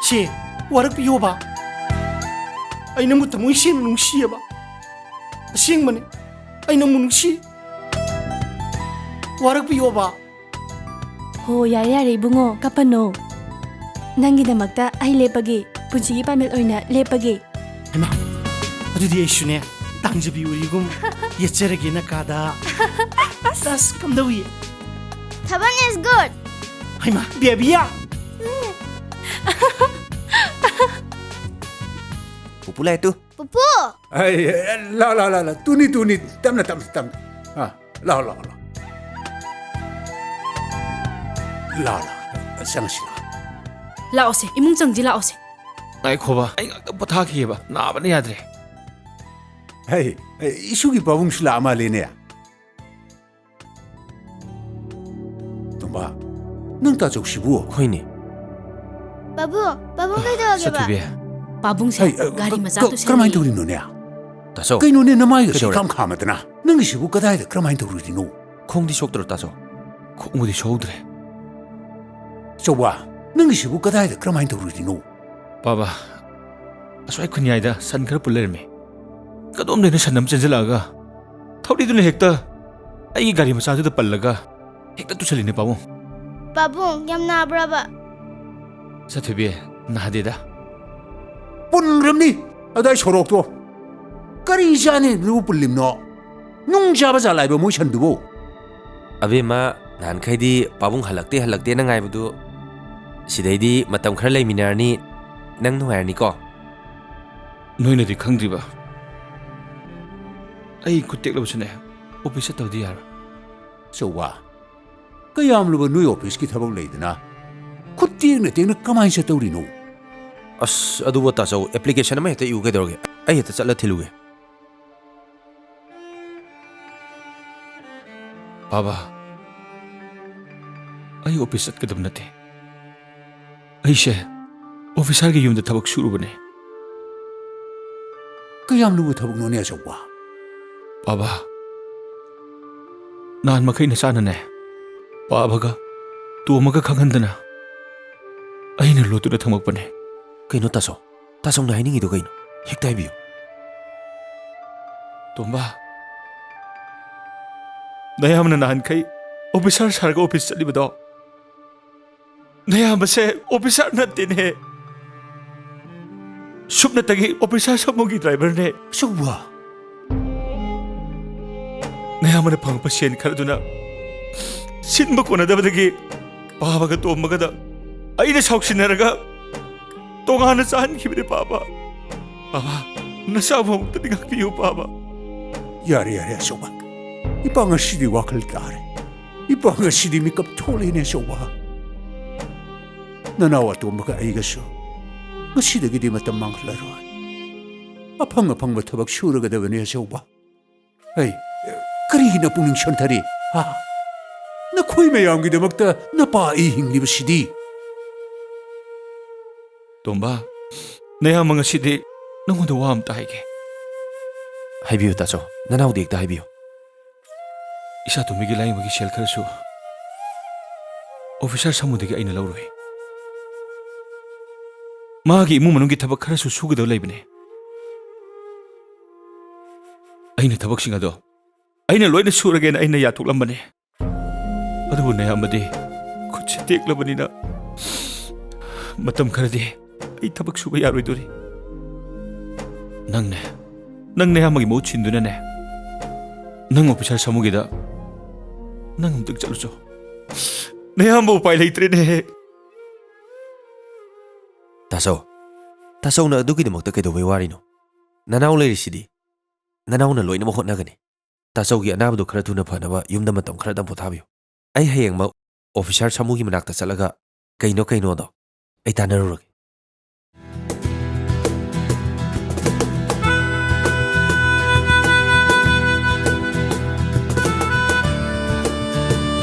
ꯁꯦ, ꯋꯥꯔꯛꯄꯤꯌꯣꯕ꯫ ꯑꯩ ꯅꯪꯕꯨ ꯊꯃꯣꯏ ꯁꯦꯡꯅ ꯅꯨꯡꯁꯤꯌꯦꯕ꯫ ꯑꯁꯦꯡꯕꯅꯦ, ꯑꯩ ꯅꯪꯕꯨ ꯅꯨꯡꯁꯤ꯫ ꯋꯥꯔꯛꯄꯤꯌꯣꯕ꯫ ꯍꯣ, ꯌꯥꯔꯦ, ꯌꯥꯔꯦ, ꯏꯕꯨꯡꯉꯣ, ꯀꯞꯄꯅꯣ꯫ ꯅꯪꯒꯤꯗꯃꯛꯇ ꯑꯩ ꯂꯦꯞꯄꯒꯦ, ꯄꯨꯟꯁꯤꯒꯤ ꯄꯥꯃꯦꯜ ꯑꯣꯏꯅ ꯂꯦꯞꯄꯒꯦ꯫ ꯍꯩꯃꯥ, ꯑꯗꯨꯗꯤ ꯑꯩꯁꯨꯅꯦ, ꯇꯥꯡꯖꯕꯤ ꯎꯔꯤꯒꯨꯝ ꯌꯦꯠꯆꯔꯒꯦ ꯅꯀꯥꯗ꯫ ꯑꯁ, ꯀꯝꯗꯧꯏ? ꯊꯥꯕꯜ is good. ꯍꯩꯃꯥ, ꯕꯦꯕꯤꯌꯥ! ꯄꯨꯄꯨ ꯂꯥꯛꯑꯦ ꯇꯨ꯫ ꯄꯨꯄꯨ! ꯑꯩ, ꯑꯦ, ꯂꯥꯎ, ꯂꯥꯎ, ꯂꯥꯎ, ꯂꯥꯎ꯫ ꯇꯨꯅꯤ, ꯇꯨꯅꯤ꯫ ꯇꯞꯅ, ꯇꯞꯅ, ꯇꯞꯅ꯫ ꯑꯥ, ꯂꯥꯎ, ꯂꯥꯎ, ꯂꯥꯎ꯫ ꯂꯥꯎ, ꯂꯥꯎ꯫ ꯆꯪꯉꯁꯤ, ꯂꯥꯎ꯫ ꯂꯥꯛꯑꯣꯁꯦ, ꯏꯃꯨꯡ ꯆꯪꯁꯤ ꯂꯥꯛꯑꯣꯁꯦ꯫ ꯉꯥꯏꯈꯣꯕ, ꯑꯩ ꯉꯥꯛꯇ ꯄꯣꯊꯥꯈꯤꯒꯦꯕ, ꯅꯥꯕꯅ ꯌꯥꯗ꯭ꯔꯦ꯫ ꯍꯩ, ꯍꯩ, ꯏꯁꯨꯒꯤ ꯄꯥꯕꯨꯡꯁꯨ ꯂꯥꯛꯑ ꯃꯥꯜꯂꯦꯅꯦ꯫ ꯇꯣꯝꯕ, ꯅꯪ ꯇꯥꯆꯧꯁꯤꯕꯨ? ꯍꯣꯏꯅꯦ꯫ ꯄꯥꯕꯨꯡ, ꯄꯥꯕꯨꯡ ꯀꯩꯗꯧꯔꯒꯦꯕ? ꯆꯠꯊꯣꯏꯕꯤ꯫ ꯄꯥꯕꯨꯡꯁꯦ ꯍꯩ, ꯑ, ꯒꯥꯔꯤ ꯀ-, ꯃꯆꯥ ꯀ-, ꯇꯨꯁꯜꯂꯦ꯫ ꯀꯔꯝꯍꯥꯏꯅ ꯇꯧꯔꯤꯅꯣꯅꯦ? ꯇꯥꯆꯧ, ꯀꯩꯅꯣꯅꯦ, ꯅꯃꯥꯏꯒꯁꯦ ꯀꯩꯗꯧꯔꯦ? ꯏꯀꯥꯝ ꯈꯥꯝꯃꯗꯅ꯫ ꯅꯪꯒꯤꯁꯤꯕꯨ ꯀꯗꯥꯏꯗ ꯀꯔꯝꯍꯥꯏꯅ ꯇꯧꯔꯨꯔꯤꯅꯣ? ꯈꯣꯡꯗꯤ ꯁꯣꯛꯇ꯭ꯔꯣ, ꯇꯥꯆꯧ? ꯈꯣꯡꯕꯨꯗꯤ ꯁꯣꯛꯍꯧꯗ꯭ꯔꯦ꯫ ꯆꯧꯕ, ꯅꯪꯒꯤꯁꯤꯕꯨ ꯀꯗꯥꯏꯗ ꯀꯔꯝꯍꯥꯏꯅ ꯇꯧꯔꯨꯔꯤꯅꯣ? ꯄꯥꯕ, ꯑꯁ꯭ꯋꯥꯏ ꯈꯨꯟꯌꯥꯏꯗ ꯁꯟ ꯈꯔ ꯄꯨꯜ ꯂꯩꯔꯝꯃꯤ꯫ ꯀꯗꯣꯝꯗꯩꯅꯣ ꯁꯟ ꯑꯃ ꯆꯦꯟꯁꯤꯜꯂꯛꯑꯒ ꯊꯧꯔꯤꯗꯨꯅ ꯍꯦꯛꯇ ꯑꯩꯒꯤ ꯒꯥꯔꯤ ꯃꯆꯥꯗꯨꯗ ꯄꯜꯂꯒ ꯍꯦꯛꯇ ꯇꯨꯁꯜꯂꯤꯅꯦ, ꯄꯥꯕꯨꯡ꯫ ꯄꯥꯕꯨꯡ, ꯌꯥꯝ ꯅꯥꯕ꯭ꯔꯕ? ꯆꯠꯊꯣꯏꯕꯤ, ꯅꯥꯗꯦꯗ꯫ ꯄꯨꯟꯈ꯭ꯔꯕꯅꯤ ꯑꯗꯥꯏ ꯁꯣꯔꯣꯛꯇꯣ꯫ ꯀꯔꯤ ꯆꯥꯅꯦꯗꯨꯕꯨ ꯄꯨꯜꯂꯤꯕꯅꯣ? ꯅꯨꯡ ꯆꯥꯕ ꯖꯥꯠꯂꯥꯏꯕ ꯃꯣꯏ ꯁꯟꯗꯨꯕꯨ? ꯑꯕꯦꯝꯃ, ꯅꯍꯥꯟꯈꯩꯗꯤ ꯄꯥꯕꯨꯡ ꯍꯜꯂꯛꯇꯦ ꯍꯜꯂꯛꯇꯦꯅ ꯉꯥꯏꯕꯗꯨ, ꯁꯤꯗꯩꯗꯤ ꯃꯇꯝ ꯈꯔ ꯂꯩꯃꯤꯟꯅꯔꯅꯤ, ꯅꯪ ꯅꯨꯡꯉꯥꯏꯔꯅꯤꯀꯣ? ꯅꯣꯏꯅꯗꯤ ꯈꯪꯗ꯭ꯔꯤꯕ, ꯑꯩ ꯈꯨꯠ ꯇꯦꯛꯂꯕꯁꯨꯅꯦ, ꯑꯣꯐꯤꯁ ꯆꯠꯇꯕꯗꯤ ꯌꯥꯔꯣꯏ꯫ ꯆꯧꯕ, ꯀꯌꯥꯝ ꯂꯨꯕ ꯅꯣꯏ ꯑꯣꯐꯤꯁꯀꯤ ꯊꯕꯛ ꯂꯩꯗꯅ, ꯈꯨꯠ ꯇꯦꯛꯅ ꯇꯦꯛꯅ ꯀꯃꯥꯏꯅ ꯆꯠꯇꯧꯔꯤꯅꯣ? ꯑꯁ, ꯑꯗꯨꯕꯨ ꯇꯥꯆꯧ, ꯑꯦꯄ꯭ꯂꯤꯀꯦꯁꯟ ꯑꯃ ꯍꯦꯛꯇ ꯏꯌꯨ ꯀꯩꯗꯧꯔꯒꯦ? ꯑꯩ ꯍꯦꯛꯇ ꯆꯠꯂ ꯊꯤꯜꯂꯨꯒꯦ꯫ ꯕꯥꯕꯥ, ꯑꯩ ꯑꯣꯐꯤꯁ ꯆꯠꯀꯗꯕ ꯅꯠꯇꯦ꯫ ꯑꯩꯁꯦ ꯑꯣꯐꯤꯁꯥꯔꯒꯤ ꯌꯨꯝꯗ ꯊꯕꯛ ꯁꯨꯔꯨꯕꯅꯦ꯫ ꯀꯌꯥꯝ ꯂꯨꯕ ꯊꯕꯛꯅꯣꯅꯦ, ꯑꯆꯧꯕ? ꯕꯥꯕꯥ, ꯅꯍꯥꯟ ꯃꯈꯩ ꯅꯆꯥꯅꯅꯦ, ꯄꯥꯕꯒ ꯇꯣꯝꯃꯒ ꯈꯪꯍꯟꯗꯅ ꯑꯩꯅ ꯂꯣꯠꯇꯨꯅ ꯊꯝꯃꯛꯄꯅꯦ꯫ ꯀꯩꯅꯣ ꯇꯥꯆꯧ? ꯇꯥꯆꯧꯅ ꯍꯥꯏꯅꯤꯡꯉꯤꯗꯣ ꯀꯩꯅꯣ? ꯍꯦꯛꯇ ꯍꯥꯏꯕꯤꯌꯨ꯫ ꯇꯣꯝꯕ, ꯅꯌꯥꯝꯕꯅ ꯅꯍꯥꯟꯈꯩ ꯑꯣꯐꯤꯁꯥꯔ ꯁꯥꯔꯒ ꯑꯣꯐꯤꯁ ꯆꯠꯂꯤꯕꯗꯣ, ꯅꯌꯥꯝꯕꯁꯦ ꯑꯣꯐꯤꯁꯥꯔ ꯅꯠꯇꯦꯅꯦ꯫ ꯁꯨꯞꯅꯇꯒꯤ ꯑꯣꯐꯤꯁꯥꯔ ꯁꯥꯃꯨꯒꯤ ꯗ꯭ꯔꯥꯏꯚꯔꯅꯦ꯫ ꯑꯆꯧꯕ꯫ ꯅꯌꯥꯝꯕꯅ ꯐꯪꯉꯛꯄ ꯁꯦꯟ ꯈꯔꯗꯨꯅ ꯁꯤꯟꯕ ꯀꯣꯟꯅꯗꯕꯗꯒꯤ ꯄꯥꯕꯒ ꯇꯣꯝꯕꯒꯗ ꯑꯩꯅ ꯁꯥꯎꯁꯤꯟꯅꯔꯒ ꯇꯣꯉꯥꯟꯅ ꯆꯥꯍꯟꯈꯤꯕꯅꯦ, ꯄꯥꯕ꯫ ꯄꯥꯕ, ꯅꯆꯥꯕꯨ ꯑꯃꯨꯛꯇꯗꯤ ꯉꯥꯛꯄꯤꯌꯨ, ꯄꯥꯕ꯫ ꯌꯥꯔꯦ, ꯌꯥꯔꯦ, ꯑꯆꯧꯕ꯫ ꯏꯄꯥ ꯉꯁꯤꯗꯤ ꯋꯥꯈꯜ ꯇꯥꯔꯦ꯫ ꯏꯄꯥ ꯉꯁꯤꯗꯤ ꯃꯤꯀꯞ ꯊꯣꯛꯂꯦꯅꯦ, ꯑꯆꯧꯕ꯫ ꯅꯅꯥꯎ ꯑꯇꯣꯝꯕꯒ ꯑꯩꯒꯁꯨ ꯉꯁꯤꯗꯒꯤꯗꯤ ꯃꯇꯝ ꯃꯥꯡꯍꯜꯂꯔꯣꯏ꯫ ꯑꯐꯪ ꯑꯐꯪꯕ ꯊꯕꯛ ꯁꯨꯔꯒꯗꯕꯅꯦ, ꯑꯆꯧꯕ꯫ ꯍꯩ, ꯀꯔꯤꯒꯤ ꯅꯄꯨꯛꯅꯤꯡ ꯁꯣꯟꯊꯔꯤ? ꯍꯥ? ꯅꯈꯣꯏ ꯃꯌꯥꯝꯒꯤꯗꯃꯛꯇ ꯅꯄꯥ ꯑꯩ ꯍꯤꯡꯂꯤꯕꯁꯤꯗꯤ꯫ ꯇꯣꯝꯕ, ꯅꯌꯥꯝꯕ ꯉꯁꯤꯗꯤ ꯅꯉꯣꯟꯗ ꯋꯥ ꯑꯝꯇ ꯍꯥꯏꯒꯦ꯫ ꯍꯥꯏꯕꯤꯌꯨ ꯇꯥꯆꯧ, ꯅꯅꯥꯎꯗꯤ ꯍꯦꯛꯇ ꯍꯥꯏꯕꯤꯌꯨ꯫ ꯏꯆꯥ ꯇꯣꯝꯕꯤꯒꯤ ꯂꯥꯌꯦꯡꯕꯒꯤ ꯁꯦꯜ ꯈꯔꯁꯨ ꯑꯣꯐꯤꯁꯥꯔ ꯁꯥꯃꯨꯗꯒꯤ ꯑꯩꯅ ꯂꯧꯔꯨꯏ꯫ ꯃꯥꯒꯤ ꯏꯃꯨꯡ ꯃꯅꯨꯡꯒꯤ ꯊꯕꯛ ꯈꯔꯁꯨ ꯁꯨꯒꯗꯕ ꯂꯩꯕꯅꯦ꯫ ꯑꯩꯅ ꯊꯕꯛꯁꯤꯡ ꯑꯗꯣ ꯑꯩꯅ ꯂꯣꯏꯅ ꯁꯨꯔꯒꯦꯅ ꯑꯩꯅ ꯌꯥꯊꯣꯛꯂꯝꯕꯅꯦ꯫ ꯑꯗꯨꯕꯨ ꯅꯌꯥꯝꯕꯗꯤ ꯈꯨꯠꯁꯦ ꯇꯦꯛꯂꯕꯅꯤꯅ ꯃꯇꯝ ꯈꯔꯗꯤ ꯑꯩ ꯊꯕꯛ ꯁꯨꯕ ꯌꯥꯔꯣꯏꯗꯣꯔꯤ꯫ ꯅꯪꯅꯦ, ꯅꯪ ꯅꯌꯥꯝꯕꯒꯤ ꯃꯍꯨꯠ ꯁꯤꯟꯗꯨꯅꯅꯦ, ꯅꯪ ꯑꯣꯐꯤꯁꯥꯔ ꯁꯥꯃꯨꯒꯤꯗ ꯅꯪ ꯑꯝꯇꯪ ꯆꯠꯂꯨꯆꯣ꯫ ꯅꯌꯥꯝꯕ ꯎꯄꯥꯏ ꯂꯩꯇ꯭ꯔꯦꯅꯦ꯫ ꯇꯥꯆꯧ, ꯇꯥꯆꯧꯅ ꯑꯗꯨꯒꯤꯗꯃꯛꯇ ꯀꯩꯗꯧꯕꯩ ꯋꯥꯔꯤꯅꯣ? ꯅꯅꯥꯎ ꯂꯩꯔꯤꯁꯤꯗꯤ꯫ ꯅꯅꯥꯎꯅ ꯂꯣꯏꯅꯃꯛ ꯍꯣꯠꯅꯒꯅꯤ꯫ ꯇꯥꯆꯧꯒꯤ ꯑꯅꯥꯕꯗꯨ ꯈꯔ ꯊꯨꯅ ꯐꯅꯕ ꯌꯨꯝꯗ ꯃꯇꯝ ꯈꯔꯗꯪ ꯄꯣꯊꯥꯕꯤꯌꯨ꯫ ꯑꯩ ꯍꯌꯦꯡꯃꯛ ꯑꯣꯐꯤꯁꯥꯔ ꯁꯥꯃꯨꯒꯤ ꯃꯅꯥꯛꯇ ꯆꯠꯂꯒ ꯀꯩꯅꯣ ꯀꯩꯅꯣꯗꯣ ꯑꯩ ꯇꯥꯟꯅꯔꯨꯔꯒꯦ꯫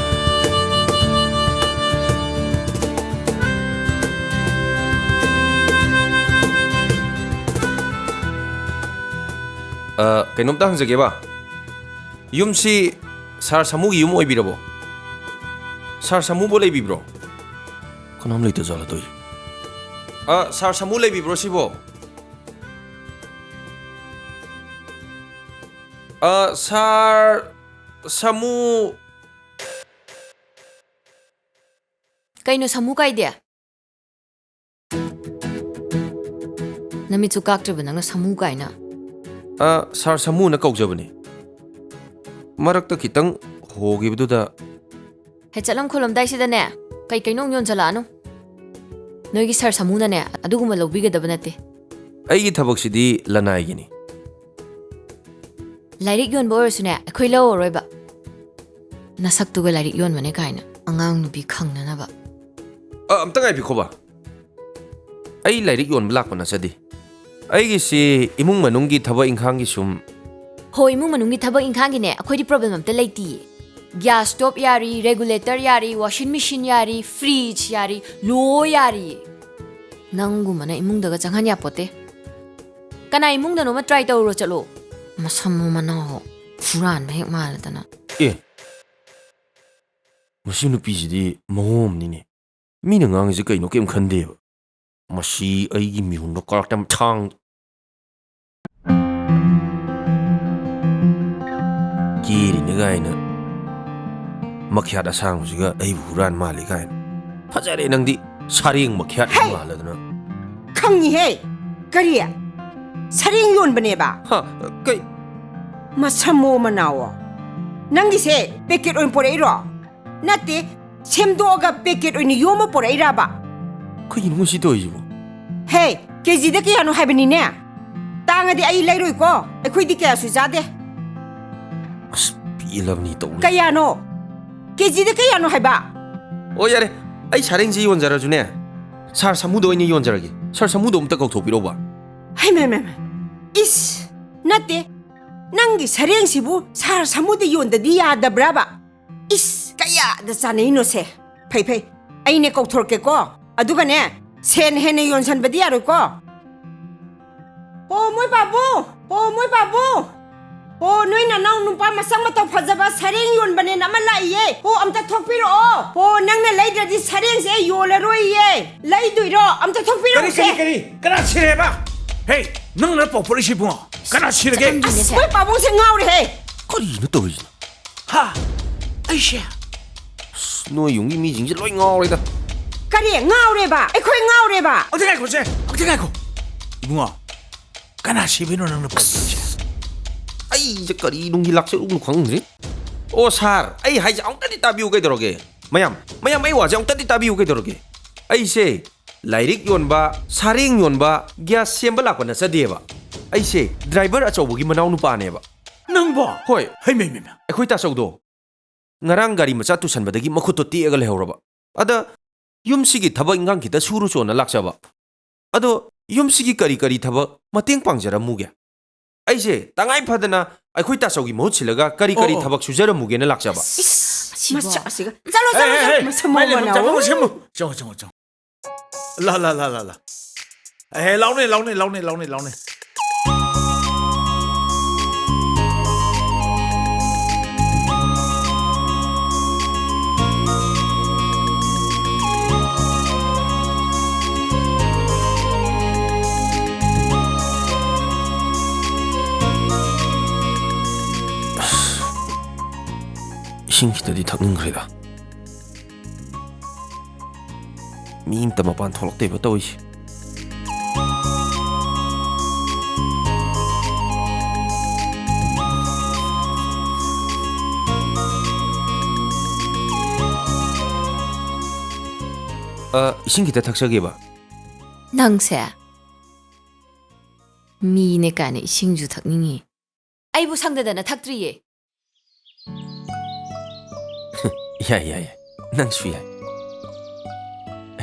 ꯑ, ꯀꯩꯅꯣꯝꯇ ꯍꯪꯖꯒꯦꯕ꯫ ꯌꯨꯝꯁꯤ ꯁꯥꯔ ꯁꯥꯃꯨꯒꯤ ꯌꯨꯝ ꯑꯣꯏꯕꯤꯔꯕꯣ? ꯁꯥꯔ ꯁꯥꯃꯨꯕꯨ ꯂꯩꯕꯤꯕ꯭ꯔꯣ? ꯀꯅꯥꯝ ꯂꯩꯇ ꯖꯥꯠꯂ ꯇꯧꯔꯤꯁꯦ? ꯑ, ꯁꯥꯔ ꯁꯥꯃꯨ ꯂꯩꯕꯤꯕ꯭ꯔꯣ ꯁꯤꯕꯣ? ꯑ, ꯁꯥꯔ ꯁꯥꯃꯨ꯫ ꯀꯩꯅꯣ ꯁꯥꯃꯨ ꯀꯥꯏꯗꯤ? ꯅꯃꯤꯠꯁꯨ ꯀꯥꯛꯇ꯭ꯔꯤꯕ ꯅꯪꯅ ꯁꯥꯃꯨ ꯀꯥꯏꯅ꯫ ꯑ, ꯁꯥꯔ ꯁꯥꯃꯨꯅ ꯀꯧꯖꯕꯅꯤ꯫ ꯃꯔꯛꯇ ꯈꯤꯇꯪ ꯍꯣꯈꯤꯕꯗꯨꯗ꯫ ꯍꯦ, ꯆꯠꯂꯝ ꯈꯣꯠꯂꯝꯗꯥꯏꯁꯤꯗꯅꯦ, ꯀꯩ ꯀꯩꯅꯣ ꯑꯃꯨꯛ ꯌꯣꯟꯁꯤꯜꯂꯛꯑꯅꯨ꯫ ꯅꯣꯏꯒꯤ ꯁꯥꯔ ꯁꯥꯃꯨꯅꯅꯦ, ꯑꯗꯨꯒꯨꯝꯕ ꯂꯧꯕꯤꯒꯗꯕ ꯅꯠꯇꯦ꯫ ꯑꯩꯒꯤ ꯊꯕꯛꯁꯤꯗꯤ ꯂꯅꯥꯏꯒꯤꯅꯤ꯫ ꯂꯥꯏꯔꯤꯛ ꯌꯣꯟꯕ ꯑꯣꯏꯔꯁꯨꯅꯦ, ꯑꯩꯈꯣꯏ ꯂꯧꯔꯔꯣꯏꯕ꯫ ꯅꯁꯛꯇꯨꯒ ꯂꯥꯏꯔꯤꯛ ꯌꯣꯟꯕꯅꯦ ꯀꯥꯏꯅ ꯑꯉꯥꯡ ꯅꯨꯄꯤ ꯈꯪꯅꯅꯕ꯫ ꯑ, ꯑꯝꯇ ꯉꯥꯏꯕꯤꯈꯣꯕ꯫ ꯑꯩ ꯂꯥꯏꯔꯤꯛ ꯌꯣꯟꯕ ꯂꯥꯛꯄ ꯅꯠꯆꯗꯦ꯫ ꯑꯩꯒꯤꯁꯤ ꯏꯃꯨꯡ ꯃꯅꯨꯡꯒꯤ ꯊꯕꯛ ꯏꯪꯈꯥꯡꯒꯤ ꯁꯨꯝ꯫ ꯍꯣ, ꯏꯃꯨꯡ ꯃꯅꯨꯡꯒꯤ ꯊꯕꯛ ꯏꯪꯈꯥꯡꯒꯤꯅꯦ, ꯑꯩꯈꯣꯏꯗꯤ ꯄ꯭ꯔꯣꯕ꯭ꯂꯦꯝ ꯑꯝꯇ ꯂꯩꯇꯤꯌꯦ꯫ ꯒ꯭ꯌꯥꯁ ꯁ꯭ꯇꯣꯞ ꯌꯥꯔꯤ, ꯔꯦꯒꯨꯂꯦꯇꯔ ꯌꯥꯔꯤ, ꯋꯥꯁꯤꯡ ꯃꯦꯁꯤꯟ ꯌꯥꯔꯤ, ꯐ꯭ꯔꯤꯖ ꯌꯥꯔꯤ, ꯂꯣꯏ ꯌꯥꯔꯤꯌꯦ꯫ ꯅꯪꯒꯨꯝꯕꯅ ꯏꯃꯨꯡꯗꯒ ꯆꯪꯍꯟ ꯌꯥꯄꯣꯠꯇꯦ꯫ ꯀꯅꯥ ꯏꯃꯨꯡꯗꯅꯣꯃ ꯇ꯭ꯔꯥꯏ ꯇꯧꯔꯨꯔꯣ ꯆꯠꯂꯣ꯫ ꯃꯁꯝꯃꯣ ꯃꯅꯥꯎꯍꯣ, ꯍꯨꯔꯥꯟꯕ ꯍꯦꯛ ꯃꯥꯜꯂꯗꯅ꯫ ꯑꯦ, ꯃꯁꯤ ꯅꯨꯄꯤꯁꯤꯗꯤ ꯃꯑꯣꯡ ꯑꯃꯅꯤꯅꯦ꯫ ꯃꯤꯅ ꯉꯥꯡꯉꯤꯁꯦ ꯀꯩꯅꯣ ꯀꯩꯝ ꯈꯟꯗꯦꯕ꯫ ꯃꯁꯤ ꯑꯩꯒꯤ ꯃꯤꯍꯨꯟꯗꯣ ꯀꯥꯔꯛꯇ ꯌꯥꯝ ꯊꯥꯡ-, ꯀꯦꯔꯤꯅꯦ ꯀꯥꯏꯅ꯫ ꯃꯈ꯭ꯌꯥꯠ ꯑꯁꯥꯡꯕꯁꯤꯒ ꯑꯩꯕꯨ ꯍꯨꯔꯥꯟ ꯃꯥꯜꯂꯤ ꯀꯥꯏꯅ꯫ ꯐꯖꯔꯦ ꯅꯪꯗꯤ, ꯁꯥꯔꯦꯡ ꯃꯈ꯭ꯌꯥꯠ ꯍꯩ! ꯃꯥꯜꯂꯗꯅ꯫ ꯈꯪꯉꯤꯍꯦ꯫ ꯀꯔꯤ? ꯁꯔꯦꯡ ꯌꯣꯟꯕꯅꯦꯕ? ꯍꯥ, ꯀꯩ? ꯃꯁꯝꯃꯣ ꯃꯅꯥꯎꯋꯣ꯫ ꯅꯪꯒꯤꯁꯦ ꯄꯦꯀꯦꯠ ꯑꯣꯏꯅ ꯄꯨꯔꯛꯏꯔꯣ? ꯅꯠꯇꯦ, ꯁꯦꯝꯗꯣꯛꯑꯒ ꯄꯦꯀꯦꯠ ꯑꯣꯏꯅ ꯌꯣꯝꯃ ꯄꯨꯔꯛꯏꯔꯕ? ꯀꯩꯅꯣ ꯉꯁꯤ ꯇꯧꯔꯤꯁꯤꯕꯣ? ꯍꯦ, ꯀꯦꯖꯤꯗ ꯀꯌꯥꯅꯣ ꯍꯥꯏꯕꯅꯤꯅꯦ? ꯇꯥꯡꯉꯗꯤ ꯑꯩ ꯂꯩꯔꯣꯏꯀꯣ, ꯑꯩꯈꯣꯏꯗꯤ ꯀꯌꯥꯁꯨ ꯆꯥꯗꯦ꯫ ꯑꯁ, ꯄꯦꯜꯂꯕꯅꯤ ꯇꯧꯔꯤꯁꯦ꯫ ꯀꯌꯥꯅꯣ? ꯀꯦꯖꯤꯗ ꯀꯌꯥꯅꯣ ꯍꯥꯏꯕ? ꯑꯣ, ꯌꯥꯔꯦ, ꯑꯩ ꯁꯥꯔꯦꯡꯁꯤ ꯌꯣꯟꯖꯔꯁꯨꯅꯦ, ꯁꯥꯔ ꯁꯥꯃꯨꯗ ꯑꯣꯏꯅ ꯌꯣꯟꯖꯔꯒꯦ꯫ ꯁꯥꯔ ꯁꯥꯃꯨꯗꯣ ꯑꯝꯇ ꯀꯧꯊꯣꯛꯄꯤꯔꯛꯎꯕ꯫ ꯍꯩꯃ, ꯍꯩꯃ, ꯍꯩꯃ꯫ ꯏꯁ, ꯅꯠꯇꯦ, ꯅꯪꯒꯤ ꯁꯔꯦꯡꯁꯤꯕꯨ ꯁꯥꯔ ꯁꯥꯃꯨꯗ ꯌꯣꯟꯗꯗꯤ ꯌꯥꯗꯕ꯭ꯔꯥꯕ? ꯏꯁ, ꯀꯌꯥꯗ ꯆꯥꯅꯩꯅꯣꯁꯦ? ꯐꯩ, ꯐꯩ, ꯑꯩꯅꯦ ꯀꯧꯊꯣꯔꯛꯀꯦꯀꯣ꯫ ꯑꯗꯨꯒꯅꯦ, ꯁꯦꯟ ꯍꯦꯟꯅ ꯌꯣꯟꯁꯟꯕꯗꯤ ꯌꯥꯔꯣꯏꯀꯣ꯫ ꯍꯣ, ꯃꯣꯏ ꯄꯥꯕꯨꯡ! ꯍꯣ, ꯃꯣꯏ ꯄꯥꯕꯨꯡ! ꯍꯣ, ꯅꯣꯏ ꯅꯅꯥꯎ ꯅꯨꯄꯥ ꯃꯁꯛ ꯃꯇꯧ ꯐꯖꯕ ꯁꯔꯦꯡ ꯌꯣꯟꯕꯅꯦꯅ ꯑꯃ ꯂꯥꯛꯏꯌꯦ꯫ ꯍꯣ, ꯑꯝꯇ ꯊꯣꯛꯄꯤꯔꯛꯑꯣ꯫ ꯍꯣ, ꯅꯪꯅ ꯂꯩꯗ꯭ꯔꯗꯤ ꯁꯔꯦꯡꯁꯦ ꯑꯩ ꯌꯣꯜꯂꯔꯣꯏꯌꯦ꯫ ꯂꯩꯗꯣꯏꯔꯣ? ꯑꯝꯇ ꯀꯔꯤ, ꯊꯣꯛꯄꯤꯔꯛꯎꯁꯦ꯫ ꯀꯔꯤ, ꯀꯔꯤ? ꯀꯅꯥ ꯁꯤꯔꯦꯕ? ꯍꯦ, ꯅꯪꯅ ꯄꯥꯎ ꯄꯨꯔꯛꯏꯁꯤ ꯏꯕꯨꯡꯉꯣ? ꯀꯅꯥ ꯁꯤꯔꯒꯦ? ꯀꯔꯤꯅꯣꯅꯦ ꯑꯁ, ꯁꯦ? ꯃꯣꯏ ꯄꯥꯕꯨꯡꯁꯦ ꯉꯥꯎꯔꯦꯍꯦ꯫ ꯀꯔꯤꯅꯣ ꯇꯧꯔꯤꯁꯤꯅ? ꯍꯥ? ꯑꯩꯁꯦ? ꯑꯁ, ꯅꯣꯏ ꯌꯨꯝꯒꯤ ꯃꯤꯁꯤꯡꯁꯦ ꯂꯣꯏ ꯉꯥꯎꯔꯦꯗ꯫ ꯀꯔꯤ? ꯉꯥꯎꯔꯦꯕ? ꯑꯩꯈꯣꯏ ꯉꯥꯎꯔꯦꯕ? ꯑꯝꯇ ꯉꯥꯏꯈꯣꯁꯦ, ꯑꯝꯇ ꯉꯥꯏꯈꯣ꯫ ꯏꯕꯨꯡꯉꯣ, ꯀꯅꯥ ꯁꯤꯕꯩꯅꯣ ꯅꯪꯅ ꯄꯨꯔꯛꯏꯁꯦ? ꯑꯩꯁꯦ ꯀꯔꯤ ꯅꯨꯡꯒꯤ ꯂꯥꯛꯆꯔꯨꯕꯅꯣ ꯈꯪꯗ꯭ꯔꯦ꯫ ꯑꯣ ꯁꯥꯔ, ꯑꯩ ꯍꯥꯏꯁꯦ ꯑꯃꯨꯛꯇꯗꯤ ꯇꯥꯕꯤꯌꯨ ꯀꯩꯗꯧꯔꯒꯦ? ꯃꯌꯥꯝ, ꯃꯌꯥꯝ, ꯑꯩ ꯋꯥꯁꯦ ꯑꯃꯨꯛꯇꯗꯤ ꯇꯥꯕꯤꯌꯨ ꯀꯩꯗꯧꯔꯒꯦ? ꯑꯩꯁꯦ ꯂꯥꯏꯔꯤꯛ ꯌꯣꯟꯕ, ꯁꯥꯔꯦꯡ ꯌꯣꯟꯕ, ꯒ꯭ꯌꯥꯁ ꯁꯦꯝꯕ ꯂꯥꯛꯄ ꯅꯠꯆꯗꯦꯕ꯫ ꯑꯩꯁꯦ ꯗ꯭ꯔꯥꯏꯚꯔ ꯑꯆꯧꯕꯒꯤ ꯃꯅꯥꯎ ꯅꯨꯄꯥꯅꯦꯕ꯫ ꯅꯪꯕꯣ? ꯍꯣꯏ꯫ ꯍꯩꯃꯩ, ꯃꯩꯃꯩ꯫ ꯑꯩꯈꯣꯏ ꯇꯥꯆꯧꯗꯣ ꯉꯔꯥꯡ ꯒꯥꯔꯤ ꯃꯆꯥ ꯇꯨꯁꯟꯕꯗꯒꯤ ꯃꯈꯨꯠꯇꯣ ꯇꯦꯛꯑꯒ ꯂꯩꯍꯧꯔꯕ꯫ ꯑꯗ ꯌꯨꯝꯁꯤꯒꯤ ꯊꯕꯛ ꯏꯟꯈꯥꯡ ꯈꯤꯇ ꯁꯨꯔꯨꯆꯣꯅ ꯂꯥꯛꯆꯕ꯫ ꯑꯗꯣ ꯌꯨꯝꯁꯤꯒꯤ ꯀꯔꯤ ꯀꯔꯤ ꯊꯕꯛ ꯃꯇꯦꯡ ꯄꯥꯡꯖꯔꯝꯃꯨꯒꯦ? ꯑꯩꯁꯦ ꯇꯉꯥꯏ ꯐꯗꯅ ꯑꯩꯈꯣꯏ ꯇꯥꯆꯧꯒꯤ ꯃꯍꯨꯠ ꯁꯤꯜꯂꯒ ꯀꯔꯤ ꯀꯔꯤ ꯑꯣ, ꯑꯣ꯫ ꯊꯕꯛ ꯁꯨꯖꯔꯝꯃꯨꯒꯦꯅ ꯂꯥꯛꯆꯕ꯫ ꯏꯁ, ꯃꯁꯤꯕꯣ꯫ ꯃꯆꯥꯁꯤꯒ꯫ ꯆꯠꯂꯣ, ꯍꯦ, ꯆꯠꯂꯣ, ꯍꯦ, ꯆꯠꯂꯣ, ꯍꯦ, ꯃꯁꯝ ꯃꯥꯏ ꯂꯩꯐꯝ ꯃꯧ ꯆꯥꯐꯝ ꯃꯅꯥꯎ꯫ ꯁꯦꯝꯃꯨ꯫ ꯆꯪꯉꯣ, ꯆꯪꯉꯣ, ꯆꯪꯉꯣ꯫ ꯂꯥ, ꯂꯥ, ꯂꯥ, ꯂꯥ, ꯂꯥ꯫ ꯑꯦ, ꯂꯥꯎꯅꯦ, ꯂꯥꯎꯅꯦ, ꯂꯥꯎꯅꯦ, ꯂꯥꯎꯅꯦ, ꯂꯥꯎꯅꯦ꯫ ꯏꯁꯤꯡ ꯈꯤꯇꯗꯤ ꯊꯛꯅꯤꯡꯈ꯭ꯔꯦꯗ꯫ ꯃꯤ ꯑꯝꯇ ꯃꯄꯥꯟ ꯊꯣꯛꯂꯛꯇꯦꯕ ꯇꯧꯔꯤꯁꯦ꯫ ꯑ, ꯏꯁꯤꯡ ꯈꯤꯇ ꯊꯛꯆꯒꯦꯕ꯫ ꯅꯪꯁꯦ ꯃꯤꯅꯦ ꯀꯥꯏꯅ ꯏꯁꯤꯡꯁꯨ ꯊꯛꯅꯤꯡꯉꯤ꯫ ꯑꯩꯕꯨ ꯁꯪꯗꯗꯅ ꯊꯛꯇ꯭ꯔꯤꯌꯦ꯫ ꯌꯥꯏ, ꯌꯥꯏ, ꯌꯥꯏ꯫ ꯅꯪꯁꯨ ꯌꯥꯏ꯫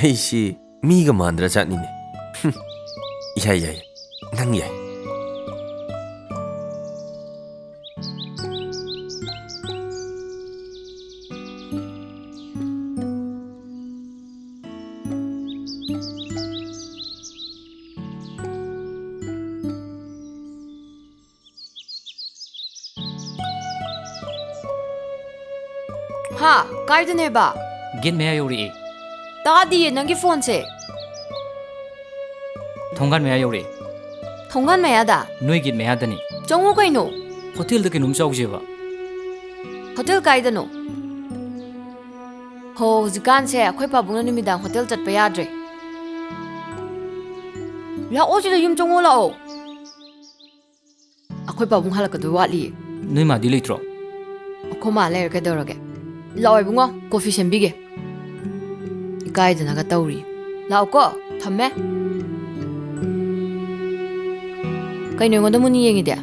ꯑꯩꯁꯤ ꯃꯤꯒ ꯃꯥꯟꯗ꯭ꯔ ꯖꯥꯠꯅꯤꯅꯦ꯫ ꯍꯨꯝ꯫ ꯌꯥꯏ, ꯌꯥꯏ, ꯌꯥꯏ꯫ ꯅꯪ ꯌꯥꯏ꯫ ꯍꯥ, ꯀꯥꯏꯗꯅꯦꯕ? ꯒꯦꯠ ꯃꯌꯥ ꯌꯧꯔꯛꯑꯦ꯫ ꯇꯥꯗꯤꯌꯦ ꯅꯪꯒꯤ ꯐꯣꯟꯁꯦ꯫ ꯊꯣꯡꯒꯥꯟ ꯃꯌꯥ ꯌꯧꯔꯛꯑꯦ꯫ ꯊꯣꯡꯒꯥꯟ ꯃꯌꯥꯗ? ꯅꯣꯏ ꯒꯦꯠ ꯃꯌꯥꯗꯅꯤ꯫ ꯆꯪꯉꯣ ꯀꯩꯅꯣ꯫ ꯍꯣꯇꯦꯜꯗ ꯀꯩꯅꯣꯝ ꯆꯥꯎꯁꯦꯕ꯫ ꯍꯣꯇꯦꯜ ꯀꯥꯏꯗꯅꯣ? ꯍꯣ, ꯍꯧꯖꯤꯛꯀꯥꯟꯁꯦ ꯑꯩꯈꯣꯏ ꯄꯥꯕꯨꯡꯅ ꯅꯨꯃꯤꯗꯥꯡ ꯍꯣꯇꯦꯜ ꯆꯠꯄ ꯌꯥꯗ꯭ꯔꯦ꯫ ꯂꯥꯛꯑꯣ, ꯁꯤꯗ ꯌꯨꯝ ꯆꯪꯉꯣ ꯂꯥꯛꯑꯣ꯫ ꯑꯩꯈꯣꯏ ꯄꯥꯕꯨꯡ ꯍꯜꯂꯛꯀꯗꯣꯏ ꯋꯥꯠꯂꯤꯌꯦ꯫ ꯅꯣꯏ ꯃꯥꯗꯤ ꯂꯩꯇ꯭ꯔꯣ? ꯑꯩꯈꯣꯏ ꯃꯥ ꯂꯩꯔ ꯀꯩꯗꯧꯔꯒꯦ? ꯂꯥꯛꯑꯣ ꯏꯕꯨꯡꯉꯣ, ꯀꯣꯐꯤ ꯁꯦꯝꯕꯤꯒꯦ꯫ ꯏꯀꯥꯏꯗꯅꯒ ꯇꯧꯔꯤ꯫ ꯂꯥꯛꯑꯣꯀꯣ, ꯊꯝꯃꯦ꯫ ꯀꯩꯅꯣ ꯑꯩꯉꯣꯟꯗ ꯃꯨꯟꯅ ꯌꯦꯡꯉꯤꯗꯤ?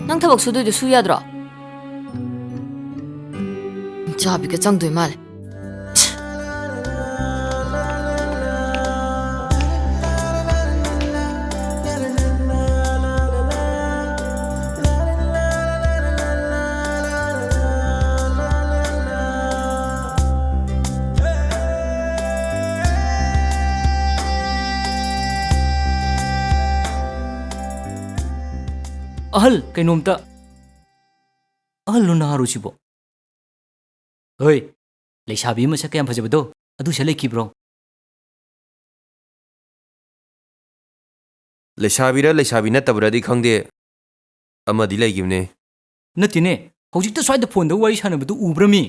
ꯅꯪ ꯊꯕꯛ ꯁꯨꯗꯣꯏꯗꯣ ꯁꯨ ꯌꯥꯗ꯭ꯔꯣ? ꯆꯥꯕꯤꯒ ꯆꯪꯗꯣꯏ ꯃꯥꯜꯂꯦ꯫ ꯑꯍꯜ, ꯀꯩꯅꯣꯝꯇ꯫ ꯑꯍꯜꯂꯣ ꯅꯍꯥꯔꯣ ꯁꯤꯕꯣ? ꯍꯣꯏ, ꯂꯩꯁꯥꯕꯤ ꯃꯁꯛ ꯀꯌꯥꯝ ꯐꯖꯕꯗꯣ ꯑꯗꯨ ꯁꯤꯗ ꯂꯩꯈꯤꯕ꯭ꯔꯣ? ꯂꯩꯁꯥꯕꯤꯔ ꯂꯩꯁꯥꯕꯤ ꯅꯠꯇꯕ꯭ꯔꯗꯤ ꯈꯪꯗꯦ, ꯑꯃꯗꯤ ꯂꯩꯈꯤꯕꯅꯦ꯫ ꯅꯠꯇꯦꯅꯦ, ꯍꯧꯖꯤꯛꯇ ꯁ꯭ꯋꯥꯏꯗ ꯐꯣꯟꯗ ꯋꯥꯔꯤ ꯁꯥꯟꯅꯕꯗꯨ ꯎꯕ꯭ꯔꯃꯤ?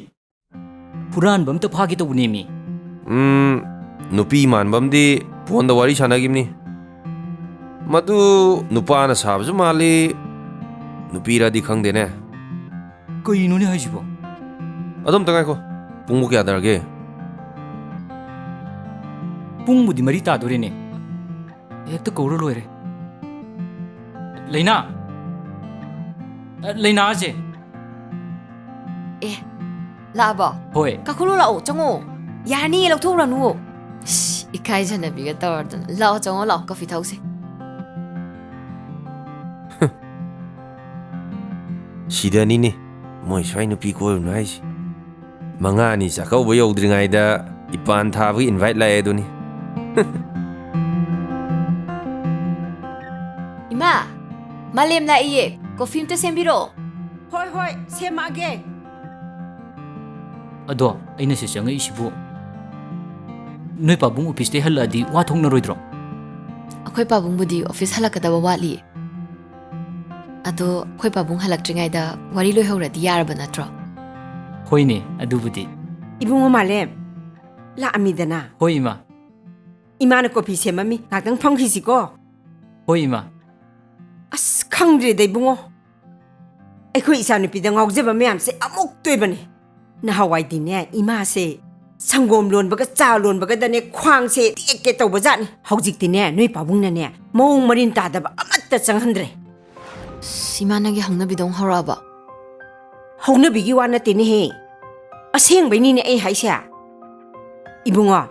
ꯍꯨꯔꯥꯟꯕ ꯑꯝꯇ ꯐꯥꯒꯦ ꯇꯧꯕꯅꯦꯃꯤ꯫ ꯎꯝ, ꯅꯨꯄꯤ ꯃꯥꯟꯕ ꯑꯃꯗꯤ ꯐꯣꯟꯗ ꯋꯥꯔꯤ ꯁꯥꯟꯅꯈꯤꯕꯅꯤ꯫ ꯃꯗꯨ ꯅꯨꯄꯥꯅ ꯁꯥꯕꯁꯨ ꯃꯥꯜꯂꯤ, ꯅꯨꯄꯤꯔꯗꯤ ꯈꯪꯗꯦꯅꯦ꯫ ꯀꯩꯅꯣꯅꯦ ꯍꯥꯏꯁꯤꯕꯣ? ꯑꯗꯣ ꯑꯝꯇ ꯉꯥꯏꯈꯣ, ꯄꯨꯡꯕꯨ ꯀꯌꯥ ꯇꯥꯔꯒꯦ? ꯄꯨꯡꯕꯨꯗꯤ ꯃꯔꯤ ꯇꯥꯗꯣꯔꯦꯅꯦ꯫ ꯍꯦꯛꯇ ꯀꯧꯔ ꯂꯣꯏꯔꯦ꯫ ꯂꯩꯅꯥ! ꯑ, ꯂꯩꯅꯥꯁꯦ! ꯑꯦ, ꯂꯥꯛꯑꯕꯣ? ꯍꯣꯏ꯫ ꯀꯥꯈꯠꯂꯣ ꯂꯥꯛꯑꯣ, ꯆꯪꯉꯣ꯫ ꯌꯥꯔꯅꯤꯌꯦ, ꯂꯧꯊꯣꯛꯎꯔꯅꯨ꯫ ꯏꯁ, ꯏꯀꯥꯏꯖꯅꯕꯤꯒ ꯇꯧꯔꯗꯅ꯫ ꯂꯥꯛꯑꯣ, ꯆꯪꯉꯣ ꯂꯥꯛꯑꯣ, ꯀꯣꯐꯤ ꯊꯛꯎꯁꯦ꯫ ꯁꯤꯗꯅꯤꯅꯦ ꯃꯣꯏ ꯁ꯭ꯋꯥꯏ ꯅꯨꯄꯤ ꯀꯣꯏꯔꯨꯅꯨ ꯍꯥꯏꯁꯦ꯫ ꯃꯉꯥꯅꯤ ꯆꯥꯛꯀꯧꯕ ꯌꯧꯗ꯭ꯔꯤꯉꯩꯗ ꯏꯄꯥꯟ ꯊꯥꯕꯒꯤ invite ꯂꯥꯛꯑꯦ ꯑꯗꯨꯅꯤ꯫ ꯏꯃꯥ, ꯃꯥꯂꯦꯝ ꯂꯥꯛꯏꯌꯦ, ꯀꯣꯐꯤ ꯑꯝꯇ ꯁꯦꯝꯕꯤꯔꯛꯑꯣ꯫ ꯍꯣꯏ, ꯍꯣꯏ, ꯁꯦꯝꯃꯛꯑꯒꯦ꯫ ꯑꯗꯣ ꯑꯩꯅ ꯁꯤ ꯆꯪꯉꯛꯏꯁꯤꯕꯨ, ꯅꯣꯏ ꯄꯥꯕꯨꯡ ꯑꯣꯐꯤꯁꯇꯩ ꯍꯜꯂꯛꯑꯗꯤ ꯋꯥ ꯊꯣꯛꯅꯔꯣꯏꯗ꯭ꯔꯣ? ꯑꯩꯈꯣꯏ ꯄꯥꯕꯨꯡꯕꯨꯗꯤ ꯑꯣꯐꯤꯁ ꯍꯜꯂꯛꯀꯗꯕ ꯋꯥꯠꯂꯤꯌꯦ꯫ ꯑꯗꯣ ꯑꯩꯈꯣꯏ ꯄꯥꯕꯨꯡ ꯍꯜꯂꯛꯇ꯭ꯔꯤꯉꯩꯗ ꯋꯥꯔꯤ ꯂꯣꯏꯍꯧꯔꯗꯤ ꯌꯥꯔꯕ ꯅꯠꯇ꯭ꯔꯣ? ꯍꯣꯏꯅꯦ, ꯑꯗꯨꯕꯨꯗꯤ꯫ ꯏꯕꯨꯡꯉꯣ ꯃꯥꯂꯦꯝ, ꯂꯥꯛꯑꯝꯃꯤꯗꯅ? ꯍꯣꯏ, ꯏꯃꯥ꯫ ꯏꯃꯥꯅ ꯀꯣꯐꯤ ꯁꯦꯝꯃꯝꯃꯤ, ꯉꯥꯛꯇꯪ ꯐꯝꯈꯤꯁꯤꯀꯣ꯫ ꯍꯣꯏ, ꯏꯃꯥ꯫ ꯑꯁ, ꯈꯪꯗ꯭ꯔꯦꯗ, ꯏꯕꯨꯡꯉꯣ꯫ ꯑꯩꯈꯣꯏ ꯏꯆꯥꯅꯨꯄꯤꯗ ꯉꯥꯎꯖꯕ ꯃꯌꯥꯝꯁꯦ ꯑꯃꯨꯛꯇꯣꯏꯕꯅꯤ꯫ ꯅꯍꯥꯟꯋꯥꯏꯗꯤꯅꯦ, ꯏꯃꯥꯁꯦ ꯁꯪꯒꯣꯝ ꯂꯣꯟꯕꯒ ꯆꯥ ꯂꯣꯟꯕꯒꯗꯅꯦ ꯈ꯭ꯋꯥꯡꯁꯦ ꯇꯦꯛꯀꯦ ꯇꯧꯕꯖꯥꯠꯅꯤ꯫ ꯍꯧꯖꯤꯛꯇꯤꯅꯦ, ꯅꯣꯏ ꯄꯥꯕꯨꯡꯅꯅꯦ ꯃꯑꯣꯡ ꯃꯔꯤꯟ ꯇꯥꯗꯕ ꯑꯃꯠꯇ ꯆꯪꯍꯟꯗ꯭ꯔꯦ꯫ ꯑꯁ, ꯏꯃꯥ, ꯅꯪꯒꯤ ꯍꯧꯅꯕꯤꯗꯣ ꯑꯃꯨꯛ ꯍꯧꯔꯛꯑꯕ? ꯍꯧꯅꯕꯤꯒꯤ ꯋꯥ ꯅꯠꯇꯦꯅꯦꯍꯦ, ꯑꯁꯦꯡꯕꯩꯅꯤꯅꯦ ꯑꯩ ꯍꯥꯏꯁꯦ꯫ ꯏꯕꯨꯡꯉꯣ,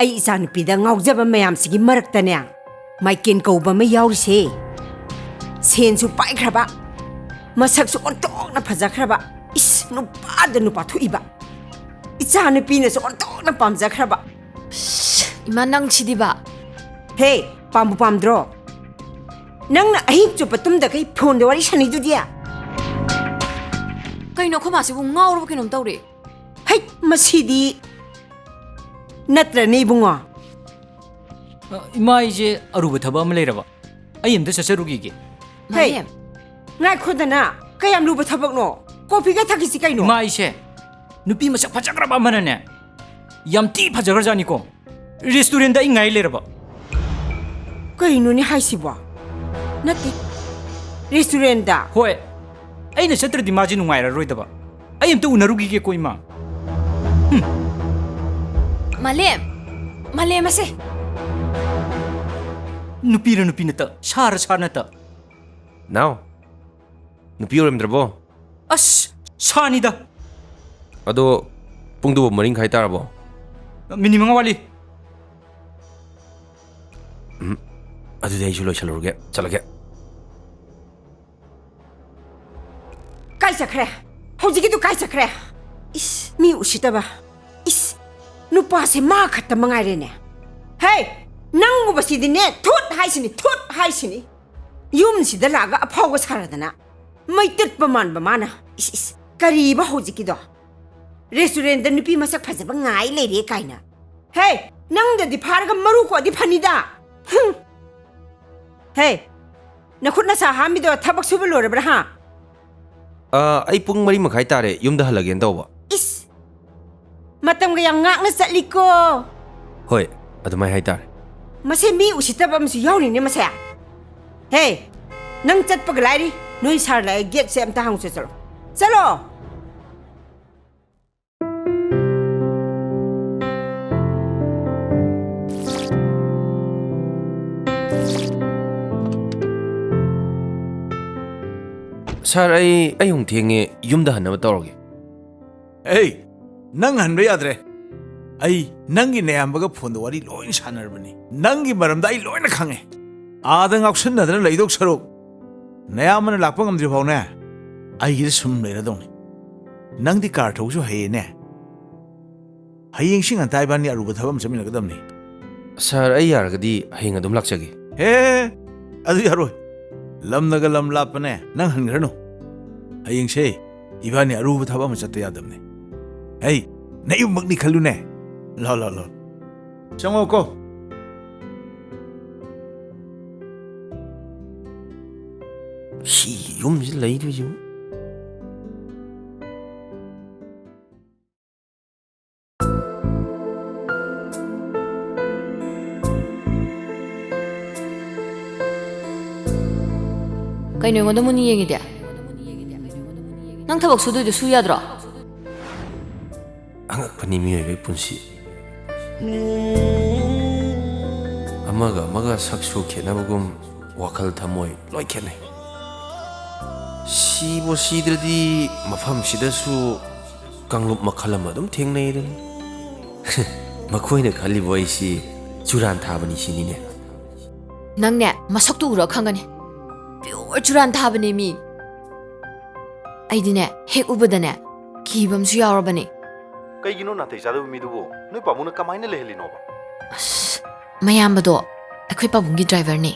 ꯑꯩ ꯏꯆꯥꯅꯨꯄꯤꯗ ꯉꯥꯎꯖꯕ ꯃꯌꯥꯝꯁꯤꯒꯤ ꯃꯔꯛꯇꯅꯦ, ꯃꯥꯏꯀꯦꯟ ꯀꯧꯕ ꯑꯃ ꯌꯥꯎꯔꯤꯁꯦ꯫ ꯁꯦꯟꯁꯨ ꯄꯥꯏꯈ꯭ꯔꯕ, ꯃꯁꯛꯁꯨ ꯑꯣꯟꯊꯣꯛꯅ ꯐꯖꯈ꯭ꯔꯕ꯫ ꯏꯁ, ꯅꯨꯄꯥꯗ ꯅꯨꯄꯥ ꯊꯣꯛꯏꯕ, ꯏꯆꯥꯅꯨꯄꯤꯅꯁꯨ ꯑꯣꯟꯊꯣꯛꯅ ꯄꯥꯝꯖꯈ꯭ꯔꯕ꯫ ꯏꯁ, ꯏꯃꯥ, ꯅꯪ ꯁꯤꯗꯤꯕ꯫ ꯍꯦ, ꯄꯥꯝꯕꯨ ꯄꯥꯝꯗ꯭ꯔꯣ? ꯅꯪꯅ ꯑꯍꯤꯡ ꯆꯨꯞꯄ ꯇꯨꯝꯗꯈꯩ ꯐꯣꯟꯗ ꯋꯥꯔꯤ ꯁꯥꯟꯅꯩꯗꯨꯗꯤ? ꯀꯩꯅꯣ, ꯑꯩꯈꯣꯏ ꯃꯥꯁꯤꯕꯨ ꯉꯥꯎꯔꯕ ꯀꯩꯅꯣꯝ ꯇꯧꯔꯦ꯫ ꯍꯩ, ꯃꯁꯤꯗꯤ ꯅꯠꯇ꯭ꯔꯅꯦ, ꯏꯕꯨꯡꯉꯣ? ꯑ, ꯏꯃꯥ, ꯑꯩꯁꯦ ꯑꯔꯨꯕ ꯊꯕꯛ ꯑꯃ ꯂꯩꯔꯕ, ꯑꯩ ꯑꯝꯇ ꯆꯠꯆꯔꯨꯈꯤꯒꯦ꯫ ꯍꯩ, ꯃꯥꯂꯦꯝ꯫ ꯉꯥꯏꯈꯣꯗꯅ, ꯀꯌꯥꯝ ꯂꯨꯕ ꯊꯕꯛꯅꯣ? ꯀꯣꯐꯤꯒ ꯊꯛꯈꯤꯁꯤ ꯀꯩꯅꯣ? ꯏꯃꯥ, ꯑꯩꯁꯦ ꯅꯨꯄꯤ ꯃꯁꯛ ꯐꯖꯈ꯭ꯔꯕ ꯑꯃꯅꯅꯦ, ꯌꯥꯝ ꯊꯤ ꯐꯖꯈ꯭ꯔꯖꯥꯠꯅꯤꯀꯣ, ꯔꯦꯁꯇꯨꯔꯦꯟꯗ ꯑꯩ ꯉꯥꯏ ꯂꯩꯔꯕ꯫ ꯀꯩꯅꯣꯅꯦ ꯍꯥꯏꯁꯤꯕꯣ? ꯅꯠꯇꯦ, ꯔꯦꯁꯇꯨꯔꯦꯟꯗ? ꯍꯣꯏ, ꯑꯩꯅ ꯆꯠꯇ꯭ꯔꯗꯤ ꯃꯥꯁꯦ ꯅꯨꯡꯉꯥꯏꯔꯔꯣꯏꯗꯕ꯫ ꯑꯩ ꯑꯝꯇ ꯎꯅꯔꯨꯈꯤꯒꯦꯀꯣ, ꯏꯃꯥ꯫ ꯃꯥꯂꯦꯝ, ꯃꯥꯂꯦꯝ ꯑꯁꯦ꯫ ꯅꯨꯄꯤꯔ ꯅꯨꯄꯤ ꯅꯠꯇ, ꯁꯥꯔ ꯁꯥ ꯅꯠꯇ꯫ ꯅꯥꯎ, ꯅꯨꯄꯤ ꯑꯣꯏꯔꯝꯗ꯭ꯔꯕꯣ? ꯑꯁ, ꯁꯥꯅꯤꯗ꯫ ꯑꯗꯣ ꯄꯨꯡꯗꯨꯕꯨ ꯃꯔꯤ ꯃꯈꯥꯏ ꯇꯥꯔꯕꯣ? ꯃꯤꯅꯤꯠ ꯃꯉꯥ ꯋꯥꯠꯂꯤ꯫ ꯎꯝ, ꯑꯗꯨꯗꯤ ꯑꯩꯁꯨ ꯂꯣꯏꯁꯜꯂꯨꯔꯒꯦ, ꯆꯠꯂꯒꯦ꯫ ꯀꯥꯏ ꯆꯠꯈ꯭ꯔꯦ? ꯍꯧꯖꯤꯛꯀꯤꯗꯨ ꯀꯥꯏ ꯆꯠꯈ꯭ꯔꯦ? ꯏꯁ, ꯃꯤ ꯎꯁꯤꯠꯇꯕ꯫ ꯏꯁ, ꯅꯨꯄꯥꯁꯦ ꯃꯥ ꯈꯛꯇ ꯃꯉꯥꯏꯔꯦꯅꯦ꯫ ꯍꯦ, ꯅꯪꯒꯨꯝꯕꯁꯤꯗꯤꯅꯦ, ꯊꯨꯠ ꯍꯥꯏꯁꯤꯅꯤ, ꯊꯨꯠ ꯍꯥꯏꯁꯤꯅꯤ꯫ ꯌꯨꯝꯁꯤꯗ ꯂꯥꯛꯑꯒ ꯑꯐꯥꯎꯕ ꯁꯥꯔꯗꯅ꯫ ꯃꯩ ꯇꯠꯄ ꯃꯥꯟꯕ ꯃꯥꯅ꯫ ꯏꯁ, ꯏꯁ, ꯀꯔꯤꯕ ꯍꯧꯖꯤꯛꯀꯤꯗꯣ? ꯔꯦꯁꯇꯨꯔꯦꯟꯗ ꯅꯨꯄꯤ ꯃꯁꯛ ꯐꯖꯕ ꯉꯥꯏ ꯂꯩꯔꯦ ꯀꯥꯏꯅ꯫ ꯍꯦ, ꯅꯪꯗꯗꯤ ꯐꯥꯔꯒ ꯃꯔꯨ ꯀꯣꯛꯑꯗꯤ ꯐꯅꯤꯗ꯫ ꯍꯨꯝ꯫ ꯍꯦ, ꯅꯈꯨꯠ ꯅꯁꯥ ꯍꯥꯝꯃꯤꯗꯣ ꯊꯕꯛ ꯁꯨꯕ ꯂꯣꯏꯔꯕ꯭ꯔꯥ, ꯍꯥ? ꯑ, ꯑꯩ ꯄꯨꯡ ꯃꯔꯤ ꯃꯈꯥꯏ ꯇꯥꯔꯦ, ꯌꯨꯝꯗ ꯍꯜꯂꯒꯦꯅ ꯇꯧꯕ꯫ ꯏꯁ! ꯃꯇꯝꯒ ꯌꯥꯝ ꯉꯥꯛꯅ ꯆꯠꯂꯤꯀꯣ꯫ ꯍꯣꯏ, ꯑꯗꯨꯃꯥꯏ ꯍꯥꯏꯇꯥꯔꯦ꯫ ꯃꯁꯦ ꯃꯤ ꯎꯁꯤꯠꯇꯕ ꯑꯃꯁꯨ ꯌꯥꯎꯔꯤꯅꯦ ꯃꯁꯦ꯫ ꯍꯦ, ꯅꯪ ꯆꯠꯄꯒ ꯂꯥꯏꯔꯤ, ꯅꯣꯏ ꯁꯥꯔ ꯂꯥꯛꯑꯦ, ꯒꯦꯠꯁꯦ ꯑꯝꯇ ꯍꯥꯡꯉꯨꯆꯣ, ꯆꯠꯂꯣ꯫ ꯆꯠꯂꯣ! ꯁꯥꯔ, ꯑꯩ, ꯑꯩ ꯑꯃꯨꯛ ꯊꯦꯡꯉꯦ, ꯌꯨꯝꯗ ꯍꯟꯅꯕ ꯇꯧꯔꯒꯦ꯫ ꯑꯩ, ꯅꯪ ꯍꯟꯕ ꯌꯥꯗ꯭ꯔꯦ꯫ ꯑꯩ ꯅꯪꯒꯤ ꯅꯌꯥꯝꯕꯒ ꯐꯣꯟꯗ ꯋꯥꯔꯤ ꯂꯣꯏꯅ ꯁꯥꯟꯅꯔꯕꯅꯤ꯫ ꯅꯪꯒꯤ ꯃꯔꯝꯗ ꯑꯩ ꯂꯣꯏꯅ ꯈꯪꯉꯦ꯫ ꯑꯥꯗ ꯉꯥꯎꯁꯟꯅꯗꯅ ꯂꯩꯗꯧ ꯁꯔꯨꯛ, ꯅꯌꯥꯝꯕꯅ ꯂꯥꯛꯄ ꯉꯝꯗ꯭ꯔꯤ ꯐꯥꯎꯅꯦ, ꯑꯩꯒꯤꯗ ꯁꯨꯝ ꯂꯩꯔꯗꯧꯅꯤ꯫ ꯅꯪꯗꯤ ꯀꯥꯔ ꯊꯧꯕꯁꯨ ꯍꯩꯌꯦꯅꯦ꯫ ꯍꯌꯦꯡꯁꯤ ꯉꯟꯇꯥ ꯏꯕꯥꯅꯤ ꯑꯔꯨꯕ ꯊꯕꯛ ꯑꯃ ꯆꯠꯃꯤꯟꯅꯒꯗꯕꯅꯤ꯫ ꯁꯥꯔ, ꯑꯩ ꯌꯥꯔꯒꯗꯤ ꯍꯌꯦꯡ ꯑꯗꯨꯝ ꯂꯥꯛꯆꯒꯦ꯫ ꯍꯦ, ꯑꯗꯨ ꯌꯥꯔꯣꯏ꯫ ꯂꯝꯅꯒ ꯂꯝ ꯂꯥꯞꯄꯅꯦ, ꯅꯪ ꯍꯟꯈ꯭ꯔꯅꯨ꯫ ꯍꯌꯦꯡꯁꯦ ꯏꯕꯥꯅꯤ ꯑꯔꯨꯕ ꯊꯕꯛ ꯑꯃ ꯆꯠꯇ ꯌꯥꯗꯕꯅꯦ꯫ ꯍꯩ, ꯅꯌꯨꯝꯃꯛꯅꯤ ꯈꯜꯂꯨꯅꯦ꯫ ꯂꯥꯎ, ꯂꯥꯎ, ꯂꯥꯎ꯫ ꯆꯪꯉꯣꯀꯣ꯫ ꯁꯤ ꯌꯨꯝꯁꯤ ꯂꯩꯗꯣꯏꯁꯤꯕꯨ꯫ ꯀꯩꯅꯣ ꯑꯩꯉꯣꯟꯗ ꯃꯨꯟꯅ ꯌꯦꯡꯉꯤꯗꯤ? ꯅꯪ ꯊꯕꯛ ꯁꯨꯗꯣꯏꯗꯣ ꯁꯨ ꯌꯥꯗ꯭ꯔꯣ? ꯑꯉꯛꯄꯅꯤ ꯃꯤꯑꯣꯏꯕꯒꯤ ꯄꯨꯟꯁꯤ꯫ ꯑꯃꯒ ꯑꯃꯒ ꯁꯛꯁꯨ ꯈꯦꯠꯅꯕꯒꯨꯝ, ꯋꯥꯈꯜ ꯊꯃꯣꯏ ꯂꯣꯏ ꯈꯦꯠꯅꯩ꯫ ꯁꯤꯕꯨ ꯁꯤꯗ꯭ꯔꯗꯤ ꯃꯐꯝꯁꯤꯗꯁꯨ ꯀꯥꯡꯂꯨꯞ ꯃꯈꯜ ꯑꯃ ꯑꯗꯨꯝ ꯊꯦꯡꯅꯩꯗꯨꯅꯤ꯫ ꯃꯈꯣꯏꯅ ꯈꯜꯂꯤꯕ ꯑꯩꯁꯤ ꯆꯨꯔꯥꯟ ꯊꯥꯕꯅꯤ ꯁꯤꯅꯤꯅꯦ꯫ ꯅꯪꯅꯦ, ꯃꯁꯛꯇꯨ ꯎꯔ ꯈꯪꯒꯅꯤ꯫ Pure ꯆꯨꯔꯥꯟ ꯊꯥꯕꯅꯦ ꯃꯤ꯫ ꯑꯩꯗꯤꯅꯦ, ꯍꯦꯛ ꯎꯕꯗꯅꯦ, ꯀꯤꯕ ꯑꯃꯁꯨ ꯌꯥꯎꯔꯕꯅꯦ꯫ ꯀꯩꯒꯤꯅꯣ ꯅꯥꯇꯩ ꯆꯥꯗꯕ ꯃꯤꯗꯨꯕꯨ ꯅꯣꯏ ꯄꯥꯕꯨꯡꯅ ꯀꯃꯥꯏꯅ ꯂꯩꯍꯜꯂꯤꯅꯣꯕ? ꯑꯁ, ꯃꯌꯥꯝꯕꯗꯣ ꯑꯩꯈꯣꯏ ꯄꯥꯕꯨꯡꯒꯤ driverꯅꯦ꯫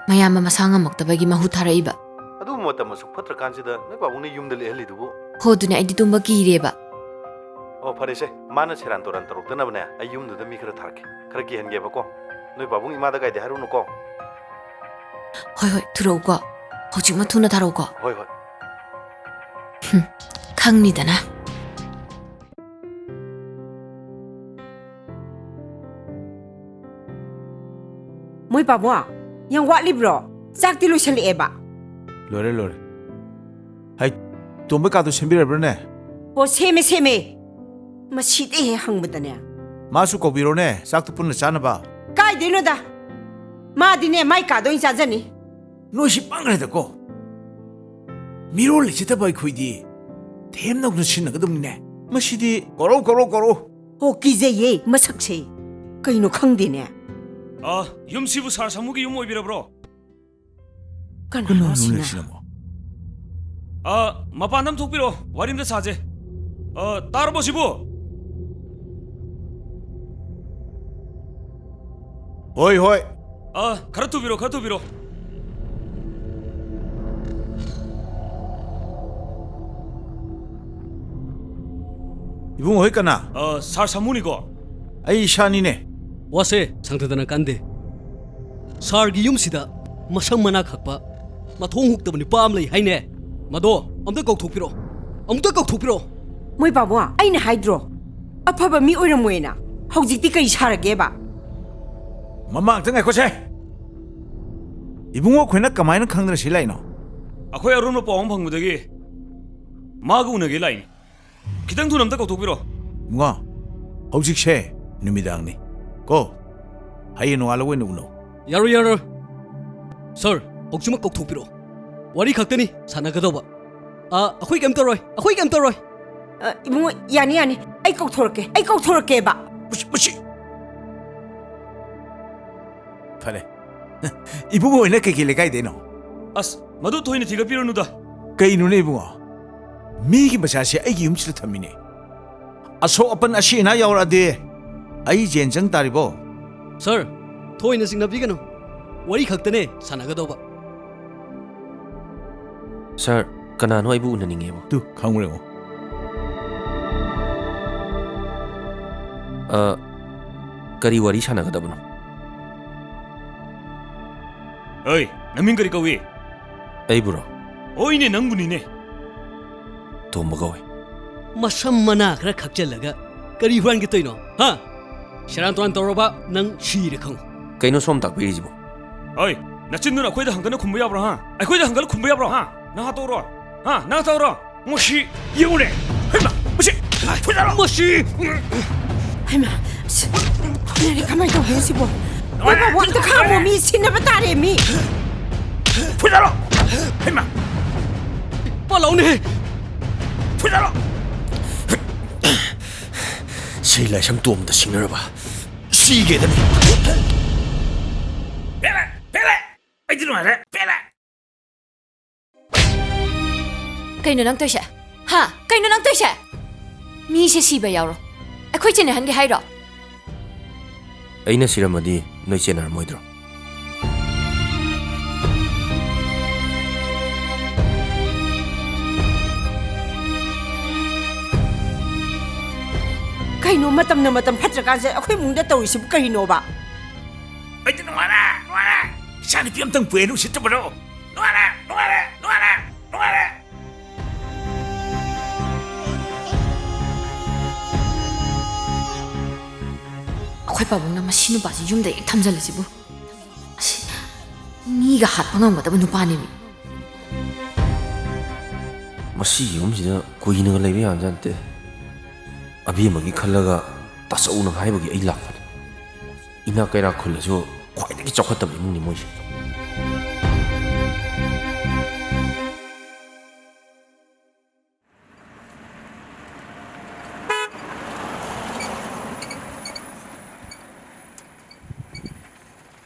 ꯃꯌꯥꯝꯕ ꯃꯁꯥ ꯉꯝꯃꯛꯇꯕꯒꯤ ꯃꯍꯨꯠ ꯊꯥꯔꯛꯏꯕ꯫ ꯑꯗꯨꯕꯨ ꯃꯇꯝ ꯑꯁꯨꯛ ꯐꯠꯇ꯭ꯔꯀꯥꯟꯁꯤꯗ ꯅꯣꯏ ꯄꯥꯕꯨꯡꯅ ꯌꯨꯝꯗ ꯂꯦꯛꯍꯜꯂꯤꯗꯨꯕꯨ? ꯍꯣ, ꯑꯗꯨꯅꯦ, ꯑꯩꯗꯤ ꯇꯨꯝꯕ ꯀꯤꯔꯦꯕ꯫ ꯑꯣ, ꯐꯔꯦꯁꯦ, ꯃꯥꯅ ꯁꯦꯔꯥꯟ ꯇꯨꯔꯥꯟ ꯇꯧꯔꯛꯇꯅꯕꯅꯦ, ꯑꯩ ꯌꯨꯝꯗꯨꯗ ꯃꯤ ꯈꯔ ꯊꯥꯔꯛꯀꯦ, ꯈꯔ ꯀꯤꯍꯟꯒꯦꯕꯀꯣ꯫ ꯅꯣꯏ ꯄꯥꯕꯨꯡ ꯏꯃꯥꯗ ꯀꯥꯏꯗꯤ ꯍꯥꯏꯔꯨꯅꯨꯀꯣ꯫ ꯍꯣꯏ, ꯍꯣꯏ, ꯊꯨꯔꯛꯎꯀꯣ꯫ ꯍꯧꯖꯤꯛꯃꯛ ꯊꯨꯅ ꯊꯥꯔꯛꯎꯀꯣ꯫ ꯍꯣꯏ, ꯍꯣꯏ꯫ ꯈꯪꯅꯤꯗꯅ꯫ ꯃꯣꯏ ꯄꯥꯕꯨꯡ, ꯌꯥꯝ ꯋꯥꯠꯂꯤꯕ꯭ꯔꯣ? ꯆꯥꯛꯇꯤ ꯂꯣꯏꯁꯜꯂꯛꯑꯦꯕ꯫ ꯂꯣꯏꯔꯦ, ꯂꯣꯏꯔꯦ꯫ ꯍꯩ, ꯇꯣꯝꯕ ꯀꯥꯗꯣ ꯁꯦꯝꯕꯤꯔꯕ꯭ꯔꯅꯦ? ꯑꯣ, ꯁꯦꯝꯃꯦ, ꯁꯦꯝꯃꯦ꯫ ꯃꯁꯤꯗ ꯍꯦꯛ ꯍꯪꯕꯗꯅꯦ꯫ ꯃꯥꯁꯨ ꯀꯧꯕꯤꯔꯣꯅꯦ, ꯆꯥꯛꯇꯣ ꯄꯨꯟꯅ ꯆꯥꯅꯕ꯫ ꯀꯥꯏꯗꯩꯅꯣꯗ? ꯃꯥꯗꯤꯅꯦ, ꯃꯥꯏ ꯀꯥꯗ ꯑꯣꯏꯅ ꯆꯥꯖꯅꯤ꯫ ꯅꯣꯏꯁꯤ ꯄꯪꯈ꯭ꯔꯦꯗꯀꯣ꯫ ꯃꯤꯔꯣꯜ ꯂꯩꯖꯗꯕ ꯑꯩꯈꯣꯏꯗꯤ ꯊꯦꯝꯅꯧꯅ ꯁꯤꯟꯅꯒꯗꯕꯅꯤꯅꯦ꯫ ꯃꯁꯤꯗꯤ ꯀꯧꯔꯧ, ꯀꯧꯔꯧ, ꯀꯧꯔꯧ꯫ ꯑꯣ, ꯀꯤꯖꯩꯌꯦ ꯃꯁꯛꯁꯦ꯫ ꯀꯩꯅꯣ ꯈꯪꯗꯦꯅꯦ꯫ ꯑ, ꯌꯨꯝꯁꯤꯕꯨ ꯁꯥꯔ ꯁꯥꯃꯨꯒꯤ ꯌꯨꯝ ꯑꯣꯏꯕꯤꯔꯕ꯭ꯔꯣ? ꯀꯅꯥꯅꯣ ꯁꯤꯅ? ꯁꯤꯅꯕꯣ? ꯑ, ꯃꯄꯥꯟꯗ ꯑꯃ ꯊꯣꯛꯄꯤꯔꯣ, ꯋꯥꯔꯤ ꯑꯃꯇ ꯁꯥꯁꯦ꯫ ꯑ, ꯇꯥꯔꯕꯣ ꯁꯤꯕꯨ? ꯍꯣꯏ, ꯍꯣꯏ꯫ ꯑ, ꯈꯔ ꯊꯨꯕꯤꯔꯣ, ꯈꯔ ꯊꯨꯕꯤꯔꯣ꯫ ꯏꯕꯨꯡ ꯍꯣꯏ ꯀꯅꯥ? ꯑ, ꯁꯥꯔ ꯁꯥꯃꯨꯅꯤꯀꯣ? ꯑꯩ ꯏꯁꯥꯅꯤꯅꯦ꯫ ꯋꯥꯁꯦ ꯁꯥꯡꯊꯗꯅ ꯀꯥꯟꯗꯦ꯫ ꯁꯥꯔꯒꯤ ꯌꯨꯝꯁꯤꯗ ꯃꯁꯝ ꯃꯅꯥ ꯈꯛꯄ, ꯃꯊꯣꯡ ꯍꯨꯛꯇꯕ ꯅꯨꯄꯥ ꯑꯃ ꯂꯩ ꯍꯥꯏꯅꯦ꯫ ꯃꯗꯣ ꯑꯝꯇ ꯀꯧꯊꯣꯛꯄꯤꯔꯛꯑꯣ꯫ ꯑꯃꯨꯛꯇ ꯀꯧꯊꯣꯛꯄꯤꯔꯛꯑꯣ꯫ ꯃꯣꯏ ꯄꯥꯕꯨꯡ, ꯑꯩꯅ ꯍꯥꯏꯗ꯭ꯔꯣ? ꯑꯐꯕ ꯃꯤ ꯑꯣꯏꯔꯝꯃꯣꯏꯅ꯫ ꯍꯧꯖꯤꯛꯇꯤ ꯀꯔꯤ ꯁꯥꯔꯒꯦꯕ? ꯃꯃꯥꯡꯇ ꯉꯥꯏꯈꯣꯁꯦ꯫ ꯏꯕꯨꯡꯉꯣ ꯑꯩꯈꯣꯏꯅ ꯀꯃꯥꯏꯅ ꯈꯪꯗꯅ ꯁꯤ ꯂꯥꯛꯏꯅꯣ? ꯑꯩꯈꯣꯏ ꯑꯔꯣꯟꯕ ꯄꯥꯎ ꯑꯃ ꯐꯪꯕꯗꯒꯤ ꯃꯥꯒ ꯎꯅꯒꯦ ꯂꯥꯛꯏꯅꯤ꯫ ꯈꯤꯇꯪ ꯊꯨꯅ ꯑꯝꯇ ꯀꯧꯊꯣꯛꯄꯤꯔꯣ꯫ ꯏꯕꯨꯡꯉꯣ, ꯍꯧꯖꯤꯛꯁꯦ ꯅꯨꯃꯤꯗꯥꯡꯅꯤ꯫ ꯀꯣ, ꯍꯌꯦꯡ ꯅꯣꯡꯉꯥꯜꯂꯒ ꯑꯣꯏꯅ ꯎꯅꯧ꯫ ꯌꯥꯔꯣꯏ, ꯌꯥꯔꯣꯏ꯫ ꯁꯥꯔ, ꯍꯧꯖꯤꯛꯃꯛ ꯀꯧꯊꯣꯛꯄꯤꯔꯛꯑꯣ꯫ ꯋꯥꯔꯤ ꯈꯛꯇꯅꯤ ꯁꯥꯟꯅꯒꯗꯧꯕ꯫ ꯑ, ꯑꯩꯈꯣꯏ ꯀꯩꯝ ꯇꯧꯔꯣꯏ, ꯑꯩꯈꯣꯏ ꯀꯩꯝ ꯇꯧꯔꯣꯏ꯫ ꯑ, ꯏꯕꯨꯡꯉꯣ, ꯌꯥꯅꯤ, ꯌꯥꯅꯤ, ꯑꯩ ꯀꯧꯊꯣꯔꯛꯀꯦ, ꯑꯩ ꯀꯧꯊꯣꯔꯛꯀꯦꯕ꯫ ꯃꯁꯤ, ꯃꯁꯤ꯫ ꯐꯔꯦ꯫ ꯏꯕꯨꯡꯉꯣ ꯍꯣꯏꯅ ꯀꯩꯀꯩ ꯂꯩꯀꯥꯏꯗꯩꯅꯣ? ꯑꯁ, ꯃꯗꯨ ꯊꯣꯏꯅ ꯊꯤꯒꯠꯄꯤꯔꯨꯅꯨꯗ꯫ ꯀꯩꯅꯣꯅꯦ ꯏꯕꯨꯡꯉꯣ? ꯃꯤꯒꯤ ꯃꯆꯥꯁꯦ ꯑꯩꯒꯤ ꯌꯨꯝꯁꯤꯗ ꯊꯝꯃꯤꯅꯦ꯫ ꯑꯁꯣꯛ ꯑꯄꯟ ꯑꯁꯤ ꯑꯅꯥ ꯌꯥꯎꯔꯛꯑꯗꯤ ꯑꯩ ꯖꯦꯟ ꯆꯪ ꯇꯥꯔꯤꯕꯣ? ꯁꯥꯔ, ꯊꯣꯏꯅ ꯆꯤꯡꯅꯕꯤꯒꯅꯨ꯫ ꯋꯥꯔꯤ ꯈꯛꯇꯅꯦ ꯁꯥꯟꯅꯒꯗꯧꯕ꯫ ꯁꯥꯔ, ꯀꯅꯥꯅꯣ ꯑꯩꯕꯨ ꯎꯅꯅꯤꯡꯉꯦꯕꯣ? ꯇꯨ, ꯈꯪꯉꯨꯔꯦꯉꯣ꯫ ꯑ, ꯀꯔꯤ ꯋꯥꯔꯤ ꯁꯥꯟꯅꯒꯗꯕꯅꯣ? ꯑꯩ, ꯅꯃꯤꯡ ꯀꯔꯤ ꯀꯧꯏ? ꯑꯩꯕꯨꯔꯣ? ꯍꯣꯏꯅꯦ, ꯅꯪꯕꯨꯅꯤꯅꯦ꯫ ꯇꯣꯝꯕ ꯀꯧꯏ꯫ ꯃꯁꯝ ꯃꯅꯥ ꯈꯔ ꯈꯛꯆꯜꯂꯒ ꯀꯔꯤ ꯍꯨꯔꯥꯟꯒꯦ ꯇꯧꯔꯤꯅꯣ? ꯍꯥ? ꯁꯦꯔꯥꯟ ꯇꯨꯔꯥꯟ ꯇꯧꯔꯕ ꯅꯪ ꯁꯤꯔꯦ ꯈꯪꯉꯨ꯫ ꯀꯩꯅꯣ ꯁꯣꯝ ꯇꯥꯛꯄꯤꯔꯤꯁꯤꯕꯣ? ꯍꯣꯏ, ꯅꯆꯤꯟꯗꯨꯅ ꯑꯩꯈꯣꯏꯗ ꯍꯪꯒꯠꯅ ꯈꯨꯝꯕ ꯌꯥꯕ꯭ꯔꯣ, ꯍꯥ? ꯑꯩꯈꯣꯏꯗ ꯍꯪꯒꯠꯅ ꯈꯨꯝꯕ ꯌꯥꯕ꯭ꯔꯣ, ꯍꯥ? ꯅꯪ ꯍꯥꯠꯇꯣꯛꯎꯔꯣ? ꯍꯥ? ꯅꯪ ꯍꯥꯠꯇꯣꯛꯎꯔꯣ? ꯃꯁꯤ ꯌꯦꯡꯉꯨꯅꯦ! ꯍꯩꯃꯥ! ꯃꯁꯤ! ꯐꯨꯖꯔꯣ! ꯃꯁꯤ! ꯍꯩꯃꯥ! ꯁꯤ, ꯅꯪꯗꯤ ꯀꯃꯥꯏꯅ ꯇꯧꯗꯣꯏꯅꯣ ꯁꯤꯕꯣ? ꯅꯨꯡꯉꯥꯏꯔꯦ! ꯃꯣꯏ ꯕꯥꯕꯣꯛ ꯑꯝꯇ ꯈꯥꯝꯃꯣ, ꯅꯨꯡꯉꯥꯏꯔꯦ! ꯃꯤ ꯁꯤꯟꯅꯕ ꯇꯥꯔꯦ, ꯃꯤ! ꯐꯨꯖꯔꯣ! ꯍꯩꯃꯥ! ꯄꯥꯂꯥꯎꯅꯦ! ꯐꯨꯖꯔꯣ! ꯁꯤ ꯂꯥꯏꯁ꯭ꯔꯝ ꯇꯣꯝꯕꯗ ꯁꯤꯡꯅꯔꯕ ꯁꯤꯒꯦꯗꯅꯤ꯫ ꯄꯦꯜꯂꯦ! ꯄꯦꯜꯂꯦ! ꯑꯩꯗꯤ ꯅꯨꯡꯉꯥꯏꯔꯦ! ꯄꯦꯜꯂꯦ! ꯀꯩꯅꯣ ꯅꯪ ꯇꯧꯏꯁꯦ? ꯍꯥ? ꯀꯩꯅꯣ ꯅꯪ ꯇꯧꯏꯁꯦ? ꯃꯤꯁꯦ ꯁꯤꯕ ꯌꯥꯎꯔꯣ꯫ ꯑꯩꯈꯣꯏ ꯆꯦꯟꯅꯍꯟꯒꯦ ꯍꯥꯏꯔꯣ? ꯑꯩꯅ ꯁꯤꯔꯝꯃꯗꯤ ꯅꯣꯏ ꯆꯦꯟꯅꯔꯝꯃꯣꯏꯗ꯭ꯔꯣ? ꯀꯩꯅꯣ ꯃꯇꯝꯅ ꯃꯇꯝ ꯐꯠꯇ꯭ꯔꯀꯥꯟꯁꯤꯗ ꯑꯩꯈꯣꯏ ꯏꯃꯨꯡꯗ ꯇꯧꯔꯤꯁꯤꯕꯨ ꯀꯔꯤꯅꯣꯕ? ꯑꯩꯗꯤ ꯅꯨꯡꯉꯥꯏꯔꯦ, ꯅꯨꯡꯉꯥꯏꯔꯦ꯫ ꯏꯆꯥ ꯅꯨꯄꯤ ꯑꯝꯇꯪ ꯄꯣꯛꯑꯦꯅ ꯎꯁꯤꯠꯇꯕꯗꯣ꯫ ꯅꯨꯡꯉꯥꯏꯔꯦ, ꯅꯨꯡꯉꯥꯏꯔꯦ, ꯅꯨꯡꯉꯥꯏꯔꯦ, ꯅꯨꯡꯉꯥꯏꯔꯦ꯫ ꯑꯩꯈꯣꯏ ꯄꯥꯕꯨꯡꯅ ꯃꯁꯤ ꯅꯨꯄꯥꯁꯤ ꯌꯨꯝꯗ ꯍꯦꯛ ꯊꯝꯖꯤꯜꯂꯁꯤꯕꯨ꯫ ꯑꯁꯤ ꯃꯤꯒ ꯍꯥꯠꯄ ꯉꯝꯒꯗꯕ ꯅꯨꯄꯥꯅꯦꯃꯤ꯫ ꯃꯁꯤꯒꯤ ꯌꯨꯝꯁꯤꯗ ꯀꯨꯏꯅꯒ ꯂꯩꯕ ꯌꯥꯕꯖꯥꯠ ꯅꯠꯇꯦ꯫ ꯑꯕꯦꯝꯃꯒꯤ ꯈꯜꯂꯒ ꯇꯥꯆꯧꯅ ꯍꯥꯏꯕꯒꯤ ꯑꯩ ꯂꯥꯛꯄꯅꯤ꯫ ꯏꯅꯥꯛ ꯀꯩꯔꯥꯛ ꯈꯨꯜꯂꯁꯨ ꯈ꯭ꯋꯥꯏꯗꯒꯤ ꯆꯥꯎꯈꯠꯇꯕ ꯏꯃꯨꯡꯅꯤ ꯃꯣꯏꯁꯦ꯫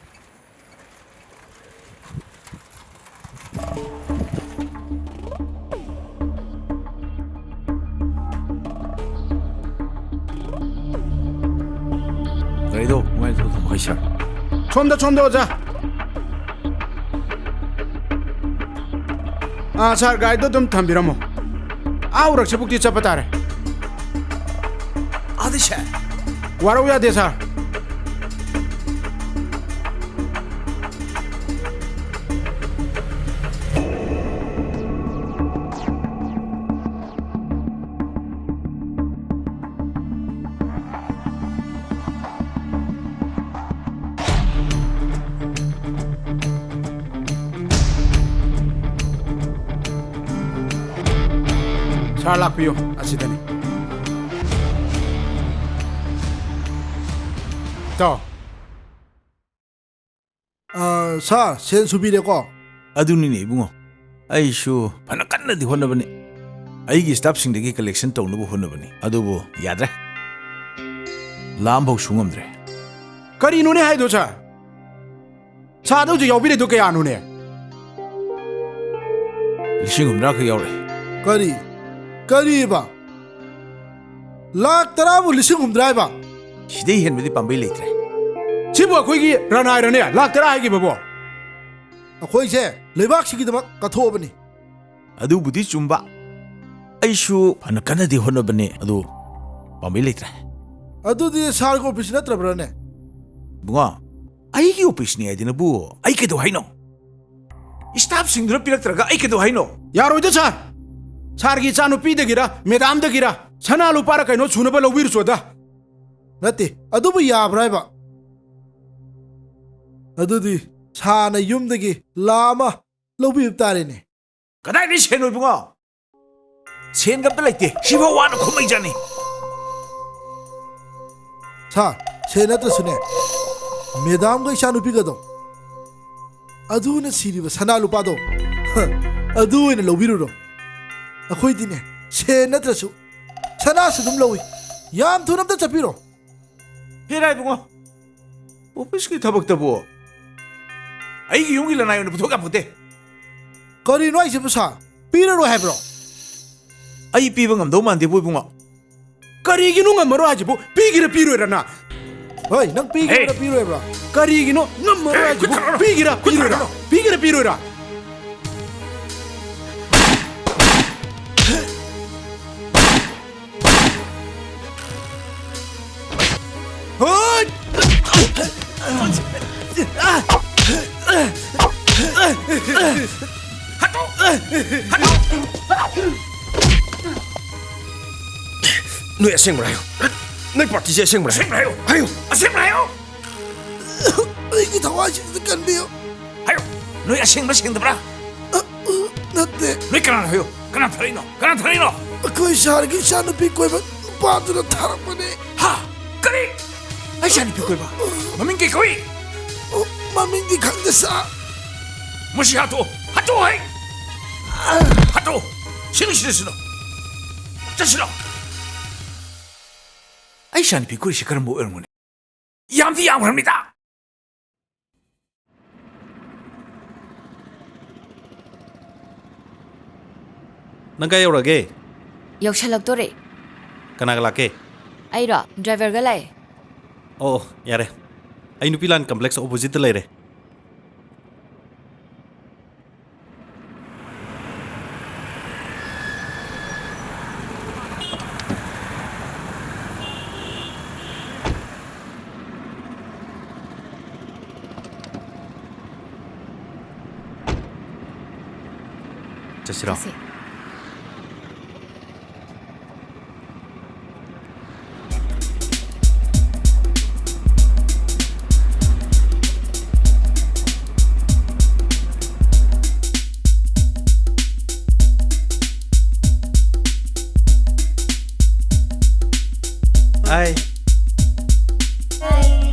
ꯁꯥꯔ꯫ ꯁꯣꯝꯗ, ꯁꯣꯝꯗ, ꯑꯣꯖꯥ꯫ ꯑꯥ, ꯁꯥꯔ, ꯒꯥꯔꯤꯗꯣ ꯑꯗꯨꯝ ꯊꯝꯕꯤꯔꯝꯃꯣ꯫ ꯑꯥ ꯎꯔꯛꯁꯤꯕꯨꯛꯇꯤ ꯆꯠꯄ ꯇꯥꯔꯦ꯫ ꯑꯥꯗꯤ, ꯁꯥꯔ꯫ ꯋꯥꯔꯧ ꯌꯥꯗꯦ, ꯁꯥꯔ꯫ ꯁꯥꯔ, ꯂꯥꯛꯄꯤꯌꯨ, ꯑꯁꯤꯗꯅꯤ꯫ ꯇꯥꯎ꯫ ꯑ, ꯁꯥꯔ, ꯁꯦꯟ ꯁꯨꯕꯤꯔꯦꯀꯣ? ꯑꯗꯨꯅꯤꯅꯦ ꯏꯕꯨꯡꯉꯣ, ꯑꯩꯁꯨ ꯐꯅ ꯀꯟꯅꯗꯤ ꯍꯣꯠꯅꯕꯅꯤ, ꯑꯩꯒꯤ ꯁ꯭ꯇꯥꯐꯁꯤꯡꯗꯒꯤ ꯀꯂꯦꯛꯁꯟ ꯇꯧꯅꯕ ꯍꯣꯠꯅꯕꯅꯤ, ꯑꯗꯨꯕꯨ ꯌꯥꯗ꯭ꯔꯦ, ꯂꯥꯛ ꯑꯃꯐꯥꯎ ꯁꯨ ꯉꯝꯗ꯭ꯔꯦ꯫ ꯀꯔꯤꯅꯣꯅꯦ ꯍꯥꯏꯗꯣ, ꯁꯥꯔ? ꯁꯥꯔꯗ ꯍꯧꯖꯤꯛ ꯌꯥꯎꯕꯤꯔꯤꯗꯣ ꯀꯌꯥꯅꯣꯅꯦ? ꯂꯤꯁꯤꯡ ꯍꯨꯝꯗ꯭ꯔꯥ ꯈꯛ ꯌꯥꯎꯔꯛꯑꯦ꯫ ꯀꯔꯤ? ꯀꯔꯤꯕ? ꯂꯥꯛ ꯇꯔꯥꯕꯨ ꯂꯤꯁꯤꯡ ꯍꯨꯝꯗ꯭ꯔꯥ ꯍꯥꯏꯕ? ꯁꯤꯗꯩ ꯍꯦꯟꯕꯗꯤ ꯄꯥꯝꯕꯩ ꯂꯩꯇ꯭ꯔꯦ꯫ ꯁꯤꯕꯨ ꯑꯩꯈꯣꯏꯒꯤ ꯔꯅꯥꯏꯔꯅꯦ, ꯂꯥꯛ ꯇꯔꯥ ꯍꯥꯏꯈꯤꯕꯕꯣ? ꯑꯩꯈꯣꯏꯁꯦ ꯂꯩꯕꯥꯛꯁꯤꯒꯤꯗꯃꯛ ꯀꯠꯊꯣꯛꯑꯕꯅꯤ꯫ ꯑꯗꯨꯕꯨꯗꯤ ꯆꯨꯝꯕ꯫ ꯑꯩꯁꯨ ꯐꯅ ꯀꯟꯅꯗꯤ ꯍꯣꯠꯅꯕꯅꯦ, ꯑꯗꯨ ꯄꯥꯝꯕꯩ ꯂꯩꯇ꯭ꯔꯦ꯫ ꯑꯗꯨꯗꯤ ꯁꯥꯔꯒꯤ ꯑꯣꯐꯤꯁ ꯅꯠꯇ꯭ꯔꯕ꯭ꯔꯥꯅꯦ? ꯏꯕꯨꯡꯉꯣ, ꯑꯩꯒꯤ ꯑꯣꯐꯤꯁꯅꯤ ꯍꯥꯏꯗꯅꯕꯨ ꯑꯩ ꯀꯩꯗꯧ ꯍꯥꯏꯅꯣ? ꯁ꯭ꯇꯥꯐꯁꯤꯡꯗꯨꯅ ꯄꯤꯔꯛꯇ꯭ꯔꯒ ꯑꯩ ꯀꯩꯗꯧ ꯍꯥꯏꯅꯣ? ꯌꯥꯔꯣꯏꯗ, ꯁꯥꯔ꯫ ꯁꯥꯔꯒꯤ ꯏꯆꯥꯅꯨꯄꯤꯗꯒꯤꯔ, ꯃꯦꯗꯥꯝꯗꯒꯤꯔ, ꯁꯅꯥ ꯂꯨꯄꯥꯔ ꯀꯩꯅꯣ ꯁꯨꯅꯕ ꯂꯧꯕꯤꯔꯨꯆꯣꯗ꯫ ꯅꯠꯇꯦ, ꯑꯗꯨꯕꯨ ꯌꯥꯕ꯭ꯔꯥ ꯍꯥꯏꯕ? ꯑꯗꯨꯗꯤ ꯁꯥꯔꯅ ꯌꯨꯝꯗꯒꯤ ꯂꯥꯛ ꯑꯃ ꯂꯧꯕꯤꯕ ꯇꯥꯔꯦꯅꯦ꯫ ꯀꯗꯥꯏꯗꯒꯤ ꯁꯦꯟꯅꯣ ꯏꯕꯨꯡꯉꯣ? ꯁꯦꯟꯒ ꯑꯝꯇ ꯂꯩꯇꯦ꯫ ꯁꯤꯐꯥꯎ ꯋꯥꯅ ꯈꯣꯝꯃꯛꯏꯖꯥꯠꯅꯤ꯫ ꯁꯥꯔ, ꯁꯦꯟ ꯅꯠꯇ꯭ꯔꯁꯨꯅꯦ, ꯃꯦꯗꯥꯝꯒ ꯏꯆꯥꯅꯨꯄꯤꯒꯗꯣ, ꯑꯗꯨꯅ ꯁꯤꯔꯤꯕ ꯁꯅꯥ ꯂꯨꯄꯥꯗꯣ, ꯑꯗꯨ ꯑꯣꯏꯅ ꯂꯧꯕꯤꯔꯨꯔꯣ꯫ ꯑꯩꯈꯣꯏꯗꯤꯅꯦ, ꯁꯦꯟ ꯅꯠꯇ꯭ꯔꯁꯨ ꯁꯅꯥꯁꯨ ꯑꯗꯨꯝ ꯂꯧꯏ꯫ ꯌꯥꯝ ꯊꯨꯅ ꯑꯝꯇ ꯆꯠꯄꯤꯔꯣ꯫ ꯍꯦꯔꯥ ꯏꯕꯨꯡꯉꯣ, ꯑꯣꯐꯤꯁꯀꯤ ꯊꯕꯛꯇꯕꯨ ꯑꯩꯒꯤ ꯌꯨꯝꯒꯤ ꯂꯅꯥꯏ ꯑꯣꯏꯅ ꯄꯨꯊꯣꯛ ꯌꯥꯄꯣꯠꯇꯦ꯫ ꯀꯔꯤꯅꯣ ꯍꯥꯏꯁꯤꯕꯨ ꯁꯥꯔ? ꯄꯤꯔꯔꯣꯏ ꯍꯥꯏꯕ꯭ꯔꯣ? ꯑꯩ ꯄꯤꯕ ꯉꯝꯗꯧ ꯃꯥꯟꯗꯦꯕꯨ ꯏꯕꯨꯡꯉꯣ꯫ ꯀꯔꯤꯒꯤꯅꯣ ꯉꯝꯃꯔꯣꯏ ꯍꯥꯏꯁꯤꯕꯨ? ꯄꯤꯒꯦꯔꯥ ꯄꯤꯔꯣꯏꯔꯅ? ꯍꯣꯏ, ꯅꯪ ꯄꯤꯒꯦꯔꯥ ꯄꯤꯔꯣꯏꯕ꯭ꯔꯥ? ꯀꯔꯤꯒꯤꯅꯣ ꯉꯝꯃꯔꯣꯏ ꯍꯥꯏꯁꯤꯕꯨ? ꯄꯤꯒꯦꯔꯥ ꯄꯤꯔꯣꯏꯔꯥ? ꯄꯤꯒꯦꯔꯥ ꯄꯤꯔꯣꯏꯔꯥ? ꯍꯣꯏ! ꯅꯣꯏ ꯑꯁꯦꯡꯕ꯭ꯔꯥ ꯍꯥꯏꯌꯨ꯫ ꯅꯣꯏ ꯄꯥꯔꯇꯤꯁꯦ ꯑꯁꯦꯡꯕ꯭ꯔꯥ? ꯑꯁꯦꯡꯕ꯭ꯔꯥ ꯍꯥꯏꯌꯨ꯫ ꯍꯥꯏꯌꯨ꯫ ꯑꯁꯦꯡꯕ꯭ꯔꯥ ꯍꯥꯏꯌꯨ꯫ ꯑꯩꯒꯤ ꯊꯋꯥꯏꯁꯤꯡꯁꯤ ꯀꯟꯕꯤꯌꯨ꯫ ꯍꯥꯏꯌꯨ꯫ ꯅꯣꯏ ꯑꯁꯦꯡꯕ ꯁꯦꯡꯗꯕ꯭ꯔꯥ? ꯑ, ꯑ, ꯅꯠꯇꯦ꯫ ꯅꯣꯏ ꯀꯅꯥꯅ ꯍꯥꯏꯌꯨ? ꯀꯅꯥ ꯊꯥꯔꯛꯏꯅꯣ? ꯀꯅꯥ ꯊꯥꯔꯛꯏꯅꯣ? ꯑꯩꯈꯣꯏ ꯁꯍꯔꯒꯤ ꯏꯆꯥꯅꯨꯄꯤ ꯀꯣꯏꯕ ꯅꯨꯄꯥꯗꯨꯅ ꯊꯥꯔꯛꯄꯅꯦ꯫ ꯍꯥ? ꯀꯔꯤ? ꯑꯩ ꯏꯆꯥꯅꯨꯄꯤ ꯀꯣꯏꯕ? ꯃꯃꯤꯡ ꯀꯩ ꯀꯧꯏ? ꯑꯣ, ꯃꯃꯤꯡꯗꯤ ꯈꯪꯗꯦ, ꯁꯥꯔ꯫ ꯃꯁꯤ ꯍꯥꯠꯇꯣꯛꯑꯣ! ꯍꯥꯠꯇꯣꯛꯑꯣ ꯍꯩ! ꯍꯥꯠꯇꯣꯛꯑꯣ! ꯁꯤꯅ, ꯁꯤꯅ, ꯁꯤꯅ! ꯆꯠꯁꯤꯔꯣ? ꯑꯩ ꯏꯆꯥꯅꯨꯄꯤ ꯀꯣꯏꯔꯤꯁꯤ ꯀꯔꯝꯕ ꯑꯣꯏꯔꯝꯒꯅꯤ? ꯌꯥꯝꯗꯤ ꯌꯥꯝꯈ꯭ꯔꯕꯅꯤꯗ! ꯅꯪ ꯀꯥꯏ ꯌꯧꯔꯒꯦ? ꯌꯧꯁꯜꯂꯛꯇꯣꯔꯦ꯫ ꯀꯅꯥꯒ ꯂꯥꯛꯀꯦ? ꯑꯩꯔꯣ? ꯗ꯭ꯔꯥꯏꯚꯔꯒ ꯂꯥꯛꯑꯦ꯫ ꯑꯣ, ꯑꯣ, ꯌꯥꯔꯦ꯫ ꯑꯩ ꯅꯨꯄꯤ ꯂꯥꯟ ꯀꯝꯄ꯭ꯂꯦꯛꯁ ꯑꯣꯄꯣꯖꯤꯠꯇ ꯂꯩꯔꯦ꯫ ꯆꯠꯁꯤꯔꯣ? ꯆꯠꯁꯤ꯫ Hi. Hi.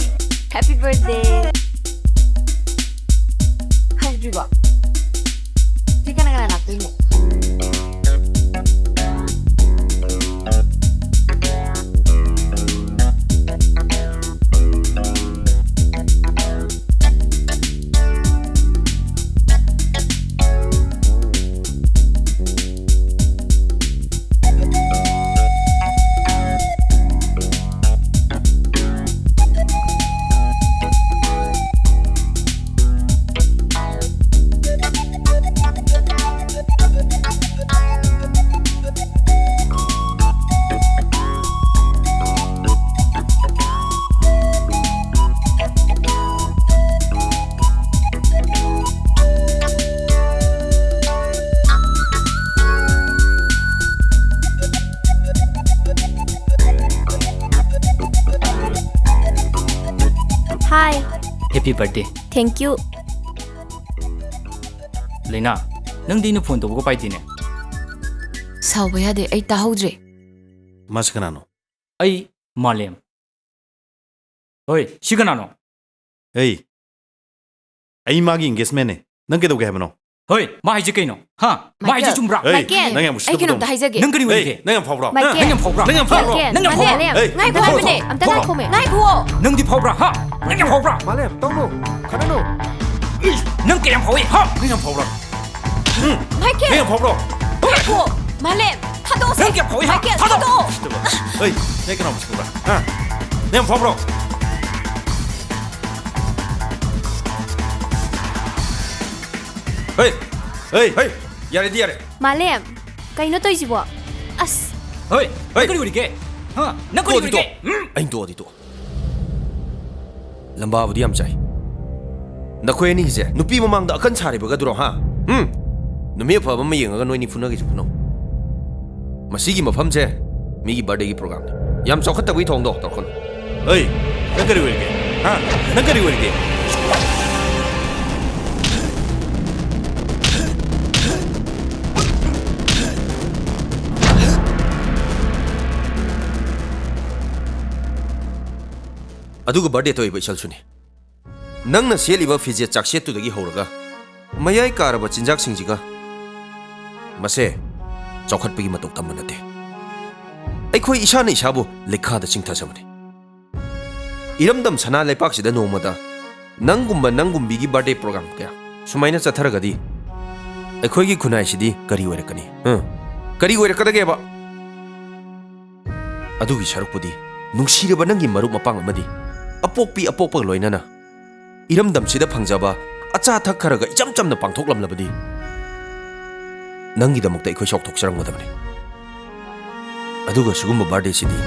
Happy birthday. ꯍꯧꯗ꯭ꯔꯤꯕꯣ? ꯁꯤ ꯀꯅꯥ ꯀꯅꯥ ꯂꯥꯛꯇꯣꯏꯅꯣ? Hi. Happy birthday. Thank you. ꯂꯩꯅꯥ, ꯅꯪꯗꯤ ꯑꯩꯅ ꯐꯣꯟ ꯇꯧꯕꯒ ꯄꯥꯏꯗꯦꯅꯦ꯫ ꯁꯥꯎꯕ ꯌꯥꯗꯦ, ꯑꯩ ꯇꯥꯍꯧꯗ꯭ꯔꯦ꯫ ꯃꯥꯁꯤ ꯀꯅꯥꯅꯣ? ꯑꯩ ꯃꯥꯂꯦꯝ꯫ ꯍꯣꯏ, ꯁꯤ ꯀꯅꯥꯅꯣ? ꯑꯩ, ꯑꯩ ꯃꯥꯒꯤ engagement ꯅꯦ꯫ ꯅꯪ ꯀꯩꯗꯧꯒꯦ ꯍꯥꯏꯕꯅꯣ? ꯍꯣꯏ, ꯃꯥ ꯍꯥꯏꯁꯦ ꯀꯩꯅꯣ? ꯍꯥ? ꯃꯥ ꯍꯥꯏꯁꯦ ꯃꯥꯏꯀꯦꯜ꯫ ꯆꯨꯝꯕ꯭ꯔꯥ? ꯑꯩ, ꯃꯥꯏꯀꯦꯜ, ꯅꯪ ꯌꯥꯝ ꯑꯩ ꯎꯁꯤꯠꯇꯕ ꯀꯩꯅꯣꯝꯇ ꯇꯧꯅꯨ꯫ ꯍꯥꯏꯖꯒꯦ꯫ ꯅꯪ ꯀꯔꯤ ꯑꯩ, ꯑꯣꯏꯔꯤꯒꯦ? ꯅꯪ ꯌꯥꯝ ꯐꯥꯎꯕ꯭ꯔꯣ? ꯃꯥꯏꯀꯦꯜ꯫ ꯅꯪ ꯌꯥꯝ ꯐꯥꯎꯕ꯭ꯔꯣ? ꯃꯥꯏꯀꯦꯜ, ꯅꯪ ꯌꯥꯝ ꯐꯥꯎꯕ꯭ꯔꯣ? ꯃꯥꯏꯀꯦꯜ, ꯅꯪ ꯌꯥꯝ ꯐꯥꯎꯕ꯭ꯔꯣ? ꯃꯥꯂꯦꯝ, ꯑꯩ, ꯉꯥꯏꯈꯣ ꯅꯪ ꯍꯥꯏꯕꯅꯦ, ꯐꯥꯎꯕ꯭ꯔꯣ? ꯑꯝꯇ ꯐꯥꯎꯕ꯭ꯔꯣ? ꯉꯥꯏꯈꯣꯃꯦ꯫ ꯅꯪꯗꯤ ꯐꯥꯎꯕ꯭ꯔꯥ? ꯍꯥ? ꯅꯪ ꯌꯥꯝ ꯐꯥꯎꯕ꯭ꯔꯥ? ꯃꯥꯂꯦꯝ, ꯇꯧꯅꯨ꯫ ꯈꯠꯅꯅꯨ꯫ ꯅꯪ ꯀꯌꯥꯝ ꯐꯥꯎꯏ? ꯍꯥ? ꯅꯪ ꯌꯥꯝ ꯐꯥꯎꯕ꯭ꯔꯥ? ꯎꯝ? ꯃꯥꯏꯀꯦꯜ! ꯅꯪ ꯌꯥꯝ ꯐꯥꯎꯕ꯭ꯔꯣ? ꯉꯥꯏꯈꯣ! ꯃꯥꯂꯦꯝ! ꯊꯥꯗꯣꯛꯑꯁꯦ! ꯅꯪ ꯀꯌꯥꯝ ꯐꯥꯎꯏ? ꯍꯥ? ꯃꯥꯏꯀꯦꯜ, ꯊꯥꯗꯣꯛꯑꯣ! ꯊꯥꯗꯣꯛꯑꯣ! ꯍꯩ, ꯅꯪ ꯀꯅꯥ ꯃꯁꯤꯕꯣ? ꯍꯥ? ꯅꯪ ꯌꯥꯝ ꯐꯥꯎꯕ꯭ꯔꯣ? ꯍꯩ! ꯍꯩ! ꯍꯩ! ꯌꯥꯔꯦꯗꯤ ꯌꯥꯔꯦ꯫ ꯃꯥꯂꯦꯝ! ꯀꯩꯅꯣ ꯇꯧꯔꯤꯁꯤꯕꯣ? ꯑꯁ! ꯍꯩ! ꯍꯩ! ꯅꯪ ꯀꯔꯤ ꯑꯣꯏꯔꯤꯒꯦ? ꯍꯥ? ꯅꯪ ꯀꯔꯤ ꯇꯣꯛꯑꯣꯗꯤ ꯑꯣꯏꯔꯤꯒꯦ? ꯇꯣꯛꯑꯣ꯫ ꯎꯝ? ꯑꯩꯅ ꯇꯣꯛꯑꯣꯗꯤ ꯇꯣꯛꯑꯣ꯫ ꯂꯝꯕꯥꯕꯨꯗꯤ ꯌꯥꯝ ꯆꯥꯏ꯫ ꯅꯈꯣꯏ ꯑꯅꯤꯒꯤꯁꯦ ꯅꯨꯄꯤ ꯃꯃꯥꯡꯗ ꯑꯀꯟ ꯁꯥꯔꯤꯕꯒꯗꯨꯔꯣ, ꯍꯥ? ꯎꯝ? ꯅꯨꯃꯤꯠ ꯑꯐꯕ ꯑꯃ ꯌꯦꯡꯉꯒ ꯅꯣꯏꯅꯤ ꯐꯨꯅꯒꯦꯁꯨ ꯐꯨꯅꯧ꯫ ꯃꯁꯤꯒꯤ ꯃꯐꯝꯁꯦ ꯃꯤꯒꯤ birthday ꯒꯤ program ꯅꯤ꯫ ꯌꯥꯝ ꯆꯥꯎꯈꯠꯇꯕꯒꯤ ꯊꯧꯑꯣꯡꯗꯣ ꯇꯧꯔꯛꯀꯅꯨ꯫ ꯑꯩ, ꯅꯪ ꯀꯔꯤ ꯑꯣꯏꯔꯤꯒꯦ? ꯍꯥ? ꯅꯪ ꯀꯔꯤ ꯑꯣꯏꯔꯤꯒꯦ? ꯑꯗꯨꯒ birthday ꯇꯧꯔꯤꯕ ꯏꯁꯜꯁꯨꯅꯤ꯫ ꯅꯪꯅ ꯁꯦꯠꯂꯤꯕ ꯐꯤꯖꯦꯠ ꯆꯥꯛꯁꯦꯠꯇꯨꯗꯒꯤ ꯍꯧꯔꯒ ꯃꯌꯥꯏ ꯀꯥꯔꯕ ꯆꯤꯟꯖꯥꯛꯁꯤꯡꯁꯤꯒ ꯃꯁꯦ ꯆꯥꯎꯈꯠꯄꯒꯤ ꯃꯇꯧ ꯇꯝꯕ ꯅꯠꯇꯦ꯫ ꯑꯩꯈꯣꯏ ꯏꯁꯥꯅ ꯏꯁꯥꯕꯨ ꯂꯩꯈꯥꯗ ꯆꯤꯡꯊꯖꯕꯅꯤ꯫ ꯏꯔꯝꯗꯝ ꯁꯅꯥ ꯂꯩꯄꯥꯛꯁꯤꯗ ꯅꯣꯡꯃꯗ ꯅꯪꯒꯨꯝꯕ ꯅꯪꯒꯨꯝꯕꯤꯒꯤ birthday program ꯀꯌꯥ ꯁꯨꯃꯥꯏꯅ ꯆꯠꯊꯔꯒꯗꯤ ꯑꯩꯈꯣꯏꯒꯤ ꯈꯨꯟꯅꯥꯏꯁꯤꯗꯤ ꯀꯔꯤ ꯑꯣꯏꯔꯛꯀꯅꯤ? ꯍꯥ? ꯀꯔꯤ ꯑꯣꯏꯔꯛꯀꯗꯒꯦꯕ? ꯑꯗꯨꯒꯤ ꯁꯔꯨꯛꯄꯨꯗꯤ ꯅꯨꯡꯁꯤꯔꯕ ꯅꯪꯒꯤ ꯃꯔꯨꯞ ꯃꯄꯥꯡ ꯑꯃꯗꯤ ꯑꯄꯣꯛꯄꯤ ꯑꯄꯣꯛꯄꯒ ꯂꯣꯏꯅꯅ ꯏꯔꯝꯗꯝꯁꯤꯗ ꯐꯪꯖꯕ ꯑꯆꯥ ꯑꯊꯛ ꯈꯔꯒ ꯏꯆꯝ ꯆꯝꯅ ꯄꯥꯡꯊꯣꯛꯂꯝꯂꯕꯗꯤ ꯅꯪꯒꯤꯗꯃꯛꯇ ꯑꯩꯈꯣꯏ ꯆꯥꯎꯊꯣꯛꯆꯔꯝꯒꯗꯕꯅꯤ꯫ ꯑꯗꯨꯒ ꯁꯤꯒꯨꯝꯕ birthday ꯁꯤꯗꯤ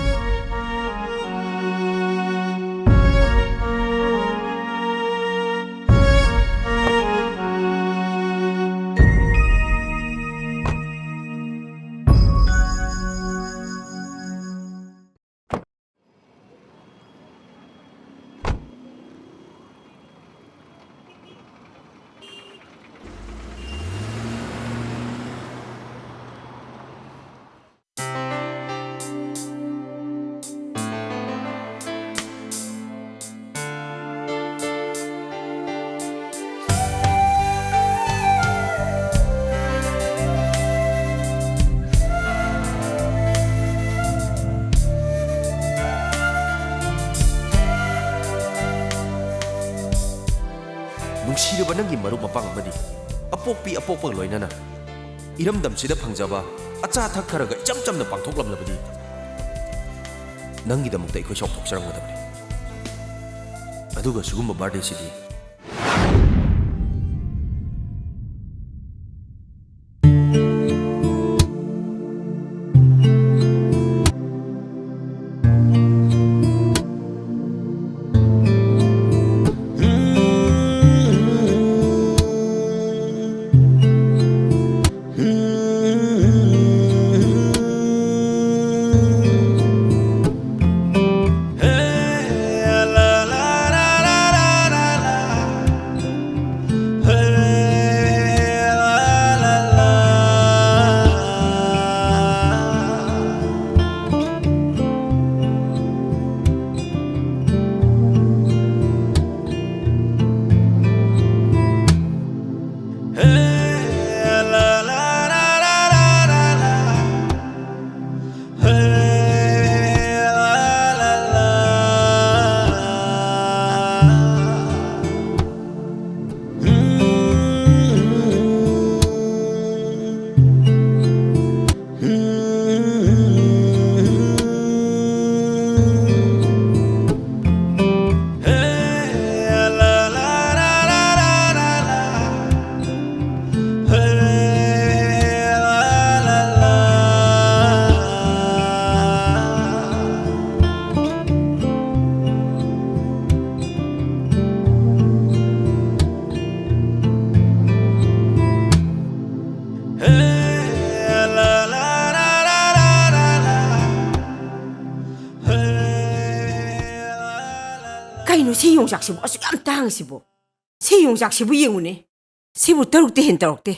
ꯁꯤꯔꯕ ꯅꯪꯒꯤ ꯃꯔꯨꯞ ꯃꯄꯥꯡ ꯑꯃꯗꯤ ꯑꯄꯣꯛꯄꯤ ꯑꯄꯣꯛꯄꯒ ꯂꯣꯏꯅꯅ ꯏꯔꯝꯗꯝꯁꯤꯗ ꯐꯪꯖꯕ ꯑꯆꯥ ꯑꯊꯛ ꯈꯔꯒ ꯏꯆꯝ ꯆꯝꯅ ꯄꯥꯡꯊꯣꯛꯂꯝꯂꯕꯗꯤ ꯅꯪꯒꯤꯗꯃꯛꯇ ꯑꯩꯈꯣꯏ ꯆꯥꯎꯊꯣꯛꯆꯔꯝꯒꯗꯕꯅꯤ꯫ ꯑꯗꯨꯒ ꯁꯤꯒꯨꯝꯕ ꯕꯥꯔꯗꯦꯁꯤꯗꯤ ꯀꯩꯅꯣ ꯁꯤ ꯌꯣꯡꯆꯥꯛꯁꯤꯕꯨ ꯑꯁꯨꯛ ꯌꯥꯝ ꯇꯥꯡꯉꯤꯁꯤꯕꯨ? ꯁꯤ ꯌꯣꯡꯆꯥꯛꯁꯤꯕꯨ ꯌꯦꯡꯉꯨꯅꯦ꯫ ꯁꯤꯕꯨ ꯇꯔꯨꯛꯇꯤ ꯍꯦꯟ ꯇꯧꯔꯛꯇꯦ꯫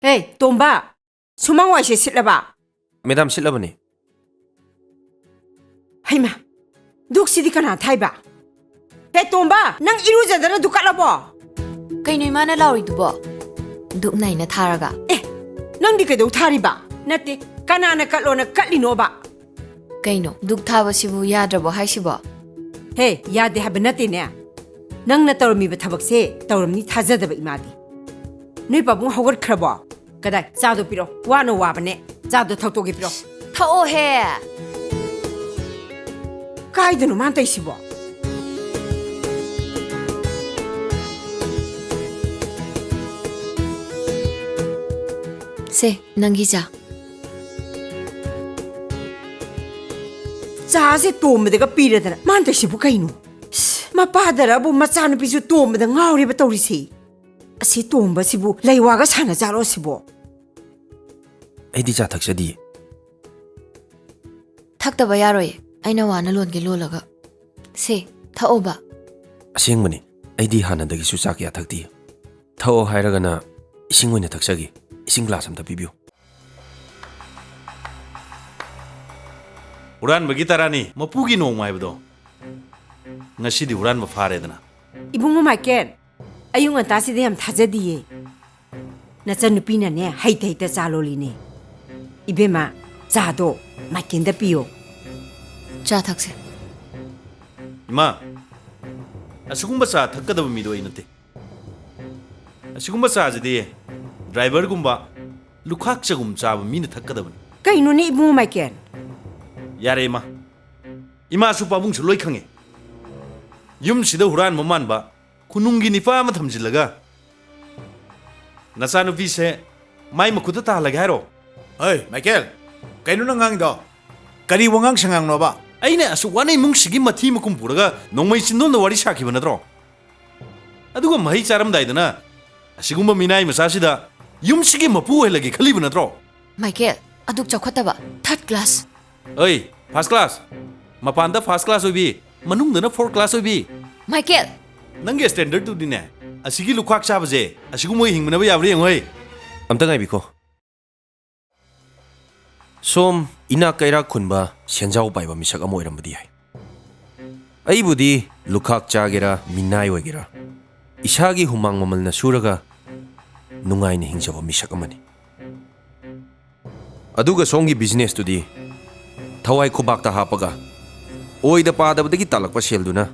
ꯍꯦ, ꯇꯣꯝꯕ, ꯁꯨꯃꯥꯡ ꯋꯥꯏꯁꯦ ꯁꯤꯠꯂꯕ? ꯃꯦꯗꯥꯝ, ꯁꯤꯠꯂꯕꯅꯤ꯫ ꯍꯩꯃꯥ, ꯗꯨꯛꯁꯤꯗꯤ ꯀꯅꯥ ꯊꯥꯏꯕ? ꯍꯦ, ꯇꯣꯝꯕ, ꯅꯪ ꯏꯔꯨꯖꯗꯅ ꯗꯨꯛ ꯀꯠꯂꯕꯣ? ꯀꯩꯅꯣ ꯏꯃꯥꯅ ꯂꯥꯎꯔꯤꯗꯨꯕꯣ? ꯗꯨꯛ ꯅꯩꯅ ꯊꯥꯔꯒ꯫ ꯑꯦ, ꯅꯪꯗꯤ ꯀꯩꯗꯧ ꯊꯥꯔꯤꯕ? ꯅꯠꯇꯦ, ꯀꯅꯥꯅ ꯀꯠꯂꯣꯅ ꯀꯠꯂꯤꯅꯣꯕ? ꯀꯩꯅꯣ, ꯗꯨꯛ ꯊꯥꯕꯁꯤꯕꯨ ꯌꯥꯗ꯭ꯔꯕꯣ ꯍꯥꯏꯁꯤꯕꯣ? ꯍꯦ, ꯌꯥꯗꯦ ꯍꯥꯏꯕ ꯅꯠꯇꯦꯅꯦ꯫ ꯅꯪꯅ ꯇꯧꯔꯝꯃꯤꯕ ꯊꯕꯛꯁꯦ ꯇꯧꯔꯝꯅꯤ ꯊꯥꯖꯗꯕ ꯏꯃꯥꯗꯤ꯫ ꯅꯣꯏ ꯄꯥꯕꯨꯡ ꯍꯧꯒꯠꯈ꯭ꯔꯕꯣ? ꯀꯗꯥꯏ? ꯆꯥꯗꯣ ꯄꯤꯔꯛꯑꯣ, ꯋꯥꯅ ꯋꯥꯕꯅꯦ꯫ ꯆꯥꯗꯣ ꯊꯛꯇꯣꯛꯀꯦ ꯄꯤꯔꯛꯑꯣ꯫ ꯊꯛꯑꯣꯍꯦ꯫ ꯀꯥꯏꯗꯅꯣ ꯃꯥꯅ ꯇꯧꯔꯤꯁꯤꯕꯣ? ꯁꯦ, ꯅꯪꯒꯤ ꯆꯥ꯫ ꯆꯥꯁꯦ ꯇꯣꯝꯕꯗꯒ ꯄꯤꯔꯗꯅ ꯃꯥꯅ ꯇꯧꯔꯤꯁꯤꯕꯨ ꯀꯩꯅꯣ? ꯏꯁ, ꯃꯄꯥꯗꯔꯕꯨ ꯃꯆꯥꯅꯨꯄꯤꯁꯨ ꯇꯣꯝꯕꯗ ꯉꯥꯎꯔꯦꯕ ꯇꯧꯔꯤꯁꯦ꯫ ꯑꯁꯤ ꯇꯣꯝꯕꯁꯤꯕꯨ ꯂꯩꯋꯥꯒ ꯁꯥꯟꯅꯖꯥꯠꯂꯣ ꯁꯤꯕꯣ? ꯑꯩꯗꯤ ꯆꯥ ꯊꯛꯆꯗꯤꯌꯦ꯫ ꯊꯛꯇꯕ ꯌꯥꯔꯣꯏ꯫ ꯑꯩꯅ ꯋꯥꯅ ꯂꯣꯟꯒꯦ ꯂꯣꯜꯂꯒ꯫ ꯁꯦ, ꯊꯛꯑꯣꯕ꯫ ꯑꯁꯦꯡꯕꯅꯤ, ꯑꯩꯗꯤ ꯍꯥꯟꯅꯗꯒꯤꯁꯨ ꯆꯥ ꯀꯌꯥ ꯊꯛꯇꯤꯌꯦ꯫ ꯊꯛꯑꯣ ꯍꯥꯏꯔꯒꯅ ꯏꯁꯤꯡ ꯑꯣꯏꯅ ꯊꯛꯆꯒꯦ꯫ ꯏꯁꯤꯡ ꯒ꯭ꯂꯥꯁ ꯑꯝꯇ ꯄꯤꯕꯤꯌꯨ꯫ ꯍꯨꯔꯥꯟꯕꯒꯤ ꯇꯔꯥꯅꯤ, ꯃꯄꯨꯒꯤ ꯅꯣꯡꯃ ꯍꯥꯏꯕꯗꯣ꯫ ꯉꯁꯤꯗꯤ ꯍꯨꯔꯥꯟꯕ ꯐꯥꯔꯦꯗꯅ꯫ ꯏꯕꯨꯡꯉꯣ ꯃꯥꯏꯀꯦꯜ, ꯑꯌꯨꯛ ꯉꯟꯇꯥꯁꯤꯗ ꯌꯥꯝ ꯊꯥꯖꯗꯤꯌꯦ꯫ ꯅꯆꯟꯅꯨꯄꯤꯅꯅꯦ ꯍꯩꯇ ꯍꯩꯇ ꯆꯥ ꯂꯣꯜꯂꯤꯅꯦ꯫ ꯏꯕꯦꯝꯃ, ꯆꯥꯗꯣ ꯃꯥꯏꯀꯦꯜꯗ ꯄꯤꯌꯣ꯫ ꯆꯥ ꯊꯛꯁꯦ꯫ ꯏꯃꯥ, ꯑꯁꯤꯒꯨꯝꯕ ꯆꯥ ꯊꯛꯀꯗꯕ ꯃꯤꯗꯣ ꯑꯩ ꯅꯠꯇꯦ꯫ ꯑꯁꯤꯒꯨꯝꯕ ꯆꯥꯁꯤꯗꯤ ꯗ꯭ꯔꯥꯏꯚꯔꯒꯨꯝꯕ, ꯂꯨꯈꯥꯛ ꯆꯒꯨꯝ ꯆꯥꯕ ꯃꯤꯅ ꯊꯛꯀꯗꯕꯅꯤ꯫ ꯀꯩꯅꯣꯅꯦ ꯏꯕꯨꯡꯉꯣ ꯃꯥꯏꯀꯦꯜ? ꯌꯥꯔꯦ ꯏꯃꯥ, ꯏꯃꯥꯁꯨ ꯄꯥꯕꯨꯡꯁꯨ ꯂꯣꯏ ꯈꯪꯉꯦ꯫ ꯌꯨꯝꯁꯤꯗ ꯍꯨꯔꯥꯟꯕ ꯃꯥꯟꯕ ꯈꯨꯅꯨꯡꯒꯤ ꯅꯤꯄꯥ ꯑꯃ ꯊꯝꯖꯤꯜꯂꯒ ꯅꯆꯥꯅꯨꯄꯤꯁꯦ ꯃꯥꯏ ꯃꯈꯨꯠꯇ ꯇꯥꯍꯜꯂꯒꯦ ꯍꯥꯏꯔꯣ? ꯍꯩ, ꯃꯥꯏꯀꯦꯜ, ꯀꯩꯅꯣ ꯅꯪ ꯉꯥꯡꯉꯤꯗꯣ? ꯀꯔꯤ ꯋꯥꯉꯥꯡ ꯁꯉꯥꯡꯅꯣꯕ? ꯑꯩꯅ ꯑꯁꯨꯛ ꯋꯥꯅ ꯏꯃꯨꯡꯁꯤꯒꯤ ꯃꯊꯤ ꯃꯀꯨꯝ ꯄꯨꯔꯒ ꯅꯣꯡꯃꯩ ꯆꯤꯟꯗꯣꯟꯗ ꯋꯥꯔꯤ ꯁꯥꯈꯤꯕ ꯅꯠꯇ꯭ꯔꯣ? ꯑꯗꯨꯒ ꯃꯍꯩ ꯆꯥꯔꯝꯗꯥꯏꯗꯅ ꯑꯁꯤꯒꯨꯝꯕ ꯃꯤꯅꯥꯏ ꯃꯆꯥꯁꯤꯗ ꯌꯨꯝꯁꯤꯒꯤ ꯃꯄꯨ ꯑꯣꯏꯍꯜꯂꯒꯦ ꯈꯜꯂꯤꯕ ꯅꯠꯇ꯭ꯔꯣ? ꯃꯥꯏꯀꯦꯜ, ꯑꯗꯨꯛ ꯆꯥꯎꯈꯠꯇꯕ, ꯊꯥꯔꯠ ꯀ꯭ꯂꯥꯁ꯫ ꯑꯩ, ꯐꯥꯔꯁ ꯀ꯭ꯂꯥꯁ꯫ ꯃꯄꯥꯟꯗ ꯐꯥꯔꯁ ꯀ꯭ꯂꯥꯁ ꯑꯣꯏꯕꯤ, ꯃꯅꯨꯡꯗꯅ ꯐꯣꯔ ꯀ꯭ꯂꯥꯁ ꯑꯣꯏꯕꯤ꯫ ꯃꯥꯏꯀꯦꯜ! ꯅꯪꯒꯤ ꯁ꯭ꯇꯦꯟꯗꯔꯠꯇꯨꯗꯤꯅꯦ, ꯑꯁꯤꯒꯤ ꯂꯨꯈꯥꯛ ꯆꯥꯕꯁꯦ, ꯑꯁꯤꯒꯨꯝꯕ ꯍꯤꯡꯕꯅꯕ ꯌꯥꯕ꯭ꯔꯥ ꯌꯦꯡꯉꯣ ꯍꯦ꯫ ꯑꯝꯇ ꯉꯥꯏꯕꯤꯈꯣ꯫ ꯁꯣꯝ ꯏꯅꯥꯛ ꯀꯩꯔꯥꯛ ꯈꯨꯟꯕ ꯁꯦꯟꯖꯥꯎ ꯄꯥꯏꯕ ꯃꯤꯁꯛ ꯑꯃ ꯑꯣꯏꯔꯝꯕꯗꯤ ꯌꯥꯏ꯫ ꯑꯩꯕꯨꯗꯤ ꯂꯨꯈꯥꯛ ꯆꯥꯒꯦꯔꯥ, ꯃꯤꯅꯥꯏ ꯑꯣꯏꯒꯦꯔꯥ, ꯏꯁꯥꯒꯤ ꯍꯨꯃꯥꯡ ꯃꯃꯜꯅ ꯁꯨꯔꯒ ꯅꯨꯡꯉꯥꯏꯅ ꯍꯤꯡꯖꯕ ꯃꯤꯁꯛ ꯑꯃꯅꯤ꯫ ꯑꯗꯨꯒ ꯁꯣꯝꯒꯤ ꯕꯤꯖꯤꯅꯦꯁꯇꯨꯗꯤ ꯊꯋꯥꯏ ꯈꯨꯕꯥꯛꯇ ꯍꯥꯞꯄꯒ ꯑꯣꯏꯗ ꯄꯥꯗꯕꯗꯒꯤ ꯇꯥꯜꯂꯛꯄ ꯁꯦꯜꯗꯨꯅ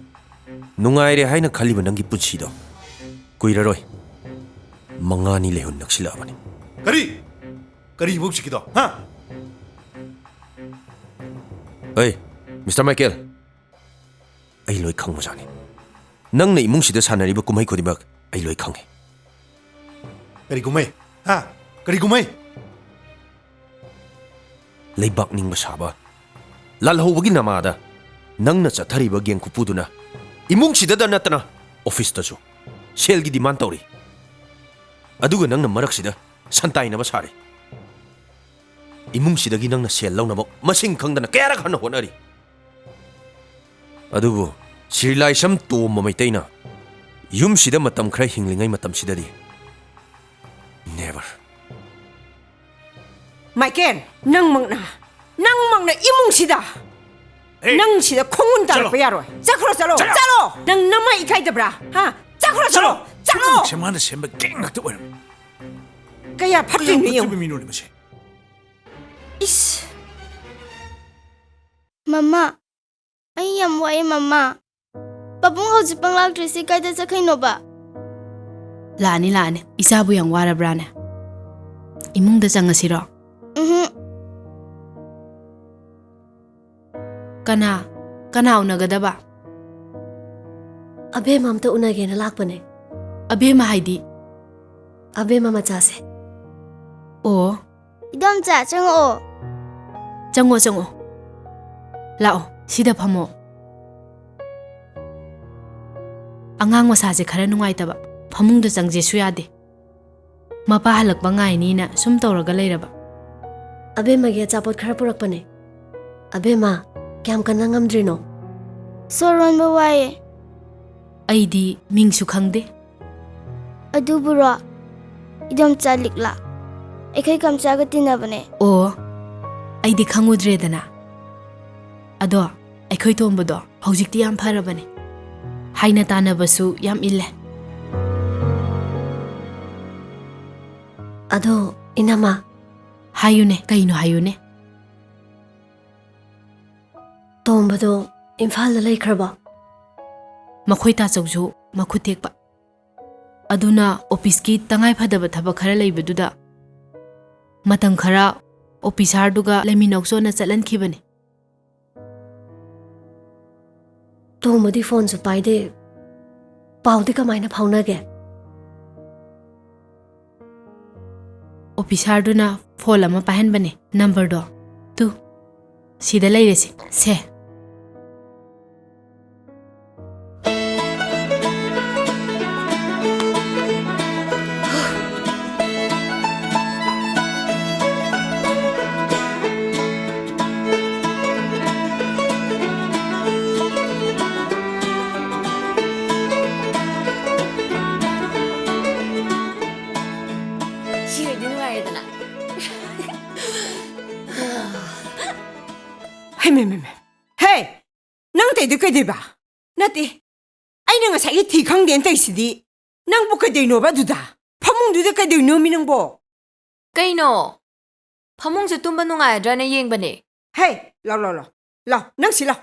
ꯅꯨꯡꯉꯥꯏꯔꯦ ꯍꯥꯏꯅ ꯈꯜꯂꯤꯕ ꯅꯪꯒꯤ ꯄꯨꯟꯁꯤꯗꯣ ꯀꯨꯏꯔꯔꯣꯏ꯫ ꯃꯉꯥꯅꯤ ꯂꯩꯍꯨꯟ ꯅꯛꯁꯤꯜꯂꯛꯑꯕꯅꯤ꯫ ꯀꯔꯤ? ꯀꯔꯤꯕꯨ ꯍꯧꯖꯤꯛꯀꯤꯗꯣ? ꯍꯥ? ꯑꯩ, ꯃꯤꯁꯇꯔ ꯃꯥꯏꯀꯦꯜ, ꯑꯩ ꯂꯣꯏ ꯈꯪꯕꯖꯥꯠꯅꯤ꯫ ꯅꯪꯅ ꯏꯃꯨꯡꯁꯤꯗ ꯁꯥꯟꯅꯔꯤꯕ ꯀꯨꯝꯍꯩ ꯈꯨꯗꯤꯡꯃꯛ ꯑꯩ ꯂꯣꯏ ꯈꯪꯉꯤ꯫ ꯀꯔꯤ ꯀꯨꯝꯍꯩ? ꯍꯥ? ꯀꯔꯤ ꯀꯨꯝꯍꯩ? ꯂꯩꯕꯥꯛ ꯅꯤꯡꯕ ꯁꯥꯕ, ꯂꯥꯜꯍꯧꯕꯒꯤ ꯅꯃꯥꯗ ꯅꯪꯅ ꯆꯠꯊꯔꯤꯕ ꯒꯦꯡ ꯈꯨꯄꯨꯗꯨꯅ ꯏꯃꯨꯡꯁꯤꯗꯗ ꯅꯠꯇꯅ ꯑꯣꯐꯤꯁꯇꯁꯨ ꯁꯦꯜꯒꯤ ꯗꯤꯃꯥꯟ ꯇꯧꯔꯤ꯫ ꯑꯗꯨꯒ ꯅꯪꯅ ꯃꯔꯛꯁꯤꯗ ꯁꯟꯇꯥꯏꯅꯕ ꯁꯥꯔꯤ꯫ ꯏꯃꯨꯡꯁꯤꯗꯒꯤ ꯅꯪꯅ ꯁꯦꯜ ꯂꯧꯅꯕ ꯃꯁꯤꯡ ꯈꯪꯗꯅ ꯀꯌꯥꯔꯛ ꯍꯟꯅ ꯍꯣꯠꯅꯔꯤ꯫ ꯑꯗꯨꯕꯨ ꯁ꯭ꯔꯤ ꯂꯥꯏꯁ꯭ꯔꯝ ꯇꯣꯝꯕ ꯃꯩꯇꯩꯅ ꯌꯨꯝꯁꯤꯗ ꯃꯇꯝ ꯈꯔ ꯍꯤꯡꯂꯤꯉꯩ ꯃꯇꯝꯁꯤꯗꯗꯤ, never꯫ ꯃꯥꯏꯀꯦꯜ, ꯅꯪꯃꯛꯅ, ꯅꯪꯃꯛꯅ ꯏꯃꯨꯡꯁꯤꯗ, ꯑꯦ, ꯅꯪ ꯁꯤꯗ ꯈꯣꯡꯒꯨꯟ ꯆꯠꯂꯣ꯫ ꯇꯥꯔꯛꯄ ꯌꯥꯔꯣꯏ꯫ ꯆꯠꯈ꯭ꯔꯣ, ꯆꯠꯂꯣ, ꯆꯠꯂꯣ꯫ ꯆꯠꯂꯣ꯫ ꯅꯪ ꯅꯃꯥ ꯏꯀꯥꯏꯗꯕ꯭ꯔꯥ? ꯍꯥ? ꯆꯠꯈ꯭ꯔꯣ, ꯆꯠꯂꯣ, ꯆꯠꯂꯣ꯫ ꯄꯨꯝꯅꯃꯛꯁꯦ ꯃꯥꯅ ꯁꯦꯝꯕ ꯒꯦꯡ ꯉꯥꯛꯇ ꯑꯣꯏꯔꯝꯃꯤ꯫ ꯀꯌꯥ ꯀꯌꯥꯝ ꯐꯠꯇ꯭ꯔꯤꯕꯅꯣ ꯌꯦꯡꯉꯨ꯫ ꯐꯠꯇ꯭ꯔꯤꯕ ꯃꯤꯅꯣꯅꯦ ꯃꯁꯦ? ꯏꯁ꯫ ꯃꯃꯥ, ꯑꯩ ꯌꯥꯝ ꯋꯥꯏꯑꯦ, ꯃꯃꯥ꯫ ꯄꯥꯕꯨꯡ ꯍꯧꯖꯤꯛ ꯄꯪꯂꯥꯛꯇ꯭ꯔꯤꯁꯤ ꯀꯥꯏꯗ ꯆꯠꯈꯩꯅꯣꯕ? ꯂꯥꯛꯑꯅꯤ, ꯂꯥꯛꯑꯅꯤ꯫ ꯏꯆꯥꯕꯨ ꯌꯥꯝ ꯋꯥꯔꯕ꯭ꯔꯥꯅꯦ? ꯏꯃꯨꯡꯗ ꯆꯪꯉꯁꯤꯔꯣ? ꯎꯝꯍꯨꯝ꯫ ꯀꯅꯥ, ꯀꯅꯥ ꯎꯅꯒꯗꯕ? ꯑꯕꯦꯝꯃ ꯑꯝꯇ ꯎꯅꯒꯦꯅ ꯂꯥꯛꯄꯅꯦ꯫ ꯑꯕꯦꯝꯃ ꯍꯥꯏꯗꯤ? ꯑꯕꯦꯝꯃ ꯃꯆꯥꯁꯦ꯫ ꯑꯣ, ꯏꯗꯣꯝꯆꯥ, ꯆꯪꯉꯛꯑꯣ꯫ ꯆꯪꯉꯣ, ꯆꯪꯉꯣ꯫ ꯂꯥꯛꯑꯣ, ꯁꯤꯗ ꯐꯝꯃꯣ꯫ ꯑꯉꯥꯡ ꯃꯁꯥꯁꯦ ꯈꯔ ꯅꯨꯡꯉꯥꯏꯇꯕ, ꯐꯃꯨꯡꯗ ꯆꯪꯁꯦꯁꯨ ꯌꯥꯗꯦ꯫ ꯃꯄꯥ ꯍꯜꯂꯛꯄ ꯉꯥꯏꯅꯤꯅ ꯁꯨꯝ ꯇꯧꯔꯒ ꯂꯩꯔꯕ꯫ ꯑꯕꯦꯝꯃꯒꯤ ꯑꯆꯥꯄꯣꯠ ꯈꯔ ꯄꯨꯔꯛꯄꯅꯦ꯫ ꯑꯕꯦꯝꯃ, ꯀꯌꯥꯝ ꯀꯟꯅ ꯉꯝꯗ꯭ꯔꯤꯅꯣ? ꯁꯣꯔ ꯍꯣꯟꯕ ꯋꯥꯏꯌꯦ꯫ ꯑꯩꯗꯤ ꯃꯤꯡꯁꯨ ꯈꯪꯗꯦ꯫ ꯑꯗꯨꯕꯨꯔꯣ? ꯏꯗꯣꯝꯆꯥ ꯂꯤꯛꯂꯥ꯫ ꯑꯩꯈꯣꯏ ꯀꯝꯆꯥꯒ ꯇꯤꯟꯅꯕꯅꯦ꯫ ꯑꯣ, ꯑꯩꯗꯤ ꯈꯪꯉꯨꯗ꯭ꯔꯦꯗꯅ꯫ ꯑꯗꯣ, ꯑꯩꯈꯣꯏ ꯇꯣꯝꯕꯗꯣ ꯍꯧꯖꯤꯛꯇꯤ ꯌꯥꯝ ꯐꯔꯕꯅꯦ꯫ ꯍꯥꯏꯅ ꯇꯥꯟꯅꯕꯁꯨ ꯌꯥꯝ ꯏꯜꯂꯦ꯫ ꯑꯗꯣ, ꯏꯅꯝꯃ꯫ ꯍꯥꯏꯌꯨꯅꯦ, ꯀꯩꯅꯣ ꯍꯥꯏꯌꯨꯅꯦ꯫ ꯇꯣꯝꯕꯗꯣ ꯏꯝꯐꯥꯜꯗ ꯂꯩꯈ꯭ꯔꯕꯣ? ꯃꯈꯣꯏ ꯇꯥꯆꯧꯁꯨ ꯃꯈꯨꯠ ꯇꯦꯛꯄ꯫ ꯑꯗꯨꯅ ꯑꯣꯐꯤꯁꯀꯤ ꯇꯉꯥꯏ ꯐꯗꯕ ꯊꯕꯛ ꯈꯔ ꯂꯩꯕꯗꯨꯗ ꯃꯇꯝ ꯈꯔ ꯑꯣꯐꯤꯁꯥꯔꯗꯨꯒ ꯂꯩꯃꯤꯟꯅꯧꯆꯣꯅ ꯆꯠꯍꯟꯈꯤꯕꯅꯤ꯫ ꯇꯣꯝꯕꯗꯤ ꯐꯣꯟꯁꯨ ꯄꯥꯏꯗꯦ꯫ ꯄꯥꯎꯗꯤ ꯀꯃꯥꯏꯅ ꯐꯥꯎꯅꯒꯦ? ꯑꯣꯐꯤꯁꯥꯔꯗꯨꯅ ꯐꯣꯟ ꯑꯃ ꯄꯥꯏꯍꯟꯕꯅꯦ, ꯅꯝꯕꯔꯗꯣ꯫ ꯇꯨ, ꯁꯤꯗ ꯂꯩꯔꯦꯁꯦ, ꯁꯦ꯫ ꯁꯤ ꯑꯣꯏꯗꯤ ꯅꯨꯡꯉꯥꯏꯔꯦꯗꯅ꯫ ꯍꯩ, ꯃꯩ, ꯃꯩ, ꯃꯩ꯫ ꯍꯦ! ꯅꯪ ꯇꯩꯗꯨ ꯀꯩꯗꯣꯏꯕ? ꯅꯠꯇꯦ, ꯑꯩꯅ ꯉꯁꯥꯏꯒꯤ ꯊꯤ ꯈꯪꯗꯦꯅ ꯇꯧꯔꯤꯁꯤꯗꯤ꯫ ꯅꯪꯕꯨ ꯀꯩꯗꯣꯏꯅꯣꯕ ꯑꯗꯨꯗ? ꯐꯃꯨꯡꯗꯨꯗ ꯀꯩꯗꯣꯏꯅꯣꯃꯤ ꯅꯪꯕꯣ? ꯀꯩꯅꯣ? ꯐꯃꯨꯡꯁꯦ ꯇꯨꯝꯕ ꯅꯨꯡꯉꯥꯏꯔꯗ꯭ꯔꯅ ꯌꯦꯡꯕꯅꯦ꯫ ꯍꯦ, ꯂꯥꯎ, ꯂꯥꯎ, ꯂꯥꯎ꯫ ꯂꯥꯎ, ꯅꯪ ꯁꯤ ꯂꯥꯎ꯫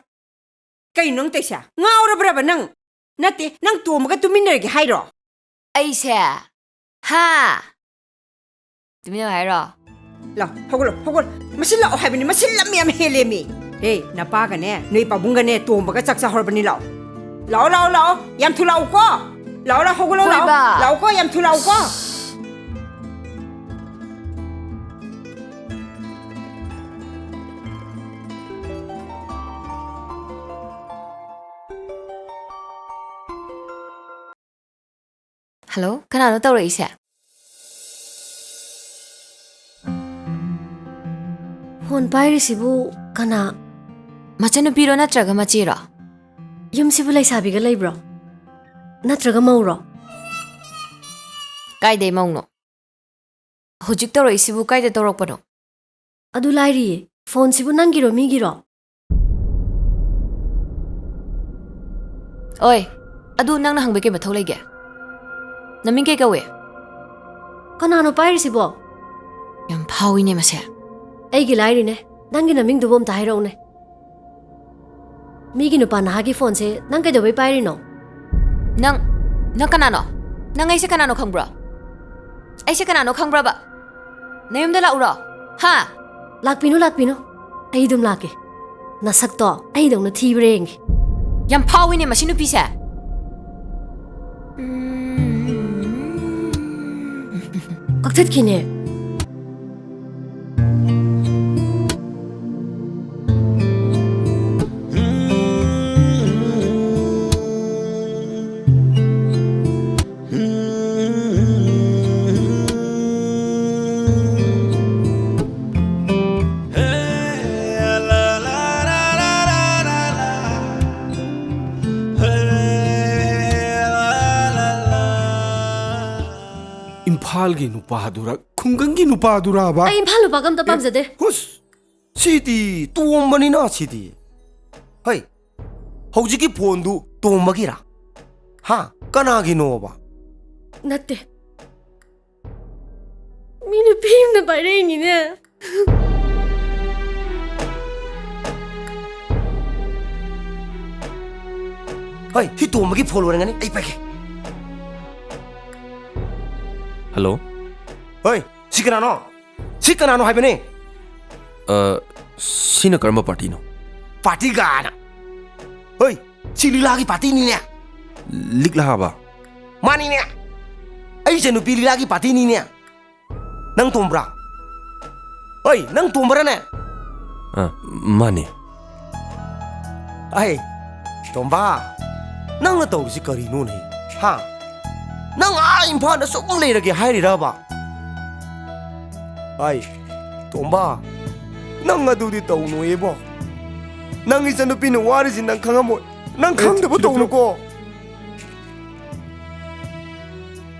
ꯀꯩꯅꯣ ꯅꯪ ꯇꯧꯏꯁꯦ? ꯉꯥꯎꯔꯕ꯭ꯔꯕ ꯅꯪ? ꯅꯠꯇꯦ, ꯅꯪ ꯇꯣꯝꯕꯒ ꯇꯨꯃꯤꯟꯅꯔꯒꯦ ꯍꯥꯏꯔꯣ? ꯑꯩꯁꯦ? ꯍꯥ? ꯇꯨꯃꯤꯟꯅ ꯍꯥꯏꯔꯣ? ꯂꯥꯎ, ꯍꯧꯒꯠꯂꯣ, ꯍꯧꯒꯠꯂꯣ꯫ ꯃꯁꯤ ꯂꯥꯛꯑꯣ ꯍꯥꯏꯕꯅꯤ, ꯃꯁꯤ ꯂꯝ ꯌꯥꯝ ꯍꯦꯜꯂꯦꯃꯤ꯫ ꯑꯦ, ꯅꯄꯥꯒꯅꯦ, ꯅꯣꯏ ꯄꯥꯕꯨꯡꯒꯅꯦ, ꯇꯣꯝꯕꯒ ꯆꯥꯛ ꯆꯥꯍꯧꯔꯕꯅꯤ, ꯂꯥꯎ꯫ ꯂꯥꯛꯑꯣ, ꯂꯥꯛꯑꯣ, ꯂꯥꯛꯑꯣ꯫ ꯌꯥꯝ ꯊꯨ ꯂꯥꯛꯎꯀꯣ꯫ ꯂꯥꯛꯑꯣ, ꯂꯥꯛꯑꯣ, ꯍꯧꯒꯠꯂꯣ, ꯂꯥꯛꯑꯣ꯫ ꯍꯣꯏꯕ꯫ ꯂꯥꯛꯑꯣꯀꯣ, ꯌꯥꯝ ꯊꯨ ꯂꯥꯛꯎꯀꯣ꯫ ꯍꯜꯂꯣ, ꯀꯅꯥꯅꯣ ꯇꯧꯔꯛꯏꯁꯦ? ꯐꯣꯟ ꯄꯥꯏꯔꯤꯁꯤꯕꯨ ꯀꯅꯥ? ꯃꯆꯟꯅꯨꯄꯤꯔꯣ ꯅꯠꯇ꯭ꯔꯒ ꯃꯆꯦꯔꯣ? ꯌꯨꯝꯁꯤꯕꯨ ꯂꯩꯁꯥꯕꯤꯒ ꯂꯩꯕ꯭ꯔꯣ? ꯅꯠꯇ꯭ꯔꯒ ꯃꯧꯔꯣ? ꯀꯥꯏꯗꯩ ꯃꯧꯅꯣ? ꯍꯧꯖꯤꯛ ꯇꯧꯔꯛꯏꯁꯤꯕꯨ ꯀꯥꯏꯗ ꯇꯧꯔꯛꯄꯅꯣ? ꯑꯗꯨ ꯂꯥꯏꯔꯤꯌꯦ, ꯐꯣꯟꯁꯤꯕꯨ ꯅꯪꯒꯤꯔꯣ ꯃꯤꯒꯤꯔꯣ? ꯑꯣꯏ, ꯑꯗꯨ ꯅꯪꯅ ꯍꯪꯕꯩ ꯀꯩ ꯃꯊꯧ ꯂꯩꯒꯦ? ꯅꯃꯤꯡ ꯀꯩ ꯀꯧꯏ? ꯀꯅꯥꯅꯣ ꯄꯥꯏꯔꯤꯁꯤꯕꯣ? ꯌꯥꯝ ꯐꯥꯎꯏꯅꯦ ꯃꯁꯦ꯫ ꯑꯩꯒꯤ ꯂꯥꯏꯔꯤꯅꯦ, ꯅꯪꯒꯤ ꯅꯃꯤꯡꯗꯨꯕꯨ ꯑꯝꯇ ꯍꯥꯏꯔꯛꯎꯅꯦ꯫ ꯃꯤꯒꯤ ꯅꯨꯄꯥ ꯅꯍꯥꯒꯤ ꯐꯣꯟꯁꯦ ꯅꯪ ꯀꯩꯗꯧꯕꯩ ꯄꯥꯏꯔꯤꯅꯣ? ꯅꯪ, ꯅꯪ ꯀꯅꯥꯅꯣ? ꯅꯪ ꯑꯩꯁꯦ ꯀꯅꯥꯅꯣ ꯈꯪꯕ꯭ꯔꯣ? ꯑꯩꯁꯦ ꯀꯅꯥꯅꯣ ꯈꯪꯕ꯭ꯔꯕ? ꯅꯌꯨꯝꯗ ꯂꯥꯛꯎꯔꯣ? ꯍꯥ? ꯂꯥꯛꯄꯤꯅꯨ, ꯂꯥꯛꯄꯤꯅꯨ꯫ ꯑꯩ ꯑꯗꯨꯝ ꯂꯥꯛꯀꯦ꯫ ꯅꯁꯛꯇꯣ ꯑꯩꯗꯧꯅ ꯊꯤꯕ꯭ꯔꯥ ꯌꯦꯡꯒꯦ꯫ ꯌꯥꯝ ꯐꯥꯎꯏꯅꯦ ꯃꯁꯤ ꯅꯨꯄꯤꯁꯦ꯫ ꯀꯛꯊꯠꯈꯤꯅꯦ꯫ ꯏꯝꯐꯥꯜꯒꯤ ꯅꯨꯄꯥꯗꯨꯔ, ꯈꯨꯡꯒꯪꯒꯤ ꯅꯨꯄꯥꯗꯨꯔꯕ? ꯑꯩ ꯏꯝꯐꯥꯜ ꯅꯨꯄꯥꯒ ꯑꯝꯇ ꯄꯥꯝꯖꯗꯦ꯫ ꯍꯨꯁ! ꯁꯤꯗꯤ ꯇꯣꯝꯕꯅꯤꯅ ꯁꯤꯗꯤ꯫ ꯍꯩ, ꯍꯧꯖꯤꯛꯀꯤ ꯐꯣꯟꯗꯨ ꯇꯣꯝꯕꯒꯤꯔꯥ? ꯍꯥ? ꯀꯅꯥꯒꯤꯅꯣꯕ? ꯅꯠꯇꯦ꯫ ꯃꯤ ꯅꯨꯄꯤ ꯑꯃꯅ ꯄꯥꯏꯔꯛꯏꯅꯤꯅꯦ꯫ ꯍꯩ, ꯁꯤ ꯇꯣꯝꯕꯒꯤ ꯐꯣꯟ ꯑꯣꯏꯔꯝꯒꯅꯤ꯫ ꯑꯩ ꯄꯥꯏꯒꯦ꯫ ꯍꯜꯂꯣ꯫ ꯍꯩ, ꯁꯤ ꯀꯅꯥꯅꯣ? ꯁꯤ ꯀꯅꯥꯅꯣ ꯍꯥꯏꯕꯅꯦ? ꯑ, ꯁꯤꯅ ꯀꯔꯝꯕ ꯄꯥꯔꯇꯤꯅꯣ? ꯄꯥꯔꯇꯤ ꯒꯥꯅ? ꯍꯣꯏ, ꯁꯤ ꯂꯤꯂꯥꯒꯤ ꯄꯥꯔꯇꯤꯅꯤꯅꯦ꯫ ꯂꯤꯛꯂꯥ ꯍꯥꯕ? ꯃꯥꯅꯤꯅꯦ꯫ ꯑꯩ ꯏꯆꯟꯅꯨꯄꯤ ꯂꯤꯂꯥꯒꯤ ꯄꯥꯔꯇꯤꯅꯤꯅꯦ꯫ ꯅꯪ ꯇꯣꯝꯕ꯭ꯔꯥ? ꯍꯣꯏ, ꯅꯪ ꯇꯣꯝꯕ꯭ꯔꯥꯅꯦ? ꯑ, ꯃꯥꯅꯦ꯫ ꯑꯩ, ꯇꯣꯝꯕ, ꯅꯪꯅ ꯇꯧꯔꯤꯁꯤ ꯀꯔꯤꯅꯣꯅꯦ? ꯍꯥ? ꯅꯪ ꯑꯥ ꯏꯝꯐꯥꯜꯗ ꯁꯨꯝ ꯂꯩꯔꯒꯦ ꯍꯥꯏꯔꯤꯔꯕ? ꯑꯩ, ꯇꯣꯝꯕ, ꯅꯪ ꯑꯗꯨꯗꯤ ꯇꯧꯅꯨꯌꯦꯕꯣ꯫ ꯅꯪ ꯏꯆꯟꯅꯨꯄꯤꯅ ꯋꯥꯔꯤꯁꯤ ꯅꯪ ꯈꯪꯉꯝꯃꯣꯏ꯫ ꯅꯪ ꯑꯦ, ꯈꯪꯗꯕ ꯁꯤꯗ ꯇꯧꯅꯨꯀꯣ꯫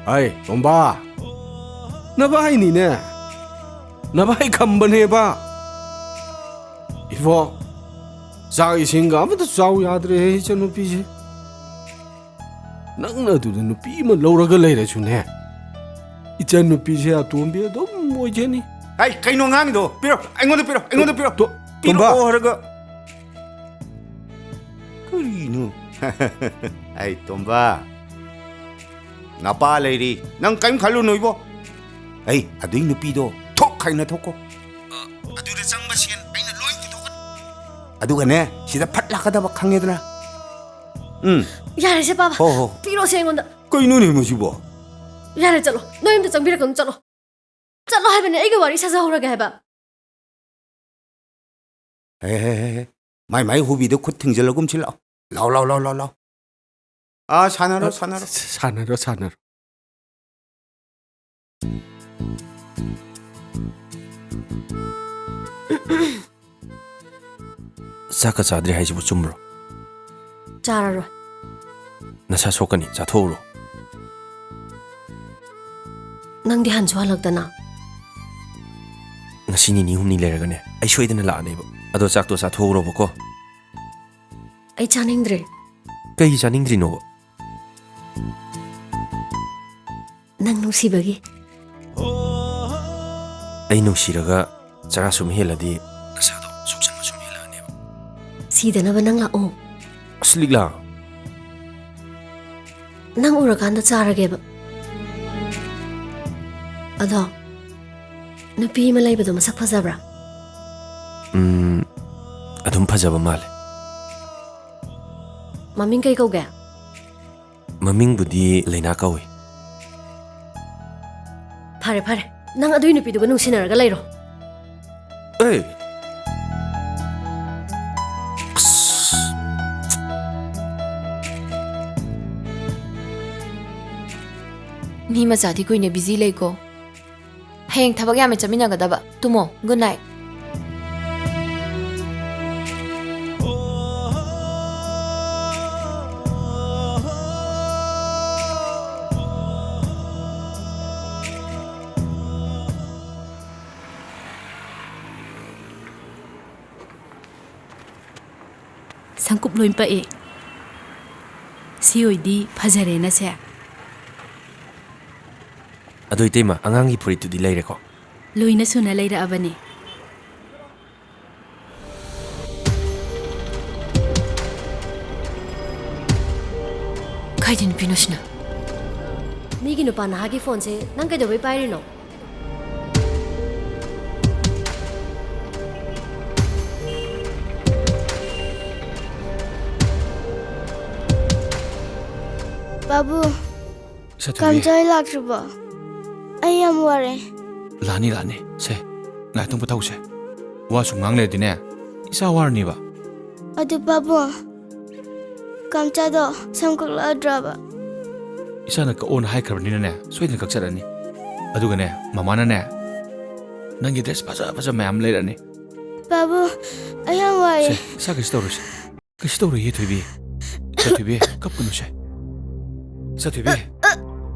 ꯑꯩ, ꯇꯣꯝꯕ, ꯅꯚꯥꯏꯅꯤꯅꯦ꯫ ꯅꯚꯥꯏ ꯈꯝꯕꯅꯦꯕ꯫ ꯏꯕꯣ, ꯆꯥꯛ ꯏꯁꯤꯡꯒ ꯑꯃꯇ ꯆꯥꯎ ꯌꯥꯗ꯭ꯔꯦꯍꯦ ꯏꯆꯟꯅꯨꯄꯤꯁꯦ꯫ ꯅꯪꯅ ꯑꯗꯨꯗ ꯅꯨꯄꯤ ꯑꯃ ꯂꯧꯔꯒ ꯂꯩꯔꯁꯨꯅꯦ, ꯏꯆꯟꯅꯨꯄꯤꯁꯦ ꯑꯇꯣꯝꯕꯤ ꯑꯗꯨꯝ ꯑꯣꯏꯖꯅꯤ꯫ ꯑꯩ ꯀꯩꯅꯣ ꯉꯥꯡꯉꯤꯗꯣ? ꯄꯤꯔꯣ, ꯑꯩꯉꯣꯟꯗ ꯄꯤꯔꯣ, ꯑꯩꯉꯣꯟꯗ ꯄꯤꯔꯣ꯫ ꯇꯣ-, ꯇꯣꯝꯕ꯫ ꯄꯤꯔꯛꯑꯣ ꯍꯥꯏꯔꯒ꯫ ꯀꯔꯤꯅꯣ? ꯑꯩ ꯇꯣꯝꯕ, ꯅꯄꯥ ꯂꯩꯔꯤ, ꯅꯪ ꯀꯔꯤꯝ ꯈꯜꯂꯨꯅꯨ ꯏꯕꯣ꯫ ꯑꯩ ꯑꯗꯨꯏ ꯅꯨꯄꯤꯗꯣ ꯊꯣꯛ ꯈꯥꯏꯅ ꯊꯣꯛꯀꯣ꯫ ꯑ, ꯑꯗꯨꯗ ꯆꯪꯕ ꯁꯦꯟ ꯑꯩꯅ ꯂꯣꯏ ꯄꯨꯊꯣꯛꯀꯅꯤ꯫ ꯑꯗꯨꯒꯅꯦ, ꯁꯤꯗ ꯐꯠ ꯂꯥꯛꯀꯗꯕ, ꯈꯪꯉꯦꯗꯅ? ꯎꯝ꯫ ꯌꯥꯔꯦꯁꯦ, ꯄꯥꯕ꯫ ꯍꯣ, ꯍꯣ꯫ ꯄꯤꯔꯣꯁꯦ ꯑꯩꯉꯣꯟꯗ꯫ ꯀꯩꯅꯣꯅꯦ ꯃꯁꯤꯕꯣ? ꯌꯥꯔꯦ, ꯆꯠꯂꯣ꯫ ꯅꯣꯏ ꯑꯝꯇ ꯆꯪꯕꯤꯔꯛꯀꯅꯨ, ꯆꯠꯂꯣ꯫ ꯆꯠꯂꯣ ꯍꯥꯏꯕꯅꯦ, ꯑꯩꯒ ꯋꯥꯔꯤ ꯁꯥꯖꯍꯧꯔꯒꯦ ꯍꯥꯏꯕ꯫ ꯍꯦ, ꯍꯦ, ꯍꯦ, ꯍꯦ꯫ ꯃꯥꯏ, ꯃꯥꯏ ꯍꯨꯕꯤꯗ ꯈꯨꯠ ꯊꯤꯡꯖꯤꯜꯂꯒꯨꯝꯁꯤ ꯂꯥꯛꯑꯣ꯫ ꯂꯥꯎ, ꯂꯥꯎ, ꯂꯥꯎ, ꯂꯥꯎ, ꯂꯥꯎ꯫ ꯑꯥ, ꯁꯥꯟꯅꯔꯣ, ꯑ, ꯁꯥꯟꯅꯔꯣ꯫ ꯁ-, ꯁꯥꯟꯅꯔꯣ, ꯁꯥꯟꯅꯔꯣ꯫ ꯆꯥꯛꯀ ꯆꯥꯗ꯭ꯔꯤ ꯍꯥꯏꯁꯤꯕꯨ ꯆꯨꯝꯕ꯭ꯔꯣ? ꯆꯥꯔꯔꯣꯏ꯫ ꯅꯁꯥ ꯁꯣꯛꯀꯅꯤ, ꯆꯥꯊꯣꯛꯎꯔꯣ꯫ ꯅꯪꯗꯤ ꯍꯟꯁꯨ ꯍꯜꯂꯛꯇꯅ꯫ ꯉꯁꯤ ꯅꯤꯅꯤ ꯍꯨꯝꯅꯤ ꯂꯩꯔꯒꯅꯦ, ꯑꯩ ꯁꯣꯏꯗꯅ ꯂꯥꯛꯑꯅꯦꯕ꯫ ꯑꯗꯣ ꯆꯥꯛꯇꯣ ꯆꯥꯊꯣꯛꯎꯔꯣꯕꯀꯣ꯫ ꯑꯩ ꯆꯥꯅꯤꯡꯗ꯭ꯔꯦ꯫ ꯀꯩꯒꯤ ꯆꯥꯅꯤꯡꯗ꯭ꯔꯤꯅꯣꯕ? ꯅꯪ ꯅꯨꯡꯁꯤꯕꯒꯤ꯫ ꯑꯩ ꯅꯨꯡꯁꯤꯔꯒ ꯆꯔꯥ ꯁꯨꯝ ꯍꯦꯜꯂꯗꯤ ꯅꯁꯥꯗꯣ ꯁꯣꯛꯆꯟꯕ ꯁꯨꯝ ꯍꯦꯜꯂꯛꯑꯅꯦꯕ꯫ ꯁꯤꯗꯅꯕ ꯅꯪ ꯂꯥꯛꯑꯣ꯫ ꯑꯁ, ꯂꯤꯛꯂꯥ꯫ ꯅꯪ ꯎꯔꯀꯥꯟꯗ ꯆꯥꯔꯒꯦꯕ꯫ ꯑꯗꯣ, ꯅꯨꯄꯤ ꯑꯃ ꯂꯩꯕꯗꯣ ꯃꯁꯛ ꯐꯖꯕ꯭ꯔꯥ? ꯎꯝ, ꯑꯗꯨꯝ ꯐꯖꯕ ꯃꯥꯜꯂꯦ꯫ ꯃꯃꯤꯡ ꯀꯩ ꯀꯧꯒꯦ? ꯃꯃꯤꯡꯕꯨꯗꯤ ꯂꯩꯅꯥ ꯀꯧꯏ꯫ ꯐꯔꯦ, ꯐꯔꯦ꯫ ꯅꯪ ꯑꯗꯨꯏ ꯅꯨꯄꯤꯗꯨꯒ ꯅꯨꯡꯁꯤꯅꯔꯒ ꯂꯩꯔꯣ꯫ ꯑꯦ! ꯑꯁ! ꯃꯤ ꯃꯆꯥꯗꯤ ꯀꯨꯏꯅ ꯕꯤꯖꯤ ꯂꯩꯀꯣ꯫ ꯍꯌꯦꯡ ꯊꯕꯛ ꯌꯥꯝꯃꯦ ꯆꯠꯃꯤꯟꯅꯒꯗꯕ꯫ ꯇꯨꯝꯃꯣ꯫ Good night. ꯁꯪꯀꯨꯞ ꯂꯣꯏ ꯄꯛꯑꯦ꯫ ꯁꯤ ꯑꯣꯏꯗꯤ ꯐꯖꯔꯦꯅꯁꯦ꯫ ꯑꯗꯣ ꯏꯇꯩꯃ, ꯑꯉꯥꯡꯒꯤ ꯐꯨꯔꯤꯠꯇꯨꯗꯤ ꯂꯩꯔꯦꯀꯣ? ꯂꯣꯏꯅ ꯁꯨꯅ ꯂꯩꯔꯛꯑꯕꯅꯦ꯫ ꯀꯥꯏꯗꯩ ꯅꯨꯄꯤꯅꯣ ꯁꯤꯅ? ꯃꯤꯒꯤ ꯅꯨꯄꯥ ꯅꯍꯥꯒꯤ ꯐꯣꯟꯁꯦ ꯅꯪ ꯀꯩꯗꯧꯕꯩ ꯄꯥꯏꯔꯤꯅꯣ? ꯕꯥꯕꯨ, ꯁꯥꯊꯤꯕꯤ꯫ ꯀꯥꯝꯆꯥ ꯂꯥꯛꯇ꯭ꯔꯤꯕꯣ? ꯑꯩ ꯌꯥꯝ ꯋꯥꯔꯦ꯫ ꯂꯥꯛꯑꯅꯤ, ꯂꯥꯛꯑꯅꯤ꯫ ꯁꯦ, ꯉꯥꯏꯍꯥꯛꯇꯪ ꯄꯣꯊꯥꯎꯁꯦ꯫ ꯋꯥ ꯁꯨꯝ ꯉꯥꯡ ꯂꯩꯔꯗꯤꯅꯦ, ꯏꯁꯥ ꯋꯥꯔꯅꯤꯕ꯫ ꯑꯗꯨ ꯄꯥꯕꯨꯡ, ꯀꯥꯝꯆꯥꯗꯣ ꯁꯝ ꯀꯛꯂꯛꯑꯗ꯭ꯔꯕ? ꯏꯆꯥꯅ ꯀꯛꯑꯣꯅ ꯍꯥꯏꯈ꯭ꯔꯕꯅꯤꯅꯅꯦ, ꯁꯣꯏꯗꯅ ꯀꯛꯆꯔꯅꯤ꯫ ꯑꯗꯨꯒꯅꯦ, ꯃꯃꯥꯅꯅꯦ, ꯅꯪꯒꯤ ꯗ꯭ꯔꯦꯁ ꯐꯖ ꯐꯖ ꯃꯌꯥꯝ ꯂꯩꯔꯛꯑꯅꯤ꯫ ꯄꯥꯕꯨꯡ, ꯑꯩ ꯌꯥꯝ ꯋꯥꯏꯌꯦ꯫ ꯁꯦ, ꯏꯆꯥ, ꯀꯩꯁꯨ ꯇꯧꯔꯣꯏꯁꯦ꯫ ꯀꯩꯁꯨ ꯇꯧꯔꯣꯏꯌꯦ, ꯊꯣꯏꯕꯤ꯫ ꯏꯆꯥ ꯊꯣꯏꯕꯤ, ꯀꯞꯀꯅꯨꯁꯦ꯫ ꯏꯆꯥ ꯊꯣꯏꯕꯤ꯫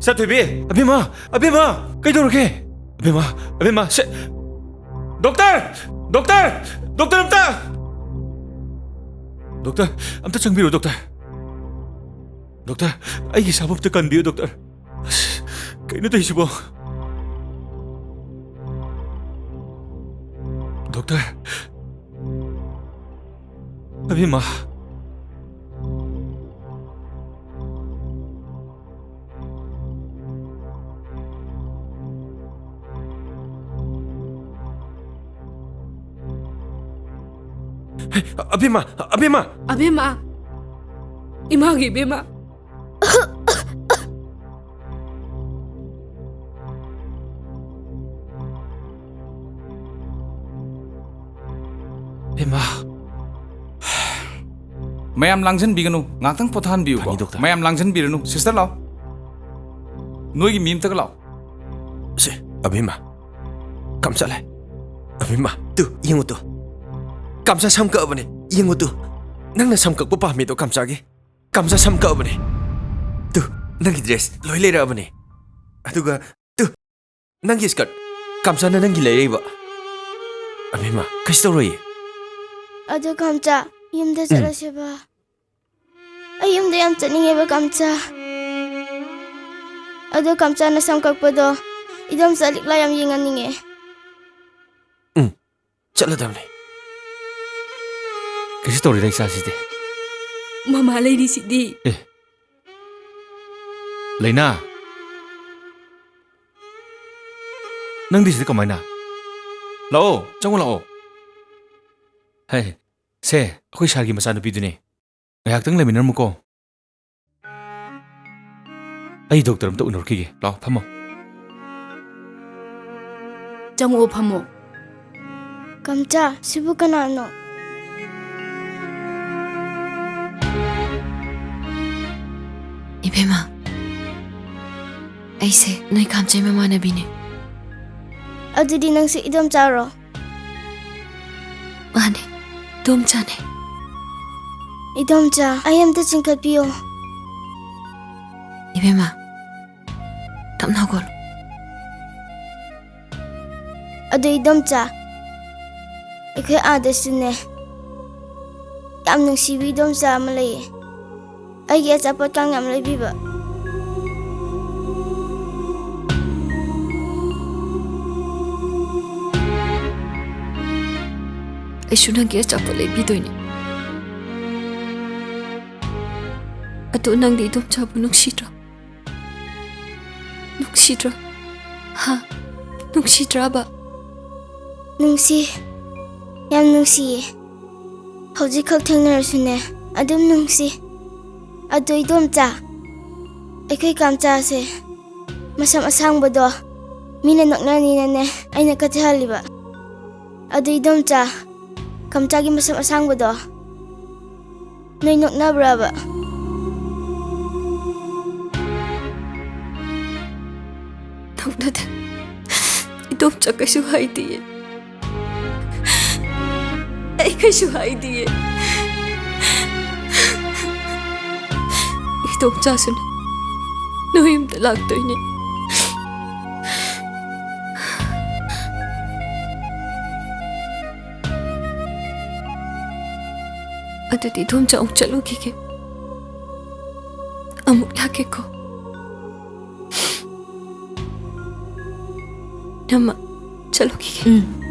ꯏꯆꯥ ꯊꯣꯏꯕꯤ! ꯑꯕꯦꯝꯃ! ꯑꯕꯦꯝꯃ! ꯀꯩꯗꯧꯔꯒꯦ? ꯑꯕꯦꯝꯃ! ꯑꯕꯦꯝꯃ! ꯁꯦ! ꯗꯣꯛꯇꯔ! ꯗꯣꯛꯇꯔ! ꯗꯣꯛꯇꯔ ꯑꯝꯇ! ꯗꯣꯛꯇꯔ, ꯑꯝꯇ ꯆꯪꯕꯤꯔꯣ, ꯗꯣꯛꯇꯔ꯫ ꯗꯣꯛꯇꯔ, ꯑꯩꯒꯤ ꯏꯁꯥꯕꯨ ꯑꯝꯇ ꯀꯟꯕꯤꯌꯨ, ꯗꯣꯛꯇꯔ꯫ ꯑꯁ, ꯀꯩꯅꯣ ꯇꯧꯔꯤꯁꯤꯕꯣ? ꯗꯣꯛꯇꯔ, ꯑꯕꯦꯝꯃ꯫ ꯍꯦ, ꯑꯕꯦꯝꯃ, ꯑꯕꯦꯝꯃ! ꯑꯕꯦꯝꯃ! ꯏꯃꯥꯒꯤ ꯏꯕꯦꯝꯃ! ꯏꯃꯥ꯫ ꯃꯌꯥꯝ ꯂꯥꯡꯖꯟꯕꯤꯒꯅꯨ, ꯉꯥꯛꯇꯪ ꯄꯣꯊꯥꯍꯟꯕꯤꯌꯨꯀꯣ꯫ ꯐꯅꯤ, ꯗꯣꯛꯇꯔ꯫ ꯃꯌꯥꯝ ꯂꯥꯡꯖꯟꯕꯤꯔꯅꯨ꯫ ꯁꯤꯁꯇꯔ, ꯂꯥꯛꯑꯣ꯫ ꯅꯣꯏꯒꯤ ꯃꯤ ꯑꯝꯇꯒ ꯂꯥꯛꯑꯣ꯫ ꯁꯦ, ꯑꯕꯦꯝꯃ, ꯀꯥꯝꯆꯥ ꯂꯥꯛꯑꯦ꯫ ꯑꯕꯦꯝꯃ, ꯇꯨ, ꯌꯦꯡꯉꯨ ꯇꯨ꯫ ꯀꯥꯝꯆꯥ ꯁꯝ ꯀꯛꯑꯕꯅꯦ, ꯌꯦꯡꯉꯨ ꯇꯨ꯫ ꯅꯪꯅ ꯁꯝ ꯀꯛꯄ ꯄꯥꯝꯃꯤꯗꯣ ꯀꯥꯝꯆꯥꯒꯤ꯫ ꯀꯥꯝꯆꯥ ꯁꯝ ꯀꯛꯑꯕꯅꯦ꯫ ꯇꯨ, ꯅꯪꯒꯤ ꯗ꯭ꯔꯦꯁ ꯂꯣꯏ ꯂꯩꯔꯛꯑꯕꯅꯦ꯫ ꯑꯗꯨꯒ, ꯇꯨ, ꯅꯪꯒꯤ ꯁ꯭ꯀꯔꯠ, ꯀꯥꯝꯆꯥꯅ ꯅꯪꯒꯤ ꯂꯩꯔꯛꯏꯕ꯫ ꯑꯕꯦꯝꯃ, ꯀꯩꯁꯨ ꯇꯧꯔꯣꯏꯌꯦ꯫ ꯑꯗꯨ ꯀꯥꯝꯆꯥ, ꯌꯨꯝꯗ ꯎꯝ꯫ ꯆꯠꯂꯁꯦꯕ꯫ ꯑꯩ ꯌꯨꯝꯗ ꯌꯥꯝ ꯆꯠꯅꯤꯡꯉꯦꯕ, ꯀꯥꯝꯆꯥ꯫ ꯑꯗꯣ ꯀꯥꯝꯆꯥꯅ ꯁꯝ ꯀꯛꯄꯗꯣ ꯏꯗꯣꯝꯆꯥ ꯂꯤꯛꯂꯥ ꯌꯥꯝ ꯌꯦꯡꯍꯟꯅꯤꯡꯉꯦ꯫ ꯎꯝ, ꯆꯠꯂꯗꯕꯅꯦ꯫ ꯀꯩꯁꯨ ꯇꯧꯔꯣꯏꯗ ꯏꯆꯥꯁꯤꯗꯤ꯫ ꯃꯃꯥ ꯂꯩꯔꯤꯁꯤꯗꯤ꯫ ꯑꯦ꯫ ꯂꯩꯅꯥ, ꯅꯪꯗꯤ ꯁꯤꯗ ꯀꯃꯥꯏꯅ? ꯂꯥꯛꯑꯣ, ꯆꯪꯉꯣ ꯂꯥꯛꯑꯣ꯫ ꯍꯦ, ꯁꯦ, ꯑꯩꯈꯣꯏ ꯁꯥꯔꯒꯤ ꯃꯆꯥꯅꯨꯄꯤꯗꯨꯅꯦ꯫ ꯉꯥꯏꯍꯥꯛꯇꯪ ꯂꯩꯃꯤꯟꯅꯔꯝꯃꯨꯀꯣ꯫ ꯑꯩ ꯗꯣꯛꯇꯔ ꯑꯝꯇ ꯎꯅꯔꯨꯈꯤꯒꯦ꯫ ꯂꯥꯛꯑꯣ, ꯐꯝꯃꯣ꯫ ꯆꯪꯉꯛꯑꯣ, ꯐꯝꯃꯣ꯫ ꯀꯝꯆꯥ, ꯁꯤꯕꯨ ꯀꯅꯥꯅꯣ? ꯏꯕꯦꯝꯃ, ꯑꯩꯁꯦ ꯅꯣꯏ ꯀꯥꯝꯆꯥꯒꯤ ꯃꯃꯥꯟꯅꯕꯤꯅꯦ꯫ ꯑꯗꯨꯗꯤ ꯅꯪꯁꯨ ꯏꯗꯣꯝꯆꯥꯔꯣ? ꯃꯥꯅꯦ, ꯏꯗꯣꯝꯆꯥꯅꯦ꯫ ꯏꯗꯣꯝꯆꯥ, ꯑꯩ ꯑꯝꯇ ꯆꯤꯡꯈꯠꯄꯤꯌꯣ꯫ ꯏꯕꯦꯝꯃ, ꯇꯞꯅ ꯍꯧꯒꯠꯂꯣ꯫ ꯑꯗꯨ ꯏꯗꯣꯝꯆꯥ, ꯑꯩꯈꯣꯏ ꯑꯥꯗꯁꯨꯅꯦ, ꯌꯥꯝ ꯅꯨꯡꯁꯤꯕꯤ ꯏꯗꯣꯝꯆꯥ ꯑꯃ ꯂꯩꯌꯦ꯫ ꯑꯩꯒꯤ ꯑꯆꯥꯄꯣꯠꯀ ꯌꯥꯝ ꯂꯩꯕꯤꯕ꯫ ꯑꯩꯁꯨ ꯅꯪꯒꯤ ꯑꯆꯥꯄꯣꯠ ꯂꯩꯕꯤꯗꯣꯏꯅꯦ꯫ ꯑꯗꯣ ꯅꯪꯗꯤ ꯏꯗꯣꯝꯆꯥꯕꯨ ꯅꯨꯡꯁꯤꯗ꯭ꯔꯣ? ꯅꯨꯡꯁꯤꯗ꯭ꯔꯣ? ꯍꯥ? ꯅꯨꯡꯁꯤꯗ꯭ꯔꯕ? ꯅꯨꯡꯁꯤ꯫ ꯌꯥꯝ ꯅꯨꯡꯁꯤꯌꯦ꯫ ꯍꯧꯖꯤꯛꯈꯛ ꯊꯦꯡꯅꯔꯁꯨꯅꯦ, ꯑꯗꯨꯝ ꯅꯨꯡꯁꯤ꯫ ꯑꯗꯣ ꯏꯗꯣꯝꯆꯥ, ꯑꯩꯈꯣꯏ ꯀꯥꯝꯆꯥꯁꯦ ꯃꯁꯝ ꯑꯁꯥꯡꯕꯗꯣ ꯃꯤꯅ ꯅꯣꯛꯅꯅꯤꯅꯅꯦ ꯑꯩꯅ ꯀꯠꯊꯍꯜꯂꯤꯕ꯫ ꯑꯗꯨ ꯏꯗꯣꯝꯆꯥ, ꯀꯥꯝꯆꯥꯒꯤ ꯃꯁꯝ ꯑꯁꯥꯡꯕꯗꯣ ꯅꯣꯏ ꯅꯣꯛꯅꯕ꯭ꯔꯕ? ꯅꯣꯛꯅꯗꯦ꯫ ꯏꯗꯣꯝꯆꯥ ꯀꯩꯁꯨ ꯍꯥꯏꯗꯤꯌꯦ꯫ ꯑꯩ ꯀꯩꯁꯨ ꯍꯥꯏꯗꯤꯌꯦ꯫ ꯏꯗꯣꯝꯆꯥꯁꯨꯅꯦ ꯅꯣꯏ ꯌꯨꯝꯗ ꯂꯥꯛꯇꯣꯏꯅꯦ꯫ ꯑꯗꯨꯗꯤ ꯏꯗꯣꯝꯆꯥ ꯑꯃꯨꯛ ꯆꯠꯂꯨꯈꯤꯒꯦ꯫ ꯑꯃꯨꯛ ꯂꯥꯛꯀꯦꯀꯣ꯫ ꯅꯝꯃ, ꯆꯠꯂꯨꯈꯤꯒꯦ꯫ ꯎꯝ꯫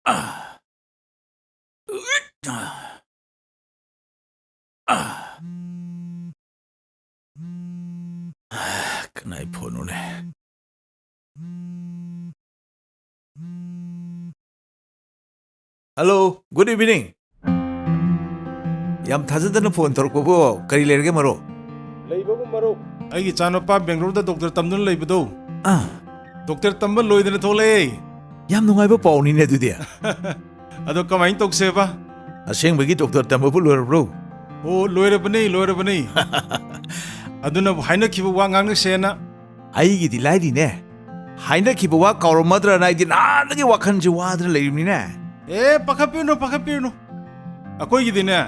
ꯑꯥ꯫ ꯑꯥ꯫ ꯑꯥ꯫ ꯀꯅꯥꯏ ꯐꯣꯟꯅꯣꯅꯦ? Hello, good evening. ꯌꯥꯝ ꯊꯥꯖꯗꯅ ꯐꯣꯟ ꯇꯧꯔꯛꯄꯕꯨ ꯀꯔꯤ ꯂꯩꯔꯒꯦ, ꯃꯔꯨꯞ? ꯂꯩꯕꯕꯨ, ꯃꯔꯨꯞ, ꯑꯩꯒꯤ ꯏꯆꯥꯅꯨꯄꯥ ꯕꯦꯡꯒ꯭ꯂꯣꯔꯗ ꯗꯣꯛꯇꯔ ꯇꯝꯗꯨꯅ ꯂꯩꯕꯗꯣ, ꯑꯥ꯫ ꯗꯣꯛꯇꯔ ꯇꯝꯕ ꯂꯣꯏꯗꯅ ꯊꯣꯛꯂꯛꯑꯦ꯫ ꯌꯥꯝ ꯅꯨꯡꯉꯥꯏꯕ ꯄꯥꯎꯅꯤꯅꯦ ꯑꯗꯨꯗꯤ꯫ ꯑꯗꯣ ꯀꯃꯥꯏꯅ ꯇꯧꯁꯦꯕ? ꯑꯁꯦꯡꯕꯒꯤ ꯗꯣꯛꯇꯔ ꯇꯝꯕꯕꯨ ꯂꯣꯏꯔꯕ꯭ꯔꯣ? ꯑꯣ, ꯂꯣꯏꯔꯕꯅꯦ, ꯂꯣꯏꯔꯕꯅꯦ꯫ ꯑꯗꯨꯅꯕꯨ ꯍꯥꯏꯅꯈꯤꯕ ꯋꯥ ꯉꯥꯡꯅꯁꯦꯅ꯫ ꯑꯩꯒꯤꯗꯤ ꯂꯥꯏꯔꯤꯅꯦ꯫ ꯍꯥꯏꯅꯈꯤꯕ ꯋꯥ ꯀꯥꯎꯔꯝꯃꯗ꯭ꯔꯅ ꯑꯩꯗꯤ ꯅꯍꯥꯟꯗꯒꯤ ꯋꯥꯈꯜꯁꯦ ꯋꯥꯗꯅ ꯂꯩꯔꯤꯕꯅꯤꯅꯦ꯫ ꯑꯦ, ꯄꯥꯈꯠꯄꯤꯔꯨꯅꯨ, ꯄꯥꯈꯠꯄꯤꯔꯨꯅꯨ꯫ ꯑꯩꯈꯣꯏꯒꯤꯗꯤꯅꯦ,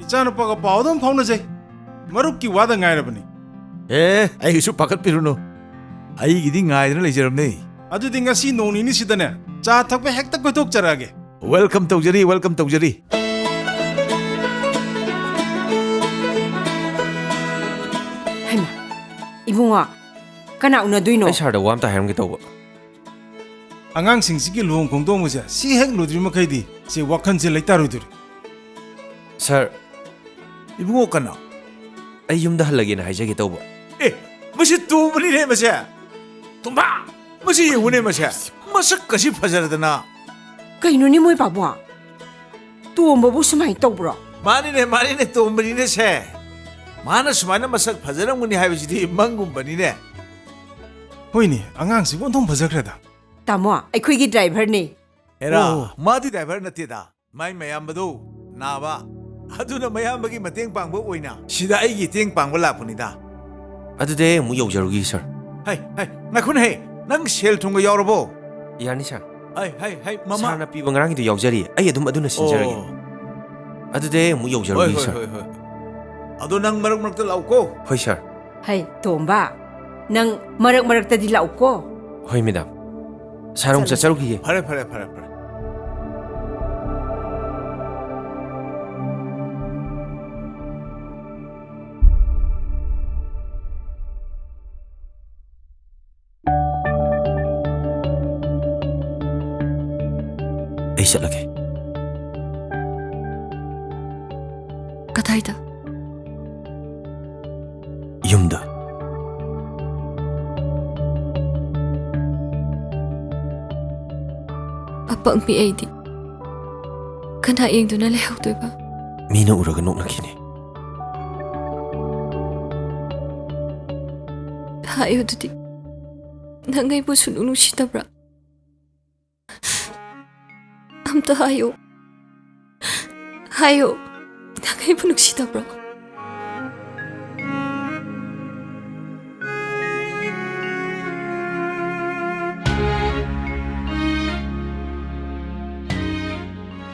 ꯏꯆꯥꯅꯨꯄꯥꯒ ꯄꯥꯎ ꯑꯗꯨꯝ ꯐꯥꯎꯅꯖꯩ꯫ ꯃꯔꯨꯞꯀꯤ ꯋꯥꯗ ꯉꯥꯏꯔꯕꯅꯤ꯫ ꯑꯦ, ꯑꯩꯒꯤꯁꯨ ꯄꯥꯈꯠꯄꯤꯔꯨꯅꯨ꯫ ꯑꯩꯒꯤꯗꯤ ꯉꯥꯏꯗꯅ ꯂꯩꯖꯔꯕꯅꯦ꯫ ꯑꯗꯨꯗꯤ ꯉꯁꯤ ꯅꯣꯡ ꯅꯤꯅꯤꯁꯤꯗꯅꯦ, ꯆꯥ ꯊꯛꯄ ꯍꯦꯛꯇ ꯀꯣꯏꯊꯣꯛꯆꯔꯛꯑꯒꯦ꯫ Welcome ꯇꯧꯖꯔꯤ, welcome ꯇꯧꯖꯔꯤ꯫ ꯍꯩꯃꯥ, ꯏꯕꯨꯡꯉꯣ, ꯀꯅꯥ ꯎꯅꯗꯣꯏꯅꯣ? ꯑꯩ ꯁꯥꯔꯗ ꯋꯥ ꯑꯝꯇ ꯍꯥꯏꯔꯝꯒꯦ ꯇꯧꯕ꯫ ꯑꯉꯥꯡꯁꯤꯡꯁꯤꯒꯤ ꯂꯨꯍꯣꯡ ꯈꯣꯡꯗꯣꯡꯕꯁꯦ ꯁꯤ ꯍꯦꯛ ꯂꯣꯏꯗ꯭ꯔꯤ ꯃꯈꯩꯗꯤ ꯁꯤ ꯋꯥꯈꯜꯁꯦ ꯂꯩꯇꯥꯔꯣꯏꯗꯣꯔꯤ꯫ ꯁꯥꯔ꯫ ꯏꯕꯨꯡꯉꯣ, ꯀꯅꯥ? ꯑꯩ ꯌꯨꯝꯗ ꯍꯜꯂꯒꯦꯅ ꯍꯥꯏꯖꯒꯦ ꯇꯧꯕ꯫ ꯑꯦ, ꯃꯁꯤ ꯇꯣꯝꯕꯅꯤꯅꯦ ꯃꯁꯦ꯫ ꯇꯣꯝꯕ! ꯃꯁꯤ ꯌꯦꯡꯉꯨꯅꯦ ꯃꯁꯦ꯫ ꯃꯁꯛꯀꯁꯤ ꯐꯖꯔꯗꯅ꯫ ꯀꯩꯅꯣꯅꯦ ꯃꯣꯏ ꯄꯥꯕꯨꯡ? ꯇꯣꯝꯕꯕꯨ ꯁꯨꯃꯥꯏꯅ ꯇꯧꯕ꯭ꯔꯣ? ꯃꯥꯅꯤꯅꯦ, ꯃꯥꯅꯤꯅꯦ, ꯇꯣꯝꯕꯅꯤꯅꯦ ꯁꯦ꯫ ꯃꯥꯅ ꯁꯨꯃꯥꯏꯅ ꯃꯁꯛ ꯐꯖꯔꯝꯒꯅꯤ ꯍꯥꯏꯕꯁꯤꯗꯤ ꯃꯪꯒꯨꯝꯕꯅꯤꯅꯦ꯫ ꯍꯣꯏꯅꯦ, ꯑꯉꯥꯡꯁꯤꯕꯨ ꯑꯣꯟꯊꯣꯛ ꯐꯖꯈ꯭ꯔꯦꯗ꯫ ꯇꯥꯃꯣ, ꯑꯩꯈꯣꯏꯒꯤ ꯗ꯭ꯔꯥꯏꯚꯔꯅꯦ꯫ ꯍꯦꯔꯥ, ꯑꯣ꯫ ꯃꯥꯗꯤ ꯗ꯭ꯔꯥꯏꯚꯔ ꯅꯠꯇꯦꯗ꯫ ꯃꯥꯏ ꯃꯌꯥꯝꯕꯗꯣ ꯅꯥꯕ, ꯑꯗꯨꯅ ꯃꯌꯥꯝꯕꯒꯤ ꯃꯇꯦꯡ ꯄꯥꯡꯕ ꯑꯣꯏꯅ ꯁꯤꯗ ꯑꯩꯒꯤ ꯃꯇꯦꯡ ꯄꯥꯡꯕ ꯂꯥꯛꯄꯅꯤꯗ꯫ ꯑꯗꯨꯗꯤ ꯑꯩ ꯑꯃꯨꯛ ꯌꯧꯖꯔꯨꯒꯦ, ꯁꯥꯔ꯫ ꯍꯩ, ꯍꯩ, ꯉꯥꯏꯈꯣꯅꯦ ꯍꯩ, ꯅꯪ ꯁꯦꯜ ꯊꯨꯝꯒ ꯌꯥꯎꯔꯕꯣ? ꯌꯥꯅꯤ, ꯁꯥꯔ꯫ ꯍꯩ, ꯍꯩ, ꯍꯩ, ꯃꯃꯥ꯫ ꯁꯥꯔꯅ ꯄꯤꯕ ꯉꯔꯥꯡꯒꯤꯗꯣ ꯌꯥꯎꯖꯔꯤ, ꯑꯩ ꯑꯗꯨꯝ ꯑꯗꯨꯅ ꯁꯤꯟꯖꯔꯒꯦ꯫ ꯑꯣ꯫ ꯑꯗꯨꯗꯤ ꯑꯩ ꯑꯃꯨꯛ ꯌꯧꯖꯔꯨꯒꯦ, ꯍꯣꯏ, ꯍꯣꯏ, ꯁꯥꯔ꯫ ꯍꯣꯏ, ꯍꯣꯏ꯫ ꯑꯗꯣ ꯅꯪ ꯃꯔꯛ ꯃꯔꯛꯇ ꯂꯥꯛꯎꯀꯣ꯫ ꯍꯣꯏ, ꯁꯥꯔ꯫ ꯍꯩ, ꯇꯣꯝꯕ, ꯅꯪ ꯃꯔꯛ ꯃꯔꯛꯇꯗꯤ ꯂꯥꯛꯎꯀꯣ꯫ ꯍꯣꯏ, ꯃꯦꯗꯥꯝ꯫ ꯁꯥꯔ, ꯑꯃꯨꯛ ꯆꯠꯂꯣ, ꯆꯠꯆꯔꯨꯈꯤꯒꯦ꯫ ꯐꯔꯦ, ꯐꯔꯦ, ꯐꯔꯦ, ꯐꯔꯦ꯫ ꯑꯩ ꯆꯠꯂꯒꯦ꯫ ꯀꯗꯥꯏꯗ? ꯌꯨꯝꯗ꯫ ꯑꯄꯪꯕꯤ ꯑꯩꯗꯤ꯫ ꯀꯅꯥ ꯌꯦꯡꯗꯨꯅ ꯂꯩꯍꯧꯗꯣꯏꯕ? ꯃꯤꯅ ꯎꯔꯒ ꯅꯣꯛꯅꯈꯤꯅꯤ꯫ ꯍꯥꯏꯌꯨ ꯑꯗꯨꯗꯤ, ꯅꯪ ꯑꯩꯕꯨ ꯁꯨꯡꯅꯨꯡ ꯅꯨꯡꯁꯤꯗꯕ꯭ꯔꯥ? ꯑꯝꯇ ꯍꯥꯏꯌꯨ, ꯍꯥꯏꯌꯨ, ꯅꯪ ꯑꯩꯕꯨ ꯅꯨꯡꯁꯤꯗꯕ꯭ꯔꯣ?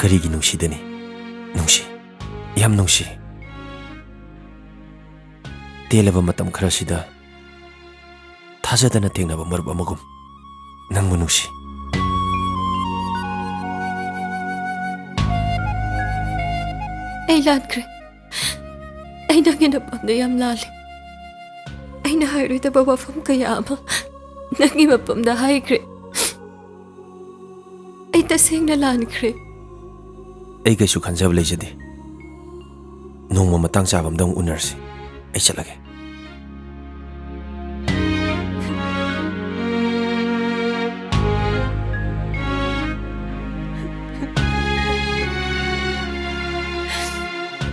ꯀꯔꯤꯒꯤ ꯅꯨꯡꯁꯤꯗꯅꯤ? ꯅꯨꯡꯁꯤ, ꯌꯥꯝ ꯅꯨꯡꯁꯤ꯫ ꯇꯦꯜꯂꯕ ꯃꯇꯝ ꯈꯔꯁꯤꯗ ꯊꯥꯖꯗꯅ ꯊꯦꯡꯅꯕ ꯃꯔꯨꯞ ꯑꯃꯒꯨꯝ ꯅꯪꯕꯨ ꯅꯨꯡꯁꯤ꯫ ꯑꯩ ꯂꯥꯟꯈ꯭ꯔꯦ꯫ ꯑꯩ ꯅꯪꯒꯤ ꯅꯄꯥꯝꯗ ꯌꯥꯝ ꯂꯥꯜꯂꯦ꯫ ꯑꯩꯅ ꯍꯥꯏꯔꯣꯏꯗꯕ ꯋꯥꯐꯝ ꯀꯌꯥ ꯑꯃ ꯅꯪꯒꯤ ꯃꯄꯥꯝꯗ ꯍꯥꯏꯈ꯭ꯔꯦ꯫ ꯑꯩ ꯇꯁꯦꯡꯅ ꯂꯥꯟꯈ꯭ꯔꯦ꯫ ꯑꯩ ꯀꯩꯁꯨ ꯈꯟꯖꯕ ꯂꯩꯖꯗꯦ꯫ ꯅꯣꯡꯃ ꯃꯇꯥꯡ ꯆꯥꯕ ꯑꯃꯗ ꯑꯃꯨꯛ ꯎꯅꯔꯁꯤ꯫ ꯑꯩ ꯆꯠꯂꯒꯦ꯫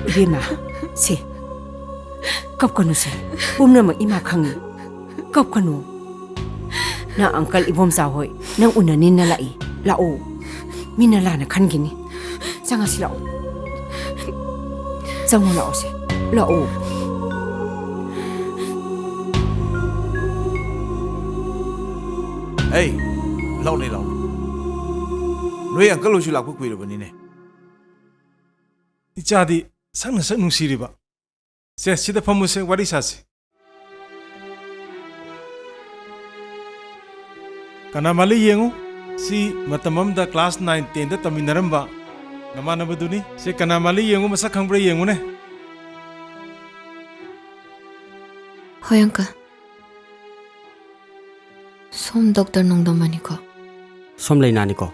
ꯏꯕꯦꯝꯃ, ꯁꯦ, ꯀꯞꯀꯅꯨꯁꯦ꯫ ꯄꯨꯝꯅꯃꯛ ꯏꯃꯥ ꯈꯪꯉꯤ꯫ ꯀꯞꯀꯅꯨ꯫ ꯅꯪ ꯑꯪꯀꯜ ꯏꯕꯣꯝꯆꯥ ꯍꯣꯏ ꯅꯪ ꯎꯅꯅꯤꯅ ꯂꯥꯛꯏ꯫ ꯂꯥꯛꯑꯣ꯫ ꯃꯤꯅ ꯂꯥꯟꯅ ꯈꯟꯈꯤꯅꯤ꯫ ꯆꯪꯉꯁꯤ ꯂꯥꯛꯑꯣ꯫ ꯆꯪꯉꯣ ꯂꯥꯛꯑꯣꯁꯦ꯫ ꯂꯥꯛꯑꯣ꯫ ꯑꯩ, ꯂꯥꯎꯅꯦ, ꯂꯥꯎꯅꯦ꯫ ꯅꯣꯏ ꯑꯪꯀꯜ ꯍꯣꯏꯁꯨ ꯂꯥꯛꯄ ꯀꯨꯏꯔꯕꯅꯤꯅꯦ꯫ ꯏꯆꯥꯗꯤ ꯁꯛꯅ ꯁꯛ ꯅꯨꯡꯁꯤꯔꯤꯕ꯫ ꯁꯦ, ꯁꯤꯗ ꯐꯝꯃꯨꯁꯦ, ꯋꯥꯔꯤ ꯁꯥꯁꯤ꯫ ꯀꯅꯥ ꯃꯥꯜꯂꯤ ꯌꯦꯡꯉꯨ꯫ ꯁꯤ ꯃꯇꯝ ꯑꯃꯗ class nine tenꯗ ꯇꯝꯃꯤꯟꯅꯔꯝꯕ ꯅꯃꯥꯟꯅꯕꯗꯨꯅꯤ꯫ ꯁꯦ, ꯀꯅꯥ ꯃꯥꯜꯂꯤ ꯌꯦꯡꯉꯨ, ꯃꯁꯛ ꯈꯪꯕ꯭ꯔꯥ ꯌꯦꯡꯉꯨꯅꯦ꯫ ꯍꯣꯏ, ꯑꯪꯀꯜ꯫ ꯁꯣꯝ ꯗꯣꯛꯇꯔ ꯅꯣꯡꯗꯝꯕꯅꯤꯀꯣ? ꯁꯣꯝ ꯂꯩꯅꯥꯅꯤꯀꯣ?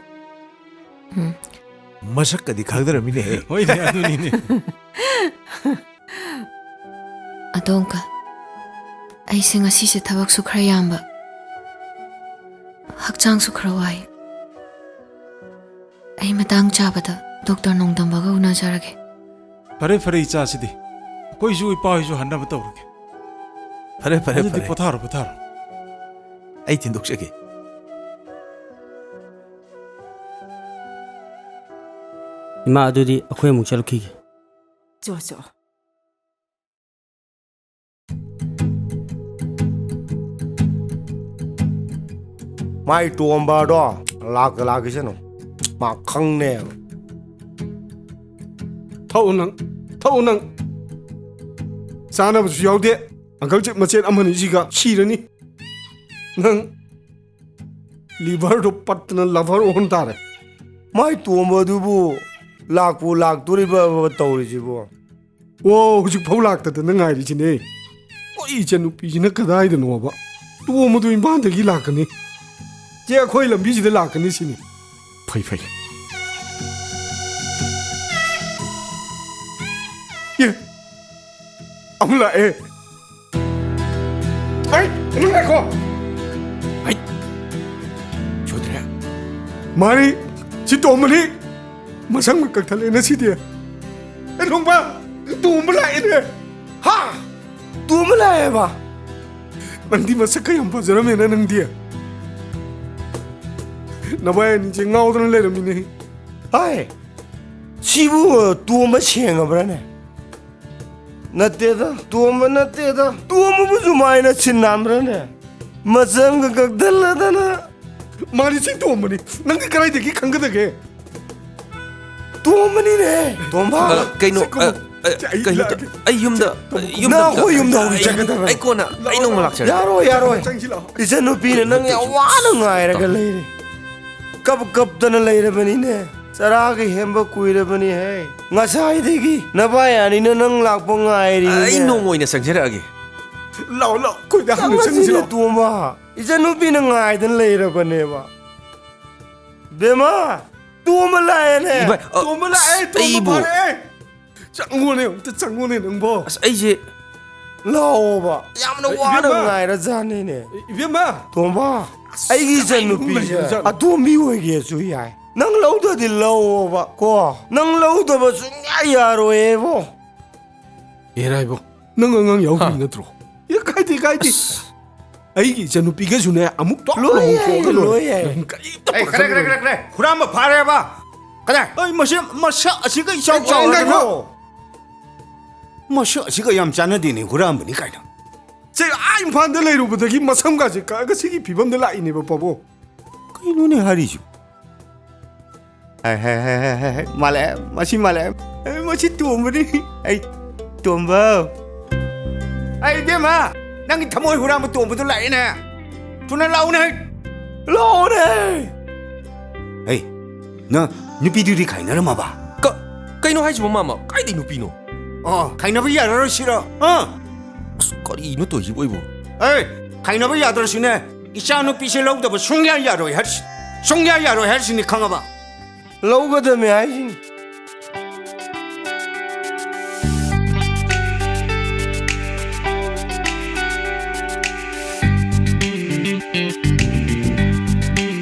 ꯎꯝ꯫ ꯃꯁꯛꯀꯗꯤ ꯈꯪꯗꯔꯝꯃꯤꯅꯦꯍꯦ꯫ ꯍꯣꯏꯅꯦ, ꯑꯗꯨꯅꯤꯅꯦ꯫ ꯑꯗꯣ uncle, ꯑꯩꯁꯦ ꯉꯁꯤꯁꯦ ꯊꯕꯛꯁꯨ ꯈꯔ ꯌꯥꯝꯕ, ꯍꯛꯆꯥꯡꯁꯨ ꯈꯔ ꯋꯥꯏ꯫ ꯑꯩ ꯃꯇꯥꯡ ꯆꯥꯕꯗ ꯗꯣꯛꯇꯔ ꯅꯣꯡꯗꯝꯕꯒ ꯎꯅꯖꯔꯒꯦ꯫ ꯐꯔꯦ, ꯐꯔꯦ, ꯏꯆꯥꯁꯤꯗꯤ꯫ ꯑꯩꯈꯣꯏꯁꯨ ꯏꯄꯥ ꯍꯣꯏꯁꯨ ꯍꯟꯅꯕ ꯇꯧꯔꯒꯦ꯫ ꯐꯔꯦ, ꯐꯔꯦ, ꯑꯗꯨꯗꯤ ꯐꯔꯦ꯫ ꯄꯣꯊꯥꯔꯣ, ꯄꯣꯊꯥꯔꯣ꯫ ꯑꯩ ꯊꯤꯟꯗꯣꯛꯆꯒꯦ꯫ ꯏꯃꯥ, ꯑꯗꯨꯗꯤ ꯑꯩꯈꯣꯏ ꯑꯃꯨꯛ ꯆꯠꯂꯨꯈꯤꯒꯦ꯫ ꯆꯣ, ꯆꯣ꯫ ꯃꯥꯏ ꯇꯣꯝꯕꯗꯣ ꯂꯥꯛꯇ ꯂꯥꯛꯈꯤꯁꯅꯨ꯫ ꯃꯥ ꯈꯪꯅꯦꯕ꯫ ꯊꯛꯎ ꯅꯪ, ꯊꯛꯎ ꯅꯪ꯫ ꯆꯥꯅꯕꯁꯨ ꯌꯥꯎꯗꯦ꯫ Uncle ꯆꯤꯞ ꯃꯆꯦꯠ ꯑꯃꯅꯤꯁꯤꯒ ꯁꯤꯔꯅꯤ꯫ ꯅꯪ liver ꯗꯣ ꯄꯠꯇꯅ lover ꯑꯣꯟ ꯇꯥꯔꯦ꯫ ꯃꯥꯏ ꯇꯣꯝꯕꯗꯨꯕꯨ ꯂꯥꯛꯄꯨ ꯂꯥꯛꯇꯣꯔꯤꯕ ꯇꯧꯔꯤꯁꯤꯕꯨ? ꯑꯣ, ꯍꯧꯖꯤꯛ ꯐꯥꯎ ꯂꯥꯛꯇꯗꯅ ꯉꯥꯏꯔꯤꯁꯤꯅꯦ꯫ ꯑꯩ ꯏꯆꯟꯅꯨꯄꯤꯁꯤꯅ ꯀꯗꯥꯏꯗꯅꯣꯕ? ꯇꯣꯝꯕꯗꯨ ꯏꯝꯐꯥꯜꯗꯒꯤ ꯂꯥꯛꯀꯅꯤ꯫ ꯆꯦ, ꯑꯩꯈꯣꯏ ꯂꯝꯕꯤꯁꯤꯗ ꯂꯥꯛꯀꯅꯤ ꯁꯤꯅꯤ꯫ ꯐꯩ, ꯐꯩ꯫ ꯑꯦ, ꯑꯃꯨꯛ ꯂꯥꯛꯑꯦ꯫ ꯑꯩ, ꯑꯃꯨꯛ ꯂꯥꯛꯈꯣ꯫ ꯑꯩ, ꯁꯣꯏꯗ꯭ꯔꯦ꯫ ꯃꯥꯅꯤ, ꯁꯤ ꯇꯣꯝꯕꯅꯤ꯫ ꯃꯁꯪ ꯀꯛꯊꯠꯂꯦ ꯉꯁꯤꯗꯤ꯫ ꯑꯦ, ꯅꯣꯡꯕ, ꯇꯣꯝꯕ ꯂꯥꯛꯑꯦꯅꯦ꯫ ꯍꯥ? ꯇꯣꯝꯕ ꯂꯥꯛꯑꯦꯕ? ꯅꯪꯗꯤ ꯃꯁꯛꯀ ꯌꯥꯝ ꯐꯖꯔꯝꯃꯦꯅ ꯅꯪꯗꯤ꯫ ꯅꯕꯥꯏ ꯑꯅꯤꯁꯦ ꯉꯥꯎꯗꯅ ꯂꯩꯔꯝꯃꯤꯅꯦ꯫ ꯍꯥꯏ, ꯁꯤꯕꯨ ꯇꯣꯝꯕ ꯁꯦꯡꯉꯕ꯭ꯔꯥꯅꯦ? ꯅꯠꯇꯦꯗ, ꯇꯣꯝꯕ ꯅꯠꯇꯦꯗ꯫ ꯇꯣꯝꯕꯕꯨ ꯁꯨꯃꯥꯏꯅ ꯁꯤꯟ ꯅꯥꯟꯕ꯭ꯔꯥꯅꯦ? ꯃꯆꯪꯒ ꯀꯛꯊꯠꯂꯗꯅ꯫ ꯃꯥꯅꯤ, ꯁꯤ ꯇꯣꯝꯕꯅꯤ꯫ ꯅꯪꯗꯤ ꯀꯗꯥꯏꯗꯒꯤ ꯈꯪꯒꯗꯒꯦ? ꯇꯣꯝꯕꯅꯤꯅꯦ, ꯇꯣꯝꯕ꯫ ꯑ, ꯀꯩꯅꯣ, ꯁꯤ ꯀꯨꯝꯃꯣ꯫ ꯑ, ꯑ, ꯁꯤ ꯑꯩ ꯀꯩꯅꯣ ꯂꯥꯛꯑꯒꯦ꯫ ꯑꯩ ꯌꯨꯝꯗ, ꯁꯤ ꯇꯣꯝꯕ꯫ ꯌꯨꯝꯗ ꯅꯪ ꯑꯩꯈꯣꯏ ꯌꯨꯝꯗ ꯍꯧꯖꯤꯛ ꯑꯩ, ꯆꯠꯀꯗꯕꯅꯤ꯫ ꯑꯩ ꯀꯣꯟꯅ, ꯑꯩ ꯅꯣꯡꯃ ꯂꯥꯛꯆꯔꯒꯦ꯫ ꯌꯥꯔꯣꯏ, ꯌꯥꯔꯣꯏ꯫ ꯆꯪꯁꯤꯜꯂꯛꯑꯣ꯫ ꯏꯆꯟꯅꯨꯄꯤꯅ ꯅꯪ ꯌꯥꯝ ꯋꯥꯅ ꯉꯥꯏꯔꯒ ꯂꯩꯔꯦ꯫ ꯀꯞ ꯀꯞꯇꯅ ꯂꯩꯔꯕꯅꯤꯅꯦ꯫ ꯆꯔꯥꯒ ꯍꯦꯟꯕ ꯀꯨꯏꯔꯕꯅꯤꯍꯦ꯫ ꯉꯁꯥꯏꯗꯒꯤ ꯅꯕꯥꯏ ꯑꯅꯤꯅ ꯅꯪ ꯂꯥꯛꯄ ꯉꯥꯏꯔꯤꯅꯤꯅꯦ꯫ ꯑꯩ ꯅꯣꯡꯃ ꯑꯣꯏꯅ ꯆꯪꯖꯔꯛꯑꯒꯦ꯫ ꯂꯥꯛꯑꯣ, ꯂꯥꯛꯑꯣ, ꯑꯩꯈꯣꯏꯗ ꯍꯥꯟꯅ ꯆꯪꯁꯤꯜꯂꯛꯑꯣ꯫ ꯇꯣꯝꯕ, ꯏꯆꯟꯅꯨꯄꯤꯅ ꯉꯥꯏꯗꯅ ꯂꯩꯔꯕꯅꯦꯕ꯫ ꯕꯦꯝꯃ, ꯇꯣꯝꯕ ꯂꯥꯛꯑꯦꯅꯦ꯫ ꯏꯕꯥꯏ, ꯑ, ꯇꯣꯝꯕ ꯂꯥꯛꯑꯦ, ꯑꯁ, ꯇꯣꯝꯕ ꯑꯩꯕꯨ ꯐꯥꯔꯛꯑꯦ꯫ ꯆꯪꯉꯣꯅꯦ, ꯑꯝꯇ ꯆꯪꯉꯣꯅꯦ ꯅꯪꯕꯣ꯫ ꯑꯁ, ꯑꯩꯁꯦ ꯂꯥꯛꯑꯣꯕ꯫ ꯌꯥꯝꯅ ꯑꯦ, ꯋꯥꯅ ꯏꯕꯦꯝꯃ꯫ ꯉꯥꯏꯔꯖꯥꯠꯅꯤꯅꯦ꯫ ꯏꯕꯦꯝꯃ꯫ ꯇꯣꯝꯕ, ꯑꯩꯒꯤ ꯀꯃꯥꯏꯅ ꯏꯆꯟꯅꯨꯄꯤꯁꯦ ꯂꯩꯔꯖꯥꯠꯅꯣ? ꯑꯇꯣꯝꯕꯤ ꯑꯣꯏꯒꯦꯁꯨ ꯌꯥꯏ꯫ ꯅꯪ ꯂꯧꯗ꯭ꯔꯗꯤ ꯂꯧꯑꯣꯕ ꯀꯣ꯫ ꯅꯪ ꯂꯧꯗꯕ ꯁꯨꯡꯌꯥ ꯌꯥꯔꯣꯏꯌꯦꯕꯣ꯫ ꯑꯦꯔꯥꯏꯕꯣ, ꯅꯪ ꯑꯉꯥꯡ ꯌꯥꯎꯗ꯭ꯔꯤ ꯅꯠꯇ꯭ꯔꯣ? ꯑꯦ, ꯀꯥꯏꯗꯦ, ꯀꯥꯏꯗꯦ꯫ ꯑꯩꯒꯤ ꯏꯆꯟꯅꯨꯄꯤꯒꯁꯨꯅꯦ ꯑꯃꯨꯛ ꯇꯣꯛ ꯂꯣꯏ ꯌꯥꯏ, ꯂꯨꯍꯣꯡꯊꯣꯛꯑꯒ ꯂꯣꯏꯔꯦ꯫ ꯂꯣꯏ ꯌꯥꯏ꯫ ꯅꯪ ꯀꯔꯤꯝꯇ ꯑꯩ ꯈꯔ, ꯈꯔ, ꯄꯥꯈꯠꯂꯨꯅꯨ꯫ ꯈꯔ, ꯈꯔ꯫ ꯍꯨꯔꯥꯟꯕ ꯐꯥꯔꯦꯕ꯫ ꯀꯗꯥꯏ? ꯑꯩ ꯃꯁꯤ, ꯃꯁꯛ ꯑꯁꯤꯒ ꯏꯆꯥꯎ ꯆꯥꯎꯔꯗꯅ꯫ ꯉꯥꯏꯈꯣ꯫ ꯃꯁꯛ ꯑꯁꯤꯒ ꯌꯥꯝ ꯆꯥꯟꯅꯗꯦꯅꯦ, ꯍꯨꯔꯥꯟꯕꯅꯤ ꯀꯥꯏꯅ꯫ ꯁꯤ ꯑꯥ ꯏꯝꯐꯥꯜꯗ ꯂꯩꯔꯨꯕꯗꯒꯤ ꯃꯁꯝꯒꯁꯦ ꯀꯛꯑꯒ ꯁꯤꯒꯤ ꯐꯤꯕꯝꯗ ꯂꯥꯛꯏꯅꯦꯕ, ꯄꯥꯕꯨꯡ꯫ ꯀꯩꯅꯣꯅꯦ ꯍꯥꯏꯔꯤꯁꯤꯕꯨ? ꯍꯥꯏ, ꯍꯥꯏ, ꯍꯥꯏ, ꯍꯥꯏ, ꯍꯥꯏ, ꯍꯥꯏ, ꯃꯥꯜꯂꯦ, ꯃꯁꯤ ꯃꯥꯜꯂꯦ꯫ ꯑꯦ, ꯃꯁꯤ ꯇꯣꯝꯕꯅꯤ꯫ ꯑꯩ, ꯇꯣꯝꯕ꯫ ꯑꯩ, ꯏꯕꯦꯝꯃ, ꯅꯪꯒꯤ ꯊꯃꯣꯏ ꯍꯨꯔꯥꯟꯕ ꯇꯣꯝꯕꯗꯣ ꯂꯥꯛꯑꯦꯅꯦ꯫ ꯊꯨꯅ ꯂꯥꯛꯎꯅꯦ꯫ ꯂꯥꯛꯑꯣꯅꯦ꯫ ꯑꯩ, ꯅꯪ ꯅꯨꯄꯤꯗꯨꯗꯤ ꯈꯥꯏꯅꯔꯝꯃꯕ? ꯀ-, ꯀꯩꯅꯣ ꯍꯥꯏꯁꯤꯕꯣ, ꯃꯥꯃ? ꯀꯥꯏꯗꯩ ꯅꯨꯄꯤꯅꯣ? ꯑꯣ, ꯈꯥꯏꯅꯕ ꯌꯥꯔꯔꯣꯏ ꯁꯤꯔꯣ? ꯑꯥ? ꯑꯁ, ꯀꯔꯤꯅꯣ ꯇꯧꯔꯤꯁꯤꯕꯣ ꯑꯩꯕꯨ? ꯑꯦ, ꯈꯥꯏꯅꯕ ꯌꯥꯗ꯭ꯔꯁꯨꯅꯦ, ꯏꯆꯥ ꯅꯨꯄꯤꯁꯦ ꯂꯧꯗꯕ ꯁꯨꯡꯌꯥ ꯌꯥꯔꯣꯏ ꯍꯥꯏꯔꯤꯁꯤ꯫ ꯁꯨꯡꯌꯥ ꯌꯥꯔꯣꯏ ꯍꯥꯏꯔꯤꯁꯤꯅꯤ, ꯈꯪꯉꯕ? ꯂꯧꯒꯗꯕꯅꯦ ꯍꯥꯏꯁꯤꯅꯤ꯫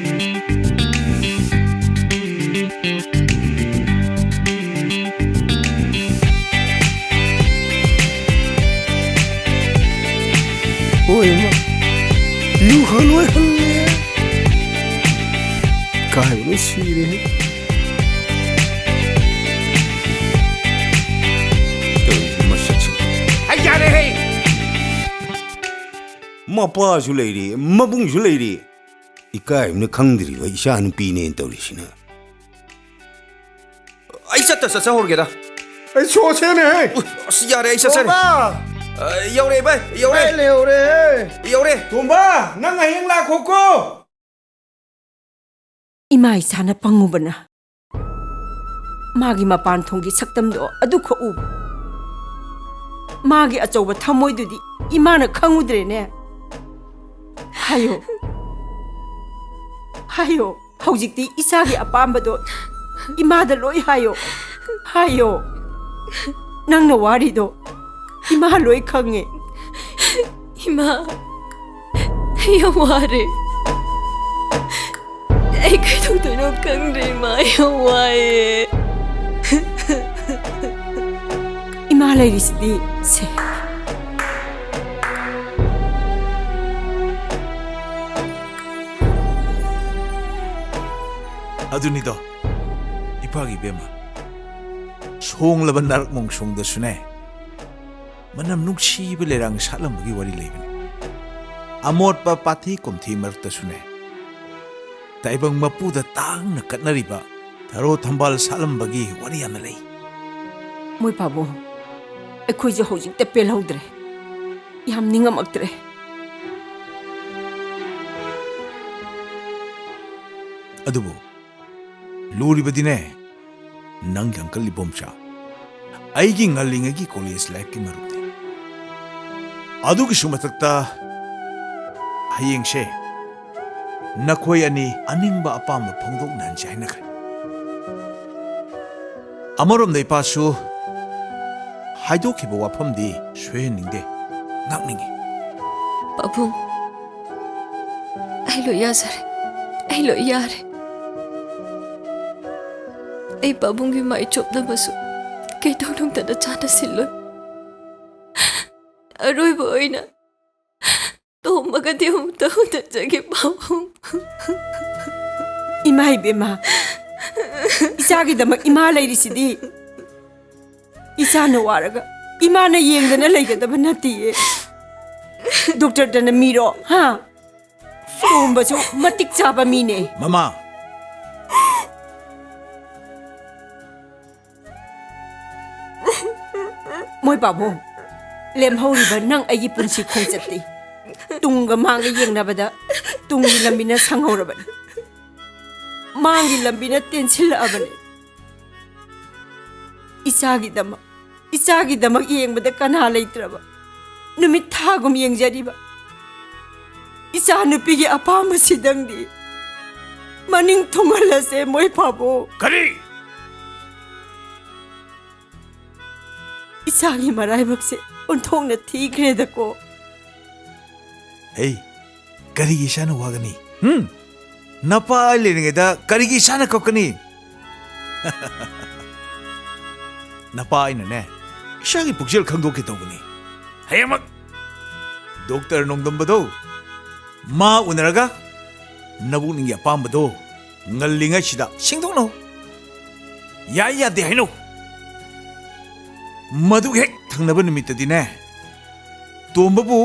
ꯍꯣꯏ, ꯏꯃꯥ꯫ ꯌꯨ ꯈꯔ ꯂꯣꯏ ꯍꯜꯂꯦ꯫ ꯏꯀꯥꯏꯕꯅ ꯁꯤꯔꯦꯍꯦ꯫ ꯇꯧꯔꯤꯁꯤ ꯃꯁꯛꯁꯤ꯫ ꯑꯩ ꯌꯥꯔꯦꯍꯦ! ꯃꯄꯥꯁꯨ ꯂꯩꯔꯤ, ꯃꯕꯨꯡꯁꯨ ꯂꯩꯔꯤ꯫ ꯏꯀꯥꯏꯕꯅ ꯈꯪꯗ꯭ꯔꯤꯕ ꯏꯆꯥ ꯅꯨꯄꯤꯅꯦꯅ ꯇꯧꯔꯤꯁꯤꯅ꯫ ꯑꯩ ꯆꯠꯇ ꯆꯠꯆꯍꯧꯔꯒꯦꯗ꯫ ꯑꯩ ꯁꯣꯁꯦꯅꯦꯍꯦ꯫ ꯎꯏ, ꯑꯁ, ꯌꯥꯔꯦ, ꯑꯩ ꯆꯠꯆꯔꯦ꯫ ꯇꯣꯝꯕ! ꯑ, ꯌꯧꯔꯦ, ꯚꯥꯏ, ꯌꯧꯔꯦ꯫ ꯑꯩ ꯂꯩꯍꯧꯔꯦ꯫ ꯌꯧꯔꯦ꯫ ꯇꯣꯝꯕ, ꯅꯪ ꯍꯌꯦꯡ ꯂꯥꯛꯈꯣꯀꯣ꯫ ꯏꯃꯥ ꯏꯆꯥꯅ ꯄꯪꯉꯨꯕꯅ ꯃꯥꯒꯤ ꯃꯄꯥꯟ ꯊꯣꯡꯒꯤ ꯁꯛꯇꯝꯗꯣ ꯑꯗꯨꯈꯛ ꯎꯕ꯫ ꯃꯥꯒꯤ ꯑꯆꯧꯕ ꯊꯃꯣꯏꯗꯨꯗꯤ ꯏꯃꯥꯅ ꯈꯪꯉꯨꯗ꯭ꯔꯦꯅꯦ꯫ ꯍꯥꯏꯌꯣ, ꯍꯥꯏꯌꯣ, ꯍꯧꯖꯤꯛꯇꯤ ꯏꯆꯥꯒꯤ ꯑꯄꯥꯝꯕꯗꯣ ꯏꯃꯥꯗ ꯂꯣꯏ ꯍꯥꯏꯌꯣ꯫ ꯍꯥꯏꯌꯣ꯫ ꯅꯪꯅ ꯋꯥꯔꯤꯗꯣ ꯏꯃꯥ ꯂꯣꯏ ꯈꯪꯉꯦ꯫ ꯏꯃꯥ, ꯑꯩ ꯌꯥꯝ ꯋꯥꯔꯦ꯫ ꯑꯩ ꯀꯩꯗꯧꯗꯣꯏꯅꯣ ꯈꯪꯗ꯭ꯔꯦ, ꯏꯃꯥ, ꯑꯩ ꯌꯥꯝ ꯋꯥꯏꯌꯦ꯫ ꯏꯃꯥ ꯂꯩꯔꯤꯁꯤꯗꯤ꯫ ꯁꯦ꯫ ꯑꯗꯨꯅꯤꯗꯣ, ꯏꯄꯥꯒꯤ ꯏꯕꯦꯝꯃ, ꯁꯣꯡꯂꯕ ꯅꯥꯔꯛ ꯃꯣꯡꯁꯣꯡꯗꯁꯨꯅꯦ, ꯃꯅꯝ ꯅꯨꯡꯁꯤꯕ ꯂꯩꯔꯥꯡ ꯁꯥꯠꯂꯝꯕꯒꯤ ꯋꯥꯔꯤ ꯂꯩꯕꯅꯤ꯫ ꯑꯃꯣꯠꯄ ꯄꯥꯊꯤ ꯀꯣꯝꯊꯤ ꯃꯔꯛꯇꯁꯨꯅꯦ, ꯇꯥꯏꯕꯪ ꯃꯄꯨꯗ ꯇꯥꯡꯅ ꯀꯠꯅꯔꯤꯕ ꯊꯔꯣ ꯊꯝꯕꯥꯜ ꯁꯥꯠꯂꯝꯕꯒꯤ ꯋꯥꯔꯤ ꯌꯥꯝꯅ ꯂꯩ꯫ ꯃꯣꯏ ꯄꯥꯕꯨꯡ, ꯑꯩꯈꯣꯏꯁꯨ ꯍꯧꯖꯤꯛꯇ ꯄꯦꯜꯍꯧꯗ꯭ꯔꯦ꯫ ꯌꯥꯝ ꯅꯤꯡꯉꯝꯃꯛꯇ꯭ꯔꯦ꯫ ꯑꯗꯨꯕꯨ ꯂꯨꯔꯤꯕꯗꯤꯅꯦ, ꯅꯪꯒꯤ uncle ꯏꯕꯣꯝꯆꯥ, ꯑꯩꯒꯤ ꯉꯜꯂꯤꯉꯩꯒꯤ college lifeꯀꯤ ꯃꯔꯨꯞꯅꯤ꯫ ꯑꯗꯨꯒꯤꯁꯨ ꯃꯊꯛꯇ ꯍꯌꯦꯡꯁꯦ ꯅꯈꯣꯏ ꯑꯅꯤ ꯑꯅꯤꯡꯕ ꯑꯄꯥꯝꯕ ꯐꯣꯡꯗꯣꯛꯅꯍꯟꯁꯦ ꯍꯥꯏꯅꯈ꯭ꯔꯦ꯫ ꯑꯃꯔꯣꯝꯗ ꯏꯄꯥꯁꯨ ꯍꯥꯏꯗꯣꯛꯈꯤꯕ ꯋꯥꯐꯝꯗꯤ ꯁꯣꯏꯍꯟꯅꯤꯡꯗꯦ, ꯉꯥꯛꯅꯤꯡꯉꯤ꯫ ꯄꯥꯕꯨꯡ, ꯑꯩ ꯂꯣꯏ ꯌꯥꯖꯔꯦ꯫ ꯑꯩ ꯂꯣꯏ ꯌꯥꯔꯦ꯫ ꯑꯩ ꯄꯥꯕꯨꯡꯒꯤ ꯃꯥꯏ ꯆꯣꯞꯅꯕꯁꯨ ꯀꯩꯗꯧꯅꯨꯡꯗꯅ ꯆꯥꯅ ꯁꯤꯜꯂꯣꯏ꯫ ꯑꯔꯣꯏꯕ ꯑꯣꯏꯅ ꯇꯣꯝꯕꯒꯗꯤ ꯑꯃꯨꯛꯇ ꯎꯅꯖꯒꯦ, ꯄꯥꯕꯨꯡ꯫ ꯏꯃꯥ ꯏꯕꯦꯝꯃ, ꯏꯆꯥꯒꯤꯗꯃꯛ ꯏꯃꯥ ꯂꯩꯔꯤꯁꯤꯗꯤ꯫ ꯏꯆꯥꯅ ꯋꯥꯔꯒ ꯏꯃꯥꯅ ꯌꯦꯡꯗꯅ ꯂꯩꯒꯗꯕ ꯅꯠꯇꯤꯌꯦ꯫ ꯗꯣꯛꯇꯔꯗꯅ ꯃꯤꯔꯣ, ꯍꯥ? ꯇꯣꯝꯕꯁꯨ ꯃꯇꯤꯛ ꯆꯥꯕ ꯃꯤꯅꯦ꯫ ꯃꯃꯥ! ꯃꯣꯏ ꯄꯥꯕꯨꯡ, ꯂꯦꯝꯍꯧꯔꯤꯕ ꯅꯪ ꯑꯩꯒꯤ ꯄꯨꯟꯁꯤ ꯈꯣꯡꯆꯠꯇꯤ ꯇꯨꯡꯒ ꯃꯥꯡꯒ ꯌꯦꯡꯅꯕꯗ ꯇꯨꯡꯒꯤ ꯂꯝꯕꯤꯅ ꯁꯪꯍꯧꯔꯕꯅꯤ, ꯃꯥꯡꯒꯤ ꯂꯝꯕꯤꯅ ꯇꯦꯟꯁꯤꯜꯂꯛꯑꯕꯅꯤ꯫ ꯏꯆꯥꯒꯤꯗꯃꯛ, ꯏꯆꯥꯒꯤꯗꯃꯛ ꯌꯦꯡꯕꯗ ꯀꯅꯥ ꯂꯩꯇ꯭ꯔꯕ, ꯅꯨꯃꯤꯠ ꯊꯥꯒꯨꯝ ꯌꯦꯡꯖꯔꯤꯕ ꯏꯆꯥ ꯅꯨꯄꯤꯒꯤ ꯑꯄꯥꯝꯕꯁꯤꯗꯪꯗꯤ ꯃꯅꯤꯡ ꯊꯨꯡꯍꯜꯂꯁꯦ ꯃꯣꯏ ꯐꯥꯎꯕ꯫ ꯀꯔꯤ? ꯏꯆꯥꯒꯤ ꯃꯔꯥꯏꯕꯛꯁꯦ ꯑꯣꯟꯊꯣꯛꯅ ꯊꯤꯈ꯭ꯔꯦꯗꯀꯣ꯫ ꯍꯦ, ꯀꯔꯤꯒꯤ ꯏꯁꯥꯅ ꯋꯥꯒꯅꯤ? ꯍꯨꯝ? ꯅꯄꯥ ꯑꯩ ꯂꯩꯔꯤꯉꯩꯗ ꯀꯔꯤꯒꯤ ꯏꯁꯥꯅ ꯀꯞꯀꯅꯤ? ꯅꯄꯥ ꯑꯩꯅꯅꯦ, ꯏꯁꯥꯒꯤ ꯄꯨꯛꯆꯦꯜ ꯈꯪꯗꯣꯛꯀꯦ ꯇꯧꯕꯅꯤ꯫ ꯍꯌꯦꯡꯃꯛ ꯗꯣꯛꯇꯔ ꯅꯣꯡꯗꯝꯕꯗꯣ ꯃꯥ ꯎꯅꯔꯒ ꯅꯕꯨꯛꯅꯤꯡꯒꯤ ꯑꯄꯥꯝꯕꯗꯣ ꯉꯜꯂꯤꯉꯩꯁꯤꯗ ꯁꯤꯡꯗꯣꯛꯅꯧ꯫ ꯌꯥꯏ ꯌꯥꯗꯦ ꯍꯥꯏꯅꯧ꯫ ꯃꯗꯨꯒꯤ ꯍꯦꯛ ꯊꯪꯅꯕ ꯅꯨꯃꯤꯠꯇꯗꯤꯅꯦ, ꯇꯣꯝꯕꯕꯨ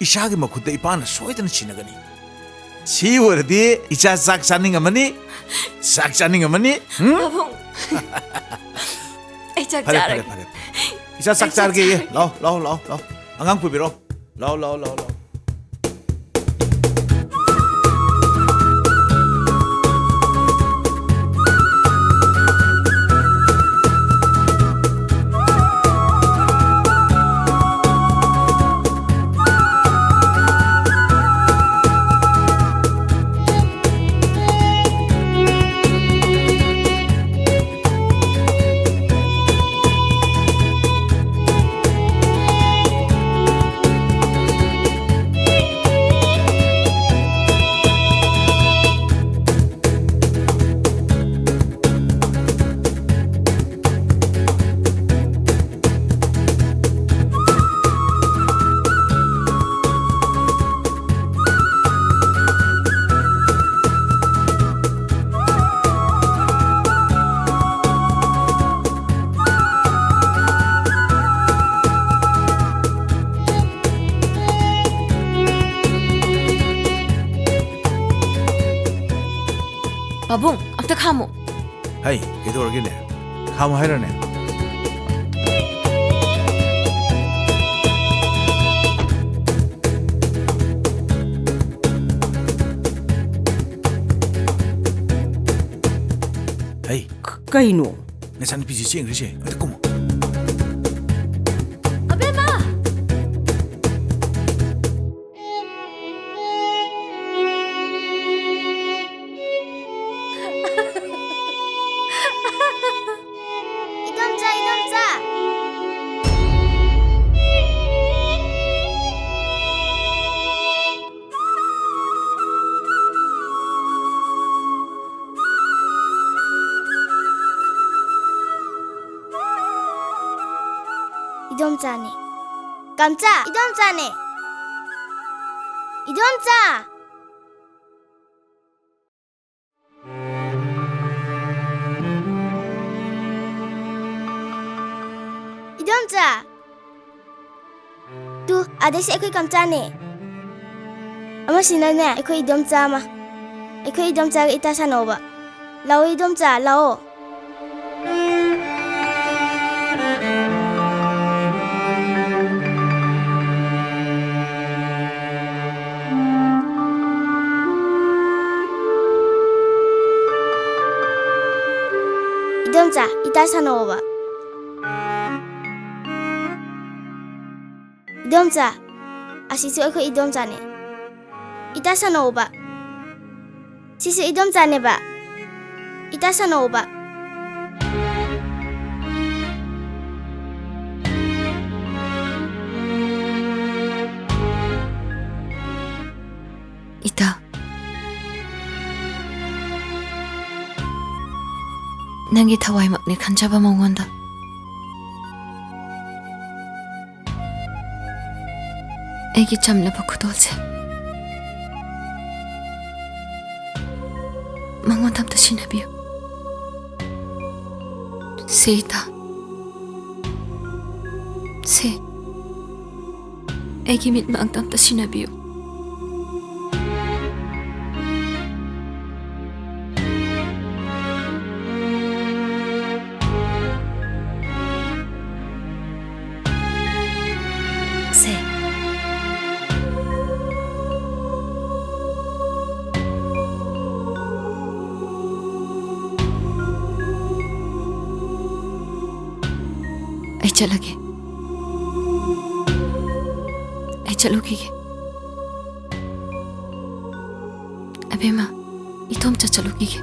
ꯏꯆꯥꯒꯤ ꯃꯈꯨꯠꯇ ꯏꯄꯥꯅ ꯁꯣꯏꯗꯅ ꯁꯤꯟꯅꯒꯅꯤ꯫ ꯁꯤ ꯑꯣꯏꯔꯗꯤ ꯏꯆꯥ ꯆꯥꯛ ꯆꯥꯅꯤꯡꯉꯝꯃꯅꯤ, ꯆꯥꯛ ꯆꯥꯅꯤꯡꯉꯝꯃꯅꯤ꯫ ꯍꯨꯝ? ꯄꯥꯕꯨꯡ꯫ ꯑꯩ ꯆꯥꯛ ꯐꯔꯦ, ꯐꯔꯦ, ꯆꯥꯔꯒꯦ꯫ ꯐꯔꯦ꯫ ꯏꯆꯥ ꯆꯥꯛ ꯑꯩ ꯆꯥꯛ ꯆꯥꯔꯒꯦꯌꯦ꯫ ꯆꯥꯔꯒꯦ꯫ ꯂꯥꯛꯑꯣ, ꯂꯥꯛꯑꯣ, ꯂꯥꯛꯑꯣ, ꯂꯥꯛꯑꯣ꯫ ꯑꯉꯥꯡ ꯄꯨꯕꯤꯔꯛꯑꯣ꯫ ꯂꯥꯛꯑꯣ, ꯂꯥꯛꯑꯣ, ꯂꯥꯛꯑꯣ, ꯂꯥꯛꯑꯣ꯫ ꯄꯥꯕꯨꯡ, ꯑꯝꯇ ꯈꯥꯝꯃꯨ꯫ ꯍꯩ, ꯀꯩꯗꯧꯔꯒꯦꯅꯦ? ꯈꯥꯝꯃꯨ ꯍꯥꯏꯔꯣꯅꯦ? ꯍꯩ꯫ ꯀ-, ꯀꯩꯅꯣ? ꯅꯆꯥꯅꯨꯄꯤꯁꯦ ꯆꯦꯟꯈ꯭ꯔꯤꯁꯦ꯫ ꯑꯝꯇ ꯀꯨꯝꯃꯣ꯫ ꯑꯕꯦꯝꯃ! ꯏꯗꯣꯝꯆꯥ, ꯏꯗꯣꯝꯆꯥ꯫ ꯏꯗꯣꯝꯆꯥꯅꯦ꯫ ꯀꯝꯆꯥ, ꯏꯗꯣꯝꯆꯥꯅꯦ꯫ ꯏꯗꯣꯝꯆꯥ! ꯏꯗꯣꯝꯆꯥ! ꯇꯨ, ꯑꯗꯩꯁꯦ ꯑꯩꯈꯣꯏ ꯀꯝꯆꯥꯅꯦ꯫ ꯑꯃꯁꯤꯅꯅꯦ, ꯑꯩꯈꯣꯏ ꯏꯗꯣꯝꯆꯥ ꯑꯃ꯫ ꯑꯩꯈꯣꯏ ꯏꯗꯣꯝꯆꯥꯒ ꯏꯇꯥ ꯁꯥꯟꯅꯧꯕ꯫ ꯂꯥꯛꯑꯣ ꯏꯗꯣꯝꯆꯥ, ꯂꯥꯛꯑꯣ꯫ ꯏꯗꯣꯝꯆꯥ, ꯏꯇꯥ ꯁꯥꯟꯅꯧꯕ꯫ ꯏꯗꯣꯝꯆꯥ, ꯑꯁꯤꯁꯨ ꯑꯩꯈꯣꯏ ꯏꯗꯣꯝꯆꯥꯅꯦ꯫ ꯏꯇꯥ ꯁꯥꯟꯅꯧꯕ꯫ ꯁꯤꯁꯨ ꯏꯗꯣꯝꯆꯥꯅꯦꯕ꯫ ꯏꯇꯥ ꯁꯥꯟꯅꯧꯕ꯫ ꯏꯇꯥ, ꯅꯪꯒꯤ ꯊꯋꯥꯏꯃꯛꯅꯦ ꯈꯟꯖꯕ ꯃꯉꯣꯟꯗ꯫ ꯑꯩꯒꯤ ꯆꯝꯂꯕ ꯈꯨꯗꯣꯜꯁꯦ ꯃꯉꯣꯟꯗ ꯑꯝꯇ ꯁꯤꯟꯅꯕꯤꯌꯨ꯫ ꯁꯦ ꯏꯇꯥ, ꯁꯦ, ꯑꯩꯒꯤ ꯃꯤꯠꯃꯛꯇ ꯑꯝꯇ ꯁꯤꯟꯅꯕꯤꯌꯨ꯫ ꯁꯦ꯫ ꯑꯩ ꯆꯠꯂꯒꯦ꯫ ꯑꯩ ꯆꯠꯂꯨꯈꯤꯒꯦ꯫ ꯑꯕꯦꯝꯃ, ꯏꯇꯣꯝ ꯆꯠ ꯆꯠꯂꯨꯈꯤꯒꯦ꯫